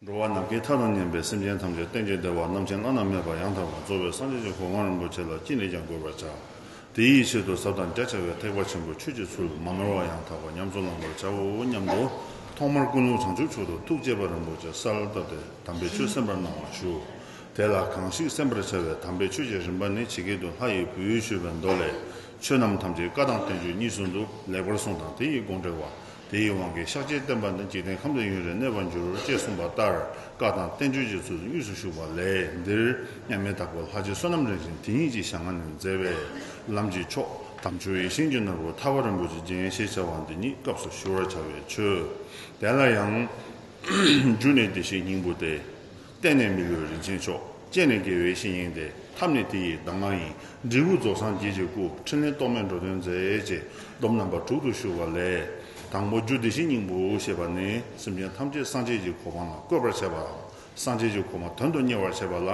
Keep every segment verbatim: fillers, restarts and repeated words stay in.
འགྲོ་བ་ནམ་མཁའི་མཐའ་དང་མཉམ་པའི་སེམས་ཅན་ཐམས་ཅད་གཏན་གྱི་བདེ་བ་རྣམ་མཁྱེན་བླ་ན་མེད་པ་ཡང་དག་པར་རྫོགས་པའི་སངས་རྒྱས་ཀྱི་གོ་འཕང་རིན་པོ་ཆེ་ལ་ཅི་ནས་ཀྱང་འགོད་པར་བྱ། དེ་ཡི་ཆེད་དུ་ཟབ་དང་རྒྱ་ཆེ་བའི་ཐེག་པ་ཆེན་པོའི་ཆོས་ཀྱི་ཚུལ་མ་ནོར་བ་ཡང་དག་པར་ཉམས་སུ་བླང་བར་བྱའོ་སྙམ་དུ། ཐོག་མར་ཀུན་སློང་བྱང་ཆུབ་མཆོག་ཏུ་ཐུགས་བསྐྱེད་པ་རིན་པོ་ཆེ་གསལ་བཏབ་སྟེ་དམ་པའི་ཆོས་གསན་པར་གནང་བར་ཞུ། དེ་ལ་གང་ཞིག་གསན་པར་བྱ་བའི་དམ་པའི་ཆོས་ཀྱི་རིམ་པ་ནི་ཇི་སྐད་དུ་ལྷ་ཡི་བུས་ཞུས་པའི་མདོ་ལས། ཆོས་རྣམས་ཐམས་ཅད་བཀའ་དང་བསྟན་བཅོས་གཉིས་སུ་འདུ། ལེགས་པར་གསུངས་དང་དེ་ཡི་དགོངས་འགྲེལ་བ། དེ་ཡི་དབང་གིས་ཤཱཀྱའི་བསྟན་པ་འདི་འཇིག་རྟེན་ཁམས་དང་ཡུན་རིང་གནས་པར་འགྱུར་ཅེས་གསུངས་པ་ལྟར། བཀའ་དང་བསྟན་བཅོས་ཀྱི་ཚུལ་དུ་དངོས་སུ་ཞུགས་པ་ལས། འདིར་མཉམ་མེད་དྭགས་པོ་ལྷ་རྗེ་བསོད་ནམས་རིན་ཆེན་དེ་ཉིད་ཀྱི་ཞལ་སྔ་ནས་མཛད་པའི་ལམ་གྱི་མཆོག་དམ་ཆོས་ཡིད་བཞིན་གྱི་ནོར་བུ་ཐར་པ་རིན་པོ་ཆེ་རྒྱན་ཞེས་བྱ་བ་འདི་ཉིད་སྐབས་སུ་ཞུ་བར་བྱ་བའི་ཆོས། དེ་ལ་ཡང་། རྒྱུ་ནི་བདེ་གཤེགས་སྙིང་པོ་སྟེ། རྟེན་ནི་མི་ལུས་རིན་ཆེན་མཆོག །སྤྱད་ནི་དགེ་བའི་བཤེས་གཉེན་ཏེ། ཐབས་ནི་དེ་ཡི་གདམས་ངག་ཡིན། འབྲས་བུ་རྫོགས་སངས་རྒྱས་ཀྱི་སྐུ། ཕྲིན་ལས་རྟོག་མེད་འགྲོ་དོན་མཛད། ཅེས་སྡོམ་རྣམ་པ་དྲུག་ཏུ་ཞུ་བ་ལས། དང་པོ་རྒྱུ་བདེ་གཤེགས་སྙིང་པོ་ཞེས་པ་ནི་སེམས་ཅན་ཐམས་ཅད་སངས་རྒྱས་ཀྱི་གོ་འཕང་ལ་བཀོད་པར་བྱེད་པ། སངས་རྒྱས་ཀྱི་གོ་འཕང་དོན་དུ་གཉེར་བར་བྱེད་པ་ལ།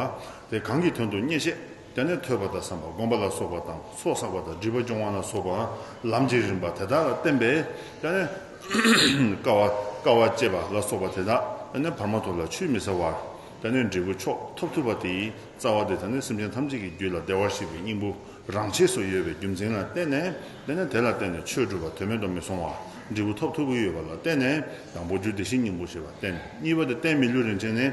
དེ་གང་གི་དོན་དུ་གཉེར་ཞེས། དེ་ནས་ཐོས་པ་དང་བསམ་པ་སྒོམ་པ་ལ་སོགས་པ་དང་ཚོགས་བསགས་པ་དང་སྒྲིབ་པ་སྦྱོང་བ་ལ་སོགས་པ་ལམ་གྱི་རིམ་པ་དེ་དག་ལ་བརྟེན་པས། དེ་ནས་དཀའ་བ་དཀའ་བ་སྤྱད་པ་ལ་སོགས་པ་དེ་དག་དེ་ནས་བར་མ་དོ་ལ་ཆུད་མི་ཟ་བར། དེ་ནས་འབྲས་བུ་མཆོག་ཐོབ་ཐུབ་པ་དེའི་རྩ་བ་དེ་དེ་ནས་སེམས་ཅན་ཐམས་ཅད་ཀྱི་རྒྱུད་ལ་བདེ་བར་གཤེགས་པའི་སྙིང་པོ་རང་ཆས་སུ་ཡོད་པའི་རྒྱུ་མཚན་ལ་བརྟེན་ནས། དེ་ནས་དེ་ལ་བརྟེན་ནས་ཆོས་སྒྲུབ་པ་དོན་མེད་དུ་མི་སོང་བར་འབྲས་བུ་ཐོབ་ཐུབ་ཀྱི་ཡོད་པ་ལ་བརྟེན་ནས། དང་པོ་རྒྱུ་བདེ་གཤེགས་སྙིང་པོ་ཞེས་པ་བརྟེན། གཉིས་པ་དེ་རྟེན་མི་ལུས་རིན་ཆེན་ནི།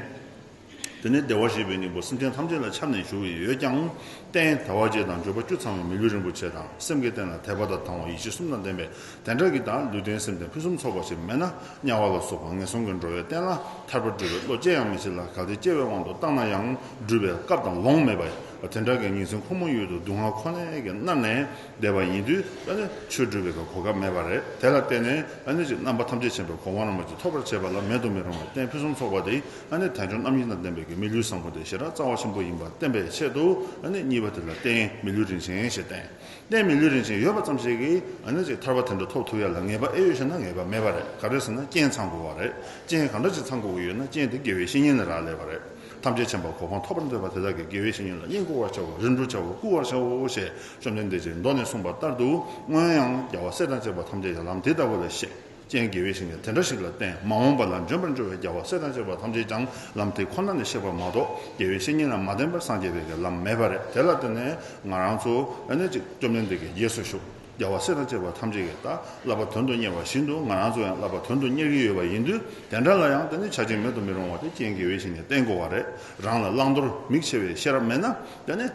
དེ་ནས་བདེ་བར་གཤེགས་པའི་སྙིང་པོ་སེམས་ཅན་ཐམས་ཅད་ལ་ཁྱབ་ནས་བཞུགས་ཡོད་ཀྱང་། རྟེན་དལ་བ་བརྒྱད་དང་འབྱོར་པ་བཅུ་ཚང་བའི་མི་ལུས་རིན་པོ་ཆེ་དང་སེམས་ཀྱི་རྟེན་ལ་དད་པ་དང་དང་བ་ཡིད་ཆེས་གསུམ་དང་ལྡན་པའི་དེ་འདྲ་གི་དང་ལུས་རྟེན་སེམས་རྟེན་ཕུན་སུམ་ཚོགས་པ་ཞིག་མེད་ན། དམྱལ་བ་ལ་སོགས་པ་ངན་སོང་གི་འགྲོ་བའི་རྟེན་ལ་ཐར་པ་སྒྲུབ་པའི་བློ་སྐྱེ་ཡང་མི་སྐྱེ་ལ། གལ་ཏེ་སྐྱེ་བའི་དབང་དུ་བཏང་ན་ཡང་སྒྲུབ་པའི་སྐབས་དང་ལོང་མེད་པ། དེ་འདྲ་གི་ཉིན་མཚན་ཁོ་མོ་ཡོད་དུ་སྡུག་བསྔལ་ཁོ་ནའི་གི་མནར་ནས་བསྡད་པ་ཡིན་དུས། ཨ་ནི་ཆོས་སྒྲུབ་པའི་གོ་སྐབས་མེད་པ་རེད། དེ་ལ་བརྟེན་ནས་ཨ་ནི་ཅིག་རྣམ་པ་ཐམས་ཅད་མཁྱེན་པའི་གོ་འཕང་རིན་པོ་ཆེ་ཐོབ་པར་བྱེད་པ་ལ་མེད་དུ་མི་རུང་བའི་རྟེན་ཕུན་སུམ་ཚོགས་པ་དེ་ཨ་ནི་དལ་འབྱོར་རྣམ་གཡེང་དང་ལྡན་པའི་གི་མི་ལུས་བཟང་པོ་དེ་ཞེ་དྲག་རྩ་བ་ཆེན་པོ་ཡིན་པ་བསྟན་པའི་ཆེད་དུ། ཨ་ནི་གཉིས་པ་དེ་ལ་རྟེན་མི་ལུས་རིན་ཆེན་ཞེས་བསྟན། རྟེན་མི་ལུས་རིན་ཆེན་ཡོད་པ་ཙམ་ཞིག་གིས་ཨ་ནི་ཅིག་ཐར་པ་དེ་འདྲ་ཐོབ་ཐུབ་ཡ་ལ་ངེས་པ་ཨེ་ཡོད་ཟེར་ན་ངེས་པ་མེད་པ་རེད། ག་རེ་ཟེར་ན་རྐྱེན་ཚང་དགོས་པ་རེད། རྐྱེན་གང་འདྲ་ཅིག་ཚང་དགོས་ཀྱི་ཡོད་ན་རྐྱེན་དེ་དགེ་བའི་བཤེས་གཉེན་ལ་རག་ལས་པ་རེད། ཐམས་ཅད་མཁྱེན་པ་གོ་འཕང་ཐོབ་པར་འདོད་པ་དེ་དག་གིས་དགེ་བའི་བཤེས་གཉེན་ལ་བསྙེན་བཀུར་བར་བྱའོ། རིམ་གྲོ་བྱའོ། བཀུར་བར་བྱའོ་ཞེས་བཅོམ་ལྡན་འདས་ཀྱིས་མདོ་ནས་གསུངས་པ་ལྟར་དུ། སྔོན་ཡང་རྒྱལ་བ་སྲས་དང་བཅས་པ་ཐམས་ཅད་ཀྱང་ལམ་དེ་ལྟ་བུ་ལ་གཤེགས། རྐྱེན་དགེ་བའི་བཤེས་གཉེན་དེ་འདྲ་ཞིག་ལ་བརྟེན། མ་འོངས་པ་ལ་འབྱོན་པར་འགྱུར་བའི་རྒྱལ་བ་སྲས་དང་བཅས་པ་ཐམས་ཅད་ཀྱང་ལམ་དེ་ཁོ་ན་ནས་གཤེགས་པ་མ་གཏོགས་དགེ་བའི་བཤེས་གཉེན་ལ་མ་བརྟེན་པར་སངས་རྒྱས་པའི་ལམ་མེད་པ་རེད། དེ་ལ་བརྟེན་ནས་ང་རང་ཚོ་ཨ་ནི་ཅིག་བཅོམ་ལྡན་འདས་ཀྱི་རྗེས་སུ་ཞུགས། རྒྱལ་བ་སྲས་དང་བཅས་པ་ཐམས་ཅད་ཀྱིས་ད་བསླབ་པ་དོན་དུ་གཉེར་བ་བཞིན་དུ་ང་རང་ཚོ་ཡང་བསླབ་པ་དོན་དུ་གཉེར་གྱི་ཡོད་པ་ཡིན་དུས། དེ་འདྲ་ལ་ཡང་དེ་ནི་ཆ་རྐྱེན་མེད་དུ་མི་རུང་བ་དེ་རྐྱེན་དགེ་བའི་བཤེས་གཉེན་བསྟེན་དགོས་པ་རེད། རང་ལ་བླང་དོར་མིག་ཕྱེ་བའི་ཤེས་རབ་མེད་ན། དེ་ནི་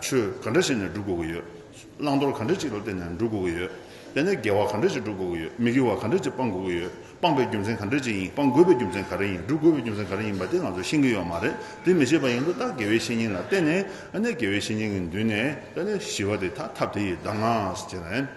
ཆོས་ག་འདྲ་བྱས་ནས་སྒྲུབ་དགོས་ཀྱི་ཡོད། བླང་དོར་ག་འདྲ་ཅིག་ལ་བརྟེན་ནས་སྒྲུབ་དགོས་ཀྱི་ཡོད། དེ་ནི་དགེ་བ་ག་འདྲ་ཅིག་སྒྲུབ་དགོས་ཀྱི་ཡོད། མི་དགེ་བ་ག་འདྲ་ཅིག་སྤང་དགོས་ཀྱི་ཡོད། སྤང་པའི་རྒྱུ་མཚན་ག་འདྲ་ཅིག་ཡིན། སྤང་དགོས་པའི་རྒྱུ་མཚན་ག་རེ་ཡིན། སྒྲུབ་དགོས་པའི་རྒྱུ་མཚན་ག་རེ་ཡིན་པ་དེ་ང་ཚོས་ཤེས་ཀྱི་ཡོད་མ་རེད། དེ་མི་ཤེས་པ་ཡིན་དུས་ད་དགེ་བའི་བཤེས་གཉེན་ལ་བརྟེན་ནས། ཨ་ནི་དགེ་བའི་བཤེས་གཉེན་གྱི་མདུན་ནས་ཨ་ནི་ཞི་བ་དེ་ད་ཐབས་དེ་ཡི་གདམས་ངག་ཟེར་ནས།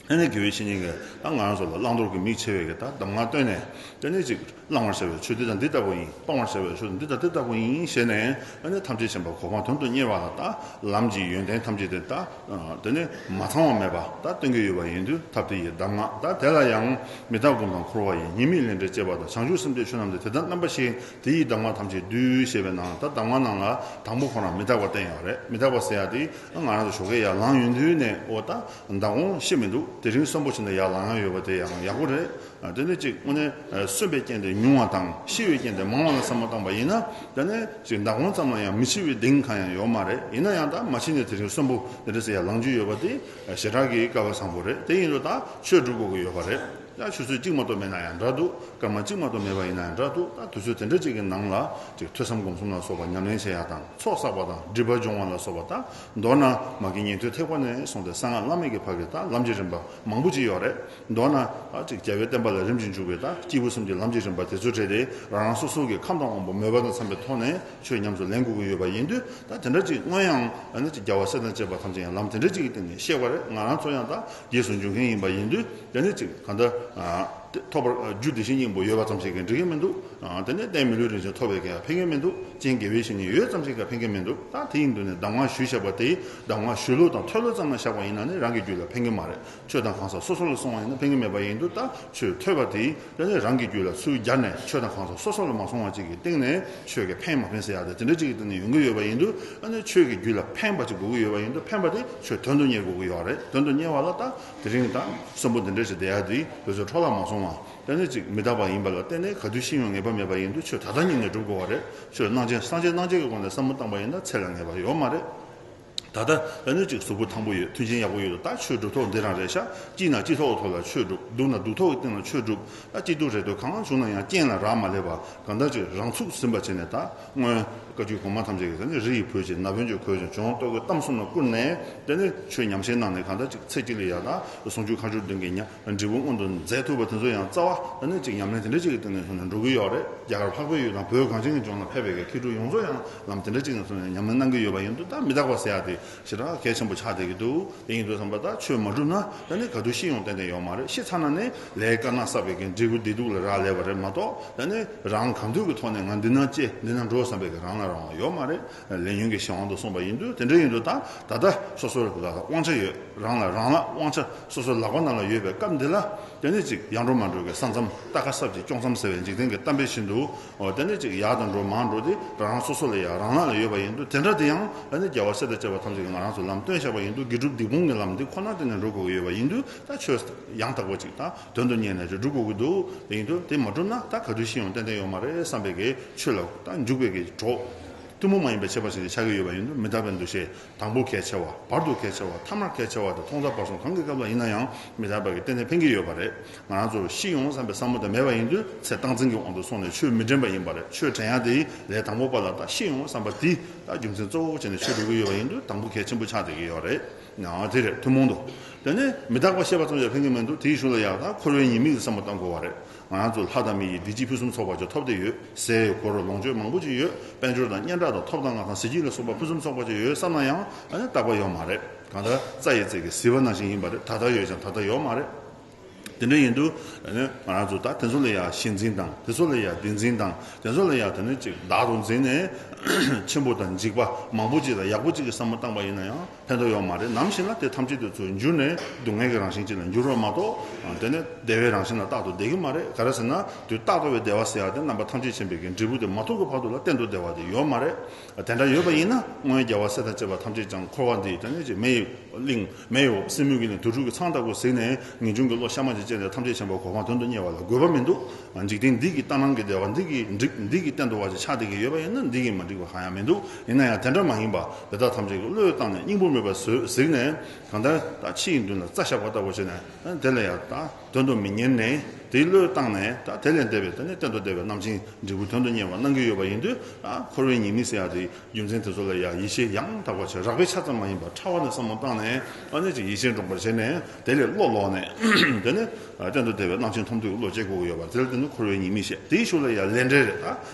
ཨ་ནི་དགེ་བའི་བཤེས་གཉེན་གྱིས་ད་ང་རང་ཚོ་ལ་བླང་དོར་གྱི་མིག་ཕྱེ་བའི་གི་ད་གདམས་ངག་སྟོན་ནས། ཨ་ནི་ཅིག་བླང་བར་བྱ་བའི་ཆོས་འདི་དང་འདི་ལྟ་བུ་ཡིན། སྤང་བར་བྱ་བའི་ཆོས་འདི་དང་འདི་ལྟ་བུ་ཡིན་ཞེས་ནས། ཨ་ནི་ཐམས་ཅད་མཁྱེན་པ་གོ་འཕང་དོན་དུ་གཉེར་བ་ལ་ད་ལམ་གྱི་ཡོན་ཏན་ཐམས་ཅད་དེ་ད། ཨ། དེ་ནི་མ་ཚང་བ་མེད་པ་ད་སྟོན་གྱི་ཡོད་པ་ཡིན་དུས། ཐབས་དེ་ཡི་གདམས་ངག་ད་དེ་ལ་ཡང་། མི་རྟག་སྒོམ་དང་འཁོར་བ་ཡི། ཉེས་དམིགས་ལས་འབྲས་བཅས་པ་དང་། བྱང་ཆུབ་སེམས་བསྐྱེད་ཆོས་རྣམས་ཏེ། དེ་ལྟར་རྣམ་པ་བཞི། དེ་ཡི་གདམས་ངག་ཐམས་ཅད་བསྡུས། ཞེས་པའི་ནང་ད་གདམས་ངག་ནང་ལ་དང་པོ་ཁོ་རང་མི་རྟག་པ་བསྟན་ཡོད་རེད། མི་རྟག་པ་ཟེར་ཡ་དེ་ང་རང་ཚོ་ཞོགས་ཀས་ཡར་ལངས་ཡོང་དུས་ནས། འོ་ད་མདང་དགོང་ཤི་མི་འདུག་དེ་རིང་གསོན་པོ་བྱས་ནས་ཡར་ལངས་ཡ་ཡོད་པ་དེ་ཡང་ཡག་པོ་རེད། ཨ། དེ་ནས་ཅིག་དངོས་གནས་གསོན་པའི་རྐྱེན་དེ་ཉུང་བ་དང་ཤི་བའི་རྐྱེན་དེ་མང་བ་ལ་བསམ་བློ་བཏང་པ་ཡིན་ན། དེ་ནས་ཅིག་མདང་དགོང་ཙམ་ལ་ཡང་མི་འཆི་བའི་གདེང་གང་ཡང་ཡོད་མ་རེད། ཡིན་ན་ཡང་ད་མ་འཆི་ནས་དེ་རིང་གསོན་པོ་འདི་འདྲ་ཟེར་ཡ་ལངས་རྒྱུ་ཡོད་པ་དེ་ཞེ་དྲག་གི་སྐལ་བ་བཟང་པོ་རེད། དེ་ཡིན་དུས་ད་ཆོས་སྒྲུབ་དགོས་ཀྱི་ཡོད་པ་རེད། ཡང་ཆུ་ཚོད་གཅིག་མ་གཏོགས་མེད་ན་ཡང་འདྲ་འདུག་སྐར་མ་གཅིག་མ་གཏོགས་མེད་པ་ཡིན་ན་ཡང་འདྲ་འདུག་ད་དུས་ཚོད་དེ་འདྲ་ཅིག་གི་ནང་ལ་ཅིག་ཐོས་བསམ་སྒོམ་གསུམ་ལ་སོགས་པ་ཉམས་ལེན་བྱེད་ཡ་དང་། ཚོགས་བསགས་པ་དང་སྒྲིབ་པ་སྦྱོང་བ་ལ་སོགས་པ་དང་། མདོར་ན་མ་གི་ཉན་ཐོས་ཐེག་པ་ནས་བཟུང་སྟེ་གསང་སྔགས་བླ་མེད་ཀྱི་བར་གྱི་ད་ལམ་གྱི་རིམ་པ་མང་པོ་ཅིག་ཡོད་རེད། མདོར་ན་ཨ་ཅིག་རྒྱལ་བའི་བསྟན་པ་ལ་རིམ་གྱིས་འཇུག་པའི་ད་སྐྱེས་བུ་གསུམ་གྱི་ལམ་གྱི་རིམ་པ་དེ་ཚོ་བྲལ་ཏེ། རང་རང་སོ་སོ་གི་ཁམས་དང་དབང་པོ་མོས་པ་དང་འཚམ་པའི་ཐོག་ནས་ཆོས་ཉམས་སུ་ལེན་དགོས་ཀྱི་ཡོད་པ་ཡིན་དུས། ད་དེ་འདྲ་ཅིག་སྔོན་ཡང་ཨ་ནི་ཅིག་རྒྱལ་བ་སྲས་དང་བཅས་པ་ཐམས་ཅད་ཡང་ལམ་དེ་འདྲ་ཅིག་གི་སྟེང་ནས་གཤེགས་པ་རེད། ང་རང་ཚོ་ཡང་ད་རྗེས་སུ་འཇུག་མཁན་ཡིན་པ་ཡིན་དུས། དེ་ནི་ཅིག་གང་ལྟར་ཨ་དེ་ཐོབ་པར། རྒྱུ་བདེ་གཤེགས་སྙིང་པོ་ཡོད་པ་ཙམ་ཞིག་གིས་འགྲིག་གི་མི་འདུག་ཨ། དེ་ནས་རྟེན་མི་ལུས་རིན་ཆེན་ཐོབ་པའི་གང་ཡང་ཕན་གྱི་མི་འདུག་རྐྱེན་དགེ་བའི་བཤེས་གཉེན་ཡོད་ཙམ་ཞིག་གིས་ཕན་གྱི་མི་འདུག་ད་དེ་ཡིན་དུས་ནས་གདམས་ངག་ཞུས་བཞག་པ་དེ་གདམས་ངག་ཞུས་ལུགས་དང་ཐོས་ལུགས་ཙམ་ལ་བཞག་པ་ཡིན་ན་ནི་རང་གི་རྒྱུད་ལ་ཕན་གྱི་མ་རེད། ཆོས་དང་གང་ཟག་སོ་སོ་ལ་སོང་བ་ཡིན་ན་ཕན་གྱི་མེད་པ་ཡིན་དུས། ད་ཆོས་ཐོས་པ་དེ་དེ་ནས་རང་གི་རྒྱུད་ལ་ཚུར་སྦྱར་ནས། ཆོས་དང་གང་ཟག་སོ་སོ་ལ་མ་སོང་བ་ཅིག་གི་སྟེང་ནས་ཆོས་ཀྱི་ཕན་མ་ཕན་ཟེར་ཡག་དེ་དེ་འདྲ་ཅིག་གི་སྟེང་ནས་ཡོང་གི་ཡོད་པ་ཡིན་དུས། ཨ་ནི་ཆོས་ཀྱི་རྒྱུད་ལ་ཕན་པ་ཅིག་དགོས་ཀྱི་ཡོད་པ་ཡིན་དུས། ཕན་པ་དེ་ཆོས་དོན་དུ་གཉེར་དགོས་ཀྱི་ཡོད་རེད། དོན་དུ་གཉེར་བ་ལ་ད་དེ་རིང་ད་གསོན་པོ་འདི་འདྲ་ཞིག་བསྡད་ཡག་དེ་དུས་ཚོད་འཕྲོ་བརླག་མ་སོང་། སོང་བ། དེ་ནས་ཅིག་མི་རྟག་པ་ཡིན་པ་ལ་བརྟེན་ནས་ག་དུས་ཤི་ཡོང་ངེས་པ་མེད་པ་ཡིན་དུས་ཆོས་ད་ལྟ་ཉིད་ནས་སྒྲུབ་དགོས་པ་རེད། ཆོས་སྣང་ཆེན་སངས་རྒྱས་སྣང་བྱེད་ཀྱི་སྒོ་ནས་བསམ་བློ་བཏང་པ་ཡིན་ན་ཚེ་ལ་ངེས་པ་ཡོད་མ་རེད། ད་ལྟ་ཨ་ནི་ཅིག་གཟུགས་པོ་ཐང་པོ་ཡོད། མཐུན་རྐྱེན་ཡག་པོ་ཡོད་དོ། ད་ཆོས་སྒྲུབ་ཐོག་འདི་རང་རེད་ཤག་སྐྱིད་ན་སྐྱིད་ཐོག་གི་ཐོག་ལ་ཆོས་སྒྲུབ། སྡུག་ན་སྡུག་ཐོག་གི་སྟེང་ལ་ཆོས་སྒྲུབ། ད་སྐྱིད་སྡུག་རེ་ལྟོས་གང་བྱུང་ན་ཡང་རྐྱེན་ལ་རག་མ་ལས་པ་གང་ལྟར་ཅིག་རང་ཚུགས་ཟིན་པ་བྱས་ནས། ད་སྔོན་བཀའ་བརྒྱུད་གོང་མ་ཐམས་ཅད་ཀྱིས་ད་ནི་རི་ཡི་བོད་ཀྱི་ན་བུན་གྱི་གོས་ཀྱང་གྱོང་ལྟོགས་ཀྱི་གཏམ་གསུམ་ལ་བསྐུར་ནས། དེ་ནི་ཆོས་ཉམས་བཞེས་གནང་ནས་གང་ལྟར་ཅིག་ཚེ་གཅིག་ལ་ཡང་ད་ཟུང་འཇུག་མཁའ་འགྲོ་བདུན་གྱི་ཉ་འབྲས་བུ་མངོན་དུ་མཛད་ཐུབ་པ་དེ་ཚོ་ཡང་རྩ་བ་ད་ནི་ཅིག་ཉམས་ལེན་དེ་འདྲ་ཅིག་གི་སྟེང་ནས་བཟུང་ནས་འགྲོ་གི་ཡོད་རེད། རྒྱ་གར་འཕགས་པའི་ཡུལ་དང་བོད་གངས་ཅན་གྱི་ལྗོངས་ལ་ཕེབས་པའི་མཁས་གྲུབ་ཡོངས་རྫོགས་ཡང་ལམ་དེ་འདྲ་ཅིག་ནས་བཟུང་ནས་ཉམས་ལེན་གནང་གི་ཡོད་པ་ཡིན་དུས། ད་མི་རྟག་པ་ཟེར་ཡ་དེ་ཞེ་དྲག་གལ་ཆེན་པོ་ཆགས་བསྡད་ཀྱི་འདུག་དེ་ཡིན་དུས་ཙམ་པ་ད་ཆོས་མ་སྒྲུབ་ན་ད་ནི་ག་དུས་ཤི་ཡོང་ཏན་ཏན་ཡོད་མ་རེད། ཤི་ཚར་ན་ནི་ལས་དཀར་ནག་བསགས་པའི་གི་འབྲས་བུ་བདེ་སྡུག་ལ་རག་ལས་པ་རེད་མ་གཏོགས། ད་ནི་རང་གང་འདོད་ཀྱི་ཐོག་ནས་ང་འདི་ན་སྐྱེ་འདི་ན་འགྲོ་བསམ་པའི་གི་རང་ལ་རང་དབང་ཡོད་མ་རེད། ལས་ཉོན་གྱི་གཞན་དབང་དུ་སོང་བ་ཡིན་དུས། དེ་འདྲ་ཡིན་དུས་ད་ད་ལྟ་སོ་སོ་ལ་དབང་ཆ་ཡོད། རང་ལ་རང་ལ་དབང་ཆ་སོ་སོ་ལག་པ་ནང་ལ་ཡོད་པའི་སྐབས་འདི་ལ། དེ་ནས་ཅིག་ཡར་འགྲོ་མར་འགྲོ་གི་ས་མཚམས། རྟ་ཁ་སྲབ་ཀྱི་དཀྱོག་མཚམས་ཟེར་བའི་འཇིག་རྟེན་གྱི་གཏམ་དཔེ་བཞིན་དུ། འོ་དེ་ནས་ཅིག་ཡར་དང་འགྲོ་མར་འགྲོ་དེ་རང་རང་སོ་སོ་ལ་ཡ་རང་ལ་ལ་ཡོད་པ་ཡིན་དུས། དེ་འདྲ་དེ་ཡང་ཨ་ནི་རྒྱལ་བ་སྲས་དང་བཅས་པ་ཐམས་ཅད་ཀྱིས་ང་རང་ཚོ་ལམ་སྟོན་བཞག་པ་ཡིན་དུས། དགེ་སྒྲུབ་སྡིག་སྤོང་གི་ལམ་འདི་ཁོ་ན་དེ་ནས་འགྲོ་དགོས་ཀྱི་ཡོད་པ་ཡིན་དུས། ད་ཆོས་ཡང་དག་པ་ཅིག་ད་དོན་དུ་གཉེར་ནས་ཅིག་སྒྲུབ་དགོས་ཀྱི་འདུག་དེ་ཡིན་དུས་དེ་མ་སྒྲུབ་ན་ད་ག་དུས་ཤི་ཡོང་ཏན་ཏན་ཡོད་མ་རེད་བསམ་པའི་གི་ཆོས་ལ་ད་འཇུག་པའི་གི་གྲོགས། ཐུན་མོང་མ་ཡིན་པའི་ཁྱད་པར་ཅན་ཅིག་ཆགས་ཀྱི་ཡོད་པ་ཡིན་དུས། མི་རྟག་པའི་འདུ་ཤེས་དང་པོ་གལ་ཆེ་བ། བར་དུ་གལ་ཆེ་བ། ཐ་མར་གལ་ཆེ་བ་དང་། ཐོག་མཐའ་བར་གསུམ་གང་གི་སྐབས་ལ་ཡིན་ན་ཡང་མི་རྟག་པ་གིས་ཏན་ཏན་ཕན་གྱི་ཡོད་པ་རེད། ང་རང་ཚོར་ཤི་ཡོང་བསམ་པའི་བསམ་བློ་དེ་མེད་པ་ཡིན་དུས། ཚེ་སྟངས་འཛིན་གྱི་དབང་དུ་སོང་ནས་ཆོས་མི་དྲན་པ་ཡིན་པ་རེད། ཆོས་དྲན་ཡ་དེ་ལས་དང་པོ་པ་ལ་ད་ཤི་ཡོང་བསམ་པ་དེ་ད་རྒྱུ་མཚན་གཙོ་བོ་བྱས་ནས་ཆོས་སྒྲུབ་ཀྱི་ཡོད་པ་ཡིན་དུས། དང་པོ་གལ་ཆེན་པོ་ཆགས་བསྡད་ཀྱི་ཡོད་རེད། ཨ་དེ་རེད། ཐུན་མོང་དུ། དེ་ནས་མི་རྟག་པ་ཤེས་པ་ཙམ་གྱིས་ཕན་གྱི་མི་འདུག་དེའི་གཞུག་ལ་ཡང་ད་འཁོར་བའི་ཉེས་དམིགས་ཀྱི་བསམ་བློ་གཏང་དགོས་པ་རེད། ང་རང་ཚོ་ལྷ་དང་མི་ཡི་བདེ་སྐྱིད་ཕུན་སུམ་ཚོགས་པ་ཅིག་ཐོབ་བསྡད་ཡོད། ཟས་གོས་ལོངས་སྤྱོད་མང་པོ་ཅིག་ཡོད། དཔལ་འབྱོར་དང་སྙན་གྲགས་དང་། ཐོབ་དང་མངའ་ཐང་། གཟི་བརྗིད་ལ་སོགས་པ་ཕུན་སུམ་ཚོགས་པ་ཅིག་ཡོད་བསམ་ན་ཡང་ཨ་ནི་རྟག་པ་ཡོད་མ་རེད། གང་ལྟར་རྩྭ་ཡི་རྩེ་གི་ཟིལ་པ་ནང་བཞིན་ཡིན་པ་རེད། ད་ལྟ་ཡོད་ཀྱང་ད་ལྟ་ཡོད་མ་རེད། དེ་འདྲ་ཡིན་དུས་ཨ་ནི་ང་རང་ཚོ་ད་དེ་ཚོ་ལ་ཡ་གཞི་འཛིན་དང་། དེ་ཚོ་ལ་ཡ་བདེན་འཛིན་དང་། དེ་ཚོ་ལ་ཡ་དེ་ནི་ཅིག་བདག་ཏུ་འཛིན་ནས་ཆེན་པོ་དང་འཇིགས་པ་མང་པོ་ཅིག་དང་ཡག་པོ་ཅིག་གི་བསམ་བློ་བཏང་པ་ཡིན་ན་ཡང་ཕན་ཐོགས་ཡོད་མ་རེད། ནམ་ཞིག་ལ་དེ་ཐམས་ཅད་དེ་ཚོ་འགྱུར་ནས་སྡུག་བསྔལ་གྱི་རང་བཞིན་ཅིག་ལ་འགྱུར་བ་མ་གཏོགས། དེ་ནི་བདེ་བའི་རང་བཞིན་ལ་རྟག་ཏུ་བསྡད་ཀྱི་མ་རེད། ག་རེ་ཟེར་ན་དུས་རྟག་ཏུ་བའི་བདེ་བ་ཟེར་ཡ་དེ་རྣམ་པ་ཐམས་ཅད་མཁྱེན་པའི་གི་འབྲས་བུ་དེ་མ་ཐོབ་ཀྱི་བར་དུ་ལ་གཏན་དུ་བདེ་བ་དེ་ཡོད་མ་རེད། དེ་འདྲ་ཡོད་པ་ཡིན་ན་སྔོན་རྒྱལ་བ་སྲས་དང་བཅས་པ་ཐམས་ཅད་ཀྱང་འཁོར་བ་འདིའི་ད་ནི་ཅིག་མེ་ཡི་གླིང་། མེ་ཡི་འོབས། སྲིན་མོའི་གླིང་། དུར་ཁྲོད་ཀྱི་ཚང་ལྟ་བུར་གཟིགས་ནས་ངེས་འབྱུང་གི་བློ་གཤའ་མ་ཅིག་བསྐྱེད་ནས་ཐམས་ཅད་མཁྱེན་པའི་གོ་འཕང་དོན་དུ་གཉེར་བ་ལ་དགོས་པ་མི་འདུག་འཇིག་རྟེན་འདི་གི་ལྟར་སྣང་གི་བདེ་བ་འདི་གིས་འགྲིག་འདི་གིས་གཏན་དུ་བ་ཅིག་ཆགས་བསྡད་ཀྱི་ཡོད་པ་ཡིན་ན་འདི་གིས་མ་འགྲིག་པ་གང་ཡང་མི་འདུག་ཡིན་ན་ཡང་དེ་འདྲ་མ་ཡིན་པ་དེ་དག་ཐམས་ཅད་ཀྱི་བློས་བཏང་ནས་སྙིང་པོ་མེད་པར་བཟོས་གཟིགས་ནས། གང་ལྟར་ད་ཕྱི་ཡི་མདུན་ལ་རྩྭ་བཞག་པ་ལྟ་བུ་བྱས་ནས་དེ་ལ་ཡང་ད་དོན་དུ་མི་གཉེར་ནས་དེའི་བློས་བཏང་ནས། ད་དེ་ལས་འདས་པའི་ད་ནི་གཏན་དུ་བདེ་བའི་རྣམ་མཁྱེན་འབྲས་བུ་དོན་དུ་གཉེར་བ་གནང་གི་ཡོད་པ་ཡིན་དུས། ད་འཁོར་བའི་ཉེས་དམིགས་ཟེར་ཡ་དེ་རྒྱུ་མཚན་དེ་ཚོ་ལ་ཡང་ཡིད་ཆེས་ཡང་དག་པ་བྱས། རགས་པའི་ཆ་ཙམ་མ་ཡིན་པར་ཕྲ་བ་ནས་བསམ་བློ་བཏང་ནས། ཨ་ནི་ཅིག་ཡིད་ཆེས་འདྲོངས་པར་བྱས་ནས་དེ་ལས་བློ་ལོག་ནས། དེ་ནི་གཏན་དུ་བདེ་བའི་རྣམ་མཁྱེན་ཐོབ་ཐུབ་ཀྱི་བློ་སྐྱེ་དགོས་ཀྱི་ཡོད་པ་དེ་ལ་དེ་ནི་འཁོར་བའི་ཉེས་དམིགས་བཤད། དེའི་གཞུག་ལ་ཡང་ལས་འབྲས་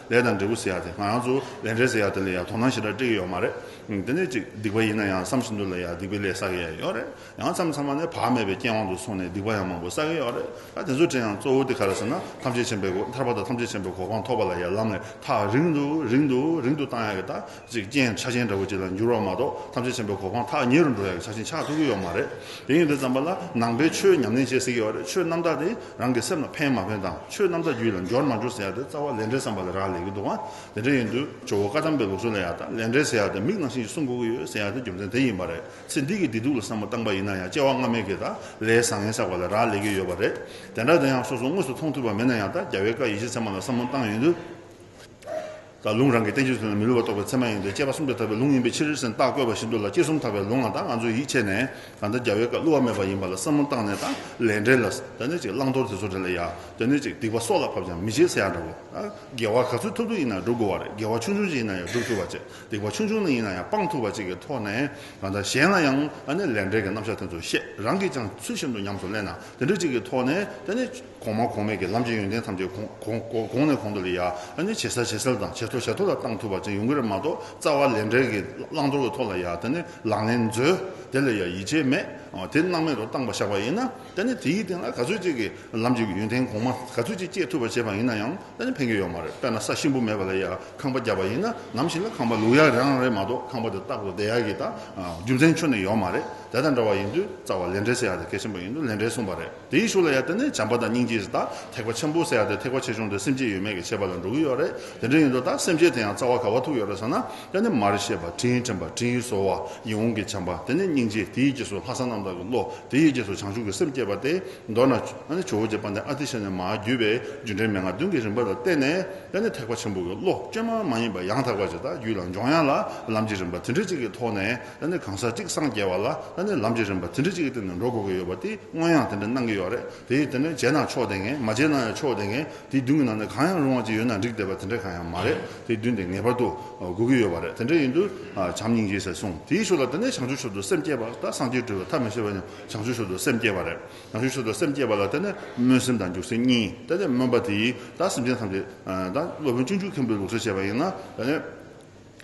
རེད། ད་ལས་དང་འབྲས་བུ་ཟེར་ཡ་དེ། ང་རང་ཚོ་ལས་འབྲས་ཟེར་ཡ་དེ་ལ་ཡང་དོ་སྣང་ཞེ་དྲག་སྤྲད་ཀྱི་ཡོད་མ་རེད། དེ་ནི་ཅིག་སྡིག་པ་ཡིན་ན་ཡང་བསམ་བཞིན་དུ་ལ་ཡང་སྡིག་པའི་ལས་བསགས་ཀྱི་ཡང་ཡོད་རེད། ཡང་མཚམས་མཚམས་ནས་བག་མེད་པའི་རྐྱེན་དབང་དུ་སོང་ནས་སྡིག་པ་ཡང་མང་པོ་བསགས་ཀྱི་ཡོད་རེད། ད་དེ་ཚོ་དྲན་ཡང་གཙོ་བོ་དེ་ག་རེ་ཟེར་ན། ཐམས་ཅད་མཁྱེན་པའི་གོ་ཐར་པ་དང་ཐམས་ཅད་མཁྱེན་པའི་གོ་འཕང་ཐོབ་པ་ལ་ཡང་ལམ་ལས་ཐག་རིང་དུ་རིང་དུ་རིང་དུ་བཏང་ཡག་གི་ད་ཅིག་རྐྱེན་ཆ་རྐྱེན་འདྲ་བོ་ཅིག་ལ་འགྱུར་བ་མ་གཏོགས། ཐམས་ཅད་མཁྱེན་པའི་གོ་འཕང་ཐག་ཉེ་རུ་འགྲོ་ཡག་གི་ཆ་རྐྱེན་ཆགས་ཐུབ་ཀྱི་ཡོད་མ་རེད། དེ་ཡིན་དུས་ཙམ་པ་ལ་ནང་པའི་ཆོས་ཉམས་ལེན་བྱེད་ཟེར་གྱི་ཡོད་རེད། ཆོས་རྣམ་དག་དེ་རང་གི་སེམས་ལ་ཕན་མ་ཕན་དང་། ཆོས་རྣམ་དག་རྒྱུད་ལ་འབྱོར་མ་འབྱོར་ཟེར་ཡག་དེ་རྩ་བ་ལས་འབྲས་བསམ་པ་ལ་རག་ལས་ཀྱི་འདུག་ཨ། དེ་འདྲ་ཡིན་དུས་ཇོ་བོ་བཀའ་གདམས་པའི་ལུགས་སྲོལ་ལ་ཡང་ད་ལས་འབྲས་ཟེར་ཡག་དེ་མིག་ནང་བཞིན་གྱིས་སྲུང་དགོས་ཀྱི་ཡོད་ཟེར་ཡག་དེ་རྒྱུ་མཚན་དེ་ཡིན་པ་རེད། ཚེ་འདི་གི་བདེ་སྡུག་ལ་བསམ་བློ་བཏང་པ་ཡིན་ན་ཡང་སྐྱེ་བ་སྔ་མའི་གི་ད་ལས་བཟང་ངན་བསགས་པ་ལ་རག་ལས་ཀྱི་ཡོད་པ་རེད། དེ་འདྲ་དེ་ཡང་སོ་སོ་དངོས་སུ་མཐོང་ཐུབ་པ་མེད་ན་ཡང་ད་རྒྱལ་བའི་བཀའ་ཡིད་ཆེས་ཚད་མ་ལ་བསམ་བློ་བཏང་ཡོང་དུས། ད་ལུང་རང་གི་བསྟན་བཅོས་ཐོག་ནས་མི་བསླུ་བ་རྟོགས་པའི་ཚད་མ་ཡིན་ཏེ། དཔྱད་པ་གསུམ་གྱིས་ཐེག་པའི་ལུང་ཡིན་པའི་ཕྱིར་ཟེར་ནས་རྟགས་བཀོད་པ་བཞིན་དུ་ལ། དཔྱད་གསུམ་ཐེག་པའི་ལུང་ལ་ད་ང་ཚོས་ཡིད་ཆེས་ནས་གང་ལྟར་རྒྱལ་བའི་བཀའ་བསླུ་བ་མེད་པ་ཡིན་པ་ལ་བསམ་བློ་བཏང་ནས། ད་ལས་འབྲས་ལ་ད་ནི་ཅིག་བླང་དོར་དེ་ཚོ་དེ་ལ་ཡ་ད་ནི་ཅིག་སྡིག་པ་སྲོག་ལ་བབ་ཀྱང་མི་བྱེད་ཟེར་ཡ་འདྲ་བོ། ད་དགེ་བ་ག་ཚོད་ཐུབ་ཐུབ་ཡིན་ན་སྒྲུབ་དགོས་པ་རེད། དགེ་བ་ཆུང་ཆུང་ཅིག་ཡིན་ན་ཡང་སྒྲུབ་ཐུབ་པ་བྱེད། སྡིག་པ་ཆུང་ཆུང་ནི་ཡིན་ན་ཡང་སྤང་ཐུབ་པ་བྱེད་ཀྱི་ཐོག་ནས། གང་ལྟར་གཞན་ལ་ཡང་ཨ་ནི་ལས་འབྲས་ཀྱི་རྣམ་གཞག་དེ་ཚོ་བཤད། རང་གིས་ཀྱང་ཚུལ་བཞིན་དུ་ཉམས་སུ་ལེན་ན། དེ་འདྲ་ཅིག་གི་ཐོག་ནས་ད་ནི་གོང་མ་གོང་མའི་གི་ལམ་གྱི་ཡོན་ཏན་ཐམས་ཅད་གོང་གོང་གོང་གོང་ནས་གོང་དུ་ལ་ཡ་ཨ་ནི་ཇེ་གསལ་ཇེ་གསལ་དང་ཇེ་མཐོ་ཇེ་མཐོ་ལ་བཏང་ཐུབ་པ་ཅིག་ཡོང་གི་རེད་མ་གཏོགས། རྩ་བ་ལས་འབྲས་ཀྱི་བླང་དོར་གྱི་ཐོག་ལ་ཡ་ད་ནི་ལག་ལེན་མཛོད། དེ་ལ་ཡ་ཡིད་ཆེས་མེད། དེ་སྣང་མེད་དུ་བཏང་པ་བཞག་པ་ཡིན་ན། ད་ནི་དེའི་སྟེང་ལ་ག་ཚོད་ཅིག་གི་ལམ་གྱི་ཡོན་ཏན་གོང་མ་ག་ཚོད་ཅིག་སྐྱེས་ཐུབ་པ་བྱས་པ་ཡིན་ན་ཡང་ད་ནི་ཕན་གྱི་ཡོད་མ་རེད། དཔེར་ན་ས་གཤིན་པོ་མེད་པ་ལ་ཡ་ཁང་པ་བརྒྱབ་པ་ཡིན་ན། ནམ་ཞིག་ལ་ཁང་པ་ལུག་ཡག་རང་རེད་མ་གཏོགས། ཁང་པ་དེ་རྟག་ཏུ་བསྡད་ཡག་གི་ད་རྒྱུ་མཚན་ཁྱོན་ནས་ཡོད་མ་རེད། དེ་དང་འདྲ་བ་ཡིན་དུས་རྩ་བ་ལས་འབྲས་ཟེར་ཡག་དེ་གལ་ཆེན་པོ་ཡིན་དུས་ལས་འབྲས་གསུངས་པ་རེད། དེའི་གཞུག་ལ་ཡ་དེ་ནི་བྱམས་པ་དང་སྙིང་རྗེ་ཟེར། ད་ཐེག་པ་ཆེན་པོ་ཟེར་ཡག་དེ་ཐེག་པ་ཆེ་ཆུང་དེ་སེམས་བསྐྱེད་ཡོད་མེད་ཀྱི་ཁྱད་པར་ལ་འགྲོ་གི་ཡོད་རེད། དེ་འདྲ་ཡིན་དུས་ད་སེམས་བསྐྱེད་དེ་ཡང་རྩ་བ་ག་བ་ཐུག་ཡོད་རེད་ཟེར་ན། དེ་ནི་མར་བཤད་པ། དྲིན་དྲན་པ། དྲིན་གཟོ་བ། ཡིད་འོང་གི་བྱམས་པ། དེ་ནི་སྙིང་རྗེ། དེའི་རྗེས་སུ་ལྷག་བསམ་རྣམ་ དག་གི་བློ་དེ་ཡི་རྗེས་སུ་བྱང་ཆུབ་ཀྱི་སེམས་བསྐྱེད་པ་སྟེ། མདོར་ན་ཨ་ནི་ཇོ་བོ་རྗེ་དཔལ་ལྡན་ཨ་ཏི་ཤ་ནས་མར་བརྒྱུད་པའི་རྒྱུ་འབྲས་མན་ངག་བདུན་གྱི་རིམ་པ་ལ་བརྟེན་ནས། ཨ་ནི་ཐེག་པ་ཆེན་པོ་གི་བློ་བཅོས་མ་མ་ཡིན་པ་ཡང་དག་པ་ཅིག་དང་། རྒྱུད་ལ་འཇོག་ཡག་ལ་ལམ་གྱི་རིམ་པ་དེ་འདྲ་ཅིག་གི་ཐོག་ནས། ཨ་ནི་གང་ཟག་གཅིག་སངས་རྒྱས་པ་ལ་ཨ་ནི་ལམ་གྱི་རིམ་པ་དེ་འདྲ་ཅིག་གི་སྟེང་ནས་འགྲོ་དགོས་ཀྱི་ཡོད་པ་དེ་སྔོན་ཡང་དེ་འདྲ་གནང་གི་ཡོད་རེད། དེ་ཡིས་དེ་ནས་བྱས་ན་ཆོག་བསྡད་མཁན། མ་བྱས་ན་ཡང་ཆོག་བསྡད་མཁན། དེ་བདུན་གྱི་ནང་ནས་གང་ཡང་རུང་བ་ཅིག་ཡོད་ན་འགྲིག་བསྡད་པ་དེ་འདྲ་གང་ཡང་མ་རེད། དེ་བདུན་དེ་ངེས་པར་དུ་དགོས་ཀྱི་ཡོད་པ་རེད། དེ་འདྲ་ཡིན་དུས་བྱམས་སྙིང་རྗེ་ཟེར་གསུངས། དེའི་ཤུལ་ལ་དེ་ནས་བྱང་ཆུབ་མཆོག་ཏུ་སེམས་བསྐྱེད་པ། ད་སངས་རྒྱས་སྤྲུལ་པའི་ཐབས་མི་ཤེས་པ་ཡང་བྱང་ཆུབ་མཆོག་ཏུ་སེམས་བསྐྱེད་པ་རེད། བྱང་ཆུབ་མཆོག་ཏུ་སེམས་བསྐྱེད་པ་ལ་དེ་ནས་སྨོན་སེམས་དང་འཇུག་སེམས་གཉིས། དེ་ནས་སྨོན་པ་དེ་ད་སེམས་ཅན་ཐམས་ཅད། ད་སློབ་དཔོན་སྤྱོད་འཇུག་མཁན་པོའི་ལུགས་སྲོལ་བྱས་པ་ཡིན་ན། དེ་ནས་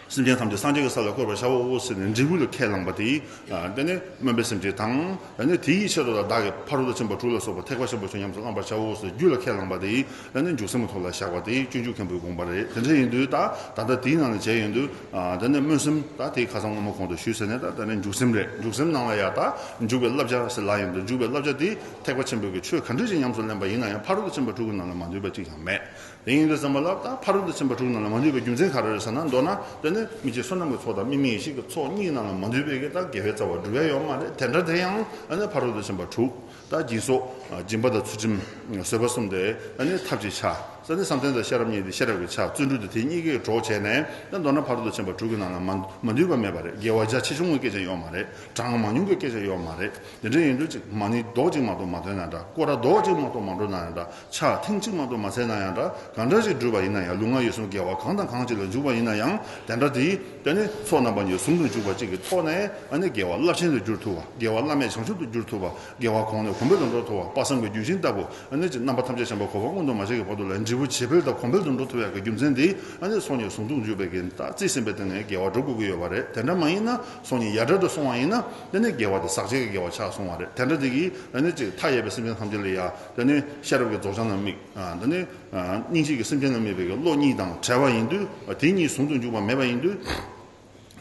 སེམས་ཅན་ཐམས་ཅད་སངས་རྒྱས་ཀྱི་ས་ལ་བཀོད་པར་བྱའོ་ཟེར་ནས་འབྲས་བུ་ལ་ཁས་བླངས་པ་དེ། ཨ། དེ་ནས་སྨོན་པའི་སེམས་བསྐྱེད་དང་། དེ་ནས་དེའི་ཆེད་དུ་ལ་བདག་གིས་ཕ་རོལ་ཏུ་ཕྱིན་པ་དྲུག་ལ་སོགས་པ་ཐེག་པ་ཆེན་པོ་ཆོས་ཉམས་སུ་བླང་བར་བྱའོ་ཟེར་རྒྱུད་ལ་ཁས་བླངས་པ་དེ། དེ་ནས་འཇུག་སེམས་ཀྱི་ཐོག་ལ་བཞག་པ་དེ་སྤྱོད་འཇུག་མཁན་པོའི་དགོངས་པ་རེད། དེ་འདྲ་ཡིན་དུས་ད་ད་ལྟ་དེའི་ནང་ལ་བྱས་ཡོང་དུས། ཨ། དེ་ནས་སྨོན་སེམས་ད་དེ་ཁ་སང་སྔོན་མ་གོང་དུ་ཞུས་ཟིན་ནས། ད་དེ་ནས་འཇུག་སེམས་རེད། འཇུག་སེམས་ནང་ལ་ཡ་ད་འཇུག་པའི་བསླབ་བྱ་ཟེར་ལབ་ཡོང་དུས། འཇུག་པའི་བསླབ་བྱ་དེ་ཐེག་པ་ཆེན་པོའི་གི་ཆོས་ག་འདྲ་ཞིག་ཉམས་སུ་ལེན་པ་ཡིན་ན་ཡང་ཕ་རོལ་ཏུ་ཕྱིན་པ་དྲུག་གི་ནང་ལ་མ་འདུས་པ་གཅིག་ཀྱང་མེད། དེ་ཡིན་དུས་ཙམ་པ་ལ་ད་ཕ་རོལ་ཏུ་ཕྱིན་པ་དྲུག་ནང་ལ་མ་འདུས་པའི་རྒྱུ་མཚན་ག་རེ་རེད་ཟེར་ན། མདོར་ན་དེ་ནི་མི་ཕྱེད་བསོད་ནམས་ཀྱི་ཚོགས་དང་དམིགས་མེད་ཡེ་ཤེས་ཀྱི་ཚོགས་གཉིས་ནང་ལ་མ་འདུས་པའི་གི་ད་དགེ་བའི་རྩ་བ་སྒྲུབ་ཡ་ཡོད་མ་རེད། དེ་འདྲ་དེ་ཡང་ཨ་ནི་ཕ་རོལ་ཏུ་ཕྱིན་པ་དྲུག་ད་སྦྱིན་སོགས། སྦྱིན་པ་དང་ཚུལ་ཁྲིམས། བཟོད་པ་གསུམ་དེ་ཨ་ནི་ཐབས་ཀྱི་ཆ། ས་ནི་བསམ་གཏན་དང་ཤེས་རབ་གཉིས་དེ་ཤེས་རབ་ཀྱི་ཆ། བརྩོན་འགྲུས་དེ་དེ་གཉིས་ཀའི་གྲོགས་བྱས་ནས། ད་མདོར་ན་ཕ་རོལ་ཏུ་ཕྱིན་པ་དྲུག་གི་ནང་ལ་མ་མ་འདུས་པ་མེད་པ་རེད། དགེ་བ་རྒྱ་ཆེ་ཆུང་གི་སྐད་ཆ་ཡོད་མ་རེད། གྲངས་མང་ཉུང་གི་སྐད་ཆ་ཡོད་མ་རེད། དེ་འདྲ་ཡིན་དུས་ཅིག་མ་ཎི་རྡོག་གཅིག་མ་གཏོགས་མ་ཐོན་ན་འདྲ། སྐོར་ར་རྡོག་གཅིག་མ་གཏོགས་མ་འགྲོ་ན་ཡང་འདྲ། ཕྱག་ཐེངས་གཅིག་མ་གཏོགས་མ་འཚལ་ན་ཡང་འདྲ། གང་འདྲ་ཞིག་བསྒྲུབས་པ་ཡིན་ན་ཡང་། ལུས་ངག་ཡིད་གསུམ་དགེ་བ་གང་དང་གང་ཅིག་ལ་འཇུག་པ་ཡིན་ན་ཡང་། དེ་འདྲ་དེ་དེ་ནི་ཚོགས་རྣམ་པ་གཉིས་ཟུང་དུ་འཇུག་པ་གཅིག་གི་ཐོག་ནས། ཨ་ནི་དགེ་བ་རླབས་ཆེན་དུ་འགྱུར་ཐུབ་པ། དགེ་བ་བླ་མེད་བྱང་ཆུབ་ཏུ་འགྱུར་ཐུབ་པ། དགེ་བ་གོང་ནས་གོང་འཕེལ་དུ་འགྲོ་ཐུབ་པ། དཔག་བསམ་གྱི་རྒྱུན་ཤིང་ལྟ་བུ། ཨ་ནི་ཅིག་རྣམ་པ་ཐམས་ཅད་མཁྱེན་པ་གོ་འཕང་མངོན་དུ་མ་བྱས་ཀྱི་བར་དུ་ལ་འབྲས་བུ་ཇེ་འཕེལ་དང་གོང་འཕེལ་དུ་འགྲོ་ཐུབ་ཡག་གི་རྒྱུ་མཚན་དེ། ཨ་ནི་ཚོགས་གཉིས་ཟུང་དུ་འཇུག་པའི་གི་ད་རྩིས་ཟིན་པའི་སྟེང་ནས་དགེ་བ་སྒྲུབ་དགོས་ཀྱི་ཡོད་པ་རེད། དེ་འདྲ་མ་ཡིན་ན། ཚོགས་གཉིས་ཡ་བྲལ་དུ་སོང་བ་ཡིན་ན། དེ་ནི་དགེ་བ་དེ་ཟག་བཅས་ཀྱི་དགེ་བ་ཆགས་སོང་བ་རེད། དེ་འདྲ་དེ་གིས་ཨ་ནི་ཅིག་མཐའ་ཡས་པའི་སེམས་ཅན་ཐམས་ཅད་ལ་ཡ། དེ་ནི་ཤེས་རབ་ཀྱི་རྫོགས་བྱང་ལ་དམིགས། ཨ། དེ་ནི། ཨ། སྙིང་རྗེ་གི་སེམས་ཅན་ལ་དམིགས་པའི་གི་བློ་གཉིས་དང་བྲལ་བ་ཡིན་དུས། དེ་གཉིས་ཟུང་དུ་འཇུག་པ་མེད་པ་ཡིན་དུས།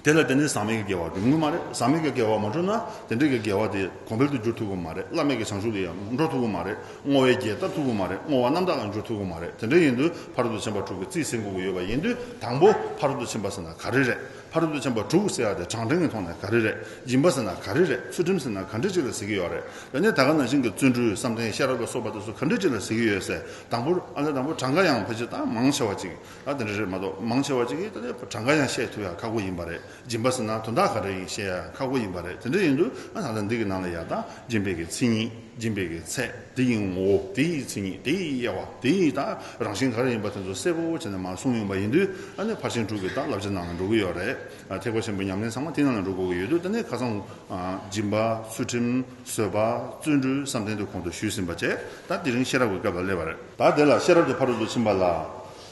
དེ་ལ་དེ་ནི་ཟག་མེད་ཀྱི་དགེ་བ་འགྲུབ་ཀྱི་མ་རེད། ཟག་མེད་ཀྱི་དགེ་བ་མ་འགྲུབ་ན། དེ་འདྲ་གི་དགེ་བ་དེ་གོང་འཕེལ་དུ་འགྱུར་ཐུབ་ཀྱི་མ་རེད། བླ་མེད་ཀྱི་བྱང་ཆུབ་ལ་ཡང་འགྲོ་ཐུབ་ཀྱི་མ་རེད། བསྔོ་བའི་རྒྱས་བཏབ་ཐུབ་ཀྱི་མ་རེད། བསྔོ་བ་རྣམ་དག་ལ་འགྱུར་ཐུབ་ཀྱི་མ་རེད། དེ་འདྲ་ཡིན་དུས་ཕ་རོལ་ཏུ་ཕྱིན་པ་དྲུག་གི་རྩིས་ཟིན་དགོས་ཀྱི་ཡོད་པ་ཡིན་དུས། དང་པོ་ཕ་རོལ་ཏུ་ཕྱིན་པ་ཟེར་ན་ག་རེ་རེད། ཕ་རོལ་ཏུ་ཕྱིན་པ་དྲུག་ཟེར་ཡ་དེ་གྲངས་འདྲེན་གྱི་ཐོག་ནས་ག་རེ་རེད། སྦྱིན་པ་ཟེར་ན་ག་རེ་རེད། ཚུལ་ཁྲིམས་ཟེར་ན་ག་འདྲ་ཅིག་ལ་ཟེར་གྱི་ཡོད་རེད། ཡང་ན་ད་ག་ནང་བཞིན་གྱི་བརྩོན་འགྲུས། བསམ་གཏན། ཤེས་རབ་ལ་སོགས་པ་དེ་ཚོ་ག་འདྲ་ཅིག་ལ་ཟེར་གྱི་ཡོད་ཟེར། དང་པོར། ཨ་ནི་དང་པོ་གྲངས་ཀ་ཡང་ཕལ་ཆེར་ད་མང་ཆེ་བ་ཅིག་ད་དེ་འདྲ་རེད་མ་གཏོགས། མང་ཆེ་བ་ཅིག་གིས་ད་ནི་གྲངས་ཀ་ཡང་བཤད་ཐུབ་ཡ་ཁག་པོ་ཡིན་པ་རེད། སྦྱིན་པ་ཟེར་ན་དོན་དག་ག་རེ་ཡིན་ཤེས་ཡ་ཁག་པོ་ཡིན་པ་རེད། དེ་འདྲ་ཡིན་དུས། ཨ། ད་ལྟ་འདི་གི་ནང་ལ་ཡ་ད་སྦྱིན་པའི་གི་མཚན་ཉིད། སྦྱིན་པའི་གི་ཚད། དེ་ཡི་ངོ་བོ། དེ་ཡི་མཚན་ཉིད། དེ་ཡི་དབྱེ་བ། དེ་ཡི་ད་རང་བཞིན་ག་རེ་ཡིན་པ་དེ་ཚོ་གསལ་པོ་བྱས་ནས་མར་གསུངས་ཡོང་པ་ཡིན་དུས། ཨ་ནི་ཕར་ཕྱིན་དྲུག་གི་ད་བསླབ་བྱ་ནང་ལ་འགྲོ་གི་ཡོད་རེད། ཨ། ཐེག་པ་ཆེན་པོའི་ཉམས་ལེན་ཚང་མ་དེ་ནང་ལ་འགྲོ་དགོས་ཀྱི་ཡོད་དུས། ད་ནི་ཁ་སང་། ཨ། སྦྱིན་པ། ཚུལ་ཁྲིམས། བཟོད་པ། བརྩོན་འགྲུས། བསམ་གཏན་དེ་གོང་དུ་ཞུས་ཟིན་པ་བཅས། ད་དེ་རིང་ཤེས་རབ་ཀྱི་སྐབས་ལ་སླེབས་པ་རེད། ད་དེ་ལ་ཤེས་རབ་ཀྱི་ཕ་རོལ་ཏུ་ཕྱིན་པ་ལ།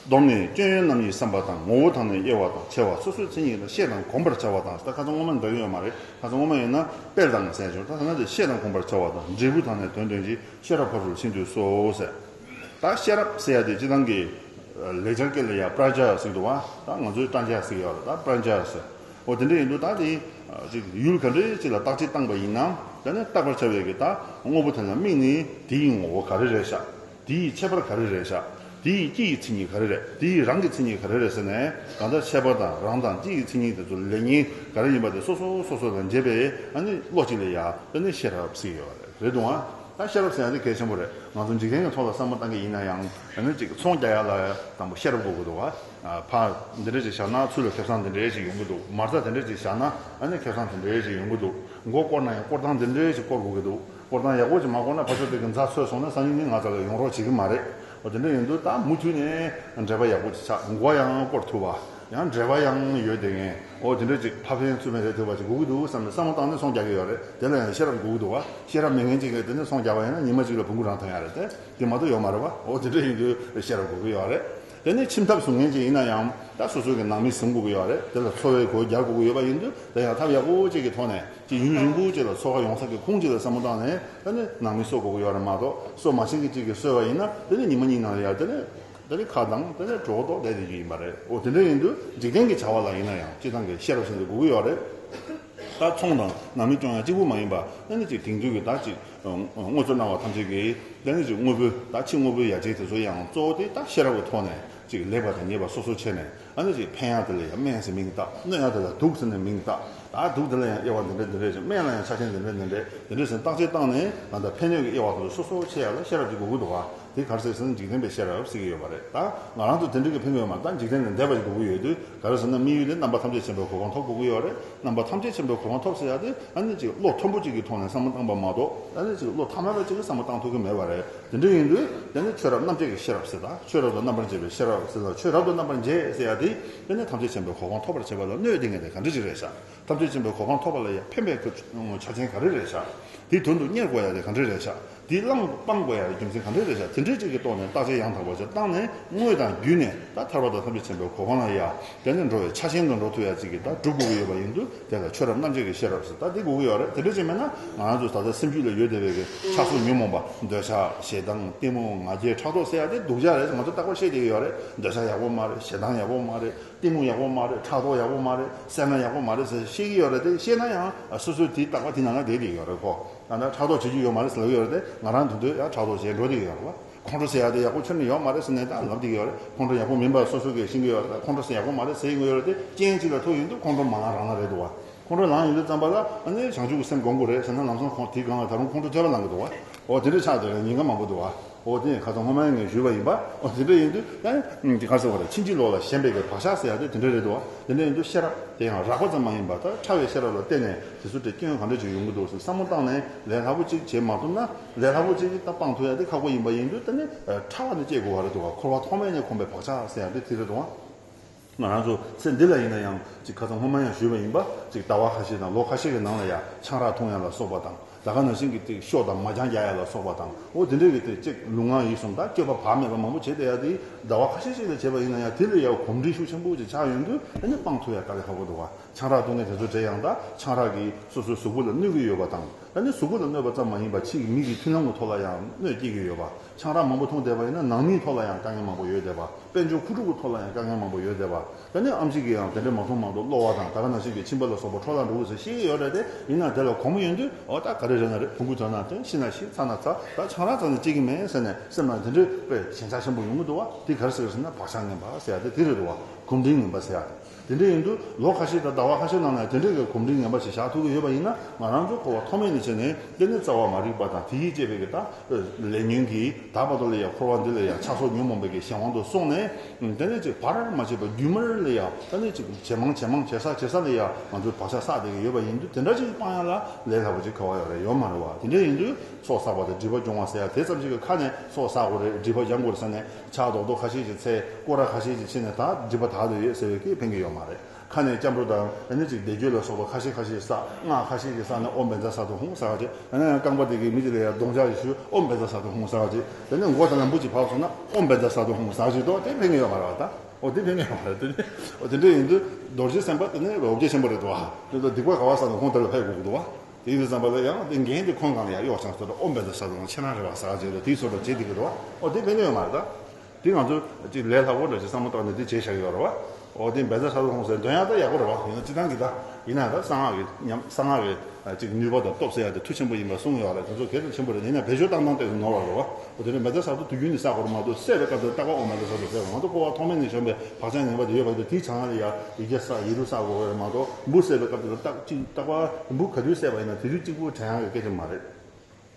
སྡོམ་ནི་སྐྱོན་ཡོན་རྣམ་གཉིས་བསམ་པ་དང་། ངོ་བོ་དང་ནི་དབྱེ་བ་དང་། ཕྱེ་བ་སོ་སོའི་མཚན་ཉིད་དང་། ཤེས་དང་གོམས་པར་བྱ་བ་དང་། ད་ཁ་སང་སྔོན་མ་འདྲ་གི་ཡོད་མ་རེད། ཁ་སང་སྔོན་མ་ཡིན་ན་དཔེར་དང་ཟེར་བྱུང་། ད་ད་ནི་དེ་ཤེས་དང་གོམས་པར་བྱ་བ་དང་། འབྲས་བུ་དང་ནི་དོན་སྟོན་གྱི། ཤེས་རབ་ཕ་རོལ་ཕྱིན་དུས་སོ་ཟེར། ད་ཤེས་རབ་ཟེར་ཡ་དེ་སྤྱིར་བཏང་གི་ལེགས་སྦྱར་སྐད་ལ་ཡ་པྲཛྙཱ་ཟེར་གྱི་འདུག་བ། ད་ང་ཚོས་པྲཛྙཱ་ཟེར་གྱི་ཡོད་རེད། ད་པྲཛྙཱ་ཟེར། འོ་དེ་འདྲ་ཡིན་དུས། ད་དེ་ཅིག་ཡུལ་ག་འདྲ་ཅིག་ལ་བརྟག་དཔྱད་བཏང་པ་ཡིན་ན། ད་ནི་བརྟག་པར་བྱ་བའི་གི་ད་དངོས་པོ་དེ་ལ་དམིགས་ནས། དེ་ཡི་ངོ་བོ་ག་རེ་རེད་ཤག་དེ་ཡི་ཁྱད་པར་ག་རེ་རེད་ཤག་དེ་ཡི་སྤྱི་ཡི་མཚན་ཉིད་ག་རེ་རེད། དེ་ཡི་རང་གི་མཚན་ཉིད་ག་རེ་རེད་ཟེར་ནས། གང་ལྟར་ཁྱད་པར་དང་རང་དང་སྤྱི་ཡི་མཚན་ཉིད་དེ་ཚོ་ལེགས་ཉེས་ག་རེ་ཡིན་པ་དེ་སོ་སོ་སོ་སོ་ལ་འབྱེད་པའི། ཨ་ནི་བློ་གཅིག་ལ་ཡ་ད་ནི་ཤེས་རབ་ཟེར་གྱི་ཡོད་རེད། རེད་འདུག་ཨ། ད་ཤེས་རབ་ཟེར་ཡ་དེ་གལ་ཆེན་པོ་རེད། ང་ཚོ་འཇིག་རྟེན་གྱི་ཐོག་ལ་བསམ་བློ་བཏང་གི་ཡིན་ན་ཡང་། ཨ་ནི་ཅིག་ཚོང་རྒྱག་ཡ་ལ་དང་པོ་ཤེས་རབ་དགོས་ཀྱི་འདུག་བ། ཨ། ཕར་འདི་འདྲ་ཅིག་བཞག་ན་ཚུར་ལ་ཁེ་བཟང་འདི་འདྲ་ཅིག་ཡོང་གི་འདུག་མ་རྩ་འདི་འདྲ་ཅིག་བཞག་ན་ཨ་ནི་ཁེ་བཟང་འདི་འདྲ་ཅིག་ཡོང་གི་འདུག་མགོ་བསྐོར་ན་ཡང་བསྐོར་སྟངས་འདི་འདྲ་ཅིག་བསྐོར་དགོས་ཀྱི་འདུག་བསྐོར་སྟངས་ཡག་པོ་ཅིག་མ་བསྐོར་ན་ཕར་ཕྱོགས་དེ་གི་འཛའ་ཚོས་སོང་ན་སང་ཉིན་ནི་ང་ཚོ་ལ་ཡོང་རོགས་བྱེད་ཀྱི་མ་རེད། འོ་དེ་འདྲ་ཡིན་དུས་ད་མུ་མཐུད་ནས་འགྲེལ་པ་ཡག་པོ་ཅིག་ཆགས། མགོ་ཡང་བསྐོར་ཐུབ་པ། ཡང་འགྲེལ་པ་ཡང་ཡོད་དེ་ངས། འོ་དེ་འདྲ་ཅིག་ཕ་ཕན་ཚུར་ཕན་རེད་ཐུབ་པ་ཅིག་དགོས་ཀྱི་འདུག་བསམ་ནས་བསམ་བློ་བཏང་ནས་ཚོང་རྒྱག་གི་ཡོད་རེད། དེ་ལ་ཡང་ཤེས་རབ་དགོས་ཀྱི་འདུག་བ། ཤེས་རབ་མེད་མཁན་ཅིག་གིས་དེ་ནས་ཚོང་རྒྱག་པ་ཡིན་ན་ཉི་མ་གཅིག་ལ་བོང་གུ་རང་ཐོན་ཡ་རེད་དེ། དེ་མ་གཏོགས་ཡོད་མ་རེད་བ། འོ་དེ་འདྲ་ཡིན་དུས་ཤེས་རབ་དགོས་ཀྱི་ཡོད་རེད། དེ་ནས་ཁྱིམ་ཐབ་བཟུང་མཁན་ཅིག་ཡིན་ན་ཡང་ད་སོ་སོའི་གི་ནང་མི་བཟུང་དགོས་ཀྱི་ཡོད་རེད། དེ་ལ་འཚོ་བའི་སྒོ་རྒྱག་དགོས་ཀྱི་ཡོད་པ་ཡིན་དུས། དེ་ཡང་ཐབས་ཡག་པོ་ཅིག་གི་ཐོག་ནས་ཅིག་ཡུན་རིང་པོ་ཅིག་ལ་འཚོ་ཁ་ཡོང་ས་གི་ཁུངས་ཅིག་ལ་བསམ་བློ་བཏང་ནས། དེ་ནས་ནང་མི་གསོ་དགོས་ཀྱི་ཡོད་རེད་མ་གཏོགས། གསོ་མ་ཤེས་མཁན་ཅིག་གིས་གསོས་པ་ཡིན་ན་དེ་ནས་ཉི་མ་གཉིས་ནང་ལ་ཡར་དེ་ནས། དེ་ནི་ཁ་དང་དེ་ནི་གྲོད་ཁོག་ལྡོག་བསྡད་བསྡད་རྒྱུ་ཡིན་པ་རེད། འོ་དེ་འདྲ་ཡིན་དུས་འཇིག་རྟེན་གྱི་བྱ་བ་ལ་ཡིན་ན་ཡང་སྤྱིར་བཏང་གི་ཤེས་རབ་ཟེར་དུ་དགོས་ཀྱི་ཡོད་རེད། ད་ཚོང་དང་ནང་མི་སྐྱོང་ཡ་གཅིག་པུ་མ་ཡིན་པ། དེ་ནི་ཅིག་དེང་དུས་ཀྱི་ད་ཅིག་དངོས་གཙོ་སྣང་བ་ཐམས་ཅད་ཀྱིས་དེ་ནི་ཅིག་དངོས་པོའི་ད་ཕྱི་དངོས་པོའི་ཡ་གྱལ་དེ་ཚོ་ཡང་གཙོ་བོ་དེ་ད་ཤེས་རབ་ཀྱི་ཐོག་ནས། ཅིག་ལེགས་པ་དང་ཉེས་པ་སོ་སོ་ཕྱེ་ནས། ཨ་ནི་ཅིག་ཕན་ཡག་དེ་ལ་ཡང་སྨན་ཟེར་མིང་བཏགས། གནོད་ཡག་དེ་ལ་དུག་ཟེར་ནས་མིང་བཏགས། ད་དུག་དེ་ལ་ཡང་དབྱེ་བ་འདི་འདྲ་འདི་འདྲ་ཟེར། སྨན་ལ་ཡང་ཆ་ཆེན་འདི་འདྲ་འདི་འདྲ་འདི་འདྲ་ཟེར་བརྟག་དཔྱད་བཏང་ནས། ད་ལྟ་ཕན་གནོད་ཀྱི་དབྱེ་བ་དེ་ཚོ་སོ་སོ་ཕྱེ་ཡག་ལ་ཤེས་རབ་ཅིག་དགོས་ཀྱི་འདུག་ག། དེ་ག་རེ་ཟེར་ཟེར་ན་འཇིག་རྟེན་པའི་ཤེས་རབ་ཟེར་གྱི་ཡོད་པ་རེད། ད་ང་རང་ཚོ་དེ་འདྲ་གི་ཕན་གྱི་ཡོད་མ་རེད། ད་འཇིག་རྟེན་ལས་འདས་པ་ཞིག་དགོས་ཀྱི་ཡོད་དུས། ག་རེ་ཟེར་ན་དམིགས་ཡུལ་དེ་རྣམ་པ་ཐམས་ཅད་མཁྱེན་པའི་གོ་འཕང་ཐོབ་དགོས་ཀྱི་ཡོད་རེད། རྣམ་པ་ཐམས་ཅད་མཁྱེན་པའི་གོ་འཕང་ཐོབ་ཟེར་ཡག་དེ་ཨ་ནི་ཅིག་བློ་མཐོན་པོ་ཅིག་གི་ཐོག་ནས་བསམ་བློ་བཏང་པ་མ་གཏོགས། ཨ་ནི་ཅིག་བློ་ཐ་མལ་པ་ཅིག་གིས་བསམ་བློ་བཏང་ཐུབ་ཀྱི་མེད་པ་རེད། དེ་འདྲ་ཡིན་དུས་དེ་ནི་ཆོས་རབ་རྣམ་འབྱེད་ཀྱི་ཤེས་རབ་ཟེར། ད་ཆོས་རབ་ཏུ་རྣམ་པར་འབྱེད་པའི་ཤེས་རབ་ཟེར་ལ། ཆོས་རབ་ཏུ་རྣམ་པར་འབྱེད་ཟེར་ཡག་དེ་དེ་ནི་ཐམས་ཅད་མཁྱེན་པའི་གོ་འཕང་ཐོབ་པར་བྱེད་པ་ལ་གནོད་དེ་ངེས་དེ་ག་འདྲ་ཅིག་རེད་ཤག། ཐམས་ཅད་མཁྱེན་པའི་གོ་འཕང་ཐོབ་པ་ལ་ཡང་ཕན་པའི་ཆ་རྐྱེན་ག་རེ་རེད་ཤག། དེ་དོན་དུ་གཉེར་དགོས་ཡག་དེ་ག་འདྲ་རེད་ཤག། དེ་བླང་སྤང་དགོས་ཡག་རྒྱུ་མཚན་ག་འདྲ་རེད་ཤག། དེ་འདྲའི་ཅིག་གི་ཐོག་ནས་བརྟག་དཔྱད་ཡང་དག་པ་ཅིག་བཏང་ནས། དངོས་དང་བརྒྱུད་ནས་ད་ཐར་པ་དང་ཐམས་ཅད་མཁྱེན་པའི་གོ་འཕང་ལ་ཡང་དེ་ནས་འགྲོ་བའི་ཆ་ཤས་དུ་འགྲོ་ཐུབ་ཡག་ཅིག་གི་ད་སྒྲུབ་དགོས་ཀྱི་ཡོད་པ་ཡིན་དུས། དེ་ལ་ཆོས་རབ་རྣམ་འབྱེད་ཀྱི་ཤེས་རབ་ཟེར། ད་དེ་དགོས་ཀྱི་ཡོད་རེད། དེ་འདྲ་ཅིག་མེད་ན་ང་རང་ཚོ་ད་ལྟ་སེམས་རྒྱུད་ལ་ཡོད་བསྡད་པའི་གི་ཆགས་སོགས་ཉོན་མོངས་པ། འདོད་ཆགས། ཞེ་སྡང་། གཏི་མུག་ང་རྒྱལ། ཕྲག་དོག་ཟེར་ཡག་དེ་སྡུག་ཅག་རེད། ང་ཚོ་རྟག་པར་ཤེས་བསྡད་ཀྱི་ཡོད་རེད། འདོད་ཆགས་ཡག་པོ་མ་རེད། ཞེ་སྡང་ཡག་པོ་མ་རེད། གཏི་མུག་ཡག་པོ་མ་རེད། ཕྲག་དོག་ཡག་པོ་མ་རེད། བསད་ན་ཡག་པོ་མ་རེད་ཟེར་ཤེས་ཀྱི་ཡོད་རེད། དེ་ཤེས་ན་ཡང་སོ་སོའི་དེའི་རྟག་པ་དེ་ནང་ལ་བསྡད་བསྡད་ཡོད་རེད་ཁོ། ད་ལྟ་ཕྲག་དོག་བྱེད་རྒྱུ་ཡོད་མ་རེད་ཟེར་ལབ་ཀྱི་ཡོད་རེད། དེ་ང་རང་དེ་དུས་ཡང་ཕྲག་དོག་བྱས་འགྲོ་བསྡད་ཀྱི་ཡོད་རེད་བ། ཁོང་ཁྲོ་ཟེར་ཡག་དེ་ཡག་པོ་ཁྱོན་ནས་ཡོད་མ་རེད་ཟེར་ནས་ད་ལབ་བསྡད་ཀྱི་ཡོད་རེད། ཁོང་ཁྲོ་ཡག་པོ་མིན་པ་སོ་སོ་གིས་ཤེས་ཀྱི་ཡོད་རེད། ད་ཁོང་ཁྲོ་ཟེར་ཡག་པོ་མ་རེད་ཟེར་གྱི་ཡོད་རེད། དེ་རྐྱེན་གཅིག་ལ་ཐུག་ཡོང་དུས་ཁོང་ཁྲོ་མང་རང་རང་རེད་འདུག་བ། ཁོང་ཁྲོ་ལངས་ཡོང་དུས་ཙམ་པ་ལ་ཨ་ནི་བྱང་ཆུབ་ཀྱི་སེམས་སྒོམ་དགོས་རེད་ཟེར་ན། ལམ་སང་ཁོང་དེའི་སྒང་ལ་ད་རུང་ཁོང་ཁྲོ་ཐོལ་པ་ལངས་ཀྱི་འདུག་བ། འོ་དེ་འདྲ་ཆགས་བསྡད་ཡོད་ཉེན་ཁ་མང་པོ་འདུག་བ། འོ་དེ་ཁ་སང་སྔོན་མ་ངས་ཞུས་པ་ཡིན་པ། འོ་དེ་འདྲ་ཡིན་དུས་ད་དེ་ག་རེ་ཟེར་བ་རེད། ཕྱིན་ཅི་ལོག་ལ་ཞེན་པའི་གི་བག་ཆགས་ཟེར་ཡག་དེ་དེ་འདྲ་རེད་འདུག་བ། དེ་འདྲ་ཡིན་དུས་ཤེས་རབ་དེ་ཡང་རགས་པ་ཙམ་མ་ཡིན་པ། ད་ཕྲ་བའི་ཤེས་རབ་ལ་བརྟེན་ནས་དེ་ཚོ་དེ་སྐྱོན་ག་འདྲ་ཅིག་ཡོང་གི་འདུག་ཟེར་བསམ་བློ་བཏང་ནས་ལས་སླ་པོ་ཅིག་བྱེད་མ་ཐུབ་ན། ལས་སླ་པོ་ཅིག་ད་སྤང་ཐུབ་ཡག་དེ་ཁག་པོ་ཡིན་པ་ཡིན་དུས། དེ་ནི་ཕྲ་བ་ནས་སྐྱེ་དགོས་པ་རེད་འདུག་བ། འཁོར་བ་ཐོག་མེད་ནས་གོམས་པའི་བག་ཆགས་ཟེར་ཡག་དེ་དེ་རེད་འདུག་བ། ང་རང་ཚོ་ཚེ་འདི་ལ་ཡིན་ན་ཡང་ཅིག་ཁ་སང་སྔོན་མ་ཡང་ཞུས་པ་ཡིན་པ། ཅིག་ཟླ་བ་ཁ་ཤས་དང་ལོ་ཁ་ཤས་ཀྱི་ནང་ལ་ཡང་ཆང་རག་འཐུང་ཡག་ལ་སོགས་པ་དང་། ད་ག་ནང་བཞིན་གྱི་ཅིག་ཤོ་དང་མ་ཅང་རྒྱག་ཡག་ལ་སོགས་པ་དང་། འོ་དེ་འདྲའི་གི་དེ་ཅིག་ལུས་ངག་ཡིད་གསུམ་ད་སྤྱོད་པ་བག་མེད་པ་མང་པོ་བྱས་བསྡད་ཡག་དེ་ཟླ་བ་ཁ་ཤས་ཤིག་ལ་བྱས་པ་ཡིན་ན་ཡང་དེ་ལ་ཡང་གོམས་འདྲིས་ཤུགས་ཆེན་པོ་ཅིག་ཆགས་ཡོང་དུས། ཨ་ནི་སྤང་ཐུབ་ཡག་དཀའ་ལས་ཁག་པོ་འདུག་བ། ཆང་རག་འཐུང་མཁན་དེ་ཚོ་དེ་ཡང་ད་ཆང་རག་གིས་སོ་སོའི་གཟུགས་པོ་ལ་གནོད་ཀྱི་ཡོད་པ་དང་། ད་ནི་གཟུགས་པོ་ལ་གནོད་པ་ཙམ་མ་ཡིན་པར་ཕྱིའི་མིག་གི་མཐུན་ལམ་གྱི་ཐོག་ལ་ཡང་གནོད་སྐྱེལ་གྱི་ཡོད་པ། ཆང་རག་མང་པོ་འཐུང་བསྡད་པ་ཡིན་ན་ནང་མིའི་ཐོག་ལ་ཡང་དཀའ་ངལ་མང་པོ་ཡོད་བསྡད་པ། དཔལ་འབྱོར་མཁོ་སྒྲུབ་ཀྱི་ཐོག་ལ་ཡང་དཀའ་ངལ་མང་པོ་ཡོད་བསྡད་པ། ད་ནི་ཨེམ་ཆི་གིས་ཡང་དེ་འདྲ་མ་འཐུང་མ་གཏོགས་གློ་བ་དང་ད་ག་ནང་བཞིན་གྱི་མཆིན་པ་ལ་སོགས་པ་འཕྲོ་བརླག་འགྲོ་གི་ཟེར་བཤད་ཀྱི་ཡོད་རེད་དེ། ཡིན་ན་དེ་ལ་གོམས་ཡོང་དུས། འོ་ད་ག་རེ་རེད་ན་རེད། བོང་གུ་ཐོན་ན་ཐོན། ཤི་ན་ཤི། ཚ་ན་ཚ། ད་ཆང་རག་ཙམ་ནས་སྐྱེ་གི་མེད་ཟེར་ནས་སེམས་ནང་དེ་འདྲའི་དཔེ་ཞེན་ཆགས་ཆེན་པོ་ཡོང་གི་འདུག་བ། དེ་ག་རེ་ཟེར་ཟེར་ན་བག་ཆགས་ངན་པ་ཟེར་ཡག་དེ་དེ་རེད་འདུག་བ། གོམས་འདྲིས་ངན་པ་ཟེར་ཡག་དེ། དེ་འདྲ་ཡིན་དུས་ལོ་ཁ་ཤས་དང་ཟླ་བ་ཁ་ཤས་ནང་ནས་དེ་འདྲའི་གི་གོམས་འདྲིས་ངན་པ་ཞིག་བཞག་ཐུབ་ཀྱི་ཡོད་པ་ཡིན་ན། ང་རང་ཚོ་འཁོར་བ་ཐོག་མེད་ནས་བྱས་ནས། དེ་ནི་རྩ་བ་མ་རིག་པ་དང་དེ་ཡིས་བསྐྱེད་པའི་གི་ད་ལས་ཉོན་གྱིས་ད་བར་དུ་ལ་ཡང་འཁོར་བ་འདི་ལ་ཡང་ཆགས་སོགས་ཉོན་མོངས་པའི་གི་གཞན་དབང་དུ་སོང་ནས། དེ་ནས་ཅིག་བར་མ་ཆད་པར་རྒྱུན་མར་ལ་ཡང་ད་ནི་ཅིག་ཇེ་མང་ཇེ་མང་ཇེ་སྲ་ཇེ་སྲ་ལ་ཡང་ང་ཚོས་བག་ཆགས་བསགས་བསྡད་ཀྱི་ཡོད་པ་ཡིན་དུས། དེ་འདྲ་ཅིག་སྤང་ཡག་ལ་ལས་སླ་པོ་ཅིག་ག་བ་ཡོད་རེད། ཡོད་མ་རེད་བ། དེ་འདྲ་ཡིན་དུས་ཚོགས་བསགས་པ་དང་སྒྲིབ་པ་སྦྱོང་བ་ཟེར་ཡག་དེ་ཙམ་ཞིག་གི་ཁ་ནས་ཚོགས་བསགས་དགོས་རེད། སྒྲིབ་པ་སྦྱང་དགོས་རེད་ཟེར་ནས། ཕྱག་རྡོག་རྡོག་ཁ་ཤས་ཤིག་འཚལ། སྐོར་ར་ཁ་ཤས་ཤིག་ཕྱིན་ནས་ད་སྒྲིབ་པ་དག་ཏུ་ཡོད་ཟེར་བའི་གིས་ཕན་གྱི་ཡོད་མ་རེད། ཁ་ནས་སྐྱབས་འགྲོ་དང་། ཨ་ནི་ཅིག་བཟླས་བརྗོད་ལ་སོགས་པ་ཁ་ཤས་ཁ་ཤས་བསགས། སྔགས་ཁ་ཤས་ཤིག་བསགས་ནས་ཨོཾ་བཛྲ་ས་ཏྭ་ཧཱུྃ་ཟེར་བ་ཅིག། ཨ་ནི་རྐང་པ་དེ་གིས་མི་དེ་ལ་ཡང་རྡོག་རྒྱག་ཞིག་ཞུ། ཨོཾ་བཛྲ་ས་ཏྭ་ཧཱུྃ་ཟེར་བ་ཅིག། དེ་ནས་མགོ་དེ་ལ་འབུ་ཅིག་ཕབ་སོང་ན་ཨོཾ་བཛྲ་ས་ཏྭ་ཧཱུྃ་ཟེར་བ་ཅིག་འདུག། དེ་ཕན་གྱི་ཡོད་མ་རེད་བ། ད་འོ་དེ་ཕན་གྱི་ཡོད་མ་རེད། དེ་ནས་འོ་དེ་འདྲ་ཡིན་དུས་རྡོ་རྗེ་སེམས་དཔའ་དེ་ནི་འོ་བརྒྱ་ཆེན་པོ་རེད་དོ། དེ་ཚོ་སྡིག་པ་ག་བ་བསགས་ན་ཁོང་དེ་ལ་ཕེབས་དགོས་ཀྱི་འདུག་བ། དེ་ཡིན་དུས་ཙམ་པ་ལ་ཡང་དེ་འགན་དེ་ཁོང་སྒང་ལ་ཡང་གཡོགས་ཀྱང་སོ། ད་ཨོཾ་བཛྲ་ས་ཏྭ་ཧཱུྃ་ཁྱེད་རང་རེད་བ་ཟེར་བ་ཅིག་ལ། དེའི་ཚོ་ལ་བྱེད་བསྡད་ཀྱི་འདུག་བ། འོ་དེ་ཕན་གྱི་ཡོད་མ་རེད་ད། དེ་ང་ཚོ་ཅིག་ལས་སླ་པོ་འདྲ་ཅིག་བསམ་བློ་བཏང་ནས་དེ་བྱས་བཞག་གི་ཡོད་རེད་བ། འོ་དེ་བཛྲ་ས་ཏྭ་ཧཱུྃ་ཟེར་འདོན་ཡག་ད་ཡག་པོ་རེད་བ། ཡིན་ན་སྤྱིར་བཏང་གི་ད་ཡིན་ན་ད་གསང་སྔགས་ཀྱི་ཉམས། གསང་སྔགས་ཀྱི་ཅིག་ནུས་པ་དང་སྟོབས་ཟེར་ཡག་དེ་མཐུ་ཆེན་པོ་ཡིན་པ་གསུངས་ཡོད་རེད། དེ་ཚོ་གལ་ཆེན་པོ་རེད། ཡིན་ན་བེད་སྤྱོད་བཏང་སྟངས་ཏོག་ཙམ་ནོར་བ་རེད་བ། འོ་དེ་ནས་བཛྲ་ས་ཏྭ་དུས་རྒྱུན་ནས་བསགས་དགོས་རེད་མ་གཏོགས། བསད་པའི་སྐབས་དུ་རྟག་པར་ཨོཾ་བཛྲ་ས་ཏྭ་ཟེར་བ་མ་གཏོགས། འཁོར་བ་ཐོག་མེད་ནས་བྱོན་པའི་བག་ཆགས་ངན་པ་དེ་ཡོད་པ་ཡིན་དུས། དེའི་བྱང་ལ་ཡང་ཡི་གེ་བསགས་ཡིག་འབྲུ་བསགས་དགོས་རེད་མ་གཏོགས། འབུ་བསད་པའི་སྐབས་དུ་རྟག་ཅིག་རྟག་པར་འབུ་ག་དུས་བསད་པ་ཡིན་ན་དེ་དུས་གཅིག་པུ་དྲན་ཡག་གི་སྐད་ཆ་མ་རེད།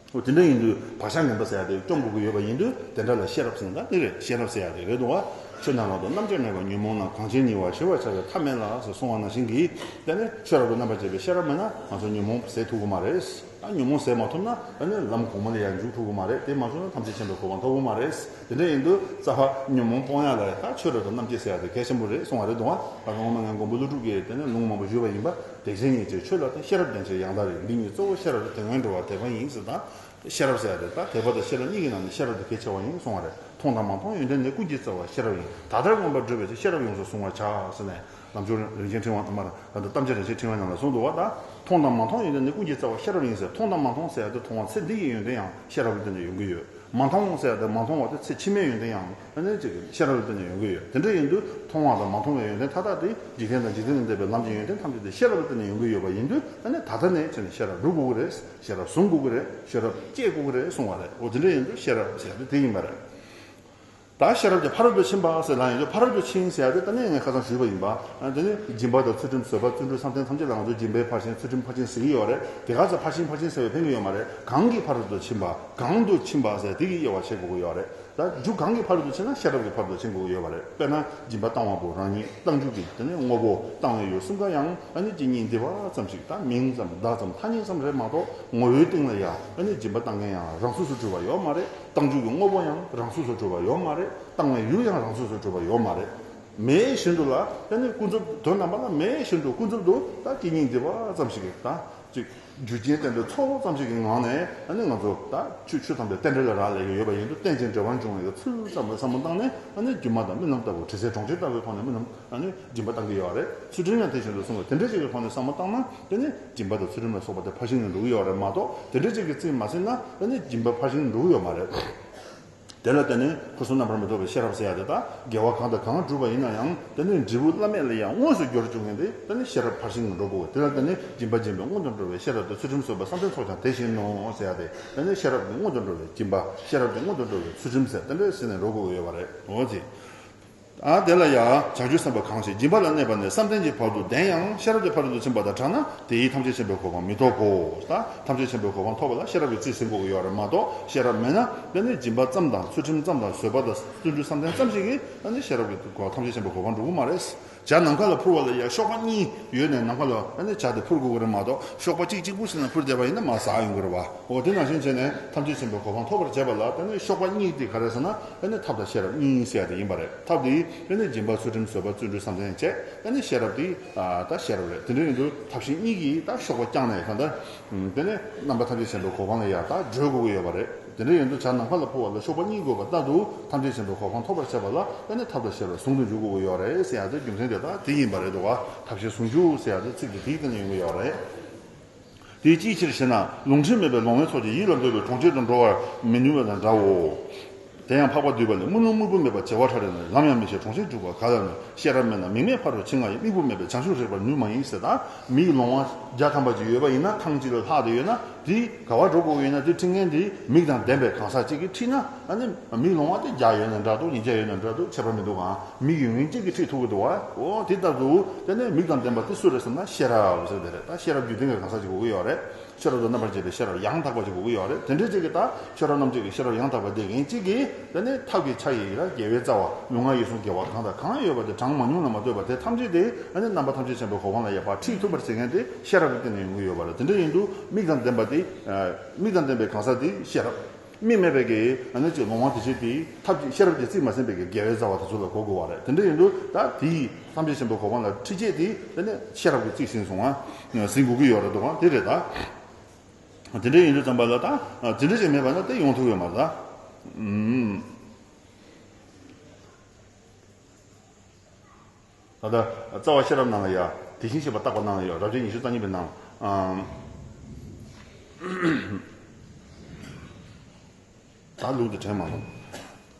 འོ་དེ་འདྲ་ཡིན་དུས་བག་ཆགས་ངན་པ་ཟེར་ཡག་དེ་སྐྱོང་དགོས་ཀྱི་ཡོད་པ་ཡིན་དུས། དེ་འདྲ་ལ་ཤེས་རབ་ཟེར་ན་ད་དེ་རེད། ཤེས་རབ་ཟེར་ཡག་དེ་རེད་འདུག་བ། ཆོས་རྣམས་རང་དུ་རྣམ་དཔྱོད་མེད་པར། ཉོན་མོངས་རྣམས་གང་ཆེར་ཉེ་བར་ཞི་བར་བྱ་བའི་ཐབས་མེད་ལ་ཟེར་གསུངས་པ་ནང་བཞིན་གྱིས། དེ་ནི་ཆོས་རབ་ཏུ་རྣམ་པར་འབྱེད་པའི་ཤེས་རབ་མེད་ན་ང་ཚོ་ཉོན་མོངས་ཟད་ཐུབ་ཀྱི་མ་རེད། ད་ཉོན་མོངས་ཟད་མ་ཐུབ་ན་ཨ་ནི་ལམ་གོང་མ་ལ་ཡང་འཇུག་ཐུབ་ཀྱི་མ་རེད། དེ་མ་བྱུང་ན་ཐམས་ཅད་མཁྱེན་པའི་གོ་འཕང་ཐོབ་ཀྱི་མ་རེད། དེ་འདྲ་ཡིན་དུས་རྩ་བ་ཉོན་མོངས་སྤོང་ཡག་ལ་ད་ཆོས་རབ་ཏུ་རྣམ་འབྱེད་ཟེར་ཡག་དེ་གལ་ཆེན་པོ་རེད་གསུངས་པ་རེད་འདུག་བ། ད་སྔོན་མ་ངས་མགོན་པོ་ཀླུ་སྒྲུབ་ཀྱི་དེ་ནས་ལུང་མང་པོ་ཞུས་པ་ཡིན་པ། བདེ་གཤེགས་ཉིད་ཀྱི་ཆོས་ལ་ད། ཤེས་རབ་ལྡན་ཕྱིར་ཡང་དག་རིག། འདི་ཉིད་གཙོ་བོ་ཤེས་རབ་ཏུ། དོན་ཡོད་འགྲོ་བ་དད་པ་ཡིན་ཟེར། ད་ཤེས་རབ་ཟེར་ཡག་དེ་ད་དད་པ་དང་ཤེས་རབ་གཉིས་ཀྱི་ནང་ནས་ཤེས་རབ་དེ་གལ་ཆེ་བ་ཡིན་གསུངས་པ་རེད། མཐོང་དང་མ་མཐོང་ཡོན་ཏན་ནི། ཀུན་གྱི་རྩ་བ་ཤེས་རབ་ཡིན། ད་ལྟར་ངན་པར་བགྲོད་པའི་ཕྱིར། ཤེས་རབ་ཡོངས་སུ་བཟུང་བར་བྱ་ཟེར་ནས། ལམ་སྦྱོར་རིན་ཆེན་ཕྲེང་བ་ནང་མར་ད་ལྟ་གཏམ་བྱ་རིན་ཆེན་ཕྲེང་བའི་ནང་ལ་གསུངས་འདུག་བ། ད་མཐོང་དང་མ་མཐོང་ཡོན་ཏན་ནི། ཀུན་གྱི་རྩ་བ་ཤེས་རབ་ཡིན་ཟེར། མཐོང་དང་མ་མཐོང་ཟེར་ཡག་དེ་མཐོང་བ་ཚེ་འདི་ཡི་ཡོན་ཏན་ཡང་ཤེས་རབ་ལ་བརྟེན་ནས་ཡོང་གི་ཡོད། མ་མཐོང་ཟེར་ཡག་དེ་མ་མཐོང་བ་དེ་ཚེ་ཕྱི་མའི་ཡོན་ཏན་ཡང་ཨ་ནི་ཅིག་ཤེས་རབ་ལ་བརྟེན་ནས་ཡོང་གི་ཡོད། དེ་འདྲ་ཡིན་དུས་མཐོང་བ་དང་མ་མཐོང་བའི་ཡོན་ཏན་མཐའ་དག་དེ་འཇིག་རྟེན་དང་འཇིག་རྟེན་ལས་འདས་པའི་ལམ་གྱི་ཡོན་ཏན་ཐམས་ཅད་དེ་ཤེས་རབ་ལ་བརྟེན་ནས་ཡོང་གི་ཡོད་པ་ཡིན་དུས། ཨ་ནི་ད་ལྟ་ནས་བྱས་ནས་ཤེས་རབ་སྒྲུབ་དགོས་ཀྱི་རེད། ཤེས་རབ་བཟུང་དགོས་ཀྱི་རེད། ཤེས་རབ་བསྐྱེད་དགོས་ཀྱི་རེད་གསུངས་པ་རེད། འོ་དེ་འདྲ་ཡིན་དུས་ཤེས་རབ་ཟེར་ཡག་དེ་དེ་ཡིན་པ་རེད། ད་ཤེས་རབ་ཀྱི་ཕ་རོལ་ཏུ་ཕྱིན་པ་ཟེར་ལབ་ཡོང་དུས། ཕ་རོལ་ཏུ་ཕྱིན་ཟེར་ཡ་དེ་ད་ནི་ངས་ཁ་སང་ཞུས་པ་ཡིན་པ། ཨ་དེ་ནི་སྦྱིན་པ་དང་ཚུལ་ཁྲིམས་བཟོད་པ་བརྩོན་འགྲུས་བསམ་གཏན་ཐམས་ཅད་ལ་ང་ཚོ་སྦྱིན་པའི་ཕར་ཕྱིན་ཚུལ་ཁྲིམས་ཕར་ཕྱིན་ཟེར་གྱི་ཡོད་རེད། དེ་ག་ཚོད་ཕར་ཕྱིན་ཕར་ཕྱིན་ཟེར་བས་ཕན་གྱི་ཡོད་མ་རེད། གང་གི་ཕ་རོལ་ཏུ་ཕྱིན་པ། གང་དུ་ཕྱིན་པ་ཟེར་དེ་གི་དབྱེ་བ་ཕྱེ་དགོས་ཀྱི་ཡོད་རེད། ད་རྒྱུ་གང་གི་ཕ་རོལ་ཏུ་ཕྱིན་ན་ཤེས་རབ་ཀྱི་ཕ་རོལ་ཏུ་ཕྱིན་དགོས་ཀྱི་ཡོད་པ་རེད། དཔེར་ན་སྦྱིན་པ་བཏང་བ་པོ་རང་ཉིད། བཏང་རྒྱུ་གི་དེ་ནས་དངོས་པོ། བཏང་བའི་ཡུལ་གསུམ་ཀ་ཡང་ཨ་ནི་ཇི་སྙེད་འདི་བ་ཙམ་ཞིག་ད་མིང་ཙམ་བརྡ་ཙམ་ཐ་སྙད་ཙམ་རེད་མ་གཏོགས། ངོ་བོའི་སྟེང་ལ་ཡང་ཨ་ནི་སྦྱིན་པ་བཏང་མཁན་ཡང་རང་སོ་སོ་གྲུབ་པ་ཡོད་མ་རེད། བཏང་རྒྱུ་གི་དངོས་པོ་ཡང་རང་སོ་སོ་གྲུབ་པ་ཡོད་མ་རེད། བཏང་བའི་ཡུལ་ཡང་རང་སོ་སོ་གྲུབ་པ་ཡོད་མ་རེད། མེད་བཞིན་དུ་ལ་ཨ་ནི་ཀུན་རྫོབ་དོན་དམ་པ་ལ་མེད་བཞིན་དུ་ཀུན་རྫོབ་ཏུ་ད་ཇི་སྙེད་འདི་བ་ཙམ་ཞིག་གི་ད་ཅིག་རྒྱུ་རྐྱེན་རྟེན་འབྲེལ་ཚོགས་ཙམ་ཞིག་གི་ངང་ནས་ཨ་ནི་ང་ཚོ་ད་ཆོས་ཆོས་དམ་པའི་རྟེན་འབྲེལ་ལ་རག་ལས་ཀྱི་ཡོད་པ་ཡིན་དུས། རྟེན་ཅིང་འབྲེལ་བར་འབྱུང་བའི་ཚུལ་ཙམ་ལ་བསམ་བློ་བཏང་ནས་ཨ་ནི་སྒྱུ་མ་དང་རྨི་ལམ་ལྟ་བུ་དྲི་ཟའི་གྲོང་ཁྱེར་ལྟ་བུའི་ཐོག་ནས་རྨི་ལམ་ཨ་ནི་སྦྱིན་པ་བཏང་གི་ཡོད་རེད། ཚུལ་ཁྲིམས་ཡང་དེ་བཞིན་དུ་སྲུང་བ། དེ་འདྲ་ཅིག་གི་ཐོག་ནས་བསམ་བློ་བཏང་ན་དེ་ནི་སྦྱིན་པ་དང་ཚུལ་ཁྲིམས་ལ་སོགས་པ་དེ་ཕར་ཕྱིན་ནས་འགྲོ་གི་ཡོད་རེད་མ་གཏོགས། དེ་འདྲ་ཅིག་གི་རྩིས་མ་ཟིན་ན་ཨ་ནི་སྦྱིན་པ་ཕར་ཕྱིན་འགྲོ་གི་ཡོད་མ་རེད། དེ་ལ་བརྟེན་ནས་ཁུ་སིམ་རྣམ་པར་མི་རྟོག་པའི་ཤེས་རབ་ཟེར་ཡ་དེ་ད་དགེ་བ་གང་དང་གང་བསྒྲུབས་པ་ཡིན་ན་ཡང་དེ་ནི་འབྲས་བུ་བླ་མེད་ལ་ཡང་དངོས་སུ་འབྱོར་བཅུག་མཁན་དེ་ད་ནི་ཤེས་རབ་ཕར་ཕྱིན་འགྲོ་དགོས། དེ་ལ་བརྟེན་ནས་སྦྱིན་པ་སྦྱིན་པའི་སྔོན་དུ་འགྲོ་བའི་ཤེས་རབ་དང་། ཚུལ་ཁྲིམས་བཟོད་པ་བསམ་གཏན་ཚོགས་ཀྱང་དེ་བཞིན་ནོ་ཟེར་ཡ་དེ་ད་ནི་ཤེས་རབ་ཀྱི་སྔོན་དུ་འགྲོ་བའི་སྦྱིན་པ། ཤེས་རབ་ཀྱི་སྔོན་དུ་འགྲོ་བའི་ཚུལ་ཁྲིམས་ཟེར་དེ་འདྲ་ཟེར་ནས་འགྲོ་དགོས་ཀྱི་ཡོད་པ་རེད། འོ་ཙི། ཨ་དེ་ལ་ཡང་བྱང་ཆུབ་སེམས་དཔའ་གང་ཞིག་སྦྱིན་པ་ལ་གནས་པ་ནས་བསམ་གཏན་གྱི་བར་དུ་ལྡན་ཡང་ཤེས་རབ་ཀྱི་ཕ་རོལ་ཏུ་ཕྱིན་པ་དང་བྲལ་ན་དེ་ཡིས་ཐམས་ཅད་མཁྱེན་པའི་གོ་འཕང་མི་ཐོབ་བོ། ད་ཐམས་ཅད་མཁྱེན་པའི་གོ་འཕང་ཐོབ་པ་ལ་ཤེས་རབ་ཀྱི་རྩིས་ཟིན་དགོས་ཀྱི་ཡོད་རེད་མ་གཏོགས། ཤེས་རབ་མེད་ན་དེ་ནི་སྦྱིན་པ་ཙམ་དང་ཚུལ་ཁྲིམས་ཙམ་དང་བཟོད་པ་དང་བརྩོན་འགྲུས་བསམ་གཏན་ཙམ་ཞིག་གིས་ཨ་ནི་ཤེས་རབ་ཀྱི་གོ་ཐམས་ཅད་མཁྱེན་པའི་གོ་འཕང་འགྲོ་གི་མ་རེད། ཇ་ནམ་མཁའ་ལ་འཕུར་བ་ལ་ཡང་གཤོག་པ་གཉིས་ཡོད་ནས་ནམ་མཁའ་ལ་ཨ་ནི་ཇ་དེ་འཕུར་དགོས་ཀྱི་རེད་མ་གཏོགས། གཤོག་པ་གཅིག་གཅིག་པུ་ཞིག་ནས་འཕུར་བསྡད་པ་ཡིན་ན་མར་ཟག་ཡོང་གི་རེད་བ། འོ་དེ་ནང་བཞིན་བྱས་ནས་ཐམས་ཅད་མཁྱེན་པའི་གོ་འཕང་ཐོབ་པར་བྱེད་པ་ལ་ཨ་ནི་གཤོག་པ་གཉིས་དེ་ག་རེ་ཟེར་ན་ཨ་ནི་ཐབས་དང་ཤེས་རབ་གཉིས་ཟེར་ཡ་དེ་ཡིན་པ་རེད། ཐབས་དེ་ཨ་ནི་སྦྱིན་པ་ཚུལ་ཁྲིམས་བཟོད་པ་བརྩོན་འགྲུས་བསམ་གཏན་བཅས། ཨ་ནི་ཤེས་རབ་དེ་ཨ་ད་ཤེས་རབ་རེད། དེ་འདྲ་ཡིན་དུས་ཐབས་ཤེས་གཉིས་ཀྱིས་ད་གཤོག་པ་བརྐྱངས་ནས་གང་ལྟར་དེ་ནི་རྣམ་པ་ཐམས་ཅད་མཁྱེན་པའི་གོ་འཕང་ལ་ཡར་ད་བགྲོད་དགོས་ཀྱི་ཡོད་པ་རེད། དེ་འདྲ་ཡིན་དུས་ཇ་ནམ་མཁའ་ལ་འཕུར་བ་ལ་གཤོག་པ་གཉིས་དགོས་པ་ལྟར་དུ་ཐམས་ཅད་མཁྱེན་པའི་གོ་འཕང་ཐོབ་པར་བྱེད་པ་ལ་ཨ་ནི་ཐབས་དང་ཤེས་རབ་ཟུང་དུ་འཇུག་དགོས་ཀྱི་ཡོད་རེད་ཟེར་ཡ་དེ་རྒྱུ་མཚན་དེ་དག་དེ་ཡིན་པ་རེད་འདུག་བ། ཐབས་ཤེས་ཟུང་འཇུག་ཟེར་ཡ་དེ་ཚིག་དེ་དེའི་སྟེང་ནས་ཡོང་གི་ཡོད་རེད། དེ་ཅིའི་ཕྱིར་ཞེ་ན། ལུང་ཁྲིད་མེད་པའི་ལོང་བའི་ཚོགས་ཀྱིས་ཡིད་ལ་འདོད་པའི་གྲོང་ཁྱེར་དུ་འགྲོ་བར་མི་ནུས་པ་དང་འདྲའོ། དེ་ཡང་འཕགས་པ་འདུས་པ་ལས། དམུས་ལོང་དམུས་པོ་མེད་པར་བྱེ་བ་ཕྲ་རེ་ནི། ལམ་ཡང་མི་ཤེས་གྲོང་ཁྱེར་འཇུག་པ་ག་ལ་ནི། ཤེས་རབ་མེད་ན་མིག་མེད་ཕ་རོལ་ཕྱིན་ལྔ་ཡི། དམིགས་བུ་མེད་པས་བྱང་ཆུབ་རེག་པར་ནུས་མ་ཡིན་ཟེར། ད་མིག་ལོང་བ་བརྒྱ་ཐམ་པ་ཅིག་ཡོད་པ་ཡིན་ན། ཐང་ཅིག་ལ་ལྷག་བསྡད་ཡོད་ན། དེ་ག་བར་འགྲོ་དགོས་ཡོད་ན། དེ་ཁྲིད་མཁན་དེ་མིག་དང་ལྡན་པའི་གང་ཟག་ཅིག་གིས་ཁྲིད་ན། ཨ་ནི་མིག་ལོང་བ་དེ་བརྒྱ་ཡོད་ན་འདྲ་འདུག་ཉིས་བརྒྱ་ཡོད་ན་འདྲ་འདུག་ཁྱད་པར་མི་འདུག་ག་མིག་ཡོད་མཁན་གཅིག་གིས་ཁྲིད་ཐུབ་ཀྱི་འདུག་བ། འོ་དེ་ལྟར་དུ་དེ་ནས་མིག་དང་ལྡན་པ་དེ་སུ་རེད་ཟེར་ན་ཤེས་རབ་ཟེར་དེ་རེད། ད་ཤེས་རབ་རྒྱུད་ལྡན་གྱི་གང་ཟག་ཅིག་དགོས་ཀྱི་ཡོད་རེད། ཤེས་རབ་དང་རྣམ་པར་འབྱེད་པའི་ཤེས་རབ་ཡང་དག་པ་ཅིག་དགོས་ཀྱི་ཡོད་རེད། དེ་འདྲའི་ཅིག་གིས་ད་ཤེས་རབ་རྣམ་འབྱེད་ཀྱི་ཤེས་རབ་ཡང་དག་པ་དེ་མཁན་གཅིག་གིས་དེ་ནས་ཐབས་ཀྱི་ཆ་ཡི་ལ་དགེ་བའི་རྩ་བ། ལུས་ངག་ཡིད་གསུམ་དགེ་བ་གང་དང་གང་ཡོད་པ་དེ་གྲངས་མང་ཉུང་ལ་མ་ལྟོས་པར་དེ་ཐམས་ཅད་དེ་ཨ་ནི་རྣམ་པ་ཐམས་ཅད་མཁྱེན་པའི་གོ་འཕང་ལ་ཡར་ཕར་ཁྲིད་ཐུབ་པར་བྱེད་མཁན་དེ་ཤེས་རབ་ཀྱི་སྟེང་ནས་ཡོང་གི་ཡོད་པ་རེད། དེ་འདྲ་ཡིན་དུས་མིག་དང་ལྡན་པ་དེ། མིག་དང་ལྡན་པའི་གང་ཟག་དེ་ཤེས་རབ། མིག་མེད་པའི་གི་ཨ་ནི་ཅིག་ལོང་བ་དེ་བྱེད་དེ་ཐབས་ཀྱི་ཤེས་རབ་ཀྱི་རྩིས་མ་ཟིན་པའི་གི་དགེ་བའི་རྩ་བ་དེ་ཚོ་ལ་གོ་དགོས་པ་རེད། དེ་འདྲ་ཡིན་དུས་ད་དེ་ཐམས་ཅད་མཁྱེན་པའི་གོ་འཕང་ལ་ཁྲིད་བྱེད་དེ་དེ་ནས་ཤེས་རབ་ཀྱི་རྩིས་ཟིན་སོང་ང་། ཟིན་དགོས་ཀྱི་ཡོད་རེད་འདུག་ག་དེ་རེད་ད། དེ་འདྲ་ཡིན་དུས་ཙམ་པ་ལ་ད་དེ་འདྲ་ཅིག་མེད་པ་ན་དེ་ཡོང་ཐུབ་ཡོད་མ་རེད་ད། ཨུམ། ད་ལྟ་རྩ་བ་ཤེས་རབ་ནང་ལ་ཡ། དེ་བཞིན་གཤེགས་པ་བརྟག་པ་ནང་ལ་ཡ། རབ་བྱེད་ཉི་ཤུ་རྩ་གཉིས་པའི་ནང་། ཨམ། ད་ལུགས་འདི་དྲན་མ་སོང་།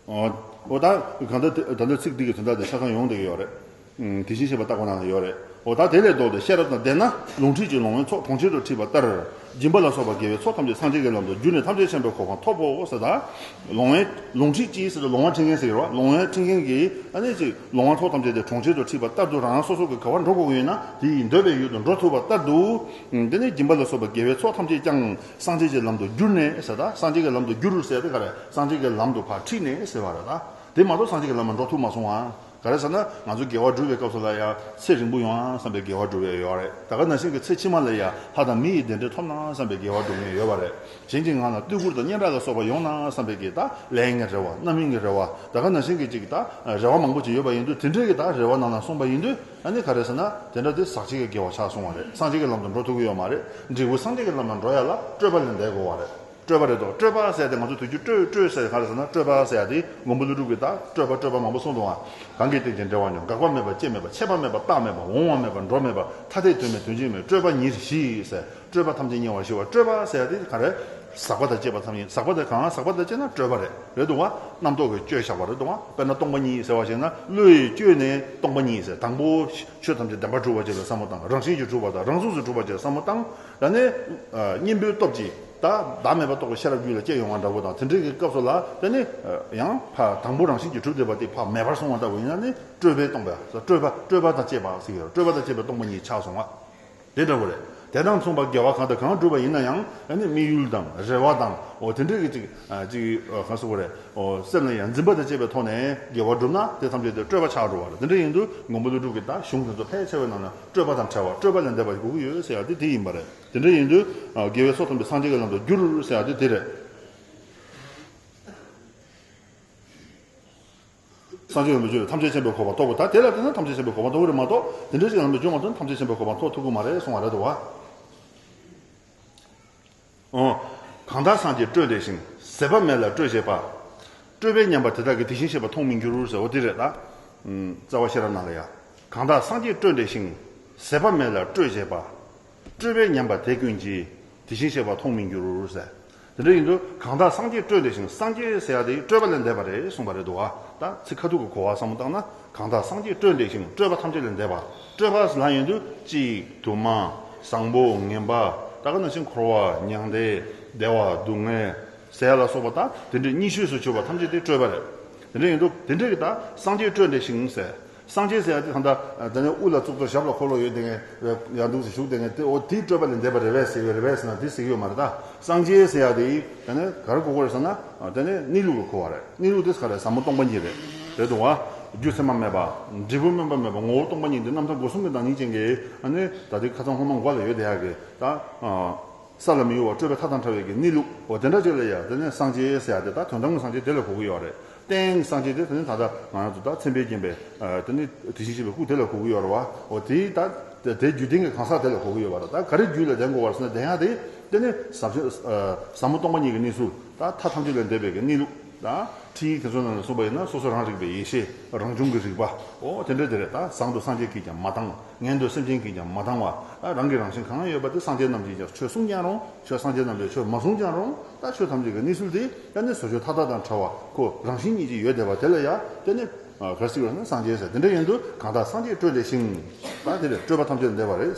ཨོ། ཨོ་ད་གང་ལྟར་ད་ལྟ་ཚིག་འདི་གི་དོན་དག་དེ་ཆ་ཚང་ཡོང་བསྡད་ཀྱི་ཡོད་རེད། ཨུམ། དེ་བཞིན་གཤེགས་པ་བརྟག་པ་ནང་ལ་ཡོད་རེད། ཨོ་ད་དེ་ལས་ལྡོག་སྟེ་ཤེས་རབ་དང་ལྡན་ན་ལོང་ཁྲིད་ཀྱིས་ལོང་བའི་ཚོགས་གྲོང་ཁྱེར་དུ་ཁྲིད་པ་ལྟར། སྦྱིན་པ་ལ་སོགས་པ་དགེ་བའི་ཚོགས་ཐམས་ཅད་སངས་རྒྱས་ཀྱི་ལམ་དུ་བསྒྱུར་ནས་ཐམས་ཅད་མཁྱེན་པའི་གོ་འཕང་ཐོབ་བོ་ཟེར་ད། ལོང་བའི་ལོང་ཁྲིད་ཀྱིས་ཟེར་ཏེ་ལོང་བ་ཁྲིད་མཁན་ཟེར་གྱི་རེད་བ། ལོང་བ་ཁྲིད་མཁན་གྱིས་ཨ་ནི་ཅིག་ལོང་བ་ཚོགས་ཐམས་ཅད་དེ་གྲོང་ཁྱེར་དུ་ཁྲིད་པ་ལྟར་དུ་རང་རང་སོ་སོ་གི་ག་བར་འགྲོ་དགོས་ཡོད་ན་དེ་ཡི་འདོད་པའི་ཡུལ་དུ་འགྲོ་ཐུབ་པ་ལྟར་དུ། དེ་ནས་སྦྱིན་པ་ལ་སོགས་པ་དགེ་བའི་ཚོགས་ཐམས་ཅད་ཀྱང་སངས་རྒྱས་ཀྱི་ལམ་དུ་བསྒྱུར་ནས་ཟེར་ད། སངས་རྒྱས་ཀྱི་ལམ་དུ་བསྒྱུར་ཟེར་དེ་ག་རེ། སངས་རྒྱས་ཀྱི་ལམ་དུ་ཕར་ཁྲིད་ནས་ཟེར་བ་རེད་ད། དེ་མ་གཏོགས་སངས་རྒྱས་ཀྱི་ལམ་ལ་འགྲོ་ཐུབ་མ་སོང་ང་། ག་རེ་ཟེར་ན་ང་ཚོ་དགེ་བ་སྒྲུབ་པའི་སྐབས་སུ་ལ་ཡང་ཚེ་རིང་པོ་ཡོང་ཨ་བསམ་པའི་དགེ་བ་སྒྲུབ་ཡས་ཡོད་རེད། ད་ག་ནང་བཞིན་གྱི་ཚེ་ཕྱི་མ་ལ་ཡང་ལྷ་དང་མི་ཡི་བདེ་འབྲས་ཐོབ་ན་བསམ་པའི་དགེ་བ་སྒྲུབ་མཁན་ཡོད་པ་རེད། གཞན་གྱི་ངང་ལ་བསྟོད་བཀུར་དང་སྙན་གྲགས་ལ་སོགས་པ་ཡོང་ན་བསམ་པའི་གི་ད་ལས་ངན་གྱི་རེ་བ། རྣམ་གཡེང་གི་རེ་བ། ད་ག་ནང་བཞིན་གྱི་ཅིག་ད་རེ་བ་མང་པོ་ཅིག་ཡོད་པ་ཡིན་དུས། དེ་འདྲའི་གི་ད་རེ་བ་ནང་ལ་སོང་པ་ཡིན་དུས། ཨ་ནི་ག་རེ་ཟེར་ན་དེ་འདྲ་དེ་ཟག་བཅས་ཀྱི་དགེ་བ་ཆགས་སོང་བ་རེད། སངས་རྒྱས་ཀྱི་ལམ་དུ་འགྲོ་ཐུབ་ཀྱི་ཡོད་མ་རེད། འབྲས་བུ་སངས་རྒྱས་ཀྱི་ལམ་ལ་འགྲོ་ཡ་ལ་སྤྲོས་པ་ལས་འདས་དགོས་པ་རེད། སྤྲོས་པ་རེད་དོ། སྤྲོས་པ་ཟེར་ཏེ་ང་ཚོ་དུས་རྒྱུན་སྤྲོས་སྤྲོས་ཟེར་ག་རེ་ཟེར་ན། སྤྲོས་པ་ཟེར་ཡ་དེ་མགོན་པོ་ཀླུ་སྒྲུབ་ཀྱིས་ད་སྤྲོས་པ་སྤྲོས་པ་མང་པོ་གསུངས་འདུག་ཨ། གང་གིས་རྟེན་ཅིང་འབྲེལ་བར་འབྱུང་། འགག་པ་མེད་པ་སྐྱེ་མེད་པ། ཆད་པ་མེད་པ་རྟག་མེད་པ། འོང་བ་མེད་པ་འགྲོ་མེད་པ། ཐ་དད་དོན་མེད་དོན་གཅིག་མེད། སྤྲོས་པ་ཉིད་ཞི་ཟེར། སྤྲོས་པ་ཐམས་ཅད་ཉེ་བར་ཞི་བ། སྤྲོས་པ་ཟེར་ཡ་དེ་ག་རེ། ཟག་པ་དང་བཅས་པ་ཐམས་ཅད། ཟག་པ་དེ་གང་ཟག་པ་དང་བཅས་ན་སྤྲོས་པ་རེད། རེད་འདུག་བ། རྣམ་རྟོག་གིས་བཅོས་བཞག་པ་རེད་འདུག་བ། དཔེར་ན་སྟོང་པ་ཉིད་ཟེར་བ་ཞིག་ན་བློ་ཡིས་བཅོས་ནས་སྟོང་པ་ཉིད་ཟེར། དང་པོ་ཆོས་ཐམས་ཅད་བདེན་པར་གྲུབ་པ་ཅིག་ལ་བསམ་བློ་བཏང་། རང་བཞིན་གྱིས་གྲུབ་པ་དང་རང་གཟུགས་སུ་གྲུབ་པ་ཅིག་ལ་བསམ་བློ་བཏང་། ད་ནི་གཉེན་པོའི་སྟོབས་ཀྱིས། ད་བདག་མེད་པ་རྟོགས་པའི་ཤེས་རབ་རྒྱུད་ལ་སྐྱེ་ཡོང་བ་འདྲ་བོ་དང་། དེ་འདྲའི་གི་སྐབས་སུ་ལ་དེ་ནི་ཡང་ཕར་དང་པོ་རང་བཞིན་གྱིས་གྲུབ་བསྡད་པ་དེ་ཕར་མེད་པར་སོང་བ་ལྟ་བུ་ཡིན་ན་ནི་སྤྲོས་པས་སྟོང་པ། སྤྲོས་པ་སྤྲོས་པ་དང་བཅས་པ་ཟེར་གྱི་ཡོད། སྤྲོས་པ་དང་བཅས་པའི་སྟོང་པ་ཉིད་ཆགས་སོང་བ། དེ་འདྲ་བོ་རེད། དེ་དང་མཚུངས་པར་དགེ་བ་གང་དང་གང་བསྒྲུབས་པ་ཡིན་ན་ཡང་ཨ་ནི་དམིགས་ཡུལ་དང་རེ་བ་དང་འོ་དེ་འདྲའི་གི་ཅིག་ཅིག་གང་ཟེར་དགོས་རེད། འོ་སེམས་ལ་ཡང་འཛིན་པ་དང་བཅས་པའི་ཐོག་ནས་དགེ་བ་བསྒྲུབས་ན་དེ་ཐམས་ཅད་དེ་སྤྲོས་པ་ཆགས་འགྲོ་བ་རེད། དེ་འདྲ་ཡིན་དུས་མགོན་པོ་ཀླུ་སྒྲུབ་ཀྱི་ད་གཞུང་དེ་ཚོ་ཕལ་ཆེ་བའི་ནང་ན་སྤྲོས་པ་དང་བྲལ་བ། སྤྲོས་པ་ལས་འདས་པ་ཞིག་དགོས་ཀྱི་ཡོད་ཟེར་ཡ་དེ་དེ་ཡིན་པ་རེད། དེ་འདྲ་ཡིན་དུས་དགེ་བའི་ཚོགས་ཐམས་ཅད་སངས་རྒྱས་ཀྱི་ལམ་དུ་བསྒྱུར་ཟེར་ཡ་དེ་དེ་རེད། སངས་རྒྱས་ལམ་དུ་བསྒྱུར་ཐམས་ཅད་མཁྱེན་པའི་གོ་འཕང་ཐོབ་པ། ད་དེ་ལ་བརྟེན་ནས་ཐམས་ཅད་མཁྱེན་པའི་གོ་འཕང་ཐོབ་ཀྱི་རེད་མ་གཏོགས་དེ་འདྲ་ཞིག་ལམ་དུ་བསྒྱུར་མ་ཐུབ་ན་ཐམས་ཅད་མཁྱེན་པའི་གོ་འཕང་ཐོབ་ཐུབ་ཀྱི་མ་རེད་གསུང་བ་རེད་དོ། འོ། གང་དག་སངས་རྒྱས་སྤྲོས་བྲལ་ཞིང་། ཟད་པ་མེད་ལ་སྤྲོས་བཅས་པ། སྤྲོས་པས་ཉམས་པ་དེ་དག་གིས་དེ་བཞིན་གཤེགས་པ་མཐོང་མི་འགྱུར་ཟེར་བ་དེ་རེད་ད། རྩ་བ་ཤེས་རབ་ནང་ལ་ཡ། གང་དག་སངས་རྒྱས་སྤྲོས་བྲལ་ཞིང་། ཟད་པ་མེད་ལ་སྤྲོས་བཅས་པ། སྤྲོས་པས་ཉམས་པ་དེ་ཀུན་གྱིས། དེ་བཞིན་གཤེགས་པ་མཐོང་མི་འགྱུར་ཟེར། དེ་འདྲ་ཡིན་དུས་གང་དག་སངས་རྒྱས་སྤྲོས་བྲལ་ཞིང་། སངས་རྒྱས་ཟེར་ཡ་དེ་སྤྲོས་པ་ལས་འདས་པ་རེད་གསུངས་པ་རེད་འདུག་བ། ད་ཚིག་ཁ་ཐུག་གི་གོ་བ་བསམ་བློ་བཏང་ན། གང་དག་སངས་རྒྱས་སྤྲོས་བྲལ་ཞིང་། སྤྲོས་པ་ཐམས་ཅད་ལས་འདས་པ། སྤྲོས་པ་ལ་ཡིན་དུས་གཅིག་དུ་མ། བཟང་པོ་ངན་པ། ད་ག་ནང་བཞིན་འཁོར་བ་མྱང་འདས། བདེ་བ་སྡུག་བསྔལ་ཟེར་ཡ་ལ་སོགས་པ་ད་དེ་འདྲའི་གཉིས་ཤོས་སུ་གྱུར་པ་ཐམས་ཅད་དེ་སྤྲོས་པ་རེད། དེ་འདྲ་ཡིན་དུས་དེ་འདྲ་གི་ད་སངས་རྒྱས་སྤྲོས་བྲལ་ཞིང་ཟེར། སངས་རྒྱས་ཟེར་ཡ་དེ་ད་ལྟ་དེ་ནས་དབུ་ལ་གཙུག་ཏོར་ཞབས་ལ་འཁོར་ལོ་ཡོད་དེ་ངས་ཡར་འདུག་སེ་བཞུགས་དེ་ངས་དེ་འོ་དེའི་སྤྲོས་པ་ལས་འདས་པ་རེད་པས་ཟེར་བའི་རེད་པས་ཟེར་ན་དེ་ཟེར་གྱི་ཡོད་མ་རེད་ད། སངས་རྒྱས་ཟེར་ཡ་དེ་དེ་ནས་ག་རེ་གོ་དགོས་རེད་ཟེར་ན་དེ་ནས་གནས་ལུགས་ལ་གོ་བ་རེད། གནས་ལུགས་དེ་ག་རེ་ཟབ་མོ་སྟོང་པ་ཉིད་རེད། རེད་འདུག་བ། རྒྱུ་མཚན་མ་མེད་པ། འབྲས་བུ་སྨོན་པ་མེད་པ། ངོ་བོ་སྟོང་པ་ཉིད་དེ་རྣམ་ཐར་སྒོ་གསུམ་གྱི་བདག་ཉིད་ཅན་གྱི་ཨ་ནི་ད་དེ་ཁ་ཚང་སྔོན་མ་མགོ་ལ་ཡོད་དེ་ཡ་གི་ད། ས་ལ་མི་གཡོ་བ་སྤྲོས་པའི་མཐའ་དང་བྲལ་བའི་གི་གནས་ལུགས་འོ་དེ་འདྲ་ཅིག་ལ་ཡ་དེ་ནས་སངས་རྒྱས་ཟེར་ཡ་དེ་ད་དོན་དམ་གྱི་སངས་རྒྱས་དེ་ལ་གོ་གི་ཡོད་རེད། རྟེན་སངས་རྒྱས་དེ་དེ་ནས་ད་ལྟ་ང་རང་ཚོ་ད་མཚན་དཔེས་བརྒྱན་པའི་དེ་ནས་དེ་བཞིན་གཤེགས་པའི་སྐུ་དེ་ལ་གོ་གི་ཡོད་རེད་བ། འོ་དེ་ད་དེ་རྒྱུད་ལྡན་གྱི་གང་ཟག་དེ་ལ་གོ་གི་ཡོད་པ་རེད། ད་ག་རེ་རྒྱུད་ལ་ལྡན་དགོས་པ་རེད་ཟེར་ན་དེ་ཡང་དེ་དེ་ནས་ཟབ་ཟབ་མོ་སྟོང་པ་ཉིད་ཀྱི་གནས་ཚུལ་ད་མཐའ་ཐམས་ཅད་ལས་འདས་པའི་གི་གནས་ལུགས། ད་ཁྲིད་ཡིག་དེ་ཚོ་ནང་ལ་གསུངས་པ་ཡིན་ན་སོ་སོ་རང་རིག་པའི་ཡེ་ཤེས་རང་བྱུང་གི་རིག་པ། འོ་དེ་འདྲ་དེ་རེད། ད་བཟང་དུ་སངས་རྒྱས་ཀྱིས་ཀྱང་མ་བཏང་། ངན་དུ་སེམས་ཅན་གྱིས་ཀྱང་མ་བཏང་བ། ད་རང་གི་རང་བཞིན་གང་ཡོད་པ་དེ་སངས་རྒྱས་རྣམས་ཀྱིས་ཀྱང་ཆོས་གསུངས་ཀྱང་རུང་། ཆོས་སངས་རྒྱས་རྣམས་ཀྱིས་ཆོས་མ་གསུངས་ཀྱང་རུང་། ད་ཆོས་ཐམས་ཅད་ཀྱི་གནས་ཚུལ་དེ་ད་ནི་བཟོ་བཅོས་མཐའ་དག་དང་བྲལ་བ་ཁོ་རང་བཞིན་ཉིད་ཀྱིས་ཡོད་བསྡད་པ་དེ་ལ་ཡ་དེ་ནི་ག་རེ་ཟེར་བ་ན་སངས་རྒྱས་ཟེར། དེ་འདྲ་ཡིན་དུས་གང་དག་སངས་རྒྱས་སྤྲོས་བྲལ་ཞིང་། ད་དེ་ལས་སྤྲོས་པ་ཐམས་ཅད་འདས་པ་རེད།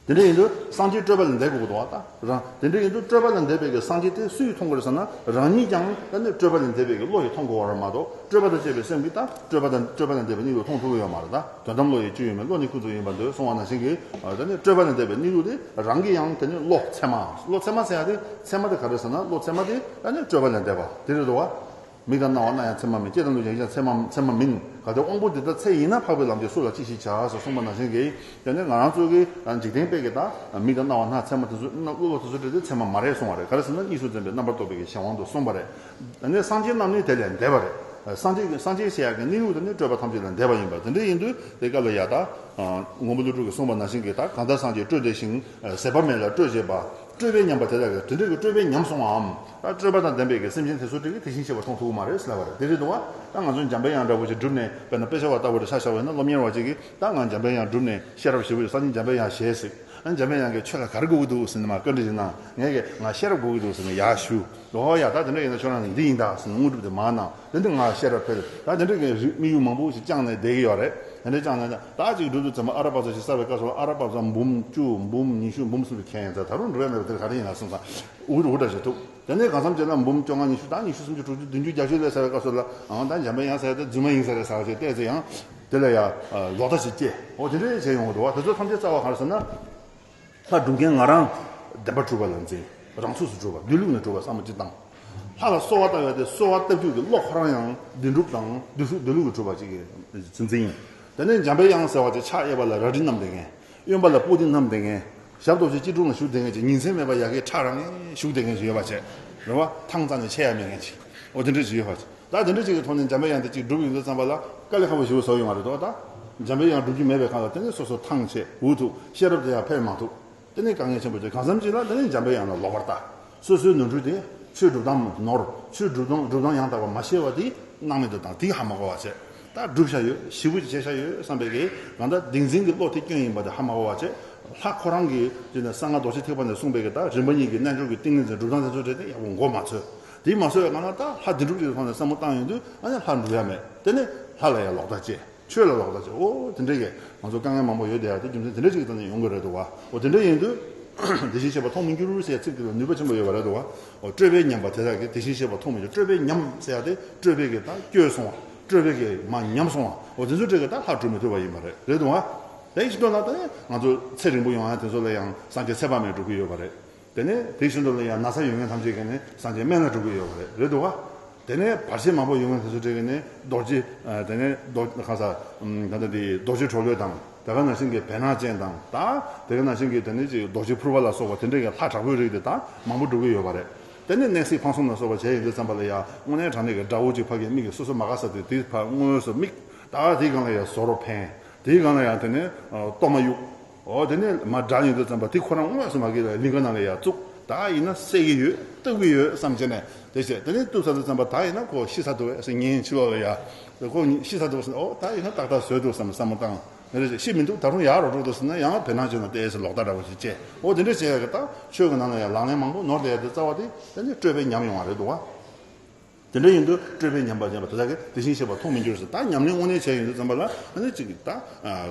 དེ་འདྲ་ཡིན་དུས་སངས་རྒྱས་སྤྲོས་པ་ལས་འདས་དགོས་ཀྱི་འདུག་བ། ད་རང་དེ་འདྲ་ཡིན་དུས་སྤྲོས་པ་ལས་འདས་པའི་གི་སངས་རྒྱས་དེ་སུས་མཐོང་དགོས་རེད་ཟེར་ན། རང་ཉིད་ཀྱང་ད་ནི་སྤྲོས་པ་ལས་འདས་པའི་གི་བློ་ཡིས་མཐོང་དགོས་པ་རེད་མ་གཏོགས། སྤྲོས་པ་དང་བཅས་པའི་སེམས་ཀྱིས་ད་སྤྲོས་པ་དང་སྤྲོས་པ་ལས་འདས་པའི་གནས་ལུགས་མཐོང་ཐུབ་ཀྱི་ཡོད་མ་རེད། ད་དོན་དམ་བློ་ཡི་སྤྱོད་ཡུལ་མིན། བློ་ནི་ཀུན་རྫོབ་ཡིན་པར་འདོད་གསུངས་པ་ནང་བཞིན་གྱི་ད་ནི་སྤྲོས་པ་ལས་འདས་པའི་གནས་ལུགས་དེ་རང་གིས་ཡང་དེ་ནི་བློ་ཚད་མ། བློ་ཚད་མ་ཟེར་ཡ་དེ་ཚད་མ་དེ་ག་རེ་ཟེར་ན་བློ་ཚད་མ་དེ་ད་ནི་སྤྲོས་པ་ལས་འདས་པ་དེ་རེད་འདུག་བ། མིག་དང་རྣ་བ་སྣ་ཡང་ཚད་མ་མིན། ལྕེ་དང་ལུས་ཀྱང་ཡིད་ཀྱང་ཚད་མ་ཚད་མ་མིན། གལ་ཏེ་དབང་པོ་འདི་དག་ཚད་ཡིན་ན། འཕགས་པའི་ལམ་གྱི་སྲོག་ལ་ཅི་ཞིག་བྱ་ཟེར་གསུངས་པ་ནང་བཞིན་གྱི། དེ་ནས་ང་རང་ཚོ་གི་འཇིག་རྟེན་པའི་གི་ད་མིག་དང་རྣ་བ་སྣ་ཚད་མ་དེ་ཚོ་བློ་བློ་དེ་ཚོ་དེ་ཚད་མ་མ་རེད་གསུངས་པ་རེད། ག་རེ་ཟེར་ན་གཉིས་སུ་འཛིན་པའི་རྣམ་པར་རྟོག་པའི་གི་གཞན་དབང་དུ་སོང་བ་རེད། དེ་ནས་སངས་རྒྱས་རྣམས་ནི་དེ་ལས་འདས་པ་རེད། སངས་རྒྱས་སངས་རྒྱས་ཞེས་ཡ་གི་གནས་ལུགས་དེ་ནི་སྤྲོས་པ་ཐམས་ཅད་ལས་འདས་པ་ཡིན་པ། དེ་འདྲ་ཡིན་དུས་དེ་སྐབས་ལ་ཡ་ད་མགོན་པོ་ཀླུ་སྒྲུབ་ཀྱིས་གསུངས་པ་ནང་བཞིན་གྱི་ད་གང་དག་སངས་རྒྱས་སྤྲོས་བྲལ་ཞིང་། ཟད་པ་མེད་ལ་སྤྲོས་བཅས་པ། སྤྲོས་པས་ཉམས་པ་དེ་དག་གིས། དེ་འདྲ་གི་སྤྲོས་པས་ཉམས་སོང་བའམ། ད་སྤྲོས་པ་དང་ལྡན་པའི་གི་སེམས་ཅན་དེ་ཚོ་དེ་གིས་དེ་བཞིན་གཤེགས་པ་མཐོང་ཐུབ་ཀྱི་མ་རེད་ཟེར་བ་རེད། དེ་རེད་འདུག་བ། ད་ང་ཚོ་འཇམ་པའི་དབྱངས་འདྲ་བོ་ཞིག་བསྒྲུབས་ནས། དཔེར་ན་དཔེ་ཆ་བ་ལྟ་བུ་རེ་ཆ་བཞག་པ་ཡིན་ན། སློབ་གཉེར་བ་ཅིག་གིས་ད་ང་འཇམ་པའི་དབྱངས་བསྒྲུབས་ནས་ཤེས་རབ་ཞེ་པོ་ཅིག་སངས་རྒྱས་འཇམ་པའི་དབྱངས་ཞེས་ཟེར། ཨ་འཇམ་པའི་དབྱངས་ཀྱིས་ཁྱོད་ལ་ག་རེ་དགོས་ཀྱི་འདུག་ཟེར་ནས་མར་བཀའ་འདྲི་ཞིག་གནང་། ངས་ཀྱིས་ང་ཤེས་རབ་དགོས་ཀྱི་འདུག་ཟེར་ནས་ཡར་ཞུ། ཨོ་ཡ། ད་དེ་འདྲ་ཡིན་ན་ཁྱོད་རང་འདི་ཡིན་ད་ཟེར་ནས་དངོས་གྲུབ་དེ་མར་གནང་། དེ་འདི་ང་ཤེས་རབ་འཕེལ། ད་དེ་འདྲ་གི་རིགས་དམིགས་ཡུལ་མང་པོ་ཞིག་བཅངས་ནས་བསྡད་ཀྱི་ཡོད་རེད། དེ་འདྲ་བཅངས་ནས་ད་ཅིག་སྒྲུབ་དུས་ཚང་མ་ཨ་ར་པ་ཙ་ཞིག་བསགས་པའི་སྐབས་སུ། ཨ་ར་པ་ཙ་འབུམ་བཅུ་འབུམ་ཉི་ཤུ་འབུམ་གསུམ་དུ་ཁྱེར་ཡིན་ཙང་། ད་རུང་འགྲོ་ཡ་མེད་པ་དེ་ག་རེ་ཡིན་ན་གསུངས་ཙང་། འུ་འུ་འདྲ་ཞིག་ཐུབ། དེ་ནས་གང་འཚམ་བྱས་ན་འབུམ་བཅོ་ལྔ་ཉི་ཤུ། ད་ཉི་ཤུ་སུམ་ཅུ་དྲུག་ཅུ་བདུན་ཅུ་བརྒྱད་ཅུ་སླེབས་ཟེར་བའི་སྐབས་སུ་ལ། ཨང་། ད་འཇམ་པའི་དབྱངས་ཟེར་ཡ་དེ་རྫུན་མ་ཡིན་ས་རེད་ཟེར་བ་ཞིག་བལྟས་ཚེ་ཡང་། དེ་ལ་ཡ་ལོག་ལྟ་ཞིག་སྐྱེ། འོ་དེ་འདྲ་བྱས་ཡོང་གི་འདུག་བ། དེ་ཚོ་ཐམས་ཅད་རྩ་བ་ག་རེ་ཟེར་ན། ལྷ་སྒྲུབ་མཁན་ང་རང་བདེན་པར་གྲུབ་པ་ལ་འཛིན། རང་ཚུགས་སུ་གྲུབ་པ། སྡོད་ལུགས་ནས་གྲུབ་པ་བསམ་བློ་ཅིག་བཏང་། ལྷ་ལ་གསོལ་བ་བཏབ་ཡ་དེ་གསོལ་བ་བཏབ་རྒྱུ་གི་བློ་ཁོ་རང་ཡང་བདེན་གྲུབ་དང་བདེན་གྲུབ་སྡོད་ལུགས་ཀྱིས་གྲུབ་པ་ཅིག་གི་འཛིན་ཡིན། དེ་ནས་འཇམ་པའི་དབྱངས་ཟེར་བ་དེ་ཕྱག་གཡས་པ་ལ་རལ་གྲི་བསྣམས་བསྡད་མཁན། གཡོན་པ་ལ་པུ་ཏི་བསྣམས་བསྡད་མཁན། ཞབས་རྡོ་རྗེ་སྐྱིལ་ཀྲུང་ལ་བཞུགས་བསྡད་མཁན་ཅིག་ཉིན་མཚན་མེད་པར་ཡ་གིའི་ཁྲག་རང་ངེ་བཞུགས་བསྡད་མཁན་ཅིག་ཡོད་པ་བྱས། རེད་བ། ཐང་རྩ་ནས་ཆད་ཡ་མེད་མཁན་ཅིག་འོ་དེ་འདྲ་ཅིག་ཡོད་པ་བྱས། ད་དེ་འདྲ་ཅིག་གི་ཐོག་ནས་འཇམ་པའི་དབྱངས་དེ་ཅིག་སྒྲུབ་ཡོང་དུས་ཙམ་པ་ལ་དཀའ་ལས་ཁག་པོ་ཞེ་པོ་བཟོ་ཡོང་བ་རེད་དོ། ད་འཇམ་པའི་དབྱངས་སྒྲུབ་རྒྱུ་མེད་པའི་སྒང་ལ་དེ་ནས་སོ་སོ་ཐང་ཆད། འུ་ཐུག་ཤེས་རབ་དེ་ཡང་འཕེལ་མ་ཐུབ། དེ་ནས་དཀའ་ངལ་ཆེན་པོ་བྱས། གང་འཚམ་ཅིག་ལ་དེ་ནས་འཇམ་པའི་དབྱངས་ལ་ལོག་པར་ལྟ། སོ་སོའི་ནོར་འཁྲུལ་དེ། ཆོས་སྒྲུབ་སྟངས་ནོར། ཆོས་སྒྲུབ་སྟངས་སྒྲུབ་སྟངས་ཡང་དག་པ་མ་ཤེས་པ་དེ་སྣང་མེད་དུ་བཏང་། དེ་ཧ་མ་གོ་བ་བྱས། ད་སྒྲུབ་བྱ་ཡོད། ཞེ་པོ་ཅིག་བྱས་བྱ་ཡོད་བསམ་པའི་གི་གང་ལྟར་བདེན་འཛིན་གྱི་བློ་དེ་སྐྱོན་ཡིན་པ་དེ་ཧ་མ་གོ་བ་བྱས། ལྷ་ཁོ་རང་གིས་དེ་ནས་གསང་སྔགས་རྡོ་རྗེ་ཐེག་པ་ནས་གསུངས་པའི་གི་ད་རིམ་པ་གཉིས་ཀྱི་རྣལ་འབྱོར་གྱི་ཏིང་ངེ་འཛིན་སྒྲུབ་སྟངས་དེ་ཚོ་དེ་ཡག་པོ་མགོ་མ་ཚོས། དེ་མ་ཚོས་པའི་སྒང་ལ་ད་ལྷ་བདེན་གྲུབ་ཀྱི་ཐོག་ནས་བསམ་བློ་བཏང་ཡོང་དུས། ཨ་ནི་ལྷ་འགྲུབ་ཡ་མེད། དེ་ནས་ལྷ་ལ་ཡང་ལོག་ལྟ་སྐྱེ། ཆོས་ལ་ལོག་ལྟ་སྐྱེ། འོ་དེ་འདྲ་གི་ང་ཚོ་དཀའ་ངལ་མང་པོ་ཡོད་དེ། ཡ་དེ་རྒྱུ་མཚན་དེ་འདྲ་ཅིག་གི་ཐོག་ནས་ཡོང་གི་རེད་འདུག་བ། འོ་དེ་འདྲ་ཡིན་དུས། དེ་བཞིན་གཤེགས་པ་མཐོང་མི་འགྱུར་ཟེར་ཚིག་དེ་ལ་ནུས་པ་ཆེན་པོ་ཡོད་པ་རེད་འདུག་བ། འོ་སྤྲོས་པས་ཉམས་པ་དེ་དག་གིས་དེ་བཞིན་གཤེགས་པ་མཐོང་མི་འགྱུར། སྤྲོས་པས་ཉམས་ཟེར་ཡ་དེ་སྤྲོས་པས་ཀྱི་ད་སྐྱོ་སོང་བ། སྤྲོས་པས་ཀྱི་མ་ཉམས་སོང་བ། འོ་དེ་ཚོའི་གྲས་ཀྱིས་ད་ལྷ་སྒྲུབ་མི་ཐུབ་པ་ཡིན་པ་རེད། རེད་འདུག་བ། དེ་ཡི་ཕྱིར་དུ་ལ་ད་ནི་ང་ཚོ་ཚེ་རིང་པོ་ཡོང་ཡ་དེ་ཚོ་ལ་ཡང་སངས་རྒྱས་ཚེ་དཔག་མེད་སྒྲུབ་ཀྱི་ཡོད་པ་རེད། དེ་ནས་དེའི་ཤིན་ཏུ་ལ་ཡང་ན་ཚ་ཡོད་མཁན་ཐམས་ཅད་ཀྱིས་ནི་སངས་རྒྱས་སྨན་བླ་སྒྲུབ་ཀྱི་ཡོད་པ་རེད། རེད་འདུག་བ། དེ་ནས་བར་ཆད་མང་པོ་ཡོད་མཁན་དེ་ཚོ་གྲས་ཀྱིས་ནི་རྡོ་རྗེ། དེ་ནས་རྡོ་གང་ཟག་ད་ལྟ་དེ་རྡོ་རྗེ་གྲོ་ལོད་དང་། དེ་ག་ནང་བཞིན་གྱི་བེར་ནག་ཅན་དང་། ད་དེ་ག་ནང་བཞིན་གྱི་དེ་ནས་ཅིག་རྡོ་རྗེ་ཕུར་པ་ལ་སོགས་པ་དེ་འདྲའི་གི་ལྷ་དྲག་པོའི་རིགས་དེ་ད་མང་པོ་སྒྲུབ་ཀྱི་ཡོད་པ་རེད། དེ་ནས་གནས་སྲིད་འཕང་གསུམ་ལ་སོགས་པ་བྱས་ཡོང་དུས་ཙམ་པ་ལ་ཡང་དངོས་གནས་དྲང་གནས་ཀྱི་དགྲ་བོ་གཅིག་ཕ་གིའི་མིག་གིས་སོ་སོ་མ་དགའ་ས་དེ་དེ་ཕར་དངོས་སུ་མིག་ད་དེའི་སྒང་ལ་ཡང་ཟོར་རོ་འཕེན། དེའི་སྒང་ལ་ཡང་དེ་ནས་གཏོར་མ་གཡུག་འོ་དེ་ནས་མར་དགྲ་ཡོང་དུས་ཙམ་པ་དེ་ཁོ་རང་དངོས་སུ་མ་གིས་ལ་ལིང་ག་ནང་ལ་ཡར་བཙུགས། ད་ཡིན་ན་བསད་ཀྱི་ཡོད། གཏུབ་ཀྱི་ཡོད་བསམ་བྱས་ནས་དེ་བྱས། དེ་ནས་གཏུབ་ཚར་དུས་ཙམ་པ་ད་ཡིན་ན་ཁོ་ཤི་ཚར་འདུག་ཟེར། ངའི་ཕྱི་ལོགས་ལ་ཡ་ཁོ་ཤི་ཚར་འདུག་ཟེར། འོ་ད་ཡིན་ན་ཏག་ཏག་བཟོས་འདུག་བསམ་བསམ་བློ་བཏང་། ངས་རེ་ཞིག་ཤི་མི་འདུག་ད་རུང་ཡར་རོ་འགྲོ་འདུག་ཟེར་ན་ཡང་བེར་ནག་ཅན་ལ་བལྟས་ཟེར་ལོག་ལྟ་འདྲ་བོ་ཞིག་བྱས། འོ་དེ་འདྲ་བྱས་ཡ་གི་ད་ཆོས་ཀྱི་ནང་ལ་ཡ་ལག་ལེན་མང་པོ་ནོར་བསྡད་ཡ་དེ་རྩ་བ་དེ་ད་ནི་སྤྲོས་པས་ཉམས་ཡོང་བ་རེད་འདུག་བ། དེ་འདྲ་ཡིན་དུས་སྤྲོས་པས་ཉམས་པ་ཅན་པ་དེ་དག་གིས་དེ་བཞིན་གཤེགས་པ་མཐོང་མི་འགྱུར་ཟེར། ད་ཉམས་ལེན་དངོས་གནས་བྱས་ཡོང་དུས་ཙམ་པ་ལ་ཨ་ནི་གཅིག་གིས་ད་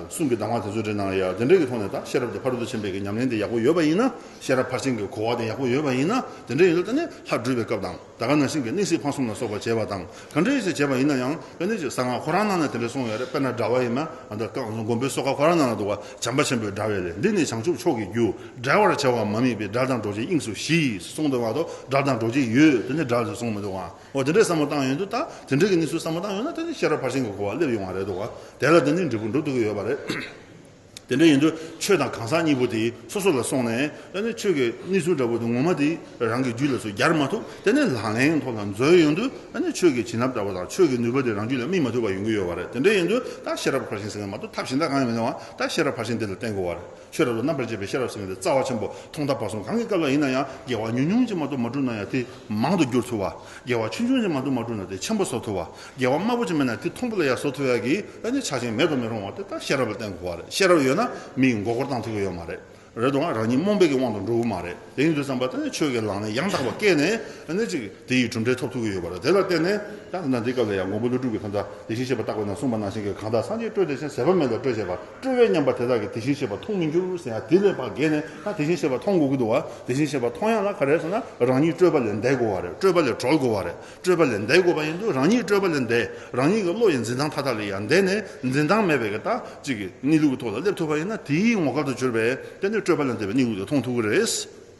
གསུང་གི་གདམས་ངག་དེ་ཚོ་འདྲ་ནང་ལ་ཡ་དེ་འདྲ་གི་ཐོག་ནས་ད་ཤེས་རབ་དེ་ཕ་རོལ་ཏུ་ཕྱིན་པའི་གི་ཉམས་ལེན་དེ་ཡག་པོ་ཡོད་པ་ཡིན་ན། ཤེས་རབ་ཕར་ཕྱིན་གྱི་གོ་བ་དེ་ཡག་པོ་ཡོད་པ་ཡིན་ན། དེ་འདྲ་ཡིན་དུས་ད་ནི་ལྷ་སྒྲུབ་པའི་སྐབས་དང་། ད་ག་ནང་བཞིན་གྱི་གནས་སྲིད་འཕང་གསུམ་ལ་སོགས་པ་བྱས་པ་དང་། ག་འདྲ་ཞིག་བྱས་པ་ཡིན་ན་ཡང་། ཨ་ནི་ཅིག་གསང་སྔགས་ཁོ་རང་ནང་ན་དེ་འདྲ་གསུངས་ཡོད་རེད། དཔེར་ན་འདྲ་བ་ཡིན་ན། ཨ་ད་མགོན་པོའི་གསོལ་ཁ་ཁོ་རང་ནང་ན་འདུག་བ། བྱམས་པ་ཆེན་པོའི་དྲ་བའི་ལས། འདི་ནི་བྱང་ཆུབ་མཆོག་གི་རྒྱུ། བསྒྲལ་བར་བྱ་བ་མ་དམིགས་པའི། དགྲ་དང་འགྲོགས་བྱེད་དབྱིངས་སུ་ཞི། གསུངས་འདུག་མ་གཏོགས་དགྲ་དང་འགྲོགས་བྱེད་ཡོད་དེ་ནི་དགྲ་ཟེར་གསུངས་མི་འདུག་ཨ། འོ་དེ་འདྲའི་བསམ་བློ་བཏང་ཡོང་དུས་ད་དེ་འདྲའི་གི་གནས་ཚུལ་བསམ་བློ་བཏང་ཡོང་ན་དེ་ནི་ཤེས་རབ་ཕར་ཕྱིན་གྱི་གོ་བ་སླེབས་ཡོང་བ་རེད་འདུག་བ། དེ་ལ་དེ་ནི་འབྲས་བུ་འགྲུབ་ཐུབ་ཀྱི་ཡོད་པ་རེད། དེ་འདྲ་ཡིན་དུས་ཆོས་དང་གང་ཟག་གཉིས་པོ་དེ་སོ་སོ་ལ་སོང་ནས། ཨ་ནི་ཆོས་ཀྱི་གནས་ཚུལ་འདྲ་པོ་དེ་ངོ་མ་དེ་རང་གི་རྒྱུད་ལ་ཚུར་སྦྱར་མ་ཐུབ། དེ་ནི་ལག་ལེན་ཐོག་ལ་འཛུལ་ཡོང་དུས། ཨ་ནི་ཆོས་ཀྱི་བྱིན་རླབས་འདྲ་པོ་དང་ཆོས་ཀྱི་ནུས་པ་དེ་རང་རྒྱུད་ལ་སྨིན་མ་ཐུབ་པ་ཡོང་གི་ཡོད་པ་རེད། དེ་འདྲ་ཡིན་དུས་ད་ཤེས་རབ་ཕར་ཕྱིན་ཟེར་མཁན་མ་གཏོགས་ཐབས་གཞན་དག་གང་ཡང་མི་འདུག་བ། ད་ཤེས་རབ་ཕར་ཕྱིན་དེ་ལ་བརྟེན་དགོས་པ་རེད། ཆོས་རབ་ཏུ་རྣམ་པར་འབྱེད་པའི་ཤེས་རབ་ཟེར་མཁན་དེ་རྩ་བ་ཆེན་པོ་ཐོག་མཐའ་བར་གསུམ་གང་གི་སྐབས་ལ་ཡིན་ན་ཡང་དགེ་བ་ཉུང་ཉུང་ཅིག་མ་གཏོགས་མ་བསྒྲུབས་ན་ཡང་དེ་མང་དུ་འགྱུར་ཐུབ་པ། དགེ་བ་ཆུང་ཆུང་ཅིག་མ་གཏོགས་མ་བསྒྲུབས་ན་དེ་ཆེན་པོ་བཟོ་ཐུབ་པ། དགེ་བ་དམའ་པོ་ཅིག་མེད་ན་དེ་མཐོན་པོ་ལ་ཡང་བཟོ་ཐུབ་ཡ་གི་ཨ་ནི་ཆ་རྐྱེན་མེད་དུ་མི་རུང་བ་དེ་ད་ཤེས་རབ་ལ་བརྟེན་དགོས་པ་རེད། ཤེས་རབ་ཡོད་ན་མི་ཡི་མགོ་སྐོར་བཏང་ཐུབ་ཀྱི་ཡོད་མ་རེད། རེད་དོ། རང་ཉིད་རྨོངས་པའི་གི་དབང་དུ་འགྲོ་གི་མ་རེད། དེ་ཡིན་དུས་ཙམ་པ་དེ་ནི་ཆོས་ཀྱི་ལག་ལེན་ཡང་དག་པ་བཀལ་ནས་ཨ་ནི་ཅིག་དེ་ཡི་གྲུབ་འབྲས་ཐོབ་ཐུབ་ཀྱི་ཡོད་པ་རེད། དེ་ལ་བརྟེན་ནས་ད་ད་འདི་སྐབས་ལ་ཡང་མགོན་པོ་ཀླུ་སྒྲུབ་ཀྱིས་ད་ལྟ་དེ་བཞིན་གཤེགས་པ་བརྟག་པས་ན་གསུངས་པ་ནང་བཞིན་གྱི། གང་དག་སངས་རྒྱས་སྤྲོས་དེ་བཞིན་ཟད་པ་མེད་ལ་སྤྲོས་བྱས་པ། སྤྲོས་པས་ཉམས་པ་དེ་དག་གིས་དེ་བཞིན་གཤེགས་པ་མཐོང་མི་འགྱུར་ཟེར་ཡ་དེ་ལས་ཕར་བརྒལ་ནས། ད་དེ་བཞིན་གཤེགས་པ་མཐོང་དགོས་ཀྱི་འདུག་བ། དེ་བཞིན་གཤེགས་པ་མཐོང་ཡ་ལ་ག་རེ་ཟེར་ན། རང་ཉིད་སྤྲོས་པ་ལས་འདས་དགོས་པ་རེད། སྤྲོས་པ་ལས་གྲོལ་དགོས་པ་རེད། སྤྲོས་པ་ལས་འདས་དགོས་པ་ཡིན་དུས་རང་ཉིད་སྤྲོས་པ་ལས་འདས། རང་ཉིད་ཀྱི་བློ་ཡི་འཛིན་སྟངས་མཐའ་དག་ལས་ཡར་འདས་ནས། འཛིན་སྟངས་མེད་པའི་གི་ད་ཅིག་གི་གནས་ལུགས་ཀྱི་ཐོག་ལ་སླེབས་ཐུབ་པ་ཡིན་ན། དེའི་ངོ་སྐལ་དུ་གྱུར་པའི་དེ་ནི་སྤྲོས་པ་ལས་འདས་པའི་གནས་ལུགས་དེ་མཐོང་ཐུབ་ཀྱི་རེད།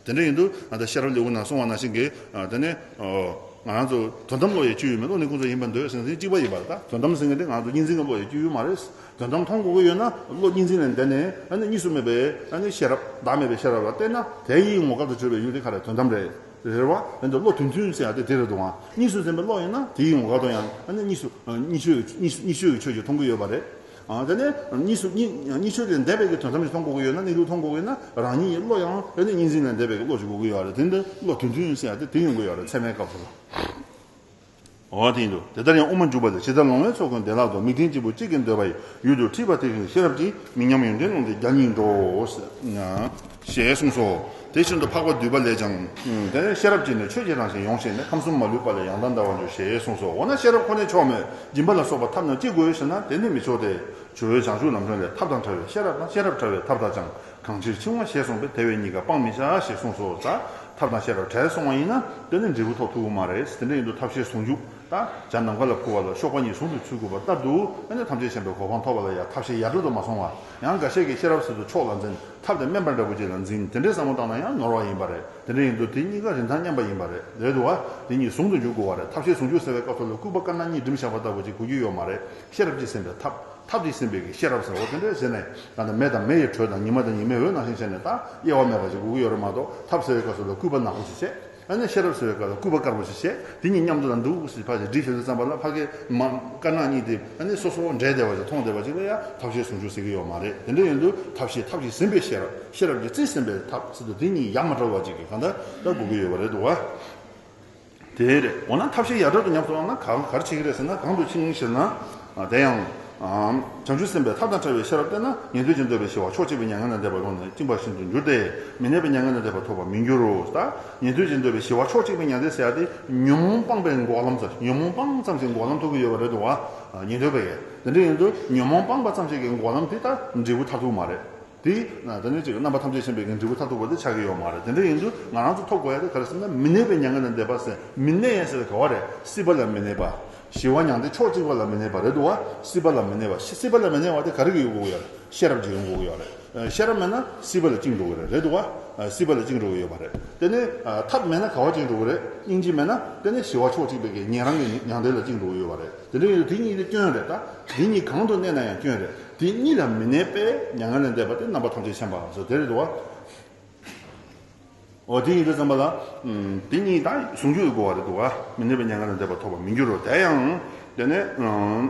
དེ་འདྲ་ཡིན་དུས་ང་ཚོ་ཤེས་རབ་ལེའུ་ནང་གསུངས་པ་ནང་བཞིན་གྱི། ཨ་དེ་ནི་ཨོ་ང་རང་ཚོ་དོན་དམ་བློ་ཡི་སྤྱོད་ཡུལ་མིན། བློ་ནི་ཀུན་རྫོབ་ཡིན་པར་འདོད་ཟེར་མཁན་གཅིག་པ་ཡིན་པ་རེད། ད་དོན་དམ་ཟེར་མཁན་དེ་ང་ཚོ་གཉིས་འཛིན་གྱི་བློ་ཡི་སྤྱོད་ཡུལ་མ་རེད། དོན་དམ་མཐོང་དགོས་ཀྱི་ཡོད་ན་བློ་གཉིས་འཛིན་ལས་འདས་ནས། ཨ་ནི་གཉིས་སུ་མེད་པའི་ཨ་ནི་ཤེས་རབ། བདག་མེད་པའི་ཤེས་རབ་ལ་བལྟས་ན། དེ་ཡི་ངོ་སྐལ་དུ་གྱུར་པའི་ཡུལ་དེ་ག་རེ། དོན་དམ་རེད། རེད་བ། འོན་ཏེ་བློ་དོན་མཐུན་ཟེར་ཡ་དེ་དེ་རེད་འདུག་ཨང་། གཉིས་སུ་འཛིན་པའི་བློ་ཡིན་ན་དེའི་ངོ་སྐལ་དུ་ཡང་ཨ་ནི་གཉིས་སུ་གཉིས་གཉིས་ཆོས་གཉིས་གཉིས་ཆོས་ཀྱི་ཆོས་ཀྱི་མཐོང་གི་ཡོད་པ་རེད། ཨ་དེ་ནས་གཉིས་སུ་གཉིས་གཉིས་ཆོས་ལས་འདས་པའི་གི་དོན་དམ་ཞིག་མཐོང་དགོས་ཀྱི་ཡོད་ན། གནས་ལུགས་མཐོང་དགོས་ཀྱི་ཡོད་ན། རང་ཉིད་ཀྱི་བློ་ཡང་ཨ་ནི་གཉིས་འཛིན་ལས་འདས་པའི་གི་བློ་ཞིག་དགོས་ཀྱི་ཡོད་རེད། དེ་འདི་བློ་དོན་མཐུན་ཟེར་ཡ་དེ་དེ་ཡོང་གི་ཡོད་རེད། ཚད་མའི་སྐབས་སུ་ལ། འོ་དེ་ཡིན་དུས། དེ་ལྟར་ཡང་དབུ་མ་འཇུག་པ་ལས། ཇི་ལྟར་ལོང་བས་ཚོགས་ཀུན་བདེ་བླག་ཏུ། དམིགས་རྟེན་གཅིག་པུ་གཅིག་གིས་འདོད་པ་ཡི། ཡུལ་དུ་ཁྲིད་པ་དེ་བཞིན་ཤེས་རབ་ཀྱིས། མི་ཉམས་ཡོན་ཏན་ཀློང་དེ་རྒྱ་སྙིང་འགྲོ། ཞེས་གསུངས་སོ། དེ་བཞིན་དུ་འཕགས་པ་འདུས་པ་ལས་ཀྱང་། དེ་ནས་ཤེས་རབ་ཀྱིས་ནི་ཆོས་ཀྱི་རང་བཞིན་ཡོངས་ཤེས་ནས། ཁམས་གསུམ་མ་ལུས་པ་ལས་ཡང་དག་འདའ་བར་འགྱུར། ཞེས་གསུངས་སོ། འོ་ན་ཤེས་རབ་ཁོ་ནས་ཆོག་མོད། སྦྱིན་པ་ལ་སོགས་པ་ཐབས་རྣམས་ཅི་དགོས་ཞེ་ན། དེ་ནི་མི་ཆོག་སྟེ། ཇོ་བོའི་བྱང་ཆུབ་ལམ་སྒྲོན་ལས། ཐབས་དང་བྲལ་བའི་ཤེས་རབ་དང་། ཤེས་རབ་བྲལ་བའི་ཐབས་དག་ཀྱང་། གང་ཕྱིར་འཆིང་བ་ཞེས་གསུངས་པས། དེ་བས་གཉིས་ཀ་སྤང་མི་བྱ། ཞེས་གསུངས་སོ། ད་ཐབས་དང་ཤེས་རབ་བྲལ་སོང་བ་ཡིན་ན་དེ་ནི་འབྲས་བུ་ཐོབ་ཐུབ་ཀྱི་མ་རེད། དེ་འདྲ་ཡིན་དུས་ཐབས་ཤེས་ཟུང་འཇུག་ད་བྱ་ནམ་མཁའ་ལ་འཕུར་བ་ལ་གཤོག་པ་གཉིས་ཟུང་དུ་ཚུད་དགོས་པ་ལྟར་དུ། ཨ་ནི་ཐམས་ཅད་མཁྱེན་པའི་གོ་འཕང་ཐོབ་པ་ལ་ཡང་ཐབས་ཤེས་ཡ་བྲལ་དུ་མ་སོང་བ། ཡང་འགའ་ཤས་ཀྱིས་ཤེས་རབ་ཟེར་དུས་ཆོས་ལ་འཛིན། ཐབས་དེ་དམན་པ་འདྲ་པོ་ཅིག་ལ་འཛིན། དེ་འདྲའི་བསམ་བློ་བཏང་ན་ཡང་ནོར་བ་ཡིན་པ་རེད། དེ་འདྲ་ཡིན་དུས་དེ་གཉིས་ཀ་རིན་ཐང་མཉམ་པ་ཡིན་པ་རེད། རེད་འདུག་བ། དེ་གཉིས་ཟུང་དུ་འཇུག་དགོས་པ་རེད། ཐབས་ཤེས་ཟུང་འཇུག་ཟེར་བའི་སྐབས་སུ་ལ་སྐུད་པ་དཀར་ནག་གཉིས་སྒྲིམ་བཞག་པ་ལྟ་བུ་ཅིག་དགོས་ཀྱི་ཡོད་མ་རེད། ཤེས་རབ་ཀྱིས་ཟིན་པའི་ཐབས། ཐབས་ཀྱིས་ཟིན་པའི་གི་ཤེས་རབ་ཟེར་བ་དེ་འདྲ་ཟེར་ནས། ད་ལྟ་མེ་དང་མེ་ཡི་དྲོད་དང་ཉི་མ་དང་ཉི་མའི་འོད་ནང་བཞིན་བྱས་ནས་ད་དབྱེ་བ་མེད་པ་ཞིག་དགོས་ཀྱི་ཡོད་རེད་མ་གཏོགས། ཐབས་ཟེར་བའི་སྐབས་སུ་ལ་སྐུད་པ་ནག་པོ་ཞིག་བྱས། ཨ་ནི་ཤེས་རབ་ཟེར་བའི་སྐབས་ལ་སྐུད་པ་དཀར་པོ་ཞིག་བྱས། དེ་གཉིས་མཉམ་དུ་ལ་འདུག་ཟེར་ཕར་ཞིག་སྒྲིལ་བྱེད་དུས་ཙམ་པ་ལ་ཕ་གི་མ་དཀར་ནག་གཉིས་དེ་ཨ་ནི་སོ་སོ་འདྲེས་བསྡད་པ་ཞིག་མཐོང་བསྡད་པ་ཅིག་ལ་ཡང་ཐབས་ཤེས་ཟུང་འཇུག་ཟེར་གྱི་ཡོད་མ་རེད། དེ་འདྲ་ཡིན་དུས་ཐབས་ཤེས། ཐབས་ཀྱིས་ཟིན་པའི་ཤེས་རབ། ཤེས་རབ་ཀྱིས་རྩིས་ཟིན་པའི་ཐབས་ཟེར་དུས་དེ་གཉིས་ཡ་མ་བྲལ་བ་ཅིག་གི་གང་ལྟར་ད་དགོས་ཀྱི་ཡོད་པ་རེད་འདུག་བ། དེ་རེད། འོ་ན་ཐབས་ཤེས་ཡ་བྲལ་དུ་ཉམས་སུ་བླངས་ན་གང་ག་རེ་བྱེད་ཀྱི་རེད་ཟེར་ན། གང་དུ་ཕྱིན་ཞེ་ན། ཨ་དེ་ཡང་། ཨ་བྱང་ཆུབ་སེམས་དཔའི་ཐབས་དང་བྲལ་བའི་ཤེས་རབ་བསྟེན་ན། ཉན་ཐོས་ཀྱིས་འདོད་པའི་ཞི་བ་ཕྱོགས་གཅིག་པའི་མྱ་ངན་ལས་འདས་པ་ལོག་ནས་བཅིངས་པ་བཞིན་དུ་འགྱུར་ཏེ། མི་གནས་པའི་མྱ་ངན་ལས་འདས་པ་ཐོབ་པར་མི་འགྱུར་རོ། ད་ཉན་ཐོས་ཀྱིས་འདོད་པའི་ཞི་བ་ཕྱོགས་གཅིག་པའི་མྱ་ངན་ཟེར་ཡ་དེ་ཉོན་མོངས་སྤངས་པའི་འགོག་ལམ་ཟེར། ཉོན་མོངས་སྤངས་ཙམ་ཞིག་འགོག་ལམ་ཐོབ་ཀྱི་ཡོད་པ་རེད་འདུག་བ། ཉན་ཐོས་པས། དེ་འདྲ་ཡིན་དུས་ཉོན་མོངས་སྤངས་པ་ཙམ་ཞིག་གི་འགོག་ལམ་དེ་ད་འབྲས་བུ་ཐོབ་ཐུབ་མ་རེད། དེ་ད་ནི་ཅིག་རྣམ་པ་ཐམས་ཅད་མཁྱེན་པའི་གི་འབྲས་བུ་མཐར་ཐུག་པ་དེ་ཆགས་ཀྱི་ཡོད་མ་རེད། དེ་འདྲ་ཡིན་དུས་ང་རང་ཚོ་ཐོབ་དགོས་ཡ་དེ་ག་རེ་ཟེར་ན། མི་གནས་པའི་མྱ་ངན་ལས་འདས་པ་ཟེར། མི་གནས་ཟེར་ག་བ་རེད། སྲིད་པ་ལ་མི་གནས་པ། ཞི་བ་མྱང་འདས་ཕྱོགས་གཅིག་པ་ལ་མི་གནས་པ་རེད་འདུག་བ། སྲིད་པ་ལ་མི་གནས་པ། སྲིད་པ་ལ་མི་གནས་པ་དེ་ག་རེ་གི་ཡོང་དགོས་ཡོད་རེད། ཤེས་རབ་ཀྱི་ཡོང་དགོས་ཡོད་རེད། ཤེས་རབ་མེད་ན་སྲིད་པ་ལ་བཅིངས་འགྲོ་གི་རེད། རེད་འདུག་བ། སྲིད་པ་ལ་བཅིངས་འགྲོ་གི་ཡོད་པ་རེད། དེ་ནས་ཐབས་མེད་ན་ག་བ་བཅིངས་འགྲོ་གི་རེད། སྙིང་རྗེ་མེད་ན་དེ་ནས་ཞི་བ་ཕྱོགས་གཅིག་པའི་གི་ཉན་རང་གི་མྱང་འདས་ལ་བཅིངས་འགྲོ་གི་ཡོད་པ་རེད། དེ་འདྲ་ཡིན་དུས་དེ་གཉིས་དེ་སྐྱོན་རེད། ད་དེ་གཉིས་གང་དུ་གནས་ན་ཡང་སྐྱོན་རེད། དེ་གཉིས་ལ་མི་གནས་པས་མྱ་ངན་ལས་འདས་པ་དེ་རྣམ་པ་ཐམས་ཅད་མཁྱེན་པ་སོགས་དེ་རེད་འདུག་བ། འོ་དེ་ཡིན་དུས་ཙམ་པ་ལ། ཨམ། དེ་གཉིས་ད་ཟུང་འཇུག་ཡོད་དགོས་པ་རེད་འདུག་བ། མི་གནས་པའི་མྱ་ངན་ལས་འདས་པ་ཐོབ་པར་མི་འགྱུར་རོ། དེ་ཡང་དེ་ནས། ཨམ།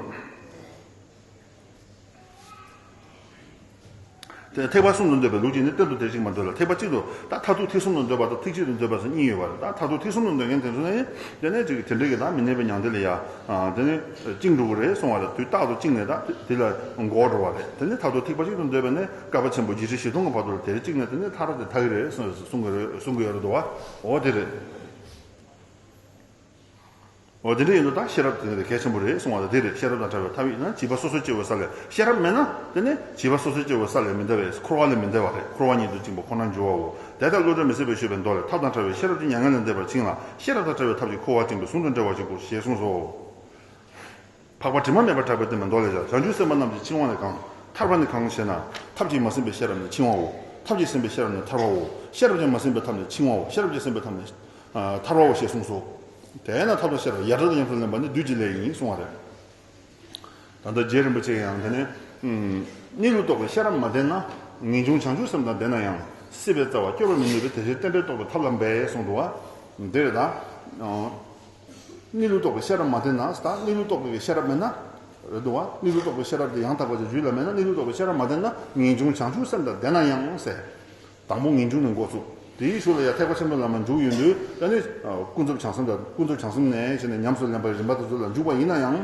དེ་ཐེག་པ་གསུམ་དུ་འདོད་པའི་ལུགས་ཀྱིས་ནི་གཏན་དུ་དེར་བཅིངས་པར་འདོད་ལ། ཐེག་པ་གཅིག་ཏུ་ད་མཐར་ཐུག་ཐེག་གསུམ་དུ་འདོད་པ་དང་ཐེག་གཅིག་ཏུ་འདོད་པ་སོགས་གཉིས་ཡོད་པ་རེད། ད་མཐར་ཐུག་ཐེག་གསུམ་དུ་འདོད་མཁན་དེ་ཚོ་ནི་དེ་ནས་ཅིག་དེ་འདྲའི་གི་ད་མི་གནས་པའི་མྱང་འདས་ལ་ཡ། ཨ། དེ་ནི་བཅིངས་འགྲོ་གི་རེད་གསུང་བ་རེད། དུས་རྟག་ཏུ་བཅིངས་ནས་ད་དེ་ལ་འགོག་འགྲོ་བ་རེད། དེ་ནི་མཐར་ཐུག་ཐེག་པ་གཅིག་ཏུ་འདོད་པ་ནི་བསྐལ་པ་ཆེན་པོ་བརྒྱད་ཁྲི་བཞི་སྟོང་གི་བར་དུ་ལ་དེར་བཅིངས་ནས་དེ་ནི་མཐར་དེ་ཐར་གི་རེད་གསུང་གསུང་གི་རེད། གསུང་གི་ཡོད་རེད་འདུག་བ། འོ་དེ་རེད། འོ་དེ་འདྲ་ཡིན་དུས་ད་ཤེས་རབ་དེ་ནི་གལ་ཆེན་པོ་རེད་གསུང་བ་ལ་དེ་རེད། ཤེས་རབ་དང་བྲལ་བའི་ཐབས་ཡིན་ན་བྱིས་པ་སོ་སོ་སྐྱེ་བོའི་ས་ལས། ཤེས་རབ་མེད་ན་དེ་ནི་བྱིས་པ་སོ་སོ་སྐྱེ་བོའི་ས་ལས་མི་འདའ་བས། འཁོར་བ་ལས་མི་འདའ་བ་རེད། འཁོར་བ་ཉིད་དུ་བཅིངས་པ་ཁོ་ནར་འགྱུར་བའོ། དེ་ལྟར་བློ་གྲོས་མི་ཟད་པས་ཞུས་པའི་མདོ་ལས། ཐབས་དང་བྲལ་བའི་ཤེས་རབ་ཀྱིས་མྱ་ངན་ལས་འདས་པར་བཅིངས་ལ། ཤེས་རབ་དང་བྲལ་བའི་ཐབས་ཀྱིས་འཁོར་བར་བཅིངས་པས་ཟུང་དུ་འབྲེལ་བར་བྱེད་པོ་ཞེས་གསུངས་སོ། འཕགས་པ་དྲི་མ་མེད་པར་གྲགས་པའི་བསྟན་པའི་མདོ་ལས་ཀྱང་། བྱང་ཆུབ་སེམས་དཔའ་རྣམས་ཀྱི་འཆིང་བ་ནི་གང་། ཐར་པ་ནི་གང་ཞེ་ན། ཐབས་ཀྱིས་མ་ཟིན་པའི་ཤེས་རབ་ནི་འཆིང་བའོ། ཐབས་ཀྱིས་ཟིན་པའི་ཤེས་རབ་ནི་ཐར་པའོ། ཤེས་རབ་ཀྱིས་མ་ཟིན་པའི་ཐབས་ནི་འཆིང་བའོ། ཤེས་རབ་ཀྱིས་ཟིན་པའི་ཐབས་ནི་ཨ། ཐར་པའོ་ཞེས་གསུངས་སོ། དེས་ན་ཐབས་དང་ཤེས་རབ་ཡ་བྲལ་དང་ཉམས་སུ་ལེན་པ་ནི་བདུད་ཀྱི་ལས་ཡིན་གསུང་བ་རེད། ད་ལྟ་རྗེ་རིན་པོ་ཆེ་ཡང་དེ་ནས། ཨུམ། གནས་ལུགས་རྟོགས་པའི་ཤེས་རབ་མ་ལྡན་ན། ངེས་འབྱུང་བྱང་ཆུབ་སེམས་དང་ལྡན་ན་ཡང་། སྲིད་པའི་རྩ་བ་སྐྱོར་བར་མི་ནུས་པས་དེ་ཕྱིར་རྟེན་འབྲེལ་རྟོགས་པའི་ཐབས་ལ་འབད་གསུངས་འདུག་བ། འདིར་ད། ཨོ། གནས་ལུགས་རྟོགས་པའི་ཤེས་རབ་མ་ལྡན་ན། ད་གནས་ལུགས་རྟོགས་པའི་ཤེས་རབ་མེད་ན། རེད་འདུག་བ། གནས་ལུགས་རྟོགས་པའི་ཤེས་རབ་དེ་ཡང་དག་པ་ཅིག་རྒྱུད་ལ་མེད་ན། གནས་ལུགས་རྟོགས་པའི་ཤེས་རབ་མ་ལྡན་ན་ངེས་འབྱུང་བྱང་ཆུབ་སེམས་དང་ལྡན་ན་ཡང་ཟེར། དང་པོ་ངེས་འབྱུང་ནས་འགོ་བཙུགས། དེའི་གཞུག་ལ་ཡང་ཐེག་པ་ཆེན་པོའི་ལམ་ལ་འཇུག་ཡོང་དུས་ད་ནི་ཀུན་རྫོབ་བྱང་སེམས་དང་། ཀུན་རྫོབ་བྱང་སེམས་ནས་བྱས་ནས་ཉམས་སུ་ལེན་པའི་རིམ་པ་དེ་ཚོ་ལ་འཇུག་པ་ཡིན་ན་ཡང་།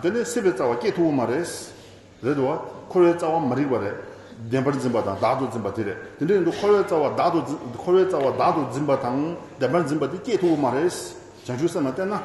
དེ་ནི་སྲིད་པའི་རྩ་བ་སྐྱེ་ཐུབ་ཀྱི་མ་རེད། རེད་འདུག་བ། འཁོར་བའི་རྩ་བ་མ་རིག་པ་རེད། བདེན་པར་འཛིན་པ་དང་བདག་ཏུ་འཛིན་པ་དེ་རེད། དེ་འདྲ་ཡིན་དུས་འཁོར་བའི་རྩ་བ་བདག་ཏུ་འཛིན། འཁོར་བའི་རྩ་བ་བདག་ཏུ་འཛིན་པ་དང་བདེན་པར་འཛིན་པ་དེ་སྐྱེ་ཐུབ་ཀྱི་མ་རེད། བྱང་ཆུབ་སེམས་ལ་བརྟེན་ན།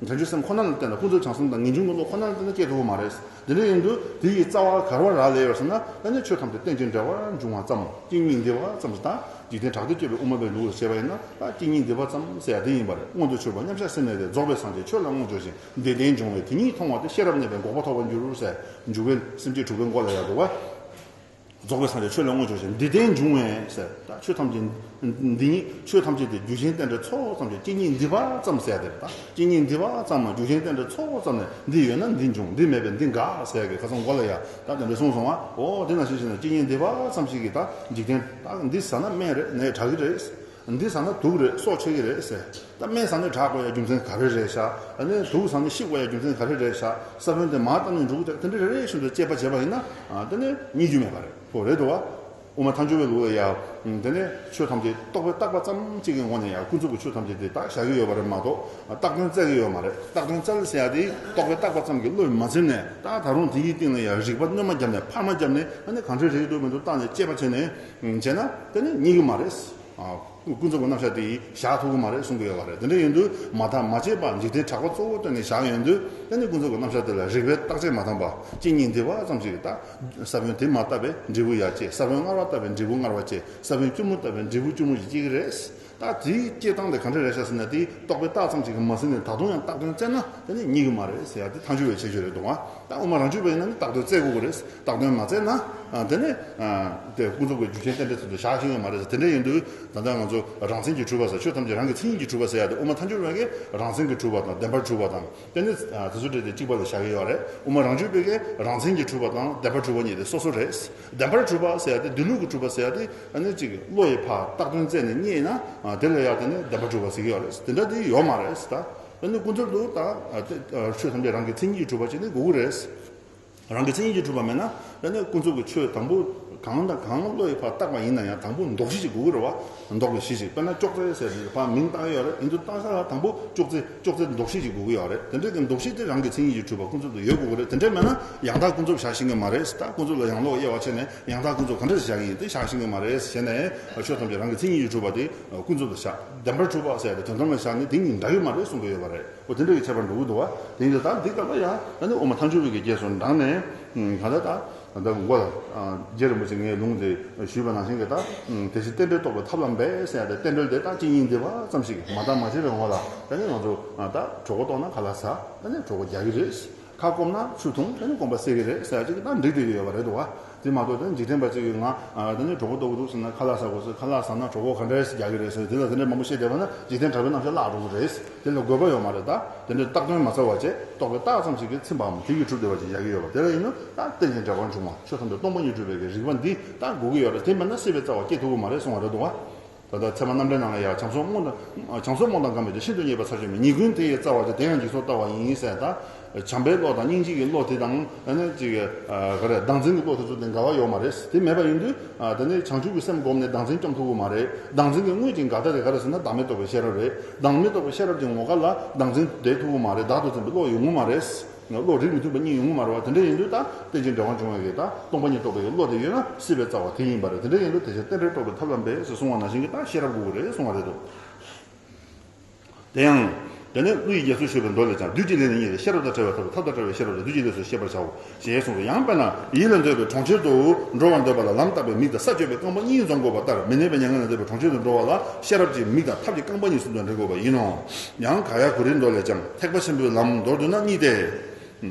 བྱང་ཆུབ་སེམས་ཁོ་ན་ལ་བརྟེན་ན། ཀུན་རྫོབ་བྱང་སེམས་དང་ངེས་འབྱུང་གི་བློ་ཁོ་ན་ལ་བརྟེན་ན་སྐྱེ་ཐུབ་ཀྱི་མ་རེད། དེ་འདྲ་ཡིན་དུས་དེ་ཡི་རྩ་བ་ག་བ་རག་ལས་ཡོད་ཟེར་ན། ད་ནི་ཆོས་ཐམས་ཅད་རྟེན་ཅིང་འབྲེལ་བར་འབྱུང་བ་ཙམ། རྐྱེན་གཉིས་འདུས་པ་ཙམ་ཞིག་དང་། འཇིག་རྟེན་གྲགས་སྡེ་སྤྱོད་པའི་དབུ་མ་པའི་ལུགས་ལ་བྱས་པ་ཡིན་ན། ད་རྐྱེན་གཉིས་འདུས་པ་ཙམ་ཟེར་ཡ་དེ་ཡིན་པ་རེད། མངོན་དུ་གྱུར་པ་མཉམ་གཞག་སེམས་གནས་ཏེ། རྫོགས་པའི་སངས་རྒྱས་ཆོས་ལ་དངོས་འབྱོར་ཞིང་། འདི་ལྟའི་འབྱུང་བས་དེ་ཉིད་མཐོང་བ་སྟེ། ཤེས་རབ་གནས་པས་འགོག་པ་ཐོབ་པར་འགྱུར་ཟེར། འཇུག་པའི་སེམས་བསྐྱེད་དྲུག་པའི་མགོ་ལ་ཡ་འདུག་བ། རྫོགས་པའི་སངས་རྒྱས་ཆོས་ལ་དངོས་འབྱོར་ཞིང་། འདི་ལྟའི་འབྱུང་བས་ཟེར། ད་ཆོས་ཐམས་ཅད་འདི་ཉིད། ཆོས་ཐམས་ཅད་དེ་རྒྱུ་གཞན་རྟེན་འབྲེལ་ཚོགས་ཙམ་གྱིས། རྐྱེན་གཉིས་འདུས་པ་ཙམ་ཟེར་ཡ་དེ་རེད། ད་རྐྱེན་གཉིས་འདུས་པ་ཙམ་མ། རྒྱུ་གཞན་རྟེན་འབྲེལ་ཚོགས་ཙམ་ནས། འདི་ཡོད་ན་འདི་འབྱུང་། འདི་མེད་པས་འདི་འགག་ཟེར་ཡ་གི་ཁ་སང་མགོ་ལ་ཡ་ད་དེ་འདྲ་གསུངས་སོང་བ། འོ་དེ་ནང་བཞིན་བྱས་ན་རྐྱེན་གཉིས་འདུས་པ་ཙམ་ཞིག་གིས་ད་འཇིག་རྟེན། ད་འདི་ཟ་ན་སྨན་རེད། ནད་དྲག་གི་རེད། འདི་ཟ་ན་དུག་རེད། སྲོག་ཆད་ཀྱི་རེད་ཟེར། ད་སྨན་ཟ་ནས་དྲག་དགོས་ཡ་རྒྱུ་མཚན་ག་རེ་རེད་ཤག་ཨ་ནི་དུག་ཟ་ནས་ཤི་དགོས་ཡ་རྒྱུ་མཚན་ག་རེ་རེད་ཤག་ས་བོན་དེ་མར་བཏབ་ནས་འགྲོ་གི་འདུག་དེ་འདྲ་རེ་རེ་བཞིན་དུ་དཔྱད་པ་བྱས་པ་ཡིན་ན། ཨ། དེ་ནི་རྙེད་རྒྱུ་མེད་པ་རེད། ཁོ་རེད་འདུག་བ། དབུ་མ་ཐལ་འགྱུར་བའི་ལུགས་ལ་ཡ། དེ་ནི་ཆོས་ཐམས་ཅད་རྟོག་པས་བཏགས་པ་ཙམ་གཅིག་གི་ངོས་ནས་ཡ། ཀུན་རྫོབ་ཀྱི་ཆོས་ཐམས་ཅད་དེ་ད་བཞག་གི་ཡོད་པ་རེད་མ་གཏོགས། བཏགས་དོན་བཙལ་གི་ཡོད་མ་རེད། བཏགས་དོན་བཙལ་ཟེར་ཡ་དེ་རྟོག་པས་བཏགས་པ་ཙམ་གྱིས་བློས་མ་ཟིན་ནས། ད་ད་རུང་དེ་ཡི་སྟེང་ལ་ཡ་རིག་པ་སྣོན་མ་བརྒྱབ་ནས། འཕར་མ་བརྒྱབ་ནས། ཨ་ནི་གང་འདྲ་རེད་འདུག་མི་འདུག་བལྟས་ནས་དཔྱད་པ་བྱས་ནས་བྱས་ན་དེ་ནི་རྙེད་གི་མ་རེད། ཨ། ཀུན་རྫོབ་ཀྱི་རྣམ་གཞག་དེ་བཞག་ཐུབ་ཀྱི་མ་རེད་གསུང་གི་ཡོད་པ་རེད། དེ་འདྲ་ཡིན་དུས་མ་བརྟགས་མ་དཔྱད་པ་འཇིག་རྟེན་གྲགས་པ་གཙོ་བོ་བཏོན་ནས་བཞག་ཡོང་དུས། དེ་ནི་ཀུན་རྫོབ་ཀྱི་རྣམ་གཞག་དེ་ལ་རིགས་པས་བརྟག་དཔྱད་མ་བཏང་པ། རྐྱེན་གཉིས་འདུས་པ་ཙམ་ཞིག་གིས། ད་ས་བོན་དེ་མར་བཏབ་པས་འབྲས་བུ་ཡར་སྐྱེ། ས་བོན་མངར་བ་བཏབ་པས་འབྲས་བུ་མངར་བ་སྐྱེ། ས་བོན་སྐྱུར་མོ་བཏབ་པས་འབྲས་བུ་སྐྱུར་མོ་ཞིག་སྐྱེ་གི་རེད། ད་དེའི་སྐྱེ་སྟངས་དེ་ག་འདྲ་རེད་ཤག་ཟེར་ན། དེ་རྟོག་པས་བཏགས་ཙམ་ཞིག་གིས་མ་ཟིན་ནས། ད་དུང་ཡང་བཏགས་དོན་བཙལ་ན་དེ་ནི་རྙེད་གི་མ་རེད་ཟེར་ཡ་དེ་ཐལ་འགྱུར་བའི་ཁྱད་ཆོས་རེད་འདུག་ཨ། ད་དབུ་མ་རང་རྒྱུད་པ་ཡིན་ན་ནི་བཏགས་དོན་བཙལ་དགོས་ཀྱི་རེད། བཏགས་དོན་མ་བཙལ་ན། ཨ། དེ་ནི། ཨ། དེ་ཀུན་རྫོབ་ཀྱི་རྒྱུ་རྐྱེན་རྟེན་འབྲེལ་ཚུལ་དུ་བཞག་ཤེས་ཀྱི་མ་རེད་ཟེར། དེ་འདྲ་ཡིན་དུས་ད་ལྟ་ང་ཚོ་རང་མཚན་གྱིས་གྲུབ་པ་ཟེར། ཆོས་ཐམས་ཅད་རང་གི་མཚན་ཉིད་ཀྱིས་གྲུབ་པ་ཟེར་ཡ་དེ་དབུ་མ་ཐལ་འགྱུར་བ་གིས་རང་མཚན་གྱིས་གྲུབ་པ་དང་བདེན་པར་གྲུབ་པ་དང་། དེ་ནི། ཨ། དེ་ཚོ་འདྲ་དེ་གཅིག་པ་ལ་བཞག་གི་ཡོད་རེད། དབུ་མ་རང་རྒྱུད་པའི་གིས་རང་མཚན་གྱིས་གྲུབ་པ་དང་བདེན་པར་གྲུབ་པ་གཉིས་དེ་སོ་སོ་རེད། བདེན་པར་གྲུབ་པ་ཟེར་ཡ་དེ། སྡོད་ལུགས་ཀྱིས་གྲུབ་པ་ཟེར་ཡ་དེ། ཨ་ནི་ཅིག་བློ་ཡིས་ཕར་བཏགས་དོན་བཙལ་ནས་རྙེད་ན། ཨ། དེ་ལ་ཡ་དེ་ནི་བདེན་པར་གྲུབ་པ་ཟེར་གྱི་ཡོད་རེད། དེ་འདྲ་དེ་ཡོད་མ་རེད་ད། ཨ་ནི་ཀུན་རྫོབ་ཏུ་ད། ཨ། དེ། ཨ། ཆོས་ཐམས་ཅད་རང་གི་མཚན་ཉིད་ཀྱིས་གྲུབ་པ་ཅིག་ནི་དགོས་ཀྱི་རེད། རང་གི་མཚན་ཉིད་ཀྱིས་གྲུབ་པ་མེད་ན། ཨ་ནི་ཀུན་རྫོབ་ཀྱི་ཆོས་དང་པོ་གང་དང་གང་བློ་ཡིས་ཕར་བཏགས་པ་ཡིན་ན་ཡང་། དང་པོ་འདོགས་གཞི་ཅིག་དགོས་ཀྱི་རེད་བ། འདོགས་པའི་གཞི་ཅིག་དཔེར་ན་ཅོག་ཙེ་ཟེར་ཏེ་ཕར་མིང་བཏགས་ཡོད་རེད། ཡིན་དུས་བཏགས་ས་ལ་དང་པོ་ཅོག་ཙེ། ཅོག་ཙེ་འདོགས་གཞི་ཅིག་དགོས་ཀྱི་ཡོད་རེད། དེ་འདྲའི་གི་འདོགས་གཞི་དེ་རང་གི་མཚན་ཉིད་ཀྱིས་གྲུབ་པ་ཀུན་རྫོབ་ཏུ་ཡོད་དགོས་ཀྱི་རེད། དེ་འདྲ་མེད་ན་ཡང་དག་ཀུན་རྫོབ་བཞག་ཤེས་ཀྱི་མ་རེད། ད་ཀུན་རྫོབ་ལ་ཡང་ལོག་དབྱེ་བ་ཕྱེ་ནས་ཡང་དག་ཀུན་རྫོབ་ག་འདྲ་ཞིག་བཞག་གི་ཡིན། དེ་བཞག་ཤེས་ཀྱི་མ་རེད་ཟེར་ནས། ཆོས་ཐམས་ཅད་རང་གི་མཚན་ཉིད་ཀྱིས་གྲུབ་པ་དེ་ཀུན་རྫོབ་ཏུ་བཞག་བདེན་པར་གྲུབ་པ་ཟེར་ཡ་དེ་དོན་དམ་ལ་བཞག་ནས་དེ་གཉིས་འདྲ་གི་མ་རེད་གསུང་གི་ཡོད་པ་རེད། འོ་དེ་འདྲ་གི་ཁྱད་པར་འགྲོ་གི་འདུག་བ། དེ་ཡིན་དུས་ད་འདི་སྐབས་ལ་ཡང་ད་ནི་དབུ་མ་ཐལ་འགྱུར་བའི་གི་རྗེས་སུ་འབྲངས་ནས། གང་ལྟར་ད། ད་མགོ་ལ། རྗེ་རིན་པོ་ཆེ་ངས་ལུང་དེ་ཞུས་པ་ནང་བཞིན་གྱི་ད། དེ་བཞིན་རྟེན་འབྲེལ་རྟོགས་པའི་ཐབས་ལམ་པས་ཟེར་ཡ་དེ་རྟེན་འབྲེལ་དེ་ད་ཅི་ཡིན་འདི་བ་ཙམ་ཞིག་མ་བརྟགས་མ་དཔྱད་པའི་ངོ་ལ་ད་ནི་ང་ཚོ་ད་གྲོད་ཁོག་ལྟོགས་ན་ཁ་ལག་ཟ། ད་ནི་གྲོད་ཁོག་རྒྱག་གི་རེད། ཁ་སྐོམ་ན་ཆུ་འཐུང་། ད་ནི་སྐོམ་པ་སེལ་གི་རེད་ཟེར་ཡ་ཅིག་ད་འགྲིག་བསྡད་ཀྱི་ཡོད་པ་རེད་འདུག་བ། དེ་མ་གཏོགས་ད་འཇིག་རྟེན་པ་ཅིག་གིས་ང་ད་ནི་གྲོད་ཁོག་ལྟོགས་ཀྱི་འདུག་ཟེར་ན་ཁ་ལག་ཟ་དགོས་ཟེར། ཁ་ལག་ཟ་ན་གྲོད་ཁོག་ག་འདྲས་རྒྱག་གི་རེད་ཟེར། དེ་ལ་དེ་འདྲས་མང་པོ་བཤད་བསྡད་པ་ན་འཇིག་རྟེན་གྲགས་པའི་རྣམ་གཞག་བརླག་འགྲོ་གི་རེད། དེ་ལ་དགོས་པ་ཡོད་མ་རེད། ད་དེ་འདྲའི་བཏགས་དོན་མ་རྩ་བ་བྱས་རྟོགས་པའི་རྟགས་ཙམ་ཞིག་གིས་ཚིམ་པའམ་དེ་ཡི་གྲུབ་བདེ་བ་ཅིག་བཞག་གི་ཡོད་པ་དེ་ལ་ཡིན་ནོ། ད་རྟེན་ཅིང་འབྲེལ་བར་འབྱུང་བ་ཆོས་ཐམས་ཅད་སྟོང་པ་ཉིད་གྲུབ་པའི་གི་རིགས་པ་འདི་ད་དགོས་ཀྱི་ཡོད་རེད། དེ་མེད་ན་སྲིད་པའི་རྩ་བ་སྐྱེ་ཐུབ་ཀྱི་མ་རེད་གསུང་བ་རེད་འདུག་བ། ད་ལྟ་ཚད་མ་རྣམ་འགྲེལ་ནང་ལ་ཡང་བྱམས་སོགས་རྨོངས་དང་། བྱམས་སོགས་རྨོངས་དང་འགལ་མེད་དེ། ཤིན་ཏུ་རྙེད་པའི་ཚར་གཅོད་མིན། ཉེས་ཀུན་དེ་ཡི་རྩ་བ་དེ། དེ་ཡང་འཇིག་ཚོགས་ལྟ་བ་ཡིན་ཟེར། ད་བྱམས་པའི་བློ་དང་སྙིང་རྗེ་གི་བློ་དེ་དང་ཨ་ནི་ཅིག་ག་རེ་བདག་འཛིན་གྱི་བློ་དེ་ཚོ་དེ་འགལ་བ་ཡོད་མ་རེད། དེ་མེད་པ་ཡིན་དུས་ད་ནི་བྱང་ཆུབ་ཀྱི་སེམས་བསྒོམས་ནས་བདག་འཛིན་བཅོམ་ཐུབ་ཀྱི་མ་རེད། བདག་འཛིན་གྱི་དངོས་ཀྱི་འགལ་རྟགས་དེ་ག་རེ་ཟེར་ན་བདག་མེད་རྟོགས་པའི་ཤེས་རབ་རེད། བདག་མེད་རྟོགས་པའི་ཤེས་རབ་ཀྱི་ངོ་སྐལ་ལ་བདག་འཛིན་བསྡད་ཐུབ་ཀྱི་མ་རེད། བདག་ཏུ་འཛིན་པའི་བློ་ཡོང་གི་མ་རེད། བློ་རིག་མི་མཐུན་པ་གཉིས་ཡོང་གི་མ་རེད་བ། དེ་འདྲ་ཡིན་དུས་ད་རྟེན་ཅིང་འབྲེལ་བར་འབྱུང་བའི་གི་ད་སྟོང་པ་ཉིད་རྟོགས་པའི་བློ་དེ་ཡོད་ན་སྲིད་པའི་རྩ་བ་དེ་ཡིན་པ་རེད། དེ་འདྲ་ཡིན་དུས་དེ་ཕྱིར་རྟེན་འབྲེལ་རྟོགས་པའི་ཐབས་ལམ་པས་ཟེར་གསུང་བ་ནང་བཞིན་གྱི་ད་ཤེས་རབ་དགོས་ཀྱི་རེད་གསུང་བ་རེད་འདུག་དེ་ཡང་། དེ་ནས་ཀླུ་ཡི་རྒྱ་མཚོས་ཞུས་པའི་མདོ་ལས་ཀྱང་། བདུད་ཀྱི་ལས་ནི་གཉིས་ཏེ། ཤེས་རབ་དང་བྲལ་བའི་ཐབས་དང་། ཐབས་དང་བྲལ་བའི་ཤེས་རབ་ཏེ། བདུད་ཀྱི་ལས་སུ་ཤེས་པར་བྱའོ། ཞེས་གསུངས་སོ། ཡང་དཔེར་ན་ཡིད་ལ་འདོད་པའི་གྲོང་ཁྱེར་དུ་འགྲོ་བར་འདོད་པ་ལ་ལམ་བཏགས་པའི་མིག་དང་ས་གཅོད་པའི་རྐང་པ་གཉིས་འཛོམས་དགོས་པ་ལྟར། མི་གནས་པའི་མྱ་ངན་ལས་འདས་པའི་གྲོང་ཁྱེར་དུ་འགྲོ་བ་ལ་ཤེས་རབ་ཀྱི་མིག་དང་ཐབས་ཀྱི་རྐང་པ་གཉིས་སུ་འདྲེན་དགོས་པ་ཡིན་ནོ། ཡང་ག་ཡ་གུ་རིའི་མདོ་ལས་ཀྱང་། ཐེག་པ་ཆེན་པོའི་ལམ་མདོར་བསྡུ་ན་གཉིས་ཏེ།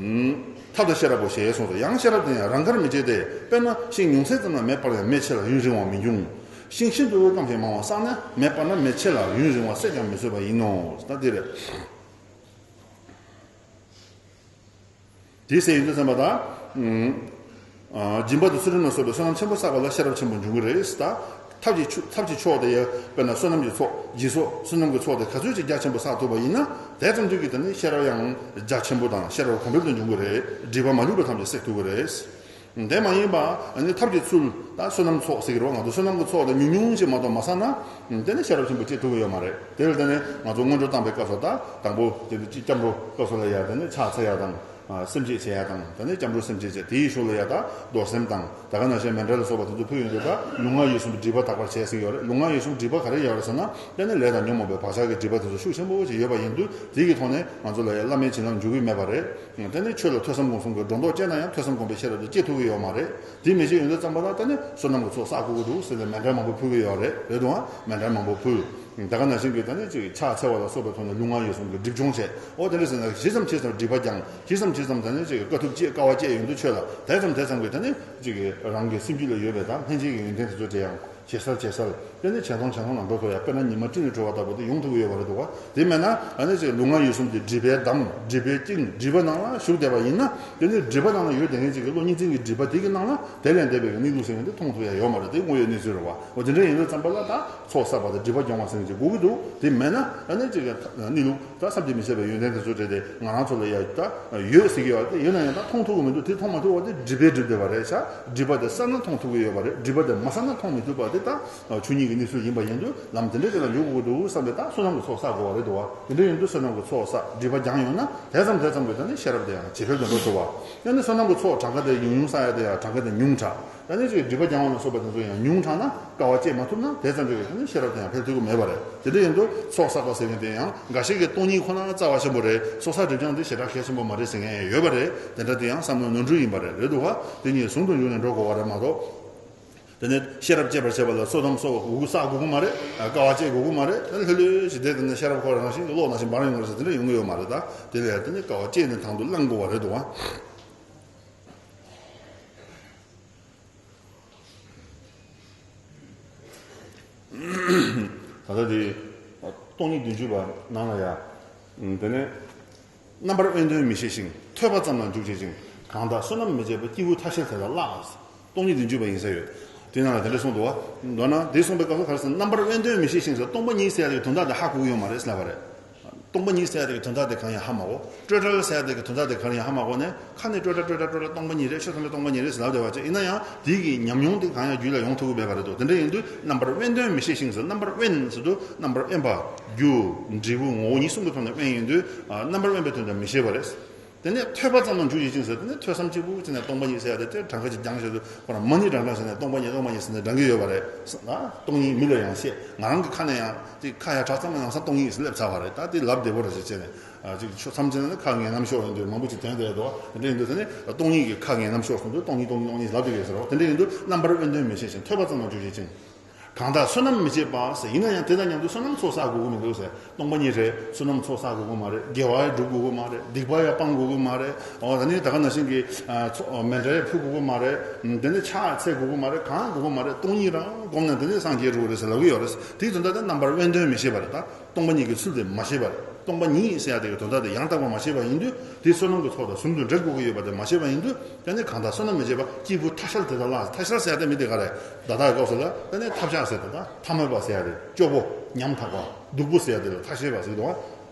ཐབས་དང་ཤེས་རབ་བོ། ཞེས་གསུངས་སོ། ཡང་ཤེས་རབ་དེ་ཡང་རང་དགར་མི་བྱེད་དེ། དཔེར་ན་ཤིང་ཉུང་ཚད་ཙམ་ལ་མེ་སྤར་ཡང་མེ་ཆེ་ལ་ཡུན་རིང་བ་མི་འབྱུང་། ཤིང་ཤིན་ཏུ་སྐམ་ཞིང་མང་བ་བསགས་ན་མེ་སྤར་ན་མེ་ཆེ་ལ་ཡུན་རིང་བ་བསད་ཀྱང་མི་བཟོད་པ་ཡིན་ནོ། ད་དེ་རེད། དེའི་ཚེ་ཡིན་དུས་ཙམ་པ་དང་། སྦྱིན་པ་དང་ཚུལ་ཁྲིམས་ལ་སོགས་པའི་བསོད་ནམས་ཆེན་པོ་བསགས་པ་ལ་ཤེས་རབ་ཆེན་པོ་འབྱུང་གི་རེད། ད་ཐབས་ཀྱི་ཆུ་ཐབས་ཀྱི་མཆོག་དེ་ཡང་དཔེར་ན་བསོད་ནམས་ཀྱི་ཚོགས། སྦྱིན་སོགས་བསོད་ནམས་ཀྱི་ཚོགས་དེ་ག་ཚོད་ཅིག་རྒྱ་ཆེན་པོ་བསགས་ཐུབ་པ་ཡིན་ན་དེ་ཙམ་ཅིག་གིས་དེ་ནི་ཤེས་རབ་ཡང་རྒྱ་ཆེན་པོ་དང་ཤེས་རབ་གོང་འཕེལ་དུ་འབྱུང་གི་རེད། སྒྲིབ་པ་མ་ལུས་པ་ཐམས་ཅད་བསྲེག་ཐུབ་ཀྱི་རེད། དེ་མ་ཡིན་པ་ནི་ཐབས་ཀྱི་ཚུལ་ད་བསོད་ནམས་ཚོགས་ཟེར་གྱི་རེད་བ། ང་ཚོ་བསོད་ནམས་ཀྱི་ཚོགས་དེ་ཉུང་ཉུང་ཞིག་མ་གཏོགས་མ་བསགས་ན་དེ་ནི་ཤེས་རབ་ཆེན་པོ་སྐྱེ་ཐུབ་ཀྱི་ཡོད་མ་རེད། དེ་ལ་བརྟེན་ནས་ང་ཚོ་སྔོན་འགྲོ་བཏང་པའི་སྐབས་སུ་ད་དང་པོ་དེ་ནི་སྐྱབས་འགྲོ་སྐབས་སུ་ལ་ཡ་དེ་ནི་ཕྱག་འཚལ་ཡ་དང་། སེམས་བསྐྱེད་བྱེད་ཡ་དང་། དེ་ནས་སྐྱབས་འགྲོ་སེམས་བསྐྱེད་བྱེད། དེའི་ཤུལ་ལ་ཡ་ད་རྡོར་སེམས་དང་། ད་ག་ནང་བཞིན་མཎྜལ་ལ་སོགས་པ་དེ་ཚོ་ཕུལ་ཡོང་དུས་ད་ལུས་ངག་ཡིད་གསུམ་གྱི་སྒྲིབ་པ་དག་པར་བྱས་ཟེར་གྱི་ཡོད་རེད། ལུས་ངག་ཡིད་གསུམ་སྒྲིབ་པ་ག་རེ་ཡོད་རེད་ཟེར་ན། དེ་ནི་ལས་དང་ཉོན་མོངས་པའི་བག་ཆགས་ཀྱི་སྒྲིབ་པ་དེ་ཚོ་ཤུགས་ཆེན་པོ་ཞིག་ཡོད་པ་ཡིན་དུས་དེ་གི་ཐོག་ནས་ང་ཚོ་ལ་ཡ་བླ་མའི་བྱིན་རླབས་འཇུག་གི་མེད་པ་རེད། དེ་ནི་ཆོས་ལ་ཐོས་བསམ་སྒོམ་གསུམ་གྱི་སྒྲོ་འདོགས་བཅད་ན་ཡང་ཐོས་བསམ་སྒོམ་པའི་ཤེས་རབ་དེ་སྐྱེ་ཐུབ་ཀྱི་ཡོད་མ་རེད། དེ་མི་བྱེད་ཡོང་དུས་ཙམ་པ་ལ་ད་ནི་བསོད་ནམས་ཀྱི་ཚོགས་བསགས་དགོས་ཀྱི་འདུག་ཟེར་ནས་མཎྜལ་མང་པོ་ཕུལ་གྱི་ཡོད་རེད། རེད་འདུག་ཨ། མཎྜལ་མང་པོ་ཕུལ། ད་ག་ནང་བཞིན་གྱི་ད་ནི་ཅིག་ཕྱག་འཚལ་བ་ལ་སོགས་པའི་ཐོག་ནས་ལུས་ངག་ཡིད་གསུམ་གྱི་སྒྲིབ་སྦྱོང་བྱས། ཨོ་དེ་འདྲ་ཟེར་ན་ཇི་ཙམ་ཇི་ཙམ་སྒྲིབ་པ་སྦྱངས། ཇི་ཙམ་ཇི་ཙམ་ད་ནི་ཅིག་དཀའ་ཐུབ་སྤྱད། དཀའ་བ་སྤྱད་ཡོང་དུས་ཆོས་ལ་དེ་ཙམ་དེ་ཙམ་གྱི་ད་ནི་ཅིག་རང་གི་སེམས་རྒྱུད་ལ་ཡོད་པའི་ད་ལྷན་སྐྱེས་ཀྱི་ཡོན་ཏན་དེ་ཚོ་དེ་ཡང་ཇེ་གསལ་ཇེ་གསལ། དེ་ནི་ཇེ་ཐུང་ཇེ་ཐུང་ལ་འགྲོ་ཐུབ་ཡ། དཔེར་ན་ཉི་མ་སྤྲིན་ལས་གྲོལ་བ་ལྟ་བུ་དེ་ཡོང་ཐུབ་ཀྱི་ཡོད་པ་རེད་འདུག་བ། དེ་མེད་ན་ཨ་ནི་ཅིག་ལུས་ངག་ཡིད་གསུམ་གྱི་སྒྲིབ་པའི་འདམ། སྒྲིབ་པའི་གཅིན། སྒྲིབ་པ་ནང་ལ་ཞུགས་བསྡད་པ་ཡིན་ན། དེ་ནི་སྒྲིབ་པ་ནང་ལ་ཡོད་བསྡད་མཁན་ཅིག་གི་བློ་གཉིས་འཛིན་གྱི་སྒྲིབ་པ་དེ་གི་ནང་ལ་དེ་ལས་འདས་པའི་གནས་ལུགས་ཟེར་མཁན་དེ་མཐོང་ཐུབ་ཡ་ཡོད་མ་རེད། དེ་དངོས་ཡོད་གནས་ཚུལ་རེད་བ། འོ་དེ་འདྲ་ཡིན་དུས་ཙམ་པ་ལ་ད་ཚོགས་བསགས་པ་དང་སྒྲིབ་པ་སྦྱོང་བ་ཟེར་མཁན་ཅིག་དགོས་ཀྱི་འདུག་དེ་མེད་ན་ཨ་ནི་ཅིག་གི་གནས་ལུགས་ད་བསམ་གྱིས་མི་ཁྱབ་པའི་ཡོན་ཏན་དེ་ཚོ་བྲལ་ཏེ་ང་རང་ཚོ་ལ་ཡ་ད་ཡོད་ཟེར་གྱི་ཡོད་དེ་ཡོད་ན་ཡང་ད་མཐོང་ཐུབ་ཀྱི་མི་འདུག་དེ་མཐོང་མ་ཐུབ་པ་དེ་སྒྲིབ་པས་སྒྲིབ་བསྡད་པ་རེད་ཤག་སྒྲིབ་པ་དེ་བསལ་ན་མཐོང་ཐུབ་ཀྱི་ཡོད་པ་རེད། སྒྲིབ་པ་དེ་མ་བསལ་ན་མཐོང་མི་ཐུབ་པ་དེ་ད་ཆོས་ཉིད་ཀྱི་གནས་ཚུལ་ཡིན་པ་ཡིན་དུས་ལམ་དེ་འདྲ་ཅིག་ལ་འཇུག་དགོས་ཀྱི་འདུག་བསམ་པའི་ད་བསོད་ནམས་ཀྱི་ཚོགས་བསགས་དགོས་པ་རེད་འདུག་བ། དེ་འདྲ་ཡིན་དུས་བསོད་ནམས་ཀྱི་ཚོགས་བསགས། སྒྲིབ་པ་སྦྱངས་ཡོང་ན་དེ་ཙམ་དེ་ཙམ་གྱིས་ད་ནི་ཤེས་རབ་དེ་ཡང་ཇེ་འཕེལ་དུ་འགྲོ་ཐུབ་པ། ཡང་ན་བསོད་ནམས་ཀྱི་ཚོགས་གྲངས་ཀ་དེ་ཉུང་ཉུང་བསགས་ཡ་དེ་ཡང་གྲངས་ཀ་དེ་ཉུང་དྲགས། ད་ནི་ཅིག་སྒྲིབ་པ་སྦྱང་བ་ལ་སོགས་པ་དེ་ཚོ་ཡང་ཉུང་དྲགས་ན་དཀའ་བ་སྤྱད་མ་ཐུབ་ན་དེ་ཙམ་ཅིག་གིས་ཤེས་རབ་དེ་ཡང་འཕེལ་ཐུབ་ཀྱི་མེད་པ་རེད། དེ་འདྲ་ཡིན་དུས་ཚོགས་བསགས་པ་ཟེར་མཁན་དེ་ཡང་འགའ་ཞིག་གིས་སྟོང་ཉིད་ཁོ་ན་རྩ་བ་ཆེན་པོ་རེད། ཚོགས་བསགས་སྒྲིབ་སྦྱང་དེ་ཞེ་དྲག་གལ་ཆེན་པོ་མ་རེད་ཟེར་མཁན་ཡང་ཡོད་པ་རེད། དེ་འདྲ་དེ་ཡང་བསམ་བློའི་ནོར་འཁྲུལ་ཡིན་པ་རེད། རེད་འདུག་བ། དེ་གཉིས་ཟུང་དུ་འཇུག་ནས་འགྲོ་དགོས་པ་རེད་མ་གཏོགས། དེ་ནས་ཤེས་རབ་སྐྱེད་པར་བྱེད་པ་ལ་སོ་དམ་སོགས་དགོས་ཀྱི་བསགས་དགོས་ཀྱི་མ་རེད། དཀའ་བ་སྤྱད་དགོས་ཀྱི་མ་རེད། ལྷོད་ལྷོད་ཞིག་བསྡད་དེ་ནས་ཤེས་རབ་ཁོ་རང་བཞིན་གྱི་གློག་ནང་བཞིན་འབར་ཡོང་བ་རེད་ཟེར་དེ་འདྲ་ཡོང་གི་ཡོད་མ་རེད། ད་དེ་ལས་དེ་ནས་དཀའ་བ་སྤྱད་ནས་དང་དུ་བླང་དགོས་པ་རེད་འདུག་བ། ད་ལྟ་དེ་སྟོང་ཉིད་བདུན་ཅུ་པ་ནང་ལ་ཡ། དེ་ནས་རྣམ་པར་དབེན་དོན་མི་ཤེས་ཤིང་། ཐོས་པ་ཙམ་ལ་འཇུག་བྱེད་ཅིང་། གང་དག་བསོད་ནམས་མི་བྱེད་པ། སྐྱེས་བུ་ཐ་ཤལ་དེ་དག་བརླག། སྟོང་ཉིད་བདུན་ཅུ་པ་ཡིན་ས་ཡོད། དེ་ནང་ལ་དེ་འདྲ་གསུངས་འདུག་བ། མདོར་ན་དེ་གསུངས་པའི་སྐབས་སུ་ག་རེ་ཟེར་ན། རྣམ་པར་དབེན་དོན་མི་ཤེས་ཤིང་ཟེར། སྟོང་པ་ཉིད་ཟེར་ཡ་དེ་གི་དོན་དག་དེ་ཧ་གོ་གི་ཡོད་མ་རེད་ཟེར་ལབ་པ་རེད། སྟོང་པ་ཉིད་ཟེར་ཡ་དེ་གི་དོན་དག་དེ་གང་ཡང་ཧ་མ་གོ། སྤྲོས་བྲལ་ཟེར་ཡ་དེ་གི་དོན་དག་དེ་གང་ཡང་ཧ་མ་གོ་ནས་ཁ་ནས་སྤྲོས་བྲལ་སྤྲོས་བྲལ་སྤྲོས་བྲལ་སྟོང་པ་ཉིད་རེད་ཟེར་ལབ་བསྡད་པ་ཅིག་ཡིན་ན་ཡང་དེ་གི་ཉམས་མྱོང་དེ་གང་ཡང་རྒྱུད་ལ་ཡོང་ཐུབ་ཀྱི་མེད་པ་རེད་འདུག་དེ་འདྲ་ཡིན་དུས་རྣམ་པར་དབེན་དོན་མི་ཤེས་ཤིང་ཟེར། རྣམ་པར་དབེན་ཟེར་དུས་རྣམ་པར་དབེན་པ། རྒྱུ། འབྲས་བུ། ངོ་བོ་ཉིད་གསུམ་གྱི་ཐོག་ནས་དབེན་ཡོང་དུས་རྣམ་པར་དབེན་པའི་དོན་དེ་མི་ཤེས་པ་རེད། དེ་ནས་ཐོས་པ་ཙམ་ལ་འཇུག་བྱེད་ཅིང་ཟེར། དེ་ནས་ཐོས་བསམ་གཅིག་པུ་བྱས་ནས་སྟོང་པ་ཉིད་ཟེར་ཡ་དེ་དེ་གྲངས་ཀ་ཅིག་སྦྱངས་བྱས་དུས་ཁོ་རང་མ་ཎི་བགྲང་བགྲང་བྱས་ནས་སྟོང་པ་ཉིད་སྟོང་པ་ཉིད་ཟེར་ནས་བགྲང་གི་ཡོད་པ་རེད། སྟོང་ཉིད་མི་ལ་ཡང་བཤད། ང་རང་གི་ཁ་ནས་ཡང་དེ་ཁ་ཡར་གྲགས་ཙམ་ལ་ལམ་སང་སྟོང་ཉིད་ཟེར་སླེབས་ཚར་བ་རེད། ད་དེ་ལབ་བདེ་པོ་རེད་ཟེར་བྱས་ནས། ཨ་ཅིག་ཆོས་མཚམས་ཅན་ནི་ཁ་ངན་ནམ་ཤོར་ཡོང་དུས་མང་པོ་ཅིག་དོན་དེ་དོ། དེ་འདྲ་ཡིན་དུས་དེ་ནི་སྟོང་ཉིད་ཀྱི་ཁ་ངན་ནམ་ཤོར་སོང་དུས་སྟོང་ཉིད་སྟོང་ཉིད་སྟོང་ཉིད་ལབ་དེ་གས་ཟེར་རོ། དེ་འདྲ་ཡིན་དུས་རྣམ་པར་དབེན་དོན་མི་ཤེས་ཤིང་ཐོས་པ་ཙམ་ལ་འཇུག་བྱེད་ཅིང་། གང་དག་བསོད་ནམས་མི་བྱེད་པ་ཟེར། ཡིན་ན་ཡང་དེ་དང་མཉམ་དུ་བསོད་ནམས་ཚོགས་བསགས་དགོས་ཀྱི་མི་འདུག་ཟེར། སྟོང་པ་ཉིད་རེད། བསོད་ནམས་ཚོགས་བསགས་དགོས་ཀྱི་མ་རེད། དགེ་བ་ཡང་སྒྲུབ་དགོས་ཀྱི་མ་རེད། སྡིག་པ་ཡང་སྤང་དགོས་ཀྱི་མ་རེད། འོ་ད་ནི་ད་ག་ནང་བཞིན་གྱི་ཨ་ཚོ་མེ་འདྲ་ཡང་ཕུལ་དགོས་ཀྱི་མ་རེད། དེ་ནི་ཕྱག་འཚལ་དགོས་ཀྱི་མ་རེད། གང་དགོས་ཀྱི་མ་རེད། སྟོང་ཉིད་རང་བསྒོམས་ནས་དེ་ནི་སངས་རྒྱས་འགྲོ་གི་རེད་ཟེར་ལབ་ཀྱི་ཡོད་རེད། དེའི་དོན་དག་དེ་རྣམ་པར་དབེན་དོན་མི་ཤེས་པ་རེད། ད་སྟོང་པ་ཉིད་ཀྱི་ཚུལ་དེ་མ་ཤེས་པ་རེད། སྟོང་པ་ཉིད་ཟེར་ཡ་དེ་གི་དོན་དག་དེ་ཡང་དག་པ་མ་ཤེས་པ་ཡིན་དུས། དེ་བསོད་ནམས་ཀྱི་ཚོགས་དང་ཟུང་དུ་འབྲེལ་དགོས་ཀྱི་ཡོད་པ་དེ་མ་ཤེས་པ་ཡིན་དུས། ད་ནི་གང་དག་བསོད་ནམས་མི་བྱེད་པ་སྐྱེས་བུ་ཐ་ཤལ་དེ་དག་ལ། ཐ་ཤལ་ཟེར་ཡ་དེ་མི་དེ་ག་རེད། ད་ལྟ་སྐབས་སུ་ལ་ད་ནི་ཐབས་ཆག་ཟེར་དེ་དང་ཐ་མལ་པ་ཟེར་ཡ་དེ། སྐྱོ་པོ་ཉམ་ཐག་པ་སྡུག་པོ་ཟེར་ཡ་དེ་ལ་ཐ་ཤལ་པ་ཟེར་གི་འདུག་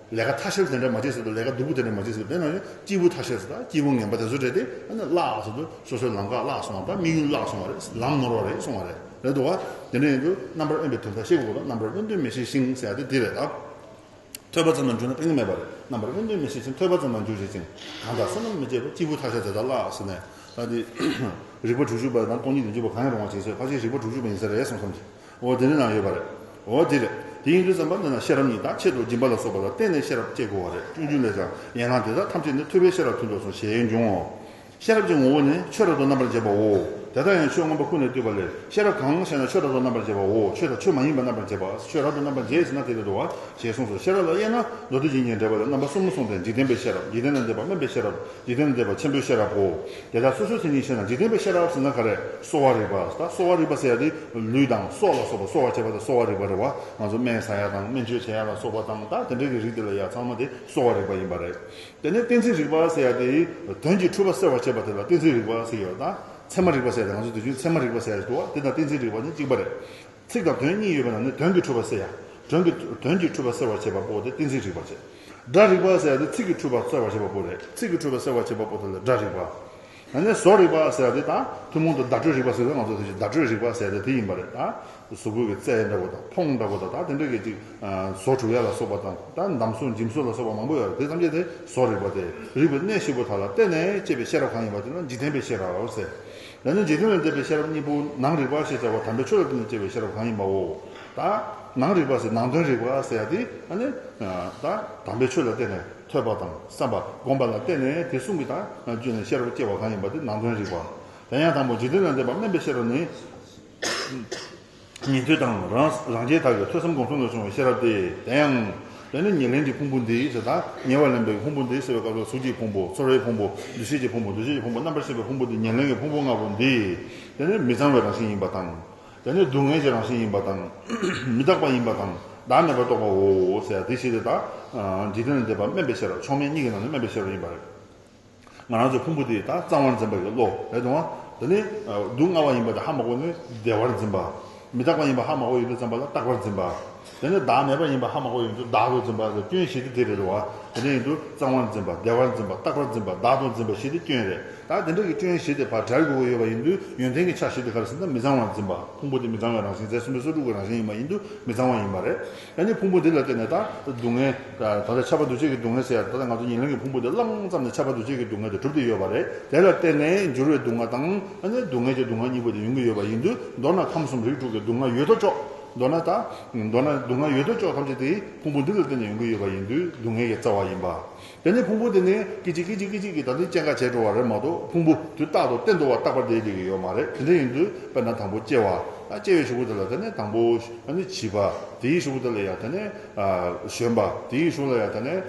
བ། ལས་ཀ་ཐ་ཤལ་དེ་འདྲ་མ་བྱེད་ཟེར་དུས་ལས་ཀ་སྡུག་པོ་དེ་འདྲ་མ་བྱེད་ཟེར་དུས། དཔེར་ན་སྐྱེས་བུ་ཐ་ཤལ་ཟེར་ད་སྐྱེས་བུ་ངན་པ་དེ་ཚོ་རེད་དེ། ཨ་ནི་བརླག་ཟེར་དུས་སོ་སོའི་ལམ་ཁ་བརླག་སོང་བ་དང་དམིགས་ཡུལ་བརླག་སོང་བ་རེད། ལམ་ནོར་བ་རེད་གསུང་བ་རེད། རེད་འདུག་བ། དེ་འདྲ་ཡིན་དུས་རྣམ་པར་དབེན་པའི་དོན་དག་ཤེས་དགོས་པ་དང་། རྣམ་པར་དབེན་དོན་མི་ཤེས་ཤིང་ཟེར་ཡ་དེ་དེ་རེད་ད། ཐོས་པ་ཙམ་ལ་འཇུག་ན་ཕན་གྱི་མེད་པ་རེད། རྣམ་པར་དབེན་དོན་མི་ཤེས་ཤིང་ཐོས་པ་ཙམ་ལ་འཇུག་བྱེད་ཅིང་། གང་དག་བསོད་ནམས་མི་བྱེད་པ་སྐྱེས་བུ་ཐ་ཤལ་དེ་དག་ལ་ཟེར་ནས། ད་དེ་རིགས་པ་དྲུག་ཅུ་པ་དང་སྟོང་ཉིད་བདུན་ཅུ་པ་གང་ཡང་རུང་བ་ཅིག་ཟེར། ཕལ་ཆེར་རིགས་པ་དྲུག་ཅུ་པ་ཡིན་ས་རེད་བསམ་བསམ་གྱི། འོ་དེ་ནི་ནང་ཡོད་པ་རེད། འོ་དེ་རེད། དེ་ཡིན་དུས་ཙམ་པ་འདི་ན་ཤེས་རབ་ཉིད་དང་ཆེད་དུ་སྦྱིན་པ་ལ་སོགས་པ་ལ་བརྟེན་ནས་ཤེས་རབ་སྐྱེ་དགོས་པ་རེད། སྤྱོད་འཇུག་ལས་ཀྱང་། ཡན་ལག་དེ་དག་ཐམས་ཅད་ནི་ཐོས་པས་ཤེས་རབ་ཐོན་ཏོ་གསུངས་ཞེས་འབྱུང་ངོ་། ཤེས་རབ་ཀྱི་ངོ་བོ་ནི་ཆོས་རབ་ཏུ་རྣམ་པར་འབྱེད་པའོ། དེ་དག་ཡང་ཆོས་མངོན་པ་ཀུན་ལས་བཏུས་པ་ལས། ཤེས་རབ་གང་ཞེ་ན་ཆོས་རབ་ཏུ་རྣམ་པར་འབྱེད་པའོ། ཆོས་དང་ཆོས་མ་ཡིན་པ་རྣམ་པར་འབྱེད་པ། ཆོས་རབ་ཏུ་རྣམ་པར་འབྱེད་ཟེར་ན་དེ་ལས་འདུག་བ་ཞེས་གསུངས་སོ། ཤེས་རབ་ལ་དབྱེ་ན་མདོ་སྡེ་རྗེས་དྲན་པ་ལས་རྣམ་པ་གསུམ་དུ་གསུངས་ཏེ། འཇིག་རྟེན་པའི་ཤེས་རབ། འཇིག་རྟེན་ལས་འདས་པ་དམན་པའི་ཤེས་རབ། འཇིག་རྟེན་ལས་འདས་པ་ཆེན་པོའི་ཤེས་རབ་བོ། དེ་དག་སོ་སོའི་མཚན་ཉིད་ཤེས་ན། འཇིག་རྟེན་པའི་ཤེས་རབ་ཟེར་ན་ག་རེ། གསོ་བ་རིག་པ། ད་གསོ་བ་རིག་པ་ཟེར་ཡ་དེ་ལུས་དང་སྲོག་ལ་སོགས་པ། གསོ་བ་བྱེད་པ་དེ་གསོ་བ་རིག་པ་རེད་བ། ང་ཚོ་སྨན་ཟ་ཡ་དང་སྨན་བཅོས་བྱེད་ཡ་ལ་སོགས་པ་དང་། ད་དེ་འདྲ་གི་རིགས་དེ་ལ་ཡ་ཚང་མ་དེ་གསོ་བ་རིག་པ་ཡིན་པ་རེད། དེ་ནས་གཏན་ཚིགས་རིག་པ་ཟེར་ཡ་དེ་དོན་གྱི་འཁྲུལ་པ་སེལ་བར་བྱེད་པ་དེ་ལ་གཏན་ཚིགས་རིག་པ་ཟེར་གྱི་ཡོད། ད་ཚད་མ་རིག་པ་ཟེར་ཡ་དེ། ང་ཚོ་དུས་རྒྱུན་ཚད་མ་རིག་པ་ཟེར་ཡ་ཞིག་འདུག་བ། དེ་དང་གཏན་ཚིགས་རིག་པ་ནི་གཅིག་པ་རེད། ཚིག་དང་དོན་གཉིས་ཡོད་པའི་ནང་ནས་དོན་གྱི་འཁྲུལ་པ་སེལ་ཡ། དོན་གྱི་དོན་གྱི་འཁྲུལ་པ་སེལ་བར་བྱེད་པ་པོ་དེ་གཏན་ཚིགས་རིག་པ་བྱེད། སྒྲ་རིག་པ་ཟེར་ཡ་དེ་ཚིག་གི་འཁྲུལ་པ་སེལ་བར་བྱེད་པ་པོ་རེད། ཚིག་གི་འཁྲུལ་པ་སེལ་བར་བྱེད་པ་པོ་དེ་ལ་སྒྲ་རིག་པ། ཨ་ནི་བཟོ་རིག་པ་ཟེར་ཡ་དེ་ད་ཐུན་མོང་དུ་བརྡ་སྤྲོད་རིག་པ་ཟེར་ན་ང་ཚོ་དེ་བཞིན་བརྡ་སྤྲོད་རིག་པ་ཟེར་ཡ་དེ་དེ་ཡིན་པ་རེད། ད་གཟུགས་པོ་གི་རྩལ་འདྲ་པོ་དང་མཐོང་འདྲ་པོ་དང་། ད་དེ་འདྲ་གི་ཅིག་བཟོ་གྲུབ་ཡ་ལ་སོགས་པ་དང་། ད་འདམ་སོ་འཇིམ་སོ་ལ་སོགས་པ་མང་པོ་ཡོད་རེད། དེ་ཐམས་ཅད་དེ་བཟོ་རིག་པ་སྟེ། རིག་པའི་གནས་བཞི་པོ་དག་ལ་བརྟེན་ནས་སྐྱེས་པའི་ཤེས་རབ་གང་ཡིན་པ་དེ་ལ་འཇིག་རྟེན་པའི་ཤེས་རབ་ཟེར། ད་ནི་འཇིག་རྟེན་ལས་འདས་པའི་ཤེས་རབ་གཉིས་པོ། ནང་རིག་པ་ཞེས་བྱ་བ་དམ་པའི་ཆོས་ལ་བརྟེན་ནས་སྐྱེས་པའི་ཤེས་རབ་གང་ཡིན་པའོ། ད་ནང་རིག་པ་ཟེར། ནང་དོན་རིག་པ་ཟེར་ཡ་དེ་ཨ་ནི་ད་དམ་པའི་ཆོས་ལ་བརྟེན་ནས། ཐོས་པ་དང་བསམ་པ་སྒོམ་པ་ལ་བརྟེན་ནས་དེ་གསུམ་གྱི་དང་བཅུ་ནས་ཤེས་རབ་སྐྱེ་བ་གང་ཡིན་པ་དེ་ནང་དོན་རིག་པ། དེ་ཡང་དང་པོ་འཇིག་རྟེན་ལས་འདས་པ་དམན་པའི་ཤེས་རབ་ནི། ཉན་ཐོས་དང་རང་རང་རྒྱལ་དག་གི་ཐོས་བསམ་སྒོམ་གསུམ་ལས་བྱུང་བའི་ཤེས་རབ་སྟེ། དེ་ཡང་། དེ་ནི་ཉེར་ལེན་གྱི་ཕུང་པོ་འདི་ཟེར། ད་ཉེ་བར་ལེན་པའི་ཕུང་པོ་འདི་ཟེར་བའི་སྐབས་ལ་གཟུགས་ཀྱི་ཕུང་པོ། ཚོར་བའི་ཕུང་པོ། འདུ་ཤེས་ཀྱི་ཕུང་པོ། འདུ་ཤེས་ཀྱི་ཕུང་པོ། རྣམ་པར་ཤེས་པའི་ཕུང་པོ་འདི་ཉེར་ལེན་གྱི་ཕུང་པོ་ལྔ་པོ་འདི། དེ་ནི་མི་གཙང་བའི་རང་བཞིན་ཡིན་པ་དང་། དེ་ནི་སྡུག་བསྔལ་གྱི་རང་བཞིན་ཡིན་པ་དང་། མི་རྟག་པ་ཡིན་པ་དང་། བདག་མེད་པར་རྟོགས་པའོ་ཟེར་ཡ་དེ་བཞི་དེ་ད། འཇིག་རྟེན་ལས་འདས་པ་དམན་པའི་ཤེས་རབ། མཆོག་དམན་གཉིས་ཀྱི་ནང་ནས་དམན་པའི་ཤེས་རབ་ཡིན་པ་རེད། ང་རང་ཚོའི་ཕུང་པོ་དེ་ད་གཙང་བར་འཛིན་པ་ཡི་བློ་རེད་དང་། དེ་ནི་སྡུག་བསྔལ་བ་ཡིན་པ་དེ་ཧ་མ་གོ་ནས་བདེ་བར་འཛིན་པ། མི་རྟག་པ་ཡིན་པ་ཧ་མ་གོ་ཡོང་དུས་ཙམ་པ་ལ་རྟག་པར་འཛིན་པ། དེ་ནི་བདག་མེད་པ་ཡིན་པ་ཧ་མ་གོ་ཡོང་དུས་བདག་ཏུ་འཛིན་པ་ཟེར། སྐྱོན་བཞི་དེ་དེ་རེད་དོ། དེ་འདྲ་ཡིན་དུས་གཙང་བར་འཛིན་པ། བདེ་བར་འཛིན་པ། རྟག་པར་འཛིན་པ། བདག་ཏུ་འཛིན་པ་བཞི་དེ་སྐྱོན་རེད། ད་དེ་འདྲ་གི་སྐྱོན་བཞི་དེ་ཕར་བྲལ་དགོས་ཀྱི་ཡོད་པ་ཡིན་དུས། ཡོན་ཏན་གྱི་ཆ་བཞི་དེ་ག་རེ་ཟེར་ན་མི་གཙང་བར་འཛིན་པ། ཕུང་པོ་དེ་མི་གཙང་བའི་རང་བཞིན། རྫས་གསུམ་པའི་སོ་དྲུག་གི་རང་བཞིན་ཡིན་པ་ཡིན་དུས་མི་གཙང་བ་ཡིན་པ་རེད། ཨ་ནི་ཕུང་པོ་འདི་ལ་བརྟེན་ནས་ད་སྡུག་བསྔལ། ད་ལྟ་ཁྱབ་པ་འདུ་བྱེད་ཀྱི་སྡུག་བསྔལ་ཟེར་ཡ། ད་ལྟ་ང་ཚོ་ཉེར་ལེན་གྱི་ཕུང་པོ་འདི་བླངས་ཙམ་ནས་ཁྱབ་པ་འདུ་བྱེད་ཀྱི་སྡུག་བསྔལ་དེ་གྲུབ་བསྡད་ཡོད་པ་རེད། དེ་ལ་བརྟེན་ནས་འགྱུར་བའི་སྡུག་བསྔལ་དང་། ཨ་ནི་སྡུག་བསྔལ་གྱི་སྡུག་བསྔལ་གཉིས་པོ་དེ་ཡོང་གི་ཡོད་པ་ཡིན་དུས། མདོར་ན་ཁམས་གསུམ་རིགས་དྲུག་གི་སྡུག་བསྔལ་ཡོད་དོ་ཅོག་མདོར་ན་ད། མདོར་ན་སྡུག་བསྔལ་ཡོད་དོ་ཅོག་ཐམས་ཅད་དེ་ཕུང་པོ་འདི་ལ་བརྟེན་ནས་ཡོང་གི་ཡོད་པ་ཡིན་དུས་སྡུག་བསྔལ་གྱི་རྩ་བ་ཡིན་པ། དེ་ནས་ཕུང་པོ་དེ་ནི་སྐད་ཅིག་སྐད་ཅིག་སྐད་ཅིག་གིས་ད་དུང་སྐྱེ་འགག་བྱས་འགྲོ་བ་རེད་མ་གཏོགས། ཕུང་པོ་དུས་རྟག་ཏུ་གཏན་དུ་བ་རྟག་པར་བསྡད་བསྡད་ཀྱི་ཡོད་མ་རེད། དེ་འདྲ་ཡིན་དུས་དཔེར་ན་དང་པོ་སྐྱེ་བ། ད་སྐྱེ་བའི་གཞུག་གུ་དེ་ལ་དེ་ནས་དང་པོ་ཨ་ནི་བྱིས་པ། དེའི་གཞུག་གུ་དེ་ལ་ཡང་དེ་ནས་ཨ་གཞོན་པ། དེའི་གཞུག་ལ་ཡང་དེ་ནས་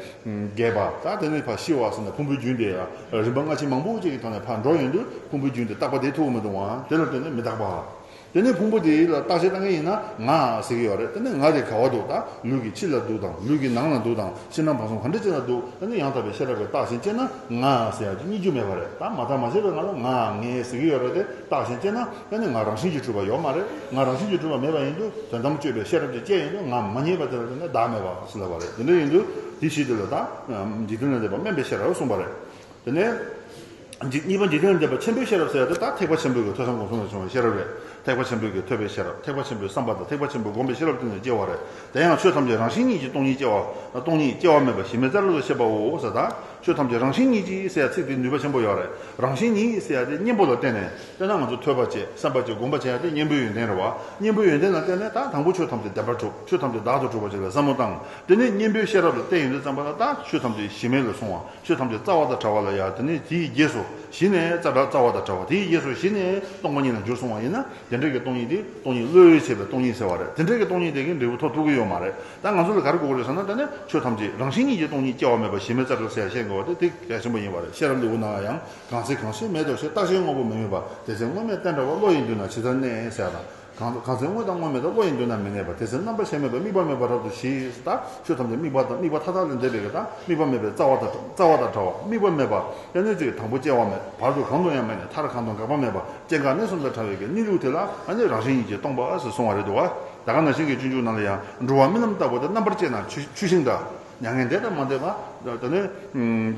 རྒས་པ། ད་དེ་ནས་ཕར་ཤི་བ་ཟེར་ནས་ཕུང་པོའི་རྒྱུན་དེ་ཡང་རིམ་པ་སྔ་ཕྱི་མང་པོ་ཅིག་གི་ཐོག་ནས་ཕར་འགྲོ་ཡོང་དུས་ཕུང་པོའི་རྒྱུན་དེ་རྟག་པ་བསྡད་ཐུབ་ཀྱི་མི་འདུག་ཨང་། དེ་ལ་བརྟེན་ནས་མི་རྟག་པ། དེ་ནས་ཕུང་པོ་དེ་ལ་བརྟག་དཔྱད་བཏང་མཁན་ཡིན་ན་ང་ཟེར་གྱི་ཡོད་རེད། དེ་ནས་ང་དེ་ག་བ་འདུག་ད་ལུས་ཀྱི་ཕྱི་ལ་འདུག་དང་། ལུས་ཀྱི་ནང་ལ་འདུག་དང་། ཕྱི་ནང་ཕར་ཚུར་ག་འདྲ་ཅིག་ལ་འདུག་དེ་ནས་ཡང་དག་པའི་ཤེས་རབ་ཀྱིས་བརྟགས་ཤིང་དཔྱད་ན་ང་ཟེར་ཡ་ཅིག་རྙེད་རྒྱུ་མེད་པ་རེད། ད་མ་བརྟགས་མ་དཔྱད་པའི་ངང་ལ་ང་ངས་ཟེར་གྱི་ཡོད་རེད་དེ། བརྟགས་ཤིང་དཔྱད་ན་དེ་ནི་ང་རང་བཞིན་གྱིས་གྲུབ་པ་ཡོད་མ་རེད། ང་རང་བཞིན་གྱིས་གྲུབ་པ་མེད་པ་ཡིན་དུས་དོན་དམ་དཔྱོད་པའི་ཤེས་རབ་ཀྱིས་དཔྱད་ཡོང་དུས་ང་མ་རྙེད་པ་དེ་ལ་བརྟེན་ནས་བདག་མེད་པ་ཟེར་ལབ་པ་རེད། དེ་འདྲ་ཡིན་དུས་དེ་བཞི་དེ་ལ་ད་འཇིག་རྟེན་ལས་འདས་པ་དམན་པའི་ཤེས་རབ་གསུངས་པ་རེད། དེ་ནས་འཇིག་གཉིས་པ་འཇིག་རྟེན་ལས་འདས་པ་ཆེན་པོའི་ཤེས་རབ་ཟེར་ཡ་དེ་ད་ཐེག་པ་ཆེན་པོའི་གི་ཐོས་བསམ་སྒོམ་གསུམ་ལས་བྱུང་བའི་ཤེས་རབ་རེད། ཐེག་པ་ཆེན་པོའི་གི་ཐོས་པའི་ཤེས་རབ། ཐེག་པ་ཆེན་པོའི་བསམ་པ་དང་ཐེག་པ་ཆེན་པོའི་སྒོམ་པའི་ཤེས་རབ་བརྟེན་ནས་སྐྱེ་བ་རེད། དེ་ཡང་ཆོས་ཐམས་ཅད་རང་བཞིན་ཉིད་ཀྱིས་སྟོང་ཉིད་སྐྱེ་བ། སྟོང་ཉིད་སྐྱེ་བ་མེད་པ་གཞི་མེད་རྩ་ལྟར་དུ་ཤེས་པའོ་ཟེར། ད་ ཆོས་ཐམས་ཅད་རང་བཞིན་ཉིད་ཀྱིས་ཟེར་ཡ་ཚིག་དེ་ནུས་པ་ཆེན་པོ་ཡོད་རེད། རང་བཞིན་ཉིད་ཟེར་ཡ་དེ་གཉེན་པོ་ལ་བརྟེན་ནས། དཔེར་ན་ང་ཚོ་ཐོས་པ་བྱེད། བསམ་པ་བྱེད། སྒོམ་པ་བྱེད་ཡ་དེ་གཉེན་པོའི་ཡོན་ཏན་རེད་བ། གཉེན་པོའི་ཡོན་ཏན་ལ་བརྟེན་ནས་ད་དང་པོ་ཆོས་ཐམས་ཅད་བདེན་པར་གྲུབ། ཆོས་ཐམས་ཅད་བདག་ཏུ་གྲུབ་པ་ཞིག་ལ་བསམ་བློ་བཏང་། དེ་ནས་གཉེན་པོའི་ཤེས་རབ་ལ་བརྟེན་ཡོང་དུས་ཙམ་པ་ལ་ད་ཆོས་ཐམས་ཅད་གཞི་མེད་ལ་སོང་བ། ཆོས་ཐམས་ཅད་རྩ་བ་དང་བྲལ་བ་ལ་ཡ། དེ་ནས་དེའི་རྗེས་སུ་གཞི་ནས་རྩ་བྲལ་རྩ་བ་དང་བྲལ་བ། དེའི་རྗེས་སུ་གཞི་ནས་སྟོང་པ་ཉིད་ལ་འགྱུར་སོང་བ་ཡིན་ན། དེ་འདྲ་གི་སྟོང་ཉིད་དེ་སྟོང་ཉིད་བློས་བྱས་པའི་སྟོང་ཉིད་ཟེར་བ་རེད། དེ་འདྲ་གི་སྟོང་ཉིད་དེ་གི་འབྲས་བུ་ཐོབ་ཐུབ་ཀྱི་ཡོད་མ་རེད། ད་ང་ཚོ་ལ་ག་རེ་དགོས་ཀྱི་རེད་ཟེར་ན། ད་ནི་ཆོས་ཐམས་ཅད་རང་བཞིན་ཉིད་ཀྱིས་སྟོང་ཉིད་སྐྱེ་བ་མེད་པ། གཞི་མེད་རྩ་བྲལ་ཟེར་ཡ་བཤད་དགོས་པ་དེ་དེ་གལ་ཆེན་པོ་ཡིན་པ་རེད། ཤེས་རབ་ལེའུ་ནང་ལ་ཡང་། གང་ཚེ་གང་ཞིག་མེད་དོ་ཞེས། རྟག་ཆད་དངོས་པོ་མི་དམིགས་པ། དེ་ཚེ་དངོས་མེད་བསྟན་འགྲོ་བ། བློ་ཡི་མདུན་ན་ཇི་ལྟར་གནས་ཟེར་ཡ་དང་། གང་གང་ཚེ་དངོས་དང་དངོས་མེད་དོ། བློ་ཡི་མདུན་ན་མི་གནས་པ། དེ་ཚེ་རྣམ་པར་ཤེས་མེད་པ། དམིགས་པ་མེད་པ་རབ་ཏུ་ཞི། ད་ཆོས་ཐམས་ཅད་དམིགས་པ་དང་དམིགས་པ་མཐའ་དག་ལས་འདས་པའི་གི། ད་དམིགས་པ་མེད་པའི་རྩ་བ་དང་རྩ་བ་དང་བྲལ་བ། དམིགས་པ་མེད་པ། དེ་ནས་ཅིག་དང་པོ་སྐྱེ་བ་མེད། བར་དུ་གང་དུ་ཡང་མི་གནས། མཐར་གང་དུ་འགག་པ་མེད་པ། སྐྱེ་འགག་གནས་གསུམ་དང་བྲལ་བའི་གི་གནས་ལུགས་དེ་ལ་ཨ་ནི་རང་བཞིན་ཉིད་ཀྱིས་སྟོང་པ་ཟེར་གསུངས་པ་རེད་འདུག་བ། ད་ག་ནང་བཞིན་གྱི་སྤྱོད་འཇུག་ནང་ལ་ཡང་། འགྲོ་བ་རྨི་ལམ་ལྟ་བུ་དེ། རྣམ་པར་དཔྱད་ན་ཆོས་ཆོས་བཞིན་འདྲ། མྱ་ངན་འདས་དང་མ་འདས་པ། དེ་ནི་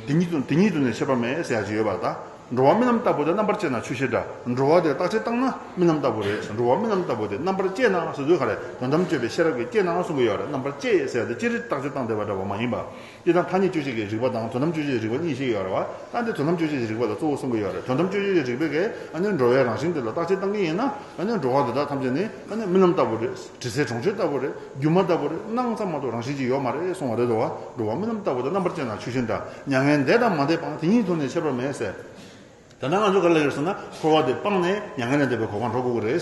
དེ་ཉིད་དུ་དེ་ཉིད་དུ་ནི་ཁྱད་པར་མེད་ཟེར་ཡ་ཅིག་ཡོད་པ། ད་འགྲོ་བ་རྨི་ལམ་ལྟ་བུ་དེ། རྣམ་པར་དཔྱད་ན་ཆོས་བཞིན་འདྲ། འགྲོ་བ་དེ་བརྟག་དཔྱད་བཏང་ན་རྨི་ལམ་ལྟ་བུ་རེད། འགྲོ་བ་རྨི་ལམ་ལྟ་བུ་དེ། རྣམ་པར་དཔྱད་ན་ཟེར་དུས་ག་རེ། དོན་དམ་དཔྱོད་པའི་ཤེས་རབ་ཀྱིས་དཔྱད་ན་གསུང་གི་ཡོད་རེད། རྣམ་པར་དཔྱད་ཟེར་ཡ་དེ་ཅི་རིགས་བརྟག་དཔྱད་བཏང་བསྡད་པ་འདྲ་བ་མ་ཡིན་པ། དེ་དང་ཐ་སྙད་དཔྱོད་བྱེད་ཀྱི་རིགས་པ་དང་དོན་དམ་དཔྱོད་བྱེད་ཀྱི་རིགས་པ་གཉིས་བཤད་ཡོད་རེད་བ། ད་འདི་དོན་དམ་དཔྱོད་བྱེད་ཀྱི་རིགས་པ་ལ་གཙོ་བོ་གསུང་གི་ཡོད་རེད། དོན་དམ་དཔྱོད་བྱེད་ཀྱི་རིགས་པའི་གི་ཨ་ནི་འགྲོ་བའི་རང་བཞིན་དེ་ལ་བརྟག་དཔྱད་བཏང་གི་ཡིན་ན། ཨ་ནི་འགྲོ་བ་དེ་དག་ཐམས་ཅད་ནི་ཨ་ནི་རྨི་ལམ་ལྟ་བུ་རེད། དྲི་ཟའི་གྲོང་ཁྱེར་ལྟ་བུ་རེད། སྒྱུ་མ་ལྟ་བུ་རེད། སྣང་ཙམ་མ་གཏོགས་རང་བཞིན་གྱིས་ཡོད་མ་རེད་གསུང་བ་རེད་དོ། འགྲོ་བ་རྨི་ལམ་ལྟ་བུ་དེ། རྣམ་པར་དཔྱད་ན་ཆོས་བཞིན་འདྲ། མྱ་ངན་འདས་དང་མ་འདས་པའང་། དེ་ཉིད་དུ་ནི་ཁྱད་པར་མེད་ཟེར། ད་ནང་ང་ཚོ་ག་རེ་ལབ་ཡོད་ཟེར་ན། འཁོར་བ་དེ་སྤངས་ནས་མྱ་ངན་ལས་འདས་པའི་གོ་འཕང་འགྲོ་དགོས་ཀྱི་རེད།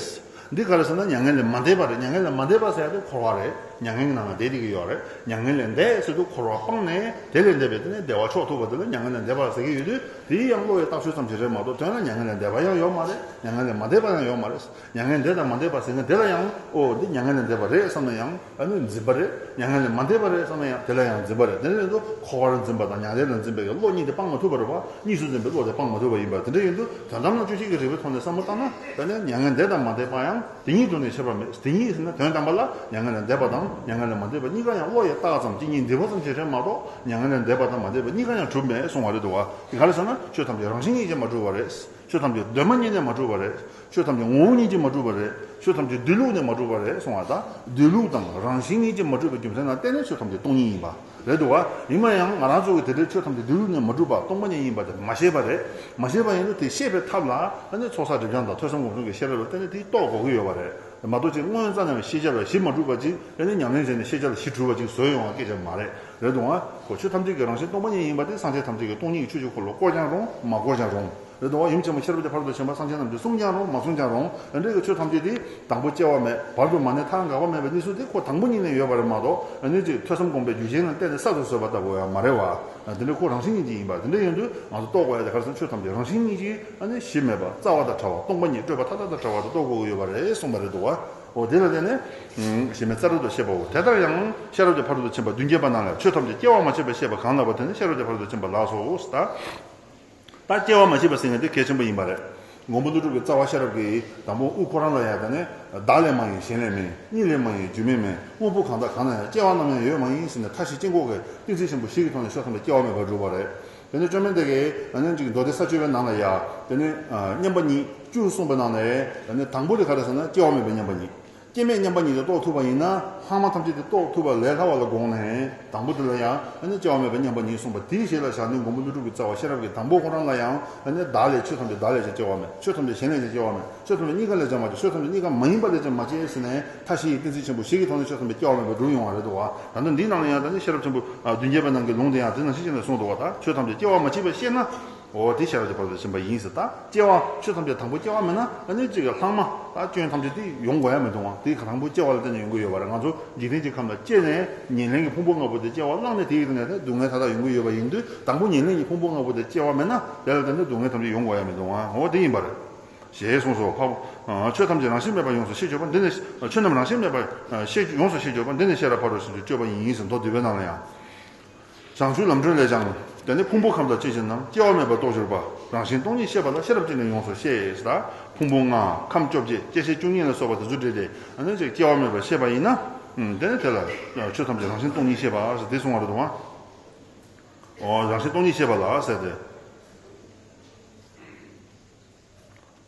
འདི་ག་རེ་ཟེར་ན། མྱ་ངན་ལས་མ་འདས་པ་རེད། མྱ་ངན་ལས་མ་འདས་པ་ཟེར་ཡ་དེ་འཁོར་བ་རེད། མྱ་ངན་གྱི་ནང་ལ་བསྡད་བསྡད་ཀྱི་ཡོད་རེད། མྱ་ངན་ལས་འདས་ཟེར་དུས་འཁོར་བ་སྤངས་ནས་དེ་ལས་འདས་པའི་དེ་ནས་བདེ་བ་མཆོག་ཐོབ་པ་དེ་ལ་མྱ་ངན་ལས་འདས་པ་ཟེར་གྱི་ཡོད་དུས། དེའི་ཡང་བློ་ཡི་རྟགས་ཆོས་ཙམ་ཞིག་རེད་མ་གཏོགས། དོན་ལ་མྱ་ངན་ལས་འདས་པ་ཡང་ཡོད་མ་རེད། མྱ་ངན་ལས་མ་འདས་པ་ཡང་ཡོད་མ་རེད། མྱ་ངན་འདས་དང་མ་འདས་པ་ཟེར་མཁན་དེ་ལ་ཡང་། ཨོ་འདི་མྱ་ངན་ལས་འདས་པ་རེད་བསམ་ན་ཡང་། ཨ་ནི་འཛིན་པ་རེད། མྱ་ངན་ལས་མ་འདས་པ་རེད་བསམ་ན་ཡང་དེ་ལ་ཡང་འཛིན་པ་རེད། དེ་ནས་ཡིན་དུས་འཁོར་བར་འཛིན་པ་དང་མྱ་ངན་ལས་འཛིན་པའི་བློ་གཉིས་དེ་སྤང་མ་ཐུབ་པ་རེད་བ། གཉིས་སུ་འཛིན་པའི་བློ་དེ་སྤང་མ་ཐུབ་པ་ཡིན་པ། དེ་འདྲ་ཡིན་དུས་དོན་དམ་ལ་དཔྱོད་བྱེད་ཀྱི་རིགས་པའི་ཐོག་ནས་བསམ་བློ་བཏང་ན། དེ་ནས་མྱ་ངན་འདས་དང་མ་འདས་པ་ཡང་དེ་ཉིད་དུ་ནི་ཁྱད་པར་མེད། དེ་ཉིད་ཟེར་ན་དོན་དམ་པ་ལ་མྱ་ངན་ལས་འདས་པ་དང་མྱ་ངན་ལས་མ་འདས་པ་གཉིས་ཀ་ཡང་བློ་ཡི་རྟགས་ཙམ་གཅིག་གཉིས་འདི་པ་ཙམ་ཞིག་རེད་མ་གཏོགས། མྱ་ངན་ལས་འདས་པ་དང་མ་འདས་པ་གཉིས་ཀ་ཡང་གྲུབ་མེད་གསུང་བ་རེད་འདུག་བ། དེ་ག་རེ་ཟེར་ན། ཆོས་ཐམས་ཅད་རང་བཞིན་ཉིད་ཀྱིས་མ་གྲུབ་པ་རེད། ཆོས་ཐམས་ཅད་གདོད་མ་ཉིད་ནས་མ་གྲུབ་པ་རེད། ཆོས་ཐམས་ཅད་ངོ་བོ་ཉིད་ཀྱིས་མ་གྲུབ་པ་རེད། ཆོས་ཐམས་ཅད་སྡོད་ལུགས་ནས་མ་གྲུབ་པ་རེད་གསུང་བ་དང་། སྡོད་ལུགས་དང་རང་བཞིན་ཉིད་ཀྱིས་མ་གྲུབ་པའི་རྒྱུ་མཚན་ལ་བརྟེན་ནས་ཆོས་ཐམས་ཅད་སྟོང་ཉིད་ཡིན་པ་རེད་འདུག་བ། ཡིན་ན་ཡང་ང་རང་ཚོ་གིས་དེ་འདྲའི་ཆོས་ཐམས་ཅད་སྡོད་ལུགས་ནས་མ་གྲུབ་པ་སྟོང་པ་ཉིད་ཡིན་པ་དེ་མ་ཤེས་པ་རེད། མ་ཤེས་པ་ཡིན་ན་དེ་ཤེས་པའི་ཐབས་ལ་ཨ་ནི་ཚོགས་བསགས་སྒྲིབ་སྦྱང་དང་ཐོས་བསམ་སྒོམ་གསུམ་གྱི་ཤེས་རབ་ལ་བརྟེན་ནས་དེ་རྟོགས་དགོས་ཀྱི་ཡོད་པ་རེད། མ་གཏོགས་ཅིག་སྔོན་རྩ་ནས་ཤེས་བྱ་ལ་གཞི་མ་གྲུབ་པ་ཅིག་ཨ་ནི་ཉམས་ལེན་བྱས་ནས་ཤེས་བྱ་ལ་གཞི་གྲུབ་པ་ཅིག་བཟོས་ཡོང་བ་སྐད་ཆ་མ་རེད། རེད་འདུག་ཨ། ཁོ་ཆོས་ཐམས་ཅད་ཀྱི་རང་བཞིན་སྟོང་པ་ཉིད་ཡིན་པ་དེ་སངས་རྒྱས་ཐམས་ཅད་ཀྱི་སྟོང་ཉིད་ཀྱི་ཆོས་ཀྱི་འཁོར་ལོ་བསྐོར་ཀྱང་རུང་མ་བསྐོར་ཀྱང་རུང་། རེད་འདུག་ཨ། ཡུམ་ཆེན་མོ་ཤེས་རབ་ཀྱི་ཕ་རོལ་ཏུ་ཕྱིན་པ་སངས་རྒྱས་རྣམས་ཀྱིས་གསུངས་ཀྱང་རུང་མ་གསུངས་ཀྱང་རུང་། འདི་འདྲའི་གི་ཆོས་ཐམས་ཅད་དེ་དང་པོ་སྐྱེ་བ་མེད། བར་དུ་མ་གནས། མཐར་འགག་པ་མེད་པའི་གནས་ཚུལ་དེ་ཁོ་དང་པོ་ཉིད་ནས་ཡོད་པ་རེད་མ་གཏོགས། ཨ་ནི་ཅིག་ཐོས་བསམ་སྒོམ་པའི་རྒྱུ་རྐྱེན་ལ་བརྟེན་ནས་གསར་དུ་བཟོས་པ་ལྟ་བུ་ཡང་མ་རེད་བ། དེ་འདྲའི་ཁོ་རང་བཞིན་ཉིད་ཀྱིས་ཡིན་པ། དེ་འདྲ་ཡིན་དུས་ང་ཚོ་རྟོགས་དགོས་ཡ་དེ་ག་རེ་ཟེར་ན། ཆོས་ཐམས་ཅད་རང་བཞིན་ཉིད་ཀྱིས་ཨ་ནི་གཞི་མེད་པ། རྩ་བ་དང་བྲལ་བ། སྟོང་པ་ཉིད། སྤྲོས་པ་མཐའ་དག་དང་བྲལ་བ་དེ་རྟོགས་དགོས་ཀྱི་ཡོད་པ་རེད་གསུངས་པ་རེད་འདུག་བ། འོ་དེ་ལ་བརྟེན་ནས་གཞི་མེད་རྩ་བྲལ་དུ་བཤད་པའོ། དེ་ལྟར་ཡང་ཤེས་རབ་ཀྱི་ཕ་རོལ་ཏུ་ཕྱིན་པ་བདུན་བརྒྱད་པ་རྣམས་ལས། ཆོས་ཐམས་ཅད་སྐྱེ་བ་མ་མཆིས་པར་བཤད་པ་གང་ལགས་པ་དེ་ནི་ཤེས་རབ་ཀྱི་ཕ་རོལ་ཏུ་ཕྱིན་པ་ལགས་སོ། ད། ད་སྐྱེ་བ་མ་མཆིས་པ་ཟེར་མཁན་དེ་གལ་ཆེན་པོ་ཡིན་པ་རེད། མགོན་པོ་ཀླུ་སྒྲུབ་ཀྱི་རྩ་བ་ཤེས་རབ་ཀྱི་དང་པོ་དབུ་ཁོ་རང་ལ་ཡང་དེ་ནས། བདག་ལས་མ་གཡེངས་གཞན་ལས་མིན། གཉིས་ལས་མ་གཡེངས་རྒྱུ་མེད་མིན། དངོས་པོ་གང་དག་གང་ན་ཡང་། སྐྱེ་བ་ནམ་ཡང་ཡོད་མ་ཡིན་ཟེར་ནས་མཐའ་བཞི་དཀྱིལ་འཁོར་གྱི་གཏན་ཚིགས་ཆེན་པོ་བཞི་གི་ཐོག་ནས་ཆོས་ཐམས་ཅད་སྐྱེ་བ་མེད་པར་སྒྲུབ་པ་རེད། དེ་ནས་བཅོམ་ལྡན་འདས་ཀྱིས་ཨ་ནི་ཅིག་མདོ་སྡེ་ས་བཅུ་པའི་ནང་ལ་ཡང་དེ་ནས། ཨ། མཉམ་པ་ཉིད་བཅུ་གསུངས་པའི་ནང་ནས་དེ་ནས་དང་པོ་དེ་ག་རེ་ཟེར་ན། སྐྱེ་བ་མེད་པའི་མཉམ་པ་ཉིད། སྐྱེ་མེད་མཉམ་པ་ཉིད་དེ་རྟོགས་ཐུབ་པ་ཡིན་ན། ལྷག་མ་ཐམས་ཅད་དེ་རྟོགས་ཐུབ་པ་ལས་སླ་བ་ལ་དགོངས་ནས། དང་པོ་དེ་ལ་ཡང་ཨ་ནི་སྐྱེ་བ་མེད་པའི་མཉམ་པ་ཉིད་གསུངས་པ་དེའི་ཞལ་ལ་བཞག་ནས། མགོན་པོ་ཀླུ་སྒྲུབ་ཀྱི་རྩ་བ་ཤེས་རབ་ཀྱི་དང་པོ་ཁོ་རང་ལ་ཡང་ཨ་ནི་བདག་ལས། ཆོས་ཐམས་ཅད་བདག་ལས་ཀྱང་སྐྱེ་བ་མེད། ཆོས་ཐམས་ཅད་གཞན་ལས་ཀྱང་སྐྱེ་བ་མེད། ཆོས་ཐམས་ཅད་གཉིས་ཀ་ལས་ཀྱང་མ་སྐྱེ། ཆོས་ཐམས་ཅད་གཉིས་ཀ་མ་ཡིན་པ་ལས་ཀྱང་མ་སྐྱེ་ཟེར་ནས། མཐའ་བཞིའི་གཏན་ཚིགས་ཆེན་པོ་བཞི་གི་ཐོག་ནས་ཆོས་ཐམས་ཅད་སྐྱེ་བ་མེད་པར་སྒྲུབ་ཡོང་བ་རེད་འདུག་བ། ད་ལྟ་འདིའི་ནང་ལ་ཡང་ད་ནི་ཤེས་རབ་ཆེན་པོ་བདུན་བརྒྱད་པའི་ནང་གི་ལུང་དེ་ཡང་དེ་ནང་བཞིན་བྱས་ནས་གསུངས་འདུག་བ། ད་ཆོས་ཐམས་ཅད་སྐྱེ་བ་མ་མཆིས་པ་ཤེས་ན། འོ་དེ་ཤེས་རབ་ཀྱི་ཕ་རོལ་ཏུ་ཕྱིན་པ་ཡིན་ཟེར། ད་སྐྱེ་བ། ཆོས་ཐམས་ཅད་དང་པོ་སྐྱེ་བ་མེད་ན། ཨ་ནི་གཅིག་གི་ལྷག་མ་ད་སྐྱོན་ཐམས་ཅད་དེ་ཡོང་དགོས་ཡ་མི་འདུག་བ། དེ་ག་དང་པོ་སྐྱེ་བ་ལ་བརྟེན་ནས་ཡོང་གི་ཡོད་པ་རེད། ང་ཚོ་འཇིག་རྟེན་གྱི་ཁམས་ལ་སྐྱེས་ནས་ཉེར་ལེན་གྱི་ཕུང་པོ་ལྔ་པོ་དེ་སྐྱེ་བ་བླངས་ནས། དེའི་སྟེང་ནས་སྡུག་བསྔལ་མཐའ་དག་ཡོང་གི་ཡོད་པ་ཡིན་དུས། དང་པོ་ཉེར་ལེན་གྱི་ཕུང་པོ་ལྔ་པོ་དེ་སྐྱེ་བ་མེད་ན། དེ་ལ་བརྟེན་ནས་སྡུག་བསྔལ་ཐམས་ཅད་ཡོང་དགོས་ཡ་མི་འདུག་བ། འོ་དེ་ཡིན་པ་རེད། ཞེས་གསུངས་སོ། འཕགས། ཆོས་ཐམས་ཅད་རང་བཞིན་མེད་པར་ཡོངས་སུ་ཤེས་གྱུར་པ་འདི་ནི། ཆོས་རྣམས་རང་བཞིན་མེད་པར་ཤེས། ཡོངས་སུ་ཤེས་གྱུར་པ་འདི་ནི་ཤེས་རབ་ཕ་རོལ་ཕྱིན་གྱི་སྤྱོད་པ་ཡིན་ཟེར། མདོ་སྡུད་པའི་ནང་ལ་ཡང་། བྱང་ཆུབ་ལམ་སྒྲོན་ལས་ཀྱང་། དེ་ནི་ཕུང་པོ་ཁམས་དང་སྐྱེ་མཆེད་རྣམས། སྐྱེ་བ་མེད་པར་རྟོགས་གྱུར་པ། རང་བཞིན་སྟོང་ཉིད་ཤེས་པ་ལ། ཤེས་རབ་ཀྱིས་ནི་ཡོངས་སུ་ཤེས། ད་ཕུང་པོ་ལྔ་ཁམས་བཅོ་བརྒྱད་སྐྱེ་མཆེད་བཅུ་གཉིས་ལ་སོགས་པ་དེ་ཚོ་འདྲེས་ཏེ། ཨ་ནི་ཅིག་སྐྱེ་བ་མེད་པར་ཤེས་པ་ཡིན་ན། ཨུམ། དེ་ནི་དེ་ལ་ཆོས་ཐམས་ཅད་རང་བཞིན་སྟོང་ཉིད་ཤེས་པ་ཟེར་དེ་གསུང་བ་རེད་འདུག་བ། ཨོ། རང་བཞིན་སྟོང་ཉིད་ཤེས་པ་ལ་ཟེར་ཏེ།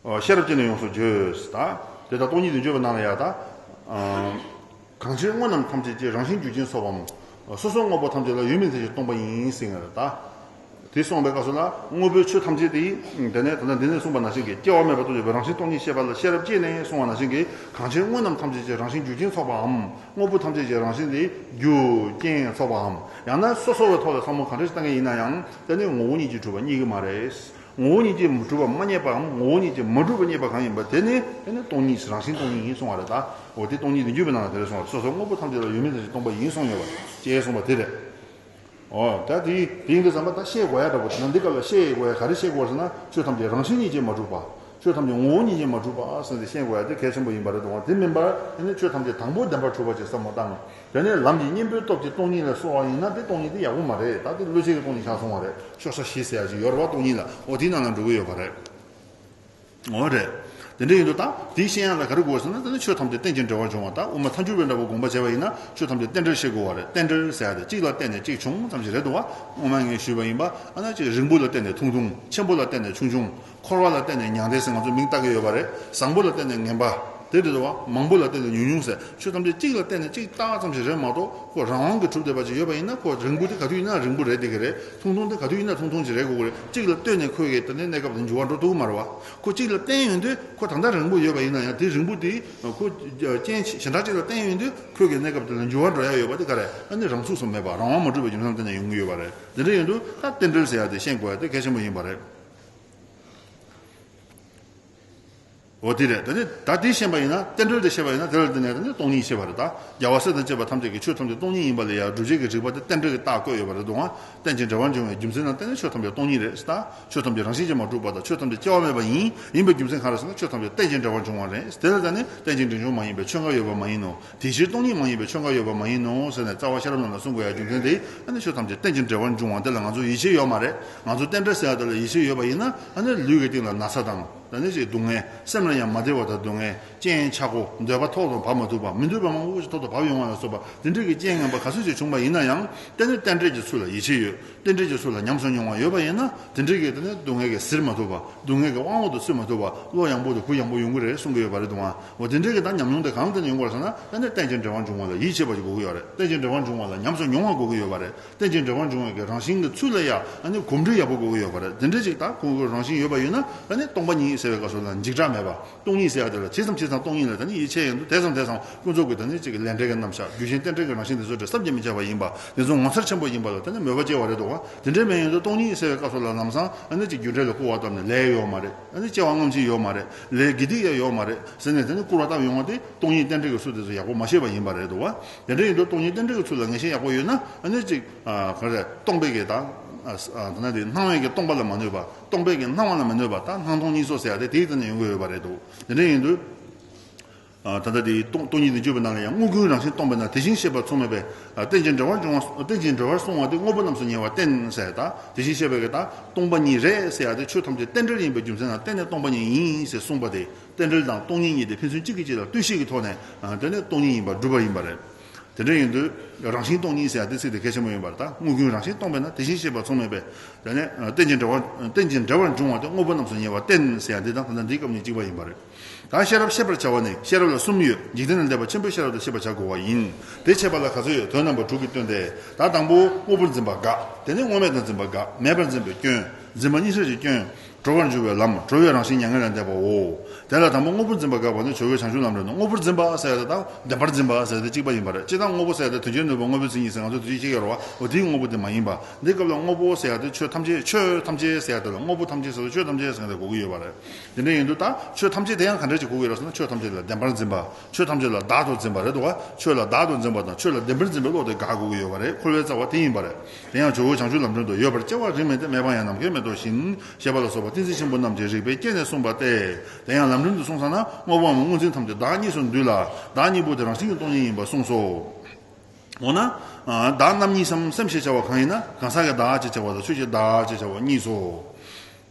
ཨོ། ཤེས་རབ་ཀྱིས་ནི་ཡོངས་སུ་བརྗོད། ད་དེ་ལྟར་སྟོང་ཉིད་དུ་བརྗོད་པའི་ནང་ལ་ཡང་། ད་གང་ཕྱིར་དངོས་རྣམས་ཐམས་ཅད་ཀྱི། རང་བཞིན་རྒྱུ་ཅན་སོགས་པའམ། སོ་སོའི་དངོས་པོ་ཐམས་ཅད་ལ་ཡོད་མིན་མཚན་ཉིད་སྟོང་པ་ཡིན་ཟེར་ཡ་རེད། ད། དེ་གསུངས་པའི་སྐབས་སུ་ལ་དངོས་པོའི་ཆོས་ཐམས་ཅད་དེ། དེ་ནས་ད་ལྟ་འདི་ནས་གསུངས་པ་ནང་བཞིན་གྱི་སྐྱེ་བ་མེད་པར་རྟོགས་པའི་རང་བཞིན་སྟོང་ཉིད་ཤེས་པ་ལ་ཤེས་རབ་བསྐྱེད་ནས་གསུངས་པ་ནང་བཞིན་གྱི་གང་ཕྱིར་དངོས་རྣམས་ཐམས་ཅད་ཀྱི་རང་བཞིན་རྒྱུ་རྐྱེན་ཚོགས་པའམ། དངོས་པོ་ཐམས་ཅད་ཀྱི་རང་བཞིན་དེ་རྒྱུ་རྐྱེན་ཚོགས་པའམ། ཡང་ན་སོ་སོ་བའི་ཐོག་ལ་བསམ་བློ་གང་འདྲ་ཞིག་བཏང་གི་ཡིན་ན་ཡང་དེ་ནི་ངོ་བོ་ཉིད་ཀྱིས་གྲུབ་པ་རྙེད་ཀྱི་མ་རེད། ངོ་བོ་ཉིད་ཀྱིས་མི་གྲུབ་པ་མ་རྙེད་པའམ་ངོ་བོ་ཉིད་ཀྱིས་མ་གྲུབ་པ་རྙེད་པ་གང་ཡིན་པ་དེ་ནི་དེ་ནི་སྟོང་ཉིད་རང་བཞིན་སྟོང་ཉིད་ཡིན་གསུང་བ་རེད་ད། འོ་དེ་སྟོང་ཉིད་བདུན་ཅུ་པའི་ནང་ལ་དེ་རེད་གསུང་བ་རེད། སོ་སོ་དངོས་པོ་ཐམས་ཅད་ལ་ཡོད་མིན་ཐམས་ཅད་སྟོང་པ་ཡིན་གསུངས་ཡོད་པ་ཅེས་གསུངས་པ་དེ་རེད། འོ་ད་དེ་དེ་ཡིན་དུས་ཙམ་པ་ད་ཤེས་དགོས་ཡ་འདྲ་པོ་དེ་ན་འདི་སྐབས་ལ་ཤེས་དགོས་ཡ་ག་རེ་ཤེས་དགོས་ཟེར་ན་ཆོས་ཐམས་ཅད་རང་བཞིན་ཉིད་ཀྱིས་མ་གྲུབ་པ། ཆོས་ཐམས་ཅད་ངོ་བོ་ཉིད་ཀྱིས་མ་གྲུབ་པ་ཟེར་ཏེ་ཤེས་དགོས་ཡ་དེ་གལ་ཆེན་པོ་ཡིན་པ་རེད་འདུག་བ། དེ་མིན་པར་ཨ་ནི་ཆོས་ཐམས་ཅད་དང་པོ་བདེན་པར་གྲུབ་པ་ཅེས་བསམ་བློ་བཏང་། དེ་ནས་ལམ་གྱི་གཉེན་པོའི་སྟོབས་ཀྱིས་སྟོང་ཉིད་ལ་གསོལ་བ་ཡིན་ན་དེ་སྟོང་ཉིད་དེ་ཡག་པོ་མ་རེད། ད་དེ་བློ་ཆོས་ཀྱི་སྟོང་ཉིད་ཆགས་སོང་བ་རེད། ཤོག་ས་བཞི་ཟེར་ཡ་ཅིག་ཡོད་རེད་བ། སྟོང་ཉིད་ལ་འོ་དེའི་ནང་ལ་འགྲོ་གི་ཡོད་པ་རེད། འོ་རེད། དེ་འདྲ་ཡིན་དུས་ད་དེའི་ཤེས་ཡོན་ལ་ག་རེ་དགོས་ཟེར་ན་དེ་ནི་ཆོས་ཐམས་ཅད་རྟེན་ཅིང་འབྲེལ་བར་འབྱུང་བ་དང་དབུ་མ་ཐལ་འགྱུར་བའི་འདྲ་པོ་དགོངས་པ་བྱས་པ་ཡིན་ན་ཆོས་ཐམས་ཅད་རྟེན་འབྲེལ་ཤེས་དགོས་པ་རེད། རྟེན་འབྲེལ་ཟེར་ཡ་དེ་གཅིག་ལ་བརྟེན་ནས་གཅིག་བྱུང་ཙམ་ཞིག་རེད་འདུག་བ། སྔོན་མ་ངས་ཞུས་པ་ཡིན་པ་ཨ་ན་ཅིག་རིང་པོ་ལ་བརྟེན་ནས་ཐུང་ཐུང་། ཆེན་པོ་ལ་བརྟེན་ནས་ཆུང་ཆུང་། འཁོར་བ་ལ་བརྟེན་ནས་མྱང་འདས་ཟེར་ང་ཚོ་མིང་བཏགས་ཀྱི་ཡོད་པ་རེད། བཟང་པོ་ལ་བརྟེན་ནས་ངན་པ། དེ་རེད་འདུག་བ། མང་པོ་ལ་བརྟེན་ནས་ཉུང་ཉུང་ཟེར་ཆོས་ཐམས་ཅད་གཅིག་ལ་བརྟེན་ནས་གཅིག་བཏགས་ཙམ་ཞིག་རེད་མ་གཏོགས་ཁོ་རང་དབང་གིས་གྲུབ་བསྡད་པ་ཅིག་ཡོད་པ་ཡིན་ན་ཁོ་རིང་པོ་དེ་ག་དུས་ཡིན་ན་རིང་པོ་རེད་བསྡད་ཀྱི་རེད། ཐུང་ཐུང་དེ་ག་དུས་ཡིན་ན་ཐུང་ཐུང་ཅིག་རེད་དགོས་ཀྱི་རེད། གཅིག་ལ་ལྟོས་ནས་ཁོའི་གི་དེ་ནས་གནས་སྐབས་དེ་འགྱུར་བ་འགྲོ་ཐུབ་ཀྱི་མ་རེད་བ། ཁོ་གཅིག་ལ་བརྟེན་ཡོང་དུས་ཁོ་ད་ལྟ་རིང་པོ་ཡོད་པ་ཡིན་ན་ཡང་དེ་རིང་པོ་དེ་ཁོ་རྐྱེན་གཞན་དག་ཅིག་ལ་བརྟེན་ཡོང་དུས་ཁོའི་གི་གནས་སྐབས་དེ་ལ་འགྱུར་བ་འགྲོ་ཡ་ཡོད་པ་དེ་ག་རེད། ཨ་ནི་རང་ཚུགས་སུ་མེད་པ་རང་དབང་མ་གྲུབ་པའི་རྒྱུ་མཚན་དེ་ནས་ཡོང་གི་ཡོད་པ་རེད། དེ་འདྲ་ཡིན་དུས་ད་རྟེན་འབྲེལ་ཟེར་ཡ་དེ་ཤེས་དགོས་ཡ་དེ་གལ་ཆེན་པོ་ཡིན་པ་རེད། འོ་དེ་རེད། དེ་ནི་ད་དེ་ཤེས་པ་ཡིན་ན་རྟེན་འབྲེལ་དེ་ཤེས་པ་ཡིན་ན་དེ་ལ་བརྟེན་ནས་དེ་ནི་སྟོང་ཉིད་ཤེས་པ་རེད་ད། རྒྱལ་བ་སྲས་དང་བཅས་པ་ཐམས་ཅད་ཀྱིས་ཆོས་ཐམས་ཅད་སྟོང་ཉིད་ཡིན་པ་ལ་ཡང་སྒྲུབ་བྱེད་ཀྱི་རིགས་པ་དེ་རྟེན་འབྲེལ་གྱི་རྟགས་བཀོད་ཡོད་པ་རེད་འདུག་ཨང་། རྟེན་ཅིང་འབྲེལ་བར་འབྱུང་བའི་རྒྱུ་མཚན་ནི་རྟེན་ནི་ཆོས་ཐམས་ཅད་སྟོང་ཉིད་རེད་ཟེར་ད། ཆོས་ཐམས་ཅད་རང་བཞིན་གྱིས་མ་གྲུབ་པ་དང་ཆོས་ཐམས་ཅད་སྐྱེ་བ་མེད་པ་ཡིན། ཡིན་པའི་རྒྱུ་མཚན་གང་རེད་ཟེར་ན་ཆོས་ཐམས་ཅད་རྟེན་ཅིང་འབྲེལ་བར་འབྱུང་བ་རེད། དེ་ལ་བརྟེན་ནས་རྟེན་ཅིང་འབྲེལ་འབྱུང་མ་ཡིན་པའི་ཆོས་འགའ་ཡོད་པ་མ་ཡིན་ནོ། དེ་ཕྱིར་སྟོང་ཉིད་མ་ཡིན་པའི་ཆོས་འགའ་ཡོད་པ་མ་ཡིན་ནོ་ཟེར་ནས་རྩ་བ་ཤེས་རབ་ནང་ལ་གསུང་དགོས་ཡ་རྒྱུ་མཚན་དེ་ཨ་ནི་ཆོས་ཐམས་ཅད་རྟེན་ཅིང་འབྲེལ་བར་འབྱུང་བ་དེ་ལ་ང་ཚོ་ཡིད་ཆེས་ཡོད་མ་རེད། ང་ཚོ་རྟེན་འབྲེལ་ཟེར་ཡ་དེ་ལ་ཡིད་ཆེས་ཡོད་པ་ཡིན་ན་ཨ་ནི་ལུས་ཀྱི་སྟེང་ལ་ན་ཚ་དང་། ད་ནི་ཅིག་སྡུག་བསྔལ། སེམས་ལ་ཡང་མ་བདེ་བ་དང་སྡུག་བསྔལ། རྐྱེན་ཆག་སྒོ། འདོད་པ་ཐོག་ཏུ་བབས་མ་ཐུབ་པ། མི་འདོད་པ་མང་པོ་ཞིག་ཐོག་ཏུ་བབས་ཡོང་བ་ལ་སོགས་པ་དེ་འདྲའི་གི་རྐྱེན་ངན་པ་ག་ཚོད་ཅིག་བྱུང་བ་ཡིན་ན་ཡང་དེ་ནི་རྟེན་འབྲེལ་གྱི་ཚུལ་ལ་ཡིད་ཆེས་ཡོད། རྟེན་འབྲེལ་གྱི་ཚུལ་ལ་ཉམས་སུ་མྱོང་བ་ཡོད་པ་ཡིན་ན་དེ་འདྲའི་གི་དེ་ནི་སྡུག་བསྔལ་གྱིས་གཟིར་མ་ཐུབ་པ། སྡུག་བསྔལ་གྱི་དབང་འོག་ཏུ་ཚུད་མ་ཐུབ་པ། བློ་ཡངས་པོ་དང་གུ་ཡངས་པོ་ཡོང་གི་རེད་གསུང་གི་ཡོད་པ་རེད་འདུག་ཨང་། འོ་དེ་འདྲའི་གི་ད་ཉམས་མྱོང་དེ་གང་དེ་ནས་ཡོང་དགོས་རེད་ཟེར་ན་དེ་ནི་རྟེན་ཅིང་འབྲེལ་བར་འབྱུང་བ་ལ་ཡིད་ཆེས་པ་ཞིག་དགོས་ཀྱི་ཡོད་རེད། རྟེན་ཅིང་འབྲེལ་བར་འབྱུང་བ་ལ་ཉམས་སུ་མྱོང་བ་དགོས་ཀྱི་ཡོད་པ་རེད། རྟེན་ཅིང་འབྲེལ་བར་འབྱུང་བའི་གི་རང་བཞིན་གྱི་ཚུལ་ལ་ཡང་ཨ་ནི་གོམས་འདྲིས་ཡག་པོ་དགོས་ཀྱི་ཡོད་པ་རེད། དེ་འདྲ་ཅིག་ད་ཁོང་གི་རང་བཞིན་ཡོད་པ་ཡོད་ན་ཨ་ནི་སྟོང་པ་ཉིད་ཟེར་བའི་སྐབས་སུ་ལ་འཇིགས་སྐྲག་མེད་པ། སྟོང་ཉིད་ཟེར་ཡ་དེ་ལ་ཇི་ཙམ་ཇི་ཙམ་སྟོང་ཉིད་ལ་ད་ནི་ཡིད་ཆེས་ཡོང་དུས་དེ་ཙམ་དེ་ཙམ་ཀུན་རྫོབ་ཀྱི་ད་ནི་ཅིག་ལས་འབྲས་ཀྱི་རྣམ་གཞག་རྒྱུ་ཞེན་རྟེན་འབྲེལ་གྱི་རང་བཞིན་དེ་ཚོ་འདྲ་བསམ་གྱིས་མི་ཁྱབ་པ་ཡིན་པ་དེ་ཚོ་ངོ་མཚར་ཆེན་པོ་ཡིན་པ་ལ་ད་ནི་མོས་པ་སྐྱེ་བ་རེད་འདུག་བ། དེ་འདྲའི་མེད་ཡོང་དུས་སྟོང་ཉིད་ཟེར་བའི་སྐབས་སུ་ལ་ལམ་སང་ཨ་ནི་ཅིག་རྒྱུ་འབྲས་ལ་སྐུར་བ་བཏབ་ནས་ལས་ཡོད་མ་རེད། ཨ་ནི་སྐྱེ་བ་སྔ་ཕྱི་ཡོད་མ་རེད། ལས་དགེ་སྡིག་ཡང་ཡོད་མ་རེད་ཟེར་ནས་ད་ནི་སྐུར་བ་བཏབ་ཡོང་བ་དེ་སྟོང་ཉིད་རྟེན་འབྲེལ་གྱི་ཚུལ་དེ་ཚོ་ཡག་པོ་མ་ཤེས་པ་ཡིན་པ་རེད་འདུག་བ། དེ་འདྲ་ཡིན་དུས་སྟོང་ཉིད་རྟེན་འབྲེལ་གྱི་ཚུལ་ལ་ངེས་ཤེས་ཡག་པོ་ཡོད་ན་ཨ་ནི་ཅིག་ཨ་ག་རེ་སྟོང་པའི་གི་ད་ཨ་ཨ་ད་ནི་དེ་སྣང་བའི་གི་སྟོང་པ་ལ་མ་གནོད་པ། སྟོང་པའི་གི་སྣང་བ་ལ་མི་གནོད་པ། ད་སྣང་སྟོང་གཉིས་སོ་ཟེར་ཡ་དེ་དེའི་སྟེང་ནས་ཡོང་གི་ཡོད་པ་རེད་འདུག། དེ་འདྲ་ཡིན་དུས་ཨ་ད་ལྟ་དེ་སྟོང་སྟོང་ཉིད་དུ་གྱུར་པའི་ནང་ལ་ཡང་དངོས་ཀུན་རང་བཞིན་སྟོང་པས་ན་དེ་བཞིན་གཤེགས་པ་མཚུངས་མེད་པས། ཨ་རྟེན་ཅིང་འབྲེལ་བར་འབྱུང་བ་རྟེན་ཅིང་འབྲེལ་བར་གསུངས་པ་དེ་དངོས་པོ་རྣམས་སུ་ཉེ་བར་བསྟན་ཟེར་ཡ་ད་དེ་བཞིན་གཤེགས་པའི་གི་ད་སྟོང་པ་ཉིད་རེད་ཟེར་ཡ་དེ་ཆོས་ཐམས་ཅད་རྟེན་འབྲེལ་ཡིན་པའི་རྒྱུ་མཚན་ལ་བརྟེན་ནས་སྟོང་པ་ཉིད་ཡིན་ཟེར་གསུངས་པ་དེ་རྟེན་འབྲེལ་དང་སྟོང་ཉིད་གཉིས་དེ་ཕན་ཚུན་གཅིག་གིས་གཅིག་ལ་ལྟོས་ཤིག་གི་ཐོག་ནས་ཨ་དེ་ནས་སྟོང་ཉིད་ཡིན་པར་སྒྲུབ་པ་ཡིན་པ་རེད། དེ་འདྲ་ཡིན་དུས་རང་བཞིན་སྟོང་ཉིད་ཟེར་ཡ་དེ་ཚིག་དེ་གལ་ཆེན་པོ་ཡིན་པར་ད་དངོས་ཀུན་རང་བཞིན་སྟོང་པས་ན་དེ་བཞིན་གཤེགས་པ་མཚུངས་མེད་པས། དེ་ནས་རྟེན་ཅིང་འབྲེལ་བ་རྟེན་ཅིང་འབྲེལ་བར་འབྱུང་བ་དེ་དངོས་པོ་རྣམས་སུ་ཉེ་བར་བསྟན་ཟེར་ཡ་འདི་དང་ད་ལྟ་འདིའི་སྐབས་ནས་གཅིག་པ་ཡིན་པ་རེད། ད་ཤེས་རབ་ཤེས་པར་བྱ་བ་ནི་ཤེས་རབ་ལ་གསུམ་ཡོད། འཇིག་རྟེན་ལ་འདས་པ་ཆེན་པོའི་ཤེས་རབ་དང་ཤེས་པར་བྱ་དགོས་པ་ཡིན། དེ་འཆད་པ་ལ་ག་ཚོད་ཡོད། དོན་རྣམ་པ་དྲུག་གིས་སྟོན་ཏེ། ད་དང་པོ་དངོས་པོར་འཛིན་པ་དགག། དེ་ནས་དངོས་མེད་དུ་འཛིན་པ་དགག། མེད་པར་འཛིན་པའི་སྐྱོན། འཛིན་པ་གཉིས་ཆར་གྱི་སྐྱོན། གྲོལ་བར་འགྱུར་བའི་ལམ། གྲོལ་བའི་རང་བཞིན་མྱ་ངན་ལས་འདས་པའོ། དེ་ལ་དང་པོ་དངོས་པོར་འཛིན་པ་དགག་པ་ནི་ཇོ་བོའི་བྱང་ཆུབ་ལམ་རིམ་ནང་དངོས་པོར་འཛིན་པ་ཟེར་ཡ་དེ་དང་བདེན་པར་འཛིན་པ་ཟེར་ཡ་དེ་གཅིག་པ་ཡིན་པ་རེད། སྤྱིར་བཏང་དངོས་པོ་ཟེར་ཡ་དེ་དོན་གྱིས་ནོར་བུ་དངོས་པོའི་མཚན་ཉིད་ཟེར་ང་ཚོས་དུས་ཚོད་ཤེས་ཀྱི་ཡོད་རེད་བ། འོ་དེའི་དངོས་པོ་དེ་མ་ཡིན་པ། འདི་སྐབས་ལ་དངོས་པོ་ཟེར་ཡ་དེ་ཆོས་ཐམས་ཅད་ཆོས་ཐམས་ཅད་ཟེར་ཡ་དེ་ལ་དངོས་པོ་ཐམས་ཅད་ཟེར་ཚོ་ཆོས་ཐམས་ཅད་ཟེར་ཡ་དེ་གོ་གི་ཡོད་པ་རེད། དེ་འདྲ་ཡིན་དུས་ད་ཆོས་ཐམས་ཅད་དེ་ཡང་ག་འདྲ་ཅིག་གོ་གི་ཡོད་རེད་ཟེར་ན་ཆོས་ཐམས་ཅད་ལ་བདེན་པར་འཛིན་པ། ཆོས་ཐམས་ཅད་ལ་བདག་ཏུ་འཛིན་པ་རེད་འདུག་བ། ཆོས་ལ་བདག་ཏུ་འཛིན་པ་དང་ཆོས་ལ་བདེན་པར་འཛིན་པའི་བློ་དེ་དགག་དགོས་ཀྱི་ཡོད་པ་རེད། འཁོར་བའི་རྩ་བ་དེ་ཡིན་པ་རེད། དེ་ཡང་ཇོ་བོ་བྱང་ཆུབ་ལམ་རིམ་དུ་ཡོད་པར་སྐྱེ་བ་རིང་མིན་ཏེ། མེད་པ་ཡང་ནམ་མཁའི་མེ་ཏོག་བཞིན། ཞེས་པ་ལ་སོགས་པ་གཏན་ཚིགས་ཆེན་པོ་རྣམས་ཀྱི་རིགས་པས་བསྐྱེད་ནས་གསུངས་པ་སྟེ། དེ་ཡང་ལམ་རིམ་དུ་གསུངས་ས་ན་དངོས་པོའམ་སྔོ་འཛིན་ཐམས་ཅད་བདག་གཉིས་སུ་འདུས་ལ་བདག་གཉིས་པོ་དེ་རང་བཞིན་གྱིས་སྟོང་ཉིད་ཡིན་པར་གསུངས་སོ། འོ་ན། བདག་རྣམ་གཉིས་སམ་སེམས་ཞེས་བྱ་བ་གང་ཡིན་ན་གང་ཟག་གི་བདག་ཅེས་བྱ་བ་དང་ཆོས་ཀྱི་བདག་ཅེས་བྱ་བ་གཉིས་སོ།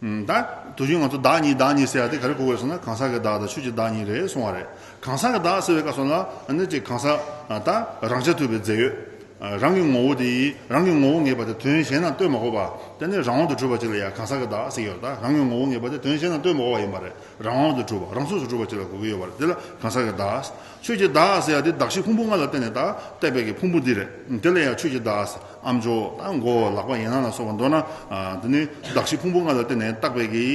ད་དུས་རྒྱུན་ང་ཚོ་བདག་གཉིས་བདག་གཉིས་ཟེར་ཡ་དེ་ག་རེ་གོ་དགོས་ཟེར་ན་གང་ཟག་གི་བདག་དང་ཆོས་ཀྱི་བདག་གཉིས་རེད་གསུང་བ་རེད། གང་ཟག་གི་བདག་ཟེར་བའི་སྐབས་སུ་ལ་ཨ་ནི་ཅིག་གང་ཟག་ད་རང་ཆ་ཐུབ་པའི་རྫས་ཡོད། རང་གི་ངོ་བོ་དེ་རང་གི་ངོ་བོ་ངེས་པ་དེ་དོན་གཞན་དང་ལྟོས་མ་དགོས་པ་དེ་ནི་རང་དབང་དུ་གྲུབ་པ་ཅིག་ལ་ཡང་གང་ཟག་གི་བདག་ཟེར་ཡོད་ད། རང་གི་ངོ་བོ་ངེས་པ་དེ་དོན་གཞན་དང་ལྟོས་མ་དགོས་པ་ཡིན་པ་རེད། རང་དབང་དུ་གྲུབ་པ་རང་ཚུགས་སུ་གྲུབ་པ་ཅིག་ལ་གོ་གི་ཡོད་པ་རེད། དེ་ལ་གང་ཟག་གི་བདག་ཆོས་ཀྱི་བདག་ཟེར་ཡ་དེ་གདགས་གཞི་ཕུང་པོ་ལྔ་ལ་བརྟེན་ནས་ད་བཏགས་པའི་གི་ཕུང་པོ་འདི་རེད། དེ་ལ་ཡང་ཆོས་ཀྱི་བདག་ཨ་མཆོག་ད་མགོ་ལག་པ་ཡན་ལག་ལ་སོགས་པ་མདོར་ན་དེ་ནི་གདགས་གཞི་ཕུང་པོ་ལྔ་ལ་བརྟེན་ནས་བཏགས་པའི་གི་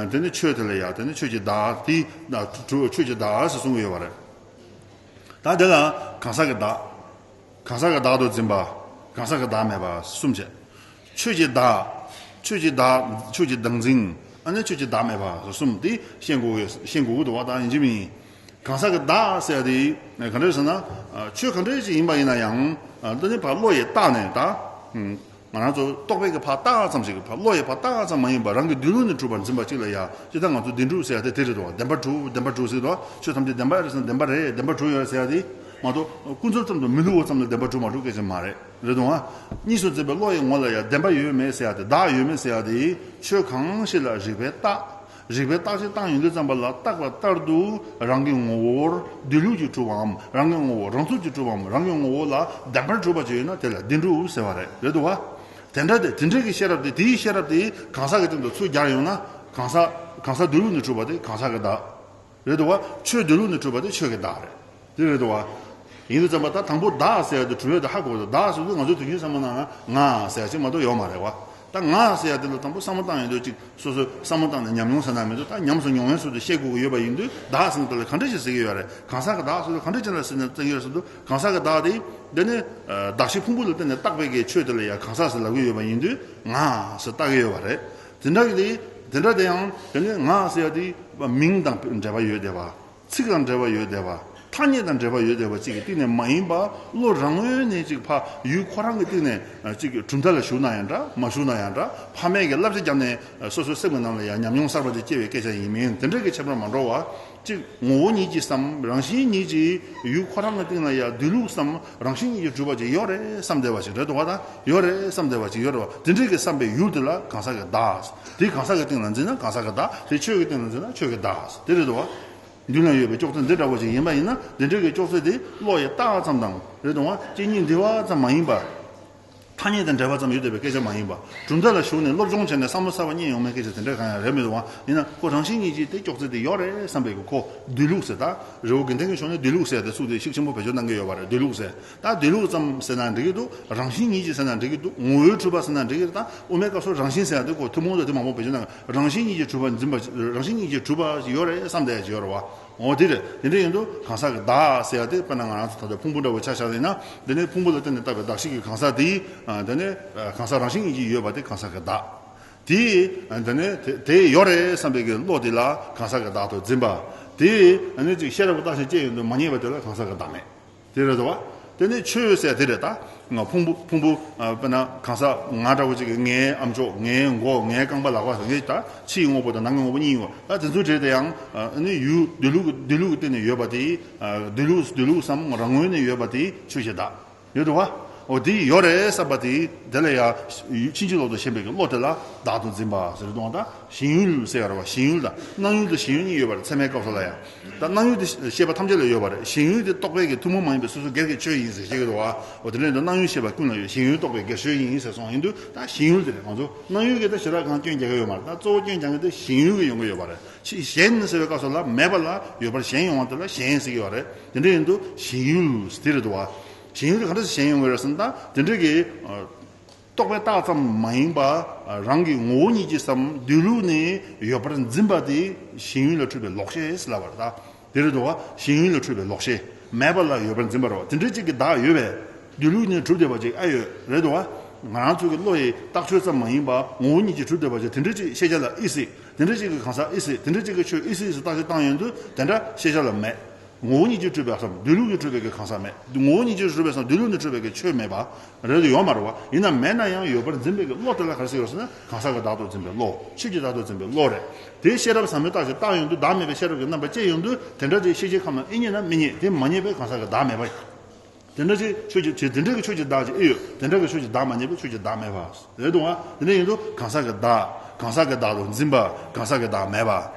དེ་ནི་ཆོས་དེ་ལ་ཡང་དེ་ནི་ཆོས་ཀྱི་བདག་དེ་ཆོས་ཀྱི་བདག་ཟེར་གསུང་གི་ཡོད་པ་རེད། ད་དེ་ལ་གང་ཟག་གི་བདག་གང་ཟག་གི་བདག་ཏུ་འཛིན་པ། གང་ཟག་གི་བདག་མེད་པ་གསུམ་བྱས། ཆོས་ཀྱི་བདག་ཆོས་ཀྱི་བདག་ཆོས་ཀྱི་བདག་འཛིན། ཨ་ནི་ཆོས་ཀྱི་བདག་མེད་པ་གསུམ་དེ་ཤེས་དགོས་ཤེས་དགོས་ཀྱི་འདུག་བ། ད་ཡིན་གཅིག་མིན་གང་ཟག་གི་བདག་ཟེར་ཡ་དེ་ག་འདྲ་ཟེར་ན། ཆོས་ག་འདྲ་ཞིག་ཡིན་པ་ཡིན་ན་ཡང་འདི་ནི་ཕར་བློ་ཡིས་བཏགས་ནས་ད། ང་རང་ཚོ་རྟོག་པའི་གི་ཕར་བཏགས་ཙམ་ཞིག་གི་ཕར་བློ་ཡིས་ཕར་བཏགས་ཙམ་མ་ཡིན་པར་རང་གི་བདེན་ལུགས་ནས་གྲུབ་པར་འཛིན་པ་གཅིག་ལ་ཡ། ཅི་ལྟར་ང་ཚོ་བདེན་གྲུབ་ཟེར་ཡ་དེ་དེ་རེད་དོ། བདེན་པར་གྲུབ་བདེན་པར་གྲུབ་ཟེར་དོ། ཆོས་ཐམས་ཅད་བདེན་པ་རེད་ཟེར་བདེན་པ་རེད་བདེན་པར་གྲུབ་ཡོད་ཟེར་ཡ་དེ་མ་གཏོགས་ཀུན་རྫོབ་ཙམ་དུ་མི་སླུ་བ་ཙམ་ལ་བདེན་པར་གྲུབ་མ་གྲུབ་སྐད་ཆ་མ་རེད། རེད་དོ། གཉིས་སུ་འཛིན་པའི་བློ་ཡི་ངོ་ལ་ཡ་བདེན་པ་ཡོད་མེད་ཟེར་ཡ་དེ་བདག་ཡོད་མེད་ཟེར་ཡ་དེ་ཆོས་གང་ཞིག་ལ་རིགས་པས་བརྟག་རིགས་པས་བརྟག་དཔྱད་བཏང་ཡོང་དུས་ཙམ་པ་ལ་བརྟག་པ་ལྟར་དུ་རང་གི་ངོ་བོར་བདེན་ལུགས་ཀྱིས་གྲུབ་པའམ་རང་གི་ངོ་བོ་རང་ཚུགས་ཀྱིས་གྲུབ་པའམ་རང་གི་ངོ་བོ་ལ་བདེན་པར་གྲུབ་པ་ཅིག་ཡོད་ན་དེ་ལ་བདེན་གྲུབ་ཟེར་བ་རེད། རེད་འདུག་བ། དེ་འདྲ་དེ་དེ་འདྲ་གི་ཤེས་རབ་དེ་དེའི་ཤེས་རབ་དེ་གང་ཟག་གི་སྟེང་དུ་ཚུར་སྦྱར་ཡོང་ན་གང་ཟག་གང་ཟག་བདེན་ལུགས་ནས་གྲུབ་པ་དེ་གང་ཟག་གི་བདག་རེད་འདུག་བ། ཆོས་བདེན་ལུགས་ནས་གྲུབ་པ་དེ་ཆོས་ཀྱི་བདག་རེད། དེ་རེད་འདུག་བ། ཡིན་དུས་ཙམ་པ་ད་དང་པོ་བདག་ཟེར་ཡ་དེ་གྲུབ་ཡ་དེ་ཧ་གོ་འདུག་བདག་ཟེར་དུས་ང་ཚོའི་དུས་རྒྱུན་བསམ་བློ་བཏང་ན་ང་ཟེར་ཡ་ཅིག་མ་གཏོགས་ཡོད་མ་རེད་བ། ད་ང་ཟེར་ཡ་དེ་ལ་དང་པོ་བསམ་བློ་བཏང་ཡོང་དུས་ཅིག་སོ་སོས་བསམ་བློ་བཏང་ནས་ཉམས་མྱོང་ཟེར་ན་མི་འདུག་ད་ཉམས་སུ་མྱོང་བའི་ཚུལ་དུ་བཤད་དགོས་ཀྱི་ཡོད་པ་ཡིན་དུས་བདག་ཟེར་ན་དེ་ལ་ག་འདྲ་ཞིག་ཟེར་གྱི་ཡོད་རེད། གང་ཟག་གི་བདག་ཟེར་དུས་ག་འདྲ་ཅིག་ལ་ཟེར་ན་བརྩི་གི་ཡོད་ཟེར་དུས་གང་ཟག་གི་བདག་དེ་འདི་ནི་གདགས་གཞི་ཕུང་པོ་ལ་བརྟེན་ནས་བཏགས་པའི་གི་ཆོས་དེ་ལ་ཡང་གང་ཟག་ཟེར་ལབ་ཀྱི་ཡོད་པ་ཡིན་དུས་ང་ཟེར་བཏགས་ཀྱི་ཡོད་པ་རེད། དེ་འདྲ་གི་དེ་དེ་འདྲ་དེ་ཡང་དེ་ནི་ང་ཟེར་ཡ་དེ་མིང་དང་འབྲེལ་བ་ཡོད་བསྡད་པ། ཚིག་དང་འབྲེལ་བ་ཡོད་བསྡད་པ། ཐ་སྙད་དང་འབྲེལ་བ་ཡོད་བསྡད་པ་གཅིག་གི་སྟེང་ནས་མ་ཡིན་པ་བློ་རང་ངོས་ནས་གཅིག་ཕ་ཡུལ་ཁོ་རང་གི་སྟེང་ནས་གཅིག་གི་གྲུབ་མཐའ་ལ་ཞུགས་ན་ཡང་འདྲ་མ་ཞུགས་ན་ཡང་འདྲ་ཕ་མས་ཀྱི་བསླབ་བྱ་བརྒྱབ་ནས་སོ་སོའི་སེམས་ཀྱི་ནང་ལ་ཡང་ཉམས་མྱོང་གསར་པ་ཅིག་སྐྱེ་བའི་སྐད་ཆ་ཡིན་མིན་དེ་འདྲ་གི་ཁྱད་པར་མ་འགྲོ་བ། གཅིག་ངོ་བོ་ཉིད་ཀྱིས་སམ་རང་བཞིན་ཉིད་ཀྱིས་ཡུལ་ཁོ་རང་གི་སྟེང་ལ་ཡང་བདེན་ལུགས་སམ་རང་བཞིན་ཉིད་ཀྱིས་གྲུབ་པ་ཅིག་ཡོད་རེད་བསམ་བསྡད་པ་ཅིག་རེད་འདུག་བ། ད་ཡོད་རེད་བསམ་བསྡད་པ་ཅིག་ཡོད་རེད་བ། དེ་འདྲ་གི་བསམ་པའི་ཡུལ་དེ་ལ་གང་ཟག་གི་བདག་དེ་གང་ཟག་གི་སྟེང་ལ་འཛིན་ན་གང་ཟག་གི་བདག་དེ་ཆོས་ཀྱི་སྟེང་ལ་འཛིན་ན་ཆོས་ཀྱི་བདག་དེ་རེད་འདུག་བ། མདུན་ལ་ཡོད་པའི་ཅོག་ཙེ་འདི་འདྲ་བོ་ཅིག་ཡིན་པ་ཡིན་ན་འདི་འདྲ་གི་ཅོག་ཙེ་དེ་བློ་ཡིས་བཏགས་ཙམ་དང་རེད་དང་བ་གཅིག་གཉིས་འདི་བ་ཙམ་མ་ཡིན་པ། ཐ་སྙད་དང་འབྲེལ་བ་ཙམ་ཡོད་བསྡད་པའི་སྐད་ཆ་མ་ཡིན་པ། གྲུབ་མཐའ་ལ་ཞུགས་ནས་སློབ་སྦྱོང་བྱས་ནས་བསམ་བློ་གསར་པ་རྙེད་ཡོང་མེད་སྐད་ཆ་དེ་འདྲ་གང་ཡང་རེད་མི་འདུག་བ། ཡིན་ན་ཁོ་རང་བཞིན་ཉིད་ཀྱིས་དེ་ཅོག་ཙེ་དེ་ཡོད་རེད་བསམ་པའི་གི་ཁོ་བདེན་ལུགས་ཟེར་ད། རི་བོ་དགེ་ལྡན་གྱི་ཕྱོགས་ནས་བདེན་ལུགས་ཟེར་དེ་ཚུགས་དེ་ཤུགས་ཆེན་པོ་བེད་སྤྱོད་གནང་གི་ཡོད་པ་རེད་བདེན་ལུགས་ཟེར། ད་བདེན་ལུགས་ཙམ་ཟེར་ན་འགྲིག་གི་འདུག་རང་བཞིན་ཉིད་ཀྱིས་ཟེར་ན་འགྲིག་གི་འདུག་ངོ་བོས་གྲུབ་པ་ཟེར་ན་འགྲིག་གི་འདུག་ད་དབུ་མའི་སྐབས་སུ་རང་བཞིན་ཟེར་ཡ་དེ་ཁོ་ཐུན་མོང་དུ་དེ་མང་པོ་བེད་སྤྱོད་གནང་། རང་བཞིན་ཉིད་ཀྱིས་གྲུབ་པ་འཛིན་པ་རང་བཞིན་ཉིད་ཀྱིས་གྲུབ་པ་ཞིག་ཡོད་རེད་བསམ་བསྡད་ཡ་ཞིག་ཡོད་རེད་བ། འོ་དེ་རེད། དེ་འདྲ་ཡིན་དུས་གང་ཟག་གི་བདག་ཟེར་ཡ་དེ་དཔེར་ན་ང་རང་ཚོ་ད་ལྟ་ཕུང་པོ་འདྲ་བོ་ཆ་བཞག་ཡིན་ན་དེ་ནས་ཕུང་པོ་ལ་བརྟེན་ནས་བཏགས་པའི་གདགས་གཞི་གི་གང་ཟག་དེ་དེ་ནས་གང་ཟག་རང་བཞིན་ཉིད་ཀྱིས་ཡོད་པ་དེ་གང་ཟག་གི་བདག་དེ་དེ་ནས་དེ་དེ་ཡོད་རེད་བསམ་པའི་གི་བློ་དེ་ལ་གང་ཟག་གི་བདག་ཏུ་འཛིན་པ། དེ་ནས་ཅིག་ཤེས་རབ་ཀྱི་བརྟག་ཞིབ་བྱས་ཡོང་དུས་མ་རྙེད་པ་དེ་ལ་གང་ཟག་གི་བདག་མེད། དེ་རེད་དོ། དེ་ནས་ཆོས་ཟེར་དེ་རེད་ད། ང་ཕུང་པོ་ཕུང་པོ་ཨ་དཔེར་ན་གང་ཟག་ང་འདྲ་བོ་ཅིག་གི་ངའི་ཨ་མཆོག་ངའི་མགོ་ངའི་རྐང་པ་ལག་པ་ཟེར་ངའི་ད་ཕྱིའི་དངོས་པོ་དང་ནང་གི་དངོས་པོ་གཉིས་ཡོད་ད། དེ་ཚོའི་གྲས་དེ་ཡང་ཨ་ནི་ཡུལ་བདེན་ལུགས་བདེན་ལུགས་ཀྱི་སྟེང་ནས་ཡོད་པ་དེ་ཨ་བདེན་ལུགས་བདེན་ལུགས་སམ་རང་ངོས་ནས་ཡོད་པ་དེ་ཆོས་ཀྱི་བདག་ཡོད་དོ་བ། འོ་དེ་ཡོད་རེད་བསམ་པ་དེ་དེ་ལ་ཡང་ཕྱིན་ཅི་ལོག་ཏུ་ཞེན་པའི་གི་བློ་དེ་ལ་བདག་ཏུ་འཛིན་པ་ཟེར་དོ་ད། ཞེན་ཡུལ་ཟེར་བ་རེད་བ། ཞེན་ཡུལ་དང་སྣང་ཡུལ་དང་ཞེན་ཡུལ་གཉིས་ཡོད་པ་རེད་ཚད་མའི་སྐབས་སུ་ལ་ཡང་། ད་སྣང་ཡུལ་དེ་ཤེས་པ་ཐམས་ཅད་ལ་ཡོད་པ་རེད། ཞེན་ཡུལ་དེ་རྟོག་པའི་གི་ཐུན་མོང་མ་ཡིན་པའི་སོ་སོ་སྒེར་གྱི་ཆོས་ཡིན་ཟེར་བཤད་ཀྱི་འདུག་བ། འོ་དེ་འདྲ་ཡིན་དུས་སྣང་ཡུལ་ཤེས་པ་ཀུན་ལ་ཡོད། ཞེན་ཡུལ་རྟོག་པའི་སྒེར་ཆོས་ཡིན་ཟེར་སོང་ཡིན་དུས་ད་ཞེན་ཡུལ་དེ་རེད། ང་ཚོ་སྣང་ཡུལ་གྱི་ད་ཞེ་དྲག་གང་སྐྱོན་རྒྱག་གི་ཡོད་མ་རེད། ད་གཙོ་བོ་སྐྱོན་རྒྱག་མཁན་དེ་ཞེན་ཡུལ་གྱི་ཡོང་གི་ཡོད་པ་རེད། ཕྱིས་ཞེན་ཟེར་བའི་སྐབས་སུ་ལ་མེད་པ་ལ་ཡོད་པར་ཞེན་ཡོང་བ་དེ་ལ་ཞེན་ཟེར་གྱི་ཡོད་རེད། དེ་འདྲ་ཡིན་དུས་ཞེན་ཡུལ་དེ་རེད་འདུག་བ། ཞེན་ཡུལ་དེ་ག་འདྲ་ཞིག་ཞེན་ཡོང་གི་རེད་ཟེར་ན་ད་དེ་འདྲ་གི་རྟོག་པས་བཏགས་ཙམ་མ་ཡིན་པ། རང་གི་ངོ་བོ་ཉིད་ཀྱིས་སམ་བདེན་ལུགས་ནས་ཡོད་པར་འཛིན་པ་དེ་ཞེན་ཡུལ་ལ་འཁྲུལ་པའི་ལོག་ཤེས་ཟེར་ལབ་པ་རེད་ད། དེ་རེད་འདུག་བ། ཞེན་ཡུལ་ལ་འཁྲུལ་པའི་ལོག་ཤེས། མེད་པ་ལ་ཡོད་པར་འཛིན་པ་རེད་བ། དེ་འདྲ་ཅིག་གི་བདག་ཡོད་པས་བདེན་ལུགས་ནས་གྲུབ་བསྡད་པ་ཅིག་ཨེ་ཡོད་རེད་འདུག་བ། ང་རང་ཚོ་གི་བློ་ཡི་རྟགས་ཆོས་ཙམ་མ་ཡིན་པ་ངོ་བོ་ཉིད་ཀྱིས་གྲུབ་བསྡད་པ་ཅིག་དེ་འདྲ་ཅིག་ཤེས་བྱ་ལ་ཨི་སྲིད། དེ་འདྲ་ཅིག་གི་གང་ཟག་ཨི་སྲིད། དེ་འདྲ་ཅིག་གི་ཆོས་ཨི་སྲིད་ཟེར་བརྟག་དཔྱད་བཏང་ཡོང་དུས་དེ་འདྲ་ཤེས་བྱ་ལ་མེད། ངོ་བོ་ཉིད་ཀྱིས་གྲུབ་པའི་སམ་བདེན་ལུགས་ཀྱིས་གྲུབ་པའི་གི་གང་ཟག་མེད། ངོ་བོ་ཉིད་ཀྱིས་གྲུབ་པའི་སམ་བདེན་ལུགས་ནས་གྲུབ་པའི་གི་ཆོས་མེད་པ་རེད་དུ་ཡོད་མ་རེད་བ། ཡིན་ན་མེད་ན་ཡང་ཡོད་པར་འཛིན་པའི་གི་བློ་དེ་ལ་ག་རེ་ཟེར་ཡོད་ཟེར་ན་གང་ཟག་གི་བདག་ཏུ་འཛིན་པའི་བློ། ཆོས་ཀྱི་བདག་ཏུ་འཛིན་པའི་བློ་རེད། དེ་ཤེས་རབ་ཟབ་མོས་བརྟག་ཞིབ་བཏང་ཡོང་དུས་བདག་མེད་པའི་ཤེས་རབ་ཀྱི་རྣམ་པ་སྐྱེ་ཡོང་དུས་དེ་འདྲ་ཅིག་ཤེས་བྱའི་ཁམས་ལ་ཨེ་རྙེད་ན་མི་རྙེད། དེ་མ་རྙེད་པས་གང་ཟག་གི་བདག་མེད་པ། དེ་འདྲ་ཅིག་ཆོས་ཀྱི་དེ་འདྲ་གི་ཆོས་ཀྱི་བདག་ཅིག་ཨེ་ཡོད། དེ་འདྲ་གི་ཆོས་ཀྱི་བདག་མ་རྙེད་པས་ཆོས་ཀྱི་བདག་མེད་པ་རེད་འདུག་བ། དེ་འདྲ་ཡིན་དུས་གང་ཟག་གི་བདག་གང་ཟག་གི་བདག་ཏུ་འཛིན་པ་གང་ཟག་གི་བདག་མེད་པ།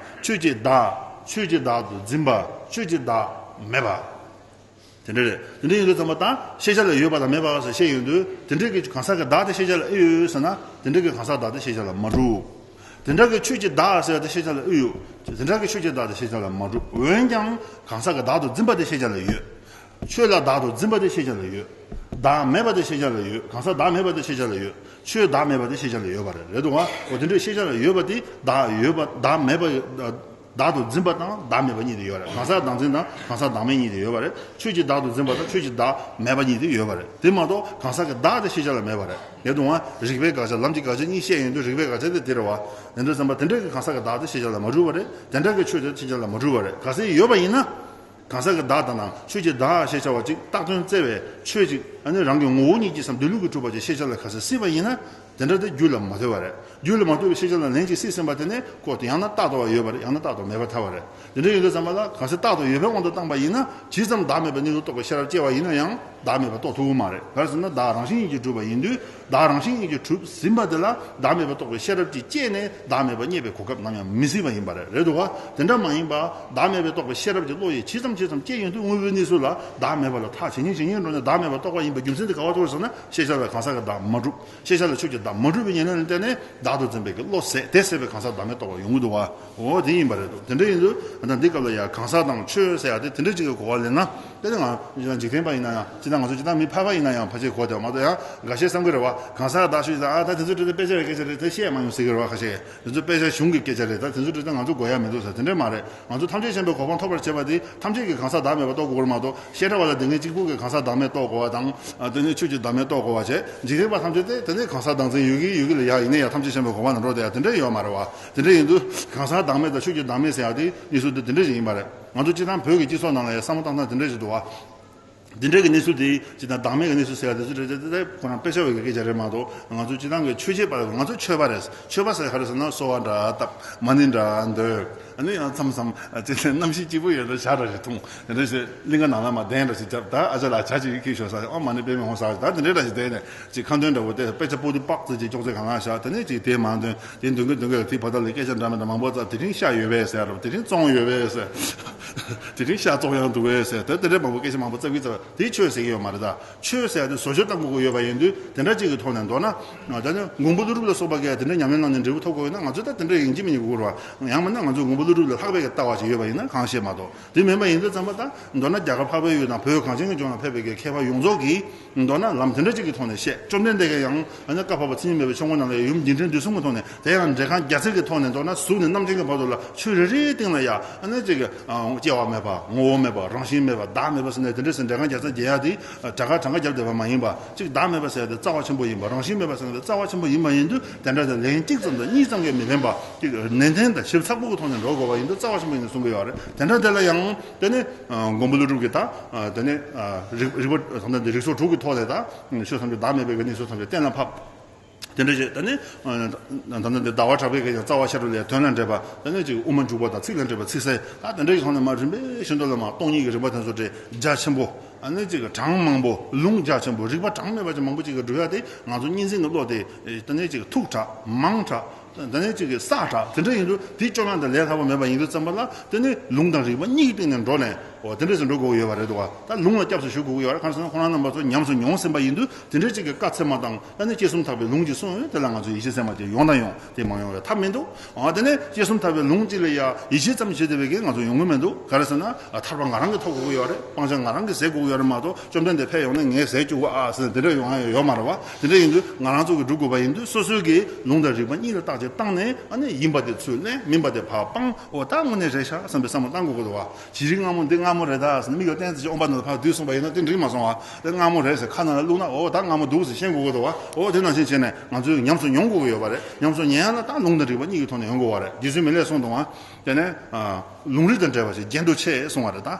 ཆོས་ཀྱི་བདག་ཆོས་ཀྱི་བདག་ཏུ་འཛིན་པ་ཆོས་ཀྱི་བདག་མེད་པ། དེ་འདྲ་རེད། དེ་འདྲ་ཡིན་དུས་ཙམ་པ་དང་ཤེས་བྱ་ལ་ཡོད་པ་དང་མེད་པ་ཟེར་བཤད་ཡོང་དུས་དེ་འདྲ་གི་གང་ཟག་གི་བདག་དེ་ཤེས་བྱ་ལ་ཨེ་ཡོད་ཟེར་ན་དེ་འདྲ་གི་གང་ཟག་བདག་དེ་ཤེས་བྱ་ལ་མ་གྲུབ། དེ་འདྲ་གི་ཆོས་ཀྱི་བདག་ཟེར་བ་དེ་ཤེས་བྱ་ལ་ཨེ་ཡོད། དེ་འདྲ་གི་ཆོས་ཀྱི་བདག་དེ་ཤེས་བྱ་ལ་མ་གྲུབ། འོན་ཀྱང་གང་ཟག་གི་བདག་ཏུ་འཛིན་པ་དེ་ཤེས་བྱ་ལ་ཡོད། ཆོས་ལ་བདག་ཏུ་འཛིན་པ་དེ་ཤེས་བྱ་ལ་ཡོད། བདག་མེད་པ་དེ་ཤེས་བྱ་ལ་ཡོད། གང་ཟག་བདག་མེད་པ་དེ་ཤེས་བྱ་ལ་ཡོད། ཆོས་བདག་མེད་པ་དེ་ཤེས་བྱ་ལ་ཡོད་པ་རེད། རེད་འདུག་ག་འོ་དེ་འདྲའི་ཤེས་བྱ་ལ་ཡོད་པ་དེ་བདག་ཡོད་པ་བདག་མེད་པ། བདག་ཏུ་འཛིན་པ་དང་བདག་མེད་པ་གཉིས་དེ་ཡོད་རེད། གང་ཟག་བདག་འཛིན་དང་གང་ཟག་བདག་མེད་གཉིས་དེ་ཡོད་པ་རེད། ཆོས་ཀྱི་བདག་ཏུ་འཛིན་པ་དང་ཆོས་ཀྱི་བདག་མེད་པ་གཉིས་དེ་ཡོད་པ་རེད། དེ་མ་གཏོགས་གང་ཟག་གི་བདག་དེ་ཤེས་བྱ་ལ་མེད་པ་རེད། རེད་འདུག་ག་རིགས་པའི་དགག་བྱ་ལམ་གྱི་དགག་བྱ་གཉིས་བཤད་ཡོང་དུས་རིགས་པའི་དགག་བྱ་དེ་དེ་རེད་བ། དེ་འདྲ་བསམ་པ་དེ་འདྲ་གི་གང་ཟག་གི་བདག་དེ་ཤེས་བྱ་ལ་མ་གྲུབ་པ་རེད། དེ་འདྲ་གི་ཆོས་དེ་ཤེས་བྱ་ལ་མ་གྲུབ་པ་རེད། གལ་སྲིད་ཡོད་པ་ཡིན་ན། གང་ཟག་གི་བདག་དང་ནང་ཆོས་ཀྱི་བདག་ཞེས་བྱ་བ་ཅིག་བཏགས་དོན་བཙལ་བའི་ཆོས་ཅིག་ཨ་ནི་རང་གི་ངོ་བོ་ཉིད་ཀྱིས་སམ་འདི་ལུགས་ཀྱིས་གྲུབ་པ་ཅིག་ཤེས་བྱ་ལ་གལ་སྲིད་སྲིད་པ་ཡིན་ན། དེ་འདྲ་དེ་རྒྱུད་ལ་མ་ལྟོས་པ་རེད། རྒྱུད་ལ་མ་ལྟོས་པའི་ཤེས་བྱ་ལ་ལན་ཅིག་སྲིད་ཟིན་པ་དེ་ནི་ཁོ་དེ་ཡང་ན་རྟག་ཏུ་བ་ཡོད་པ་རེད། ཡང་ན་རྟག་ཏུ་མེད་པར་ཐལ་བ་རེད། དེ་འདྲ་ཡིན་དུས་ཙམ་པ་ལ་གལ་སྲིད་རྟག་ཏུ་ཡོད་པའི་དབང་དུ་བཏང་པ་ཡིན་ན་ཇི་ཙམ་བདག་མེད་པའི་གནས་ལུགས་རྟོགས་པའི་ཤེས་རབ་སྐྱེ་བ་ཡིན་ན་ཡང་བདག་མེད་པ་རྟོགས་ཐུབ་ཀྱི་མ་རེད། ག་རེ་ཟེར་ན་བདག་རང་བཞིན་ཉིད་ཀྱིས་གྲུབ་པ་ཡིན་དུས། བདག་རང་བཞིན་ཉིད་ཀྱིས་གྲུབ་ཟིན་པ་དེ་ལ་བདག་མེད་པ་རྟོགས་པའི་ཤེས་རབ་ཀྱིས་དཔྱད་ནས་བདག་མེད་པ་རྙེད་པའི་གོ་སྐབས་ནམ་ཡང་མི་སྲིད་པ་ཡིན་པ་རེད། རེད་འདུག་ག་དེ་འདྲ་མ་ཡིན་པ་བདག་མེད་པའི་རྟོགས་པའི་ཤེས་རབ་ཀྱི་བློ་ཡིས་ཇི་ཙམ་ཇི་ཙམ་དཔྱད་ཡོང་དུས་དངོས་པོའི་གནས་ཚུལ་ལ་བདག་མེད་པ་ལ་ཐག་ཇེ་ཉེ་ཇེ་ཉེ་འགྲོ་ནས་བདག་མེད་པ་རྟོགས་པ་ཡིན་པའི་རྒྱུ་མཚན་དེ་ག་བ་ཐུག་རེད་ཟེར་ན་ཤེས་བྱ་ལ་གང་ཟག་གི་བདག་མ་གྲུབ། ཤེས་བྱ་ལ་ཆོས་ཀྱི་བདག་མ་གྲུབ་པའི་ཉེར་ལེན་ལ་བརྟེན་ནས་བདག་ཏུ་འཛིན་པའི་གི་བློ་ཟད་དེ་ཟད་པའི་གང་ཟག་བདག་མེད་རྟོགས་པ་ཡོང་གི་འདུག་ག་འོ་དེ་ཡིན་པ་རེད་འདུག་དེ་འདྲ་ཡིན་དུས་ད་འདི་སྐབས་ལ་ཡ་གང་ཟག་དང་ཆོས་ཟེར་ཡ་དེ་དེ་འདྲ་ཅིག་གི་གོ་བ་ལེན་ན། དེ་ནི་ང་ཅི་ད་འཇིག་རྟེན་པ་ཡིན་ན་ཡང་ཅི་ད་ང་ཚོ་ཅི་ད་མི་ཕལ་པ་ཡིན་ན་ཡང་ཕལ་ཆེར་གོ་བདེ་བ་མ་གཏོགས་ཡང་འགའ་ཤས་བསམ་གི་རེད་བ། གང་ཟག་བདག་ཤོད་ཅི་ད་ཨ་ད་དེ་ཚོ་འདྲ་ད་དཔེ་ཆ་ཡི་སྐད་ཆ་རེད། ད་བཤད་མ་མྱོང་ཟེར་གི་རེད་བ། ཁ་ཤས་དེ་ཚོ་དཔེ་ཆ་གཞུང་གི་སྐད་ཆ་རེད། ད་དེ་ཚོ་འདྲ་ད་ང་ཚོ་གོ་ཡ་མི་འདུག་ཟེར་དེ་འདྲ་མ་རེད། ང་ཚོ་ཐམས་ཅད་མཁྱེན་པའི་གོ་འཕང་ཐོབ་པར་བྱེད་པ་དེ་ཐམས་ཅད་ཀྱིས་གང་ཟག་བདག་མེད་པ་རྟོགས་དགོས་རེད་མ་གཏོགས་བཤད་གྲྭ་བ་ལ་དེ་ངས་གཅིག་པུ་གིས་གང་ཟག་བདག་མེད་རྟོགས་དགོས་པ་དང་། ཨ་དེ་ནས་ཆོས་ཀྱི་བདག་མེད་རྟོགས་དགོས་པ་བྱས། འཇིག་རྟེན་པ་ཐམས་ཅད་དེ་དེ་ནས་གང་ཟག་བདག་འཛིན་ཡོད་ཀྱི་ཡོད་ཀྱི་ལ་ཡ་ཡིན་ན་ཡང་ཐམས་ཅད་མཁྱེན་པའི་གོ་འཕང་ལ་འགྲོ་བསྡད་ཡ་དེ་འདྲ་ཡོད་མ་རེད་བ། དེ་འདྲ་ཡིན་དུས་གང་ཟག་བདག་མེད་དང་ཆོས་ཀྱི་བདག་མེད་ཟེར་ཡ་དེ་གནས་ཚུལ་དེ་དེ་འདྲ་ཞིག་ཡིན་པ་རེད། ང་ཚོ་སྤྱིར་བཏང་བོད་ཀྱི་སྤྱི་ཚོགས་ནང་ལ་ཡ་བསམ་བློ་བཏང་སྟངས་དེ་འདྲ་ཞིག་འདུག་བ། འདི་འདྲའི་གི་གནས་ཚུལ་དེ་སྤྱིར་བཏང་བདག་མེད་ཀྱི་གནས་ཚུལ་ཟེར་ཡ་དེ་ཚོ་རེད་དེ་དེ་ཁོ་རང་དཔེ་ཆ་བའི་གི་སྐད་ཆ་རེད་མ་གཏོགས་ང་ཚོ་སྤྱིར་བཏང་གི་ཆོས་བྱེད་པ་ང་ཚོ་ཆོས་པ་རེད། ཆོས་པ་ཟེར་ག་རེ་ཟེར་ན་གསོལ་བ་འདྲ་བཏབ། མ་ཎི་འདྲ་འདོན། ཨ་ནི་ཡང་མཚམས་མཚམས་ཅི་ནས་གནམ་གཤིས་སྐྱིད་པོ་ཡོད་ན་ཇ་འདྲ་ཞིག་འཐུང་། དེ་འདྲ་ཞིག་གླིང་ག་ནང་ལ་མ་གདན་འདྲ་ཞིག་བརྒྱབ། ད་ཨ་ཅག་ལགས་ཇ་ཅིག་ཁྱེར་ཤོག་ཟེར། ཨ་མ་ཎི་པདྨེ་ཧཱུྃ་ཟེར། ད་དེ་འདྲའི་འདྲ་ཞིག་བསྡད་ནས་ཅིག་ཁ་འདོན་འདྲ་བོ་དེ་དཔེ་ཆ་པོ་ཏི་པག་ཙི་ཅིག་ཅོག་ཙེ་གང་ལ་བཞག་དེ་ནས་ཅིག་དེ་མ་འདོན། དེ་འདོན་གི་འདོན་གི་དེ་བར་ཐག་ལ་སྐད་ཆ་འདྲ་མི་འདྲ་མང་པོ་ཙམ། དེ་རིང་ཤ་ཡོད་པས་ཟེར་རོ། དེ་རིང་བཙོང་ཡོད་པས་ཟེར། དེ་རིང་ཤ་བཙོང་ཡང་འདུག་པས་ཟེར། ད་དེ་འདྲའི་མང་པོ་སྐད་ཆ་མང་པོ་བཙལ་གི་བཙལ་བ་དེ་ཆོས་ཟེར་གི་ཡོད་མ་རེད་ད། ཆོས་ཟེར་ཡ་དེ་བཟོ་བཅོས་བཏང་དགོས་ཀྱི་ཡོད་པ་ཡིན་དུས་དེ་འདྲ་ཅིག་གི་ཐོག་ནས་མདོར་ན། ད་ནི་མགོན་པོ་ཀླུ་སྒྲུབ་ལ་སོགས་པ་གིས་དེ་འདྲའི་ཉམས་ལེན་གནང་ནས་འབྲས་བུ་ཐོབ་དགོས་ཡོད་ན་ང་ཚོས་ད་དེ་འདྲ་ཡིན་གཅིག་མིན་གཉིས་དགོས་རེད་བ། ཡང་མིན་ན་ང་ཚོས་མགོན་པོ་ཀླུ་སྒྲུབ་ལ་ལྷག་པའི་གི་ལྟ་བ་ཞིག་ཡོད་པ་ཡིན་ན་གང་ཤེས་མ་གཏོགས། དེ་མིན་པ་ཡིན་དུས་ཙམ་པ་ད་མདོར་ན་རྒྱ་གར་འཕགས་པའི་ཡུལ་དང་བོད་གངས་ཅན་གྱི་ལྗོངས་ལ་ཕེབས་པའི་གི་མཁས་པ་ཡོངས་རྫོགས་ཀྱིས་མདོར་ན་ལམ་དེ་འདྲ་ཅིག་གི་ཐོག་ནས་བཤད། བཅོམ་ལྡན་འདས་ཀྱིས་ཡང་ཨ་ནི་བཀའ་བབས་པ་མཚན་ཉིད་མེད་པའི་ཆོས་འཁོར་ནང་ལ་ཡུམ་འཇིག་རྟེན་དུས་གསུམ་གྱི་ཐོག་ནས་དེ་ཡང་འགྲེལ་ཁང་བརྒྱ་ཚིག་གི་ཐོག་ནས་མདོར་ན་གཟུགས་ནས་རྣམ་མཁྱེན་གྱི་བར་དུ་ལ་ཆོས་རེ་རེའི་སྟེང་ལ་ཡ་ཨ་ནི་ཅིག་གི་སྐྱེ་བ་མེད་པ་ངོ་བོ་མེད་པ་རང་བཞིན་མེད་པ་བདག་མེད་པ་ཟེར་ནས་དེ་འདྲ་ཟེར་འགྲེལ་ཁང་བརྒྱ་ཚིག་བརྒྱབ་ཡ་དེ་གྲངས་ཀ་གྲངས་ཀ་བརྒྱབ་བསྡད་པ་མ་ཡིན་པ། ཅིག་བདག་མེད་པ་ཟེར་ཡ་དེ་རྩ་བ་ཆེན་པོ་ཡིན་པ། རང་བཞིན་མེད་པ་ཟེར་ཡ་དེ་རྩ་བ་ཆེན་པོ་ཡིན་པ་ཡིན་དུས་དེ་འདྲ་དེ་ལན་གཅིག་ཙམ་དང་གཉིས་ཙམ་གྱིས་མི་ལན་པ། ཅིག་ནན་ཏན་དང་ཞིབ་ཚགས་པོ་གི་ཐོག་ནས་འགྲོ་དགོས་པ་ཡིན་དུས་རྩ་བ་ཆེན་པོ་ཡིན་ནས་གསུང་གི་ཡོད་རེད། དེ་འདྲ་དེ་ལ་ཡང་དེ་ནི་མགོན་པོ་ཀླུ་སྒྲུབ་ཀྱིས་ད་དེ་ནི་རིགས་རིགས་པ་དང་ལྡན་པའི་རིགས་ཚོགས་དྲུག་གི་ཐོག་ནས་ད་ཆོས་ཐམས་ཅད་བདག་མེད་པའི་གནས་ཚུལ་ཐམས་ཅད་གཏན་ལ་ཕབ། དེ་འདྲ་བྱས་ད་ནི་ད་ནི་འདི་ཟླ་བ་གྲགས་པའི་གི་ཡང་རྩ་བ་ཤེས་རབ་ལས་དོན་ལ་འགྲེལ་པ། ད་ནི་ཅིག་དབུ་མ་འཇུག་པ་དང་ཚིག་ལ་འགྲེལ་པ་ཚིག་གསལ། ད་དེ་འདྲ་ཡི་ཐོག་ནས་མར་རིམ་པས་བཞིན་དུ་ལ་མར་སྟོང་ཉིད་ཀྱི་རིམ་པ་དེ་ཚོ་དེ་རྒྱ་ཆེན་པོ། ཨ་ནི་ཅིག་གྲངས་མང་པོ། ལུང་རྒྱ་ཆེན་པོ། རིགས་པ་གྲངས་མེད་པ་ཅིག་མང་པོ་ཅིག་གི་སྒྲུབ་ཡ་དེ་ང་ཚོ་གཉིས་འཛིན་གྱི་བློ་དེ་ད་ནི་ཅིག་མཐུག་དྲགས་མང་དྲགས། ད་ནི་ཅིག་གི་བསགས་དྲགས་དེ་འདྲ་ཡིན་དུས་དེ་བཅོམ་ཡ་དང་ལས་སླ་པོ་མེད་པ་ཡིན་དུས་ཙམ་པ་ལ་དེ་ནི་ལུང་དང་རིགས་པ་གཉིས་ཀྱི་སྟེང་ནས་འགྲོ་ནས། འོ་དེ་འདྲ་ཞིག་འགྲོ་དགོས་ཀྱི་ཡོད་པ་རེད་འདུག་བ། ད་ལུང་ལ་སྐྱབས་སུ་ཞུགས་དགོས་ཀྱི་ཡོད་རེད། གང་ཟེར་ན་ཁོང་རྣམ་པ་ཚོ་ཉམས་སུ་མྱོང་ཟིན་པ་ཡིན་དུས་དེ་འདྲ་ཅིག་གི་བཀའ་ཚད་མ་དང་ད་ནི་དཔྱད་གསུམ་ཐར་པའི་ལུང་གཅིག་གསུངས་ཡོད། དེ་ལ་ང་ཚོ་ཡིད་ཆེས་ཚད་མ་ཅིག་ཡོང་དང་ཡོང་། དེ་མ་ཡོང་བའི་ཐབས་མི་འདུག། འོ་དེ་ནས་དཔྱད་གསུམ་ཐར་པའི་ལུང་གཅིག་ལ་ཡ་ཡིད་ཆེས་ཙམ་བྱེད་བསྡད་པའི་གི་ང་ཚོ་ཡོང་གི་མི་འདུག། ག་རེ་ཟེར་ན་ཐར་པ་ང་རང་གིས་ཐོབ་དགོས་ཀྱི་ཡོད་རེད། སྤང་བྱ་ང་རང་གིས་ཟད་དགོས་ཀྱི་ཡོད་རེད་མ་གཏོགས་བཅོམ་ལྡན་འདས་ཕེབས་ཡོང་ནས་ངས་ཟད་བཅུག་གོ་ཨ་ཟེར་ནས་དེ་འདྲ་ཡོང་ཡ་ཡོད་མ་རེད་བ། དེ་འདྲ་ཡིན་དུས་ང་རང་ཚོ་གིས་སྒྲུབ་དགོས་པ་ཡིན་དུས་སོ་སོའི་གི་ལུང་དང་རིགས་པ་གཉིས་ལ་བརྟག་དཔྱད་བཏང་ནས་ཨ་ནི་ཡིན་པ་དེ་ཚུར་ལེན། མིན་པ་དེ་ཕར་སྤང་། འོ་ད་དངོས་གནས་རེད་ཤག་བསམ་པའི་བསམ་བློ་བཏང་དགོས་ཀྱི་འདུག་བ། བྱི་རིལ་མངར་མོ་འདི་མངར་མོ་རེད་ད་ཟེར་ནས་མིག་ལ་བསྟན་ཙམ་ཅིག་ཨོམ་པ་ནང་ལ་ཕར་བསྡུས་སོང་བ་ཡིན་ན་དེ་འགྲིག་མ་སོང་བ། དེ་མངར་མོ་རེད་ཟེར་ཁ་ནང་ལ་བླུགས་ན་འོ་ད་མངར་མོ་འདུག་ཟེར་ཤེས་དགོས་ཀྱི་འདུག་བ། འོ་དེ་ནང་བཞིན་བྱས་ནས་ང་ཚོས་ཉམས་སུ་མྱོང་དགོས་ཀྱི་ཡོད་པ་རེད། ཉམས་སུ་མྱོང་ཡ་ལ་ད་ལུང་དང་རིགས་པ་གཉིས་ཀྱི་ཐོག་ནས་ཡོང་དགོས་པ་རེད། རྗེ་བཙུན་མི་ལས་གསུངས་འདུག་བ། དེ་ནས་ལུང་རིགས་དང་འབྲེལ་བ་ཞིག་རྒྱན་དུ་ཆེ་གསུང་བ་རེད་ད།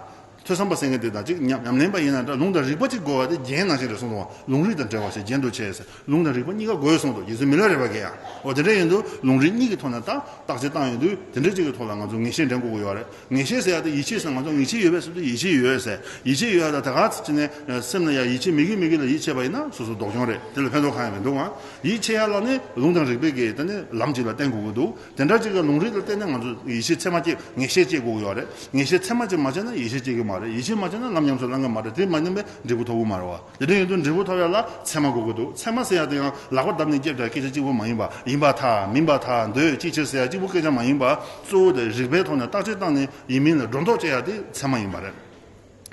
ཐོས་བསམ་པ་ཟེར་མཁན་དེ་ད་ཅིག་ཉམས་ཉམས་ལེན་པ་ཡིན་ན་འདྲ། ལུང་དང་རིགས་པ་གཅིག་དགོས་པ་དེ་རྒྱན་ནང་བཞིན་རེད་གསུངས་འདུག་བ། ལུང་རིགས་དང་འབྲེལ་བ་ཞིག་རྒྱན་དུ་ཆེ་ཟེར། ལུང་དང་རིགས་པ་གཉིས་ཀ་དགོས་གསུངས་འདུག། རྗེ་བཙུན་མི་ལ་རས་པ་གིས་ཡང་། འོ་དེ་འདྲ་ཡིན་དུས་ལུང་རིགས་གཉིས་ཀྱི་ཐོག་ནས་ད་བརྟག་དཔྱད་བཏང་ཡོང་དུས་དེ་འདྲ་ཅིག་གི་ཐོག་ལ་ང་ཚོ་ངེས་ཤེས་འདྲེན་དགོས་ཀྱི་ཡོད་རེད། ངེས་ཤེས་ཟེར་ཡ་དེ་ཡིད་ཆེས་ཟེར། ང་ཚོ་ངེས་ཤེས་ཡོད་པས་ཟེར་དུས་ཡིད་ཆེས་ཡོད་ཟེར། ཡིད་ཆེས་ཡོད་ཡ་ད་ད་ག་ཚོད་ཅིག་ནས་སེམས་ལ་ཡ་ཡིད་ཆེས་མེད་གི་མེད་གི་ལ་ཡིད་ཆེས་པ་ཡིན་ན་སོ་སོ་ལྡོག་སྦྱོང་རེད། དེ་ལ་ཕན་ཐོགས་གང་ཡང་མི་འདུག་ཨང་། ཡིད་ཆེས་ཡ་ལ་ནི་ལུང་དང་རིགས་པའི་གི་དེ་ནི་ལམ་ཅིག་ལ་བརྟེན་དགོས་ཀྱི་འདུག། དེ་འདྲ་ཅིག་གི་ལུང་རིགས་ལ་བརྟེན་ནས་ང་ཚོ་ཡིད་ཆེས་ཚད་མ་སྐྱེ། ངེས་ཤེས་སྐྱེ་དགོས་ཀྱི་ཡོད་རེད། ངེས་ཤེས་ཚད་མ་ཅིག་མ་སྐྱེ་ན་ཡིད་ཆེས་སྐྱེ་གི་མ། རེད། ཡིད་ཆེས་མ་བྱས་ན་ལམ་ཉམས་སུ་བླང་གི་མ་རེད། དེ་མ་ཉམས་པས་འབྲས་བུ་ཐོབ་ཀྱི་མ་རེད་བ། དེ་འདྲ་ཡིན་དུས་འབྲས་བུ་ཐོབ་ཡ་ལ་ཚད་མ་དགོས་ཀྱི་འདུག་ཚད་མ་ཟེར་ཡ་དེ་ཡང་ལག་པ་བརྡབ་ནས་རྒྱབ་བྱ་སྐད་ཆ་གཅིག་པོ་མ་ཡིན་པ། ཡིན་པར་ཐལ། མིན་པར་ཐལ། འདོད། ཅིའི་ཕྱིར་ཟེར་ཡ་གཅིག་པོ་སྐད་ཆ་མ་ཡིན་པ། གཙོ་བོ་དེ་རིགས་པའི་ཐོག་ནས་བརྟག་དཔྱད་བཏང་ནས་ཡིན་མིན་ལ་སྒྲོ་འདོགས་བཅད་ཡ་དེ་ཚད་མ་ཡིན་པ་རེད།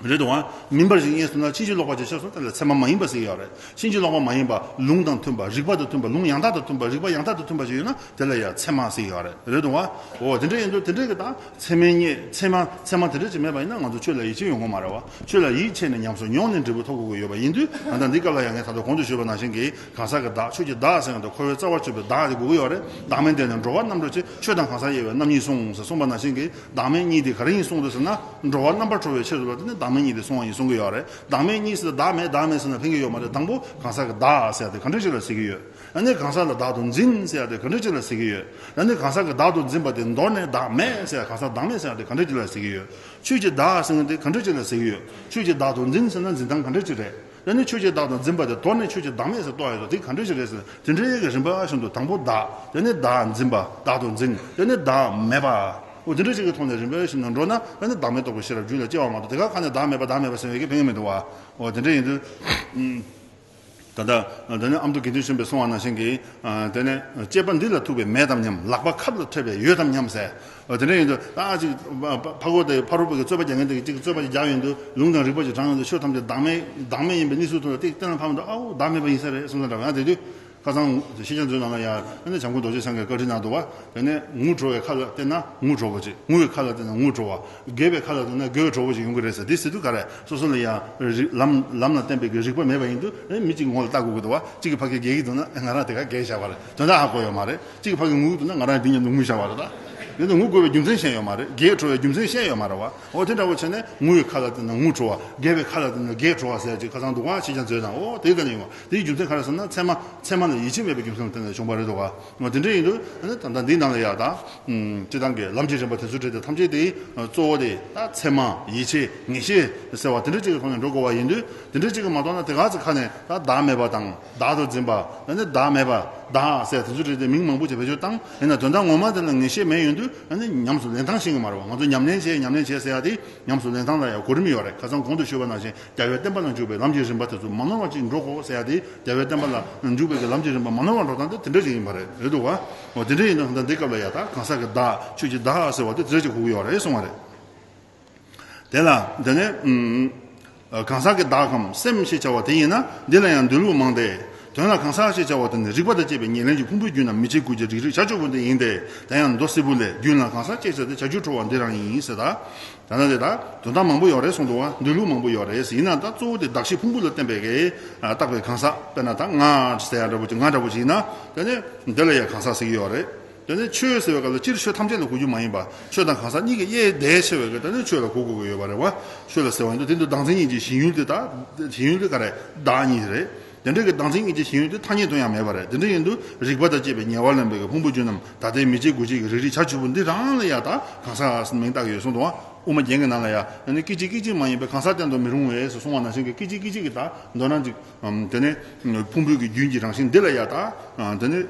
རེད་འདུག་བ། མིན་པར་ཞིག་ངེས་སོང་ན་ཕྱིན་ཅི་ལོག་པ་ཅིག་ཤར་སོང་། དེ་ལ་ཚད་མ་མ་ཡིན་པ་ཟེར་གྱི་ཡོད་རེད། ཕྱིན་ཅི་ལོག་པ་མ་ཡིན་པ། ལུང་དང་མཐུན་པ། རིགས་པ་དང་མཐུན་པ། ལུང་ཡང་དག་དང་མཐུན་པ། རིགས་པ་ཡང་དག་དང་མཐུན་པ་ཞིག་ཡོད་ན་དེ་ལ་ཡང་ཚད་མ་ཟེར་གྱི་ཡོད་རེད། རེད་འདུག་བ། འོ་དེ་འདྲ་ཡིན་དུས་དེ་འདྲ་གི་ད་ཚད་མའི་རྙེད། ཚད་མ་ཚད་མ་དེ་འདྲ་ཅིག་མེད་པ་ཡིན་ན་ང་ཚོ་ཆོས་ལ་ཡིད་ཆེས་ཡོང་གི་མ་རེད་བ། ཆོས་ལ་ཡིད་ཆེས་ནས་ཉམས་སུ་མྱོང་ནས་འབྲས་བུ་ཐོབ་དགོས་ཀྱི་ཡོད་པ་ཡིན་དུས། ད་ལྟ་འདི་སྐབས་ལ་ཡང་ངས་ད་ལྟ་གོང་དུ་ཞུས་པ་ནང་བཞིན་གྱི་གང་ཟག་གི་བདག་ཆོས་ཀྱི་བདག་ཟེར་ཡང་དུ་འཁོར་བའི་རྩ་བར་གྱུར་པའི་བདག་དེ་དགོས་ཀྱི་ཡོད་རེད། བདག་མེད་བདེན་ན་འགྲོ་བ་རྣམ་གྲོལ་ཕྱིར། ཆོས་དང་གང་ཟག་དབྱེ་བའི་རྣམ་གཉིས་གསུངས་ཟེར་གསུངས་པ་ནང་བཞིན་གྱི་བདག་མེད་གཉིས་དེ་ག་རེ་ཡིན་གསུངས་འདུག་ཟེར་ན། འགྲོ་བ་རྣམ་པར་གྲོལ་བའི་ཆེད་དུ་ལ་དེ་ནི་བདག་མེད་གཉིས་དེ་གསུང་བ་ཡིན་གསུང་གི་ཡོད་རེད། བདག་མེད་གཉིས་ཟེར་བདག་མེད་བདག་མེད་ཟེར་ན་ཕན་གྱི་ཡོད་མ་རེད། དང་པོ་གང་ཟག་གི་བདག་ཟེར་ཡ་དེ་ག་འདྲ་ཞིག་ལ་ཟེར་གྱི་ཡོད། ཨ་ནི་གང་ཟག་ལ་བདག་ཏུ་འཛིན་ཟེར་ཡ་དེ་ག་འདྲ་ཞིག་ལ་ཟེར་གྱི་ཡོད། ཨ་ནི་གང་ཟག་གི་བདག་ཏུ་འཛིན་པ་དེ་མདོར་ནས་བདག་མེད་ཟེར་ཡ། གང་ཟག་བདག་མེད་ཟེར་ཡ་དེ་ག་འདྲ་ཞིག་ལ་ཟེར་གྱི་ཡོད། ཆོས་ཀྱི་བདག་ཟེར་མཁན་དེ་ག་འདྲ་ཞིག་ལ་ཟེར་གྱི་ཡོད། ཆོས་ཀྱི་བདག་ཏུ་འཛིན་ཟེར་ན་འཛིན་སྟངས་ག་འདྲ་ཞིག་རེད། ཨ་ནི་ཆོས་ཀྱི་བདག་ཏུ་འཛིན་པ་དེ་མདོར་ནས་ཆོས་ཀྱི་བདག་མེད་ཟེར་རྟོགས་ཡ་དེ་ག་འདྲ་ཞིག་རེད་ཟེར། དེ་འདྲའི་གི་རིམ་པ་བཞིན་དུ་དང་པོ་བདག་དེ་ནས་བདག་འཛིན་པ། བདག་ཏུ་འཛིན། དེ་ནས་བདག་མེད་པ། འོ་དེ་འདྲ་ཞིག་གི་ཐོག་ནས་རིམ་པ་བཞིན་དུ་འགྲོ་ན་ཨ་ནི་བདག་མེད་རྟོགས་པའི་ཤེས་རབ་རྒྱུད་ལ་སྐྱེ་བ་མ་གཏོགས། དེ་ག་ཁ་ནས་བདག་མེད་པ་བདག་མེད་པ་ཟེར་བའི་གི་ཕན་གྱི་མི་འདུག་བ། འོ་དེ་འདྲ་ཡིན་དུས། ད་ལྟ་དེ་ནས་ཨ་མདོ་དགེ་འདུན་ཆོས་འཕེལ་གསུང་བ་ནང་བཞིན་གྱི། དེ་ནས་དཔྱད་པ་འདི་ལ་ཐུག་པའི་མེད་དམ་སྙམ། ལག་པ་ཁབ་ལ་ཐེབས་པའི་ཡོད་དམ་སྙམ་ཟེར། དེ་འདྲ་ཡིན་དུས་ད་ཅིག་ཕ་གོ་དེ་ཕ་རོལ་པོ་གི་རྩོད་པ་རྒྱག་མཁན་དེ་གིས་ཅིག་རྩོད་པ་ཅིག་རྒྱག་ཡོང་དུས། ལུང་དང་རིགས་པ་ཅིག་དྲངས་ཡོང་དུས་ཆོས་ཐམས་ཅད་བདག་མེད་བདག་མེད་ཡིན་པའི་གནས་ཚུལ་ཐོག་ལ་ཏིག་གཏན་ལ་ཕབ་འདུག་ཨའོ་བདག་མེད་པ་ཡིན་ས་རེད་གསུངས་ས་འདྲ་བ། ཡང་དེ་དུས་ཁ་སང་ཤེས་བྱ་མཛོད་ནང་ལ་ཡང་ཨ་ནི་བྱམས་མགོན་རྡོ་རྗེ་འཆང་གིས་བཀའ་ཁྲིད་གནང་འདུག་བ། དེ་ནས་ངུ་བྲོ་བའི་ཁ་ལ་བལྟས་ན་ངུ་བྲོ་བོ་ཅིག་ངུ་བའི་ཁ་ལ་བལྟས་ན་ངུ་བྲོ་བ། དགེ་བའི་ཁ་ལ་བལྟས་ན་དགེ་བའི་བྲོ་བོ་ཅིག་ཡོང་གི་རེད་ཟེར། དེ་ཟེར་དུས་ག་རེ། སོ་སོ་ལ་ཡང་རིགས་ལམ་ལམ་ལ་བརྟེན་པའི་གི་རིགས་པ་མེད་པ་ཡིན་དུས་ཨེ་མི་གཅིག་ངོ་ལ་ལྟ་དགོས་ཀྱི་འདུག་བ། གཅིག་གིས་ཕ་གི་དགེ་གི་འདུག་ན་ང་རང་དེ་ག་དགེ་བཞག་པ་རེད། དོན་དག་ཧ་གོ་ཡོད་མ་རེད། གཅིག་གིས་ཕ་གི་ངུ་གི་འདུག་ན་ང་རང་འདི་མཉམ་དུ་ངུ་བཞག་པ་རེད། ད་དེ་ནི་ངུ་དགོས་པའི་རྒྱུ་མཚན་ཤེས་ཡོད་མ་རེད། དགེ་བྲོ་བའི་རྒྱུ་མཚན་ཤེས་ཡོད་མ་རེད་བ། འོ་དེ་འདྲ་བོ་བྱས་ནས་ངུ་བའི་ཁ་ལ་བལྟས་ན་ངུ་བྲོ་བ། དགེ་བའི་ཁ་ལ་བལྟས་ན་དགེ་བྲོ་བ་ཟེར་ཅིག་ཁ་སང་འདུག་བ། ཤེས་བྱ་མཛོད་དང་། འོ་དེ་ལྟ་ནས་ཡོང་བ། དེའི་རྒྱུ་མཚན་ག་རེ་ཟེར་ན་ཚད་མ་ཚད་མ་ལ་ཡིད་ཆེས་མེད་པའི་རྒྱུ་མཚན་ལ་བརྟེན་ནས་བྱུང་བ་རེད་འདུག་བ། འོ་དེ་འདྲ་ཡིན་དུས་ཨ་ནི་ད་ལྟ་འདིའི་ནང་ལ་ཡ་ད། སྤྱིར་བཏང་གི་ལམ་གྱི་རིམ་པ་དེ་ཚོ་བྲིས་ཏེ་ཐམས་ཅད་དེ་གཙོ་བོ་དེ་ད་ཚད་མ། ཡིད་ཆེས། ངེས་ཤེས་ཟེར་བ་དེ་འདྲ་ཅིག་གི་ཐོག་ནས་འགྲོ་དགོས་པ་ཡིན་དུས། དེ་འདྲ་ཅིག་གི་མ་གཏོགས་ན་དེ་ག་ཚོད་ཁ་ནས་ད་བདག་མེད་པ་དང་བདག་ཏུ་འཛིན་པ། ཨ་ནི་བདག་མེད་པ། བདག་ཟེར་དེ་ཚོ་བྲིས་ཏེ་མིང་མང་པོ་ཅིག་བེད་སྤྱོད་བཏང་། ཡིན་ན་དོན་དག་ངོ་མ་དེ་ལ་ངེས་ཤེས་མེད་ཡོང་དུས་ཨ་ནི་ཉམས་སུ་ལེན་སྟངས་ཤེས་ཀྱི་མ་རེད་བ། ང་ཚོ་ཉམས་ལེན་བྱས་ཉམས་ལེན་བྱས་ཟེར་ཡ་དེ་ཉམས་སུ་ལེན་སྟངས་ལ་ཡང་གོ་རིམ་ཡོད་རེད། ཁ་སང་གོང་དུ་ཞུས་པ་ནང་བཞིན་རྒྱལ་བའི་བསྟན་པ་ལ་འཇུག་པའི་ལམ་གྱི་རིམ་པ་དེ་ཚོ་མ་ནོར་བ་ཅིག་འགྲོ་དགོས་ཟེར་ཡ་དེ། རྒྱལ་བའི་བསྟན་པ་ལ་འཇུག་པའི་གི་ལམ་གྱི་རིམ་པ་མ་ནོར་བར་འགྲོ་སྟངས་དེ་དེ་འདྲ་ཞིག་ཡིན་པ་རེད། རེད་འདུག་བ། འོ་དེ་འདྲ་ཡིན་དུས་ད་འདི་སྐབས་ལ་ཡ་ད་གང་ཟག་གི་བདག་ཆོས་ཀྱི་བདག་ཟེར་བ་དེ་དེ་འདྲ་ཞིག་གོ་གི་ཡོད་རེད་གསུང་བ་རེད། དེ་ལ་དེ་ནས་ཨུམ། གང་ཟག་གི་བདག་གམ་སེམས་ཞེས་བྱ་བ་དེ་ཡིན་ན་འདི་ལ་ཡང་འདུལ་བ་མང་སྟེ། དོན་ལ་གང་ཟག་ཞེས་བྱ་བ་དེ་ནི་རིགས་པ་དང་བཅས་པའི་ཉེར་ལེན་གྱི་ཕུང་པོའི་རྒྱུད་རྣམས་མི་བྱེད་དགུ་བྱེད་རིགས་རིགས་བྱ་བཅུ་པོ་འདི་ཡིན་ཏེ། དེ་ཡང་མདོ་སིལ་བུ་ལས། རྒྱུད་ལ་གང་ཟག་སྐྱེས་ཟེར་ཏེ་བྱ་རྒྱུད་འཕྲོ་བ་འདི་རང་ཡིན་ཟེར་ད། ད་ལྟ་དེ་དག་དོན་དག་མང་པོ་ཡོད་རེད་གསུངས་འདུག་བ། འདུལ་ལུགས་མང་པོ་ཡོད་རེད། ཡིན་ན་ད་གཙོ་བོ་དེ་གདགས་གཞི་ཕུང་པོ་ལ་བརྟེན་པའི་གི་བཏགས་པའི་གང་ཟག་དཔེར་ན་ད་ང་ཟེར་ཡ་འདྲ་པོ་ཅིག་ང་འདྲ་པོ་ཅིག་ཡིན་ན་དེ་ནས་འདི་ལ་ཡང་གང་ཟག་ཟེར་གྱི་ཡོད་རེད། དེ་ནས་ཆོས་ཟེར་བའི་སྐབས་ལ་སྤྱིར་ཆོས་ཐམས་ཅད་ལ་གོ་རྒྱུ་མ་ཡིན་པ། ཆོས་དང་གང་ཟག་གཉིས་ཀྱི་དབྱེ་བས་ཕྱེ་བའི་གི་དེ་ནས་ཆོས་ལ་གོ་དགོས་ཀྱི་ཡོད་པ་རེད་བ། ཆོས་ལ་ཟེར་བ་ཡིན་དུས་དེ་འདུག་བདག་འཛིན་གཉིས་ཀྱི་ཞེན་ཡུལ་དེ་དག་ཞེན་ཡུལ་དེ་ག་རེ་བདག་གཉིས་རེད། དེ་འདྲ་གི་བདག་འཛིན་གཉིས་ཀྱི་ཞེན་ཡུལ་དེ་ཐ་སྙད་དུ་ཡང་མེད་པ་རེད། དེ་འདྲ་ཡིན་དུས་རིགས་པ་དང་བཅས་པའི་ཉེ་བར་ལེན་པའི་གི་ཕུང་པོ་རྒྱུད་རྣམས་ད་ལྟའི་མི་བྱེད་དགུ་བྱེད་ཀྱི་རིགས་རིགས་བྱ་བཅུ་པོ་འདི་རང་ལ་ཡང་ད་གང་ཟག་ཟེར་མིང་བཏགས་ཡོད་གསུངས་འདུག་བ། དབུ་མ་རྒྱན་གྱི་ནང་ལ་ཡང་ཨ་ནི་སྐད་ཅིག་སྐད་ཅིག་མ་ཡིན་པའི་གང་ཟག་བསྟན་དུ་མི་རུང་བས་ཟེར་གསུངས་པ་ནང་བཞིན་གྱི་སྐད་ཅིག་སྐད་ཅིག་གི་ད་མདོར་ན་ཅིག་དེ་ནས་ཕུང་པོའི་གི་རྒྱུན་གྱི་རང་བཞིན་འདི་ལ་ཡང་ད་དེ་ནས་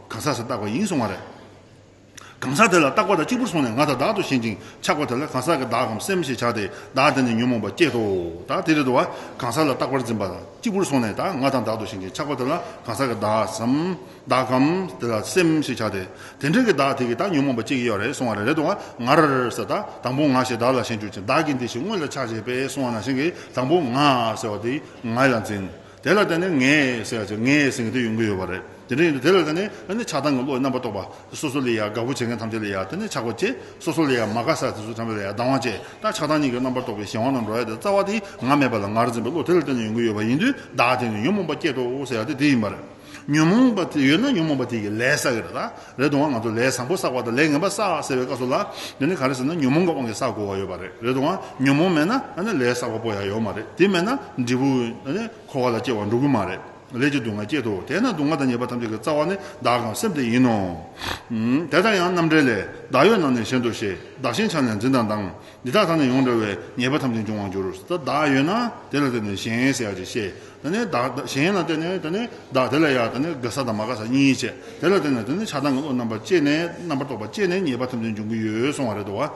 གང་ཟག་ཟེར་བཏགས་པ་ཡིན་གསུང་བ་རེད། གང་ཟག་དེ་ལ་བཏགས་པ་དང་གཅིག་པུར་སོང་ནས་ང་དང་བདག་ཏུ་ཞེན་ཅིང་ཆགས་པ་དེ་ལ་གང་ཟག་གི་བདག་གམ་སེམས་ཞེས་བྱ་སྟེ། བདག་དེ་ནི་ཉོན་མོངས་པ་སྐྱེད་དོ། ད་དེ་རེད་དོ། གང་ཟག་ལ་བཏགས་པར་འཛིན་པ་དང་གཅིག་པུར་སོང་ནས་ད་ང་དང་བདག་ཏུ་ཞེན་ཅིང་ཆགས་པ་དེ་ལ་གང་ཟག་གི་བདག་སམ། བདག་གམ་དེ་ལ་སེམས་ཞེས་བྱ་སྟེ། དེ་འདྲ་གི་བདག་དེ་གིས་ད་ཉོན་མོངས་པ་སྐྱེ་གི་ཡོད་རེད་གསུང་བ་རེད། རེད་དོ། ང་ར་ར་ཟེར་ད་དང་པོ་ང་ཞེས་བདག་ལ་ཞེན་གྱུར་ཅིང་བདག་གི་འདི་ཞེས་དངོས་ལ་ཆགས་བྱས་པས་གསུང་བ་ནང་བཞིན་གྱི་དང་པོ་ང་ཟེར་བ་དེ་ང་ལ་འཛིན། དེ་ལ་བརྟེན་ནས་ངས་ཟེར་ཡ་ཅིག་ངས་ཟེར་མཁན་དེ་ཡོང་གི་ཡོད་པ་རེད། དེ་འདྲ་ཡིན་དུས་དེ་ལ་བརྟེན་ནས་ཨ་ནི་ཆགས་སྡང་གི་བློ་རྣམ་པར་རྟོག་པ་སོ་སོ་ལ་ཡ་དགའ་པོ་བྱེད་མཁན་ཐམས་ཅད་ལ་ཡ་དེ་ནས་ཆགས་པ་སྐྱེ། སོ་སོ་ལ་ཡ་མ་དགའ་ས་དེ་ཚོ་ཐམས་ཅད་ལ་ཡ་སྡང་བ་སྐྱེ། ད་ཆགས་སྡང་གཉིས་ཀྱི་རྣམ་པར་རྟོག་པའི་གཞན་དབང་དུ་འགྲོ་ཡ་དེ་རྩ་བ་དེ་ང་མེད་པ་ལ་ངར་འཛིན་པའི་བློ་དེ་ལ་བརྟེན་ནས་ཡོང་གི་ཡོད་པ་ཡིན་དུས་བདག་དེ་ནི་ཉོན་མོངས་པ་སྐྱེད་དོ་ཟེར་ཡ་དེ་དེ་ཡིན་པ་རེད། ཉོན་མོངས་པ་དེ་ཡོད་ན་ཉོན་མོངས་པ་དེ་གི་ལས་བསགས་ཀྱི་རེད་ད། རེད་དོ། ང་ཚོ་ལས་བཟང་པོ་བསགས་པ་དང་ལས་ངན་པ་བསགས་ཟེར་བའི་སྐབས་སུ་ལ་དེ་ནི་ག་རེ་ཟེར་ན་ཉོན་མོངས་ཀྱི་དབང་གིས་བསགས་དགོས་པ་ཡོད་པ་རེད། རེད་དོ། ཉོན་མོངས་མེད་ན་ཨ་ནི་ལས་བསགས་པ་པོ་ཡང་ཡོད་མ་རེད། དེ་མེད་ན་འབྲས་བུ་ཨ་ནི་འཁོར་བ་ལ་སྐྱེ་བར་འགྲོ་གི་མ་རེད། ལས་ཀྱི་སྡུག་བསྔལ་སྐྱེད་དོ། དེས་ན་སྡུག་བསྔལ་དང་ཉེས་པ་ཐམས་ཅད་ཀྱི་རྩ་བ་ནི་བདག་གམ་སེམས་དེ་ཡིན་ནོ། དེ་ལྟར་ཡང་རྣམ་འགྲེལ་ལས། བདག་ཡོད་ན་ནི་གཞན་དུ་ཤེས། བདག་གཞན་ཆ་ནས་འཛིན་དང་སྡང་། འདི་དག་ཐ་ནས་ཡོངས་བྲལ་བས། ཉེས་པ་ཐམས་ཅད་འབྱུང་བར་འགྱུར། ད་བདག་ཡོད་ན་དེ་ལ་བརྟེན་ནས་གཞན་ཟེར་ཡ་ཅིག་ཤེས། ད་ནི་བདག་གཞན་ལ་བརྟེན་ནས་ད་ནི་བདག་དེ་ལ་ཡ་ད་ནི་དགའ་ས་དང་མ་དགའ་ས་གཉིས་བྱས། དེ་ལ་བརྟེན་ནས་ད་ནི་ཆགས་སྡང་གི་བློ་རྣམ་པར་སྐྱེས་ནས་རྣམ་པར་རྟོག་པ་སྐྱེས་ནས་ཉེས་པ་ཐམས་ཅད་འབྱུང་གི་ཡོད་གསུང་བ་རེད་དོ།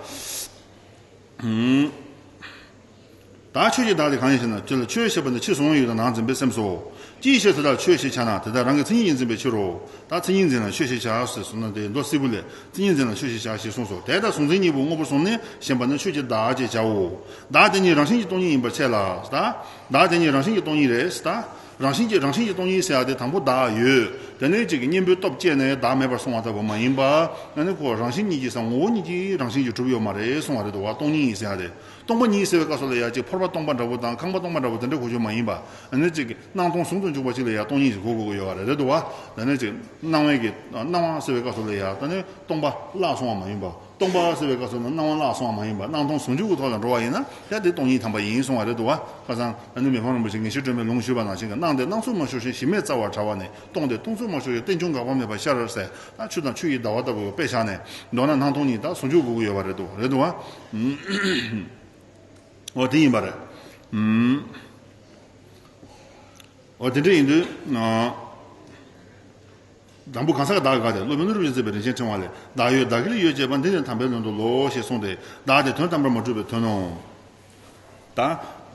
ད་ཆོས་ཀྱི་བདག་དེ་གང་ཡིན་ཞེ་ན། དེ་ལ་ཆོས་ཞེས་པ་ནི་ཕྱི་གཟུང་ཡུལ་དང་ནང་འཛིན་པའི་སེམས་སོ། ཅིའི་ཕྱིར་དེ་དག་ཆོས་ཞེས་བྱ་ན། དེ་དག་རང་གི་མཚན་ཉིད་ཀྱིས་འཛིན་པའི་ཕྱིར་རོ། ད་མཚན་ཉིད་འཛིན་ལ་ཆོས་ཞེས་བྱ་ཟེར་གསུངས་ན། དེ་མདོ་སྲིད་པོ་ལས། མཚན་ཉིད་འཛིན་ལ་ཆོས་ཞེས་བྱ་ཞེས་གསུངས་སོ། དེ་ལྟར་གཟུང་འཛིན་གཉིས་པོ་དངོས་པོར་བཟུང་ནས་ཞེན་པ་ནི་ཆོས་ཀྱི་བདག་ཅེས་བྱའོ། བདག་དེ་ཉིད་རང་བཞིན་གྱིས་སྟོང་ཉིད་ཡིན་པར་བཤད་ལ། ད་བདག་དེ་ཉིད་རང་བཞིན་གྱིས་སྟོང་ཉིད་རེད། ད་རང་བཞིན་གྱིས་རང་བཞིན་གྱིས་སྟོང་ཉིད་ཟེར་ཡ་དེ། དང་པོ་བདག་ཡོད། དེ་ནས་ཅིག་གི་གཉེན་པོའི་སྟོབས་བསྐྱེད་ནས་བདག་མེད་པར་སོང་བ་ལྟ་བུ་མ་ཡིན་པ། ཨ་ནི་ཁོ་རང་བཞིན་ཉིད་ཀྱིས་སམ་ངོ་བོ་ཉིད་ཀྱིས་རང་བཞིན་གྱིས་གྲུབ་ཡོད་མ་རེད་གསུང་བ་རེད་འདུག་བ། སྟོང་ཉིད་ཡིན་ཟེར་ཡ་དེ། སྟོང་པ་ཉིད་ཟེར་བའི་སྐབས་སུ་ལ་ཡ་ཅིག་ཕོར་པ་སྟོང་པ་འདྲ་པོ་དང་ཁང་པ་སྟོང་པ་འདྲ་པོ་དེ་འདྲ་གོ་རྒྱུ་མ་ཡིན་པ། ཨ་ནི་ཅིག་གི་སྣང་སྟོང་ཟུང་དུ་འཇུག་པ་ཅིག་ལ་ཡ་སྟོང་ཉིད་ཅིག་གོ་དགོས་ཀྱི་ཡོད་རེད་འདུག་བ། དེ་ནས་ཅིག་སྣང་བའི་གི་སྣང་བ་ཟེར་བའི་སྐབས་སུ་ལ་ཡ་ད་ནི་སྟོང་པ་བརླག་སོང་བ་མ་ཡིན་པ། སྟོང་པ་ཟེར་བའི་སྐབས་སུ་ནི་སྣང་བ་བརླག་སོང་བ་མ་ཡིན་པ། སྣང་སྟོང་ཟུང་འཇུག་གི་ཐོག་ལ་འགྲོ་བ་ཡིན་ན་ཡ་དེ་སྟོང་ཉིད་དམ་པ་ཡིན་གསུང་བ་རེད་འདུག་བ། ཁ་སང་ཨ་ནི་མི་ཕམ་རིན་པོ་ཆེ་ངེས་ཤེས་སྒྲོན་མེའི་ལུང་ཞུས་པ་ནང་བཞིན་གྱི། སྣང་དེ་སྣང་ཚུལ་མ་ཞུགས་ཤིང་གཞི་མེད་རྩ་བར་བྲལ་བ་ནས། སྟོང་དེ་སྟོང་ཚུལ་མ་ཞུགས་ཤིང་རྟེན་འབྱུང་འགག་པ་མེད་པར་ཤར་ཟེར། ད་ཆུ་དང་ཆུ་ཡི་ཟླ་བ་ལྟ་བུའི་དཔེ་བཞག་ནས་མདོར་ན་སྣང་སྟོང་ཉིད་ད་ཟུང་འཇུག་དགོས་ཀྱི་ཡོད་པ་རེད་འདུག་རེད་འདུག་བ། འོ་དེ་ཡིན་པ་རེད། འོ་དེ་འདྲ་ཡིན་དུས། དང་པོ་གང་ཟག་གི་བདག་གི་དགག་སྟེ། སློབ་དཔོན་ཀླུ་སྒྲུབ་ཀྱིས་མཛད་པའི་རིན་ཆེན་ཕྲེང་བ་ལས། བདག་ཡོད་བདག་གི་ལས་ཡོད་ཅེས་པ། འདི་ནི་དམ་པའི་ལུང་དུ་ལོག་ཞེས་གསུངས་ཏེ། བདག་དེ་དོན་དམ་པར་མ་གྲུབ་པའི་དོན་ནོ། ད།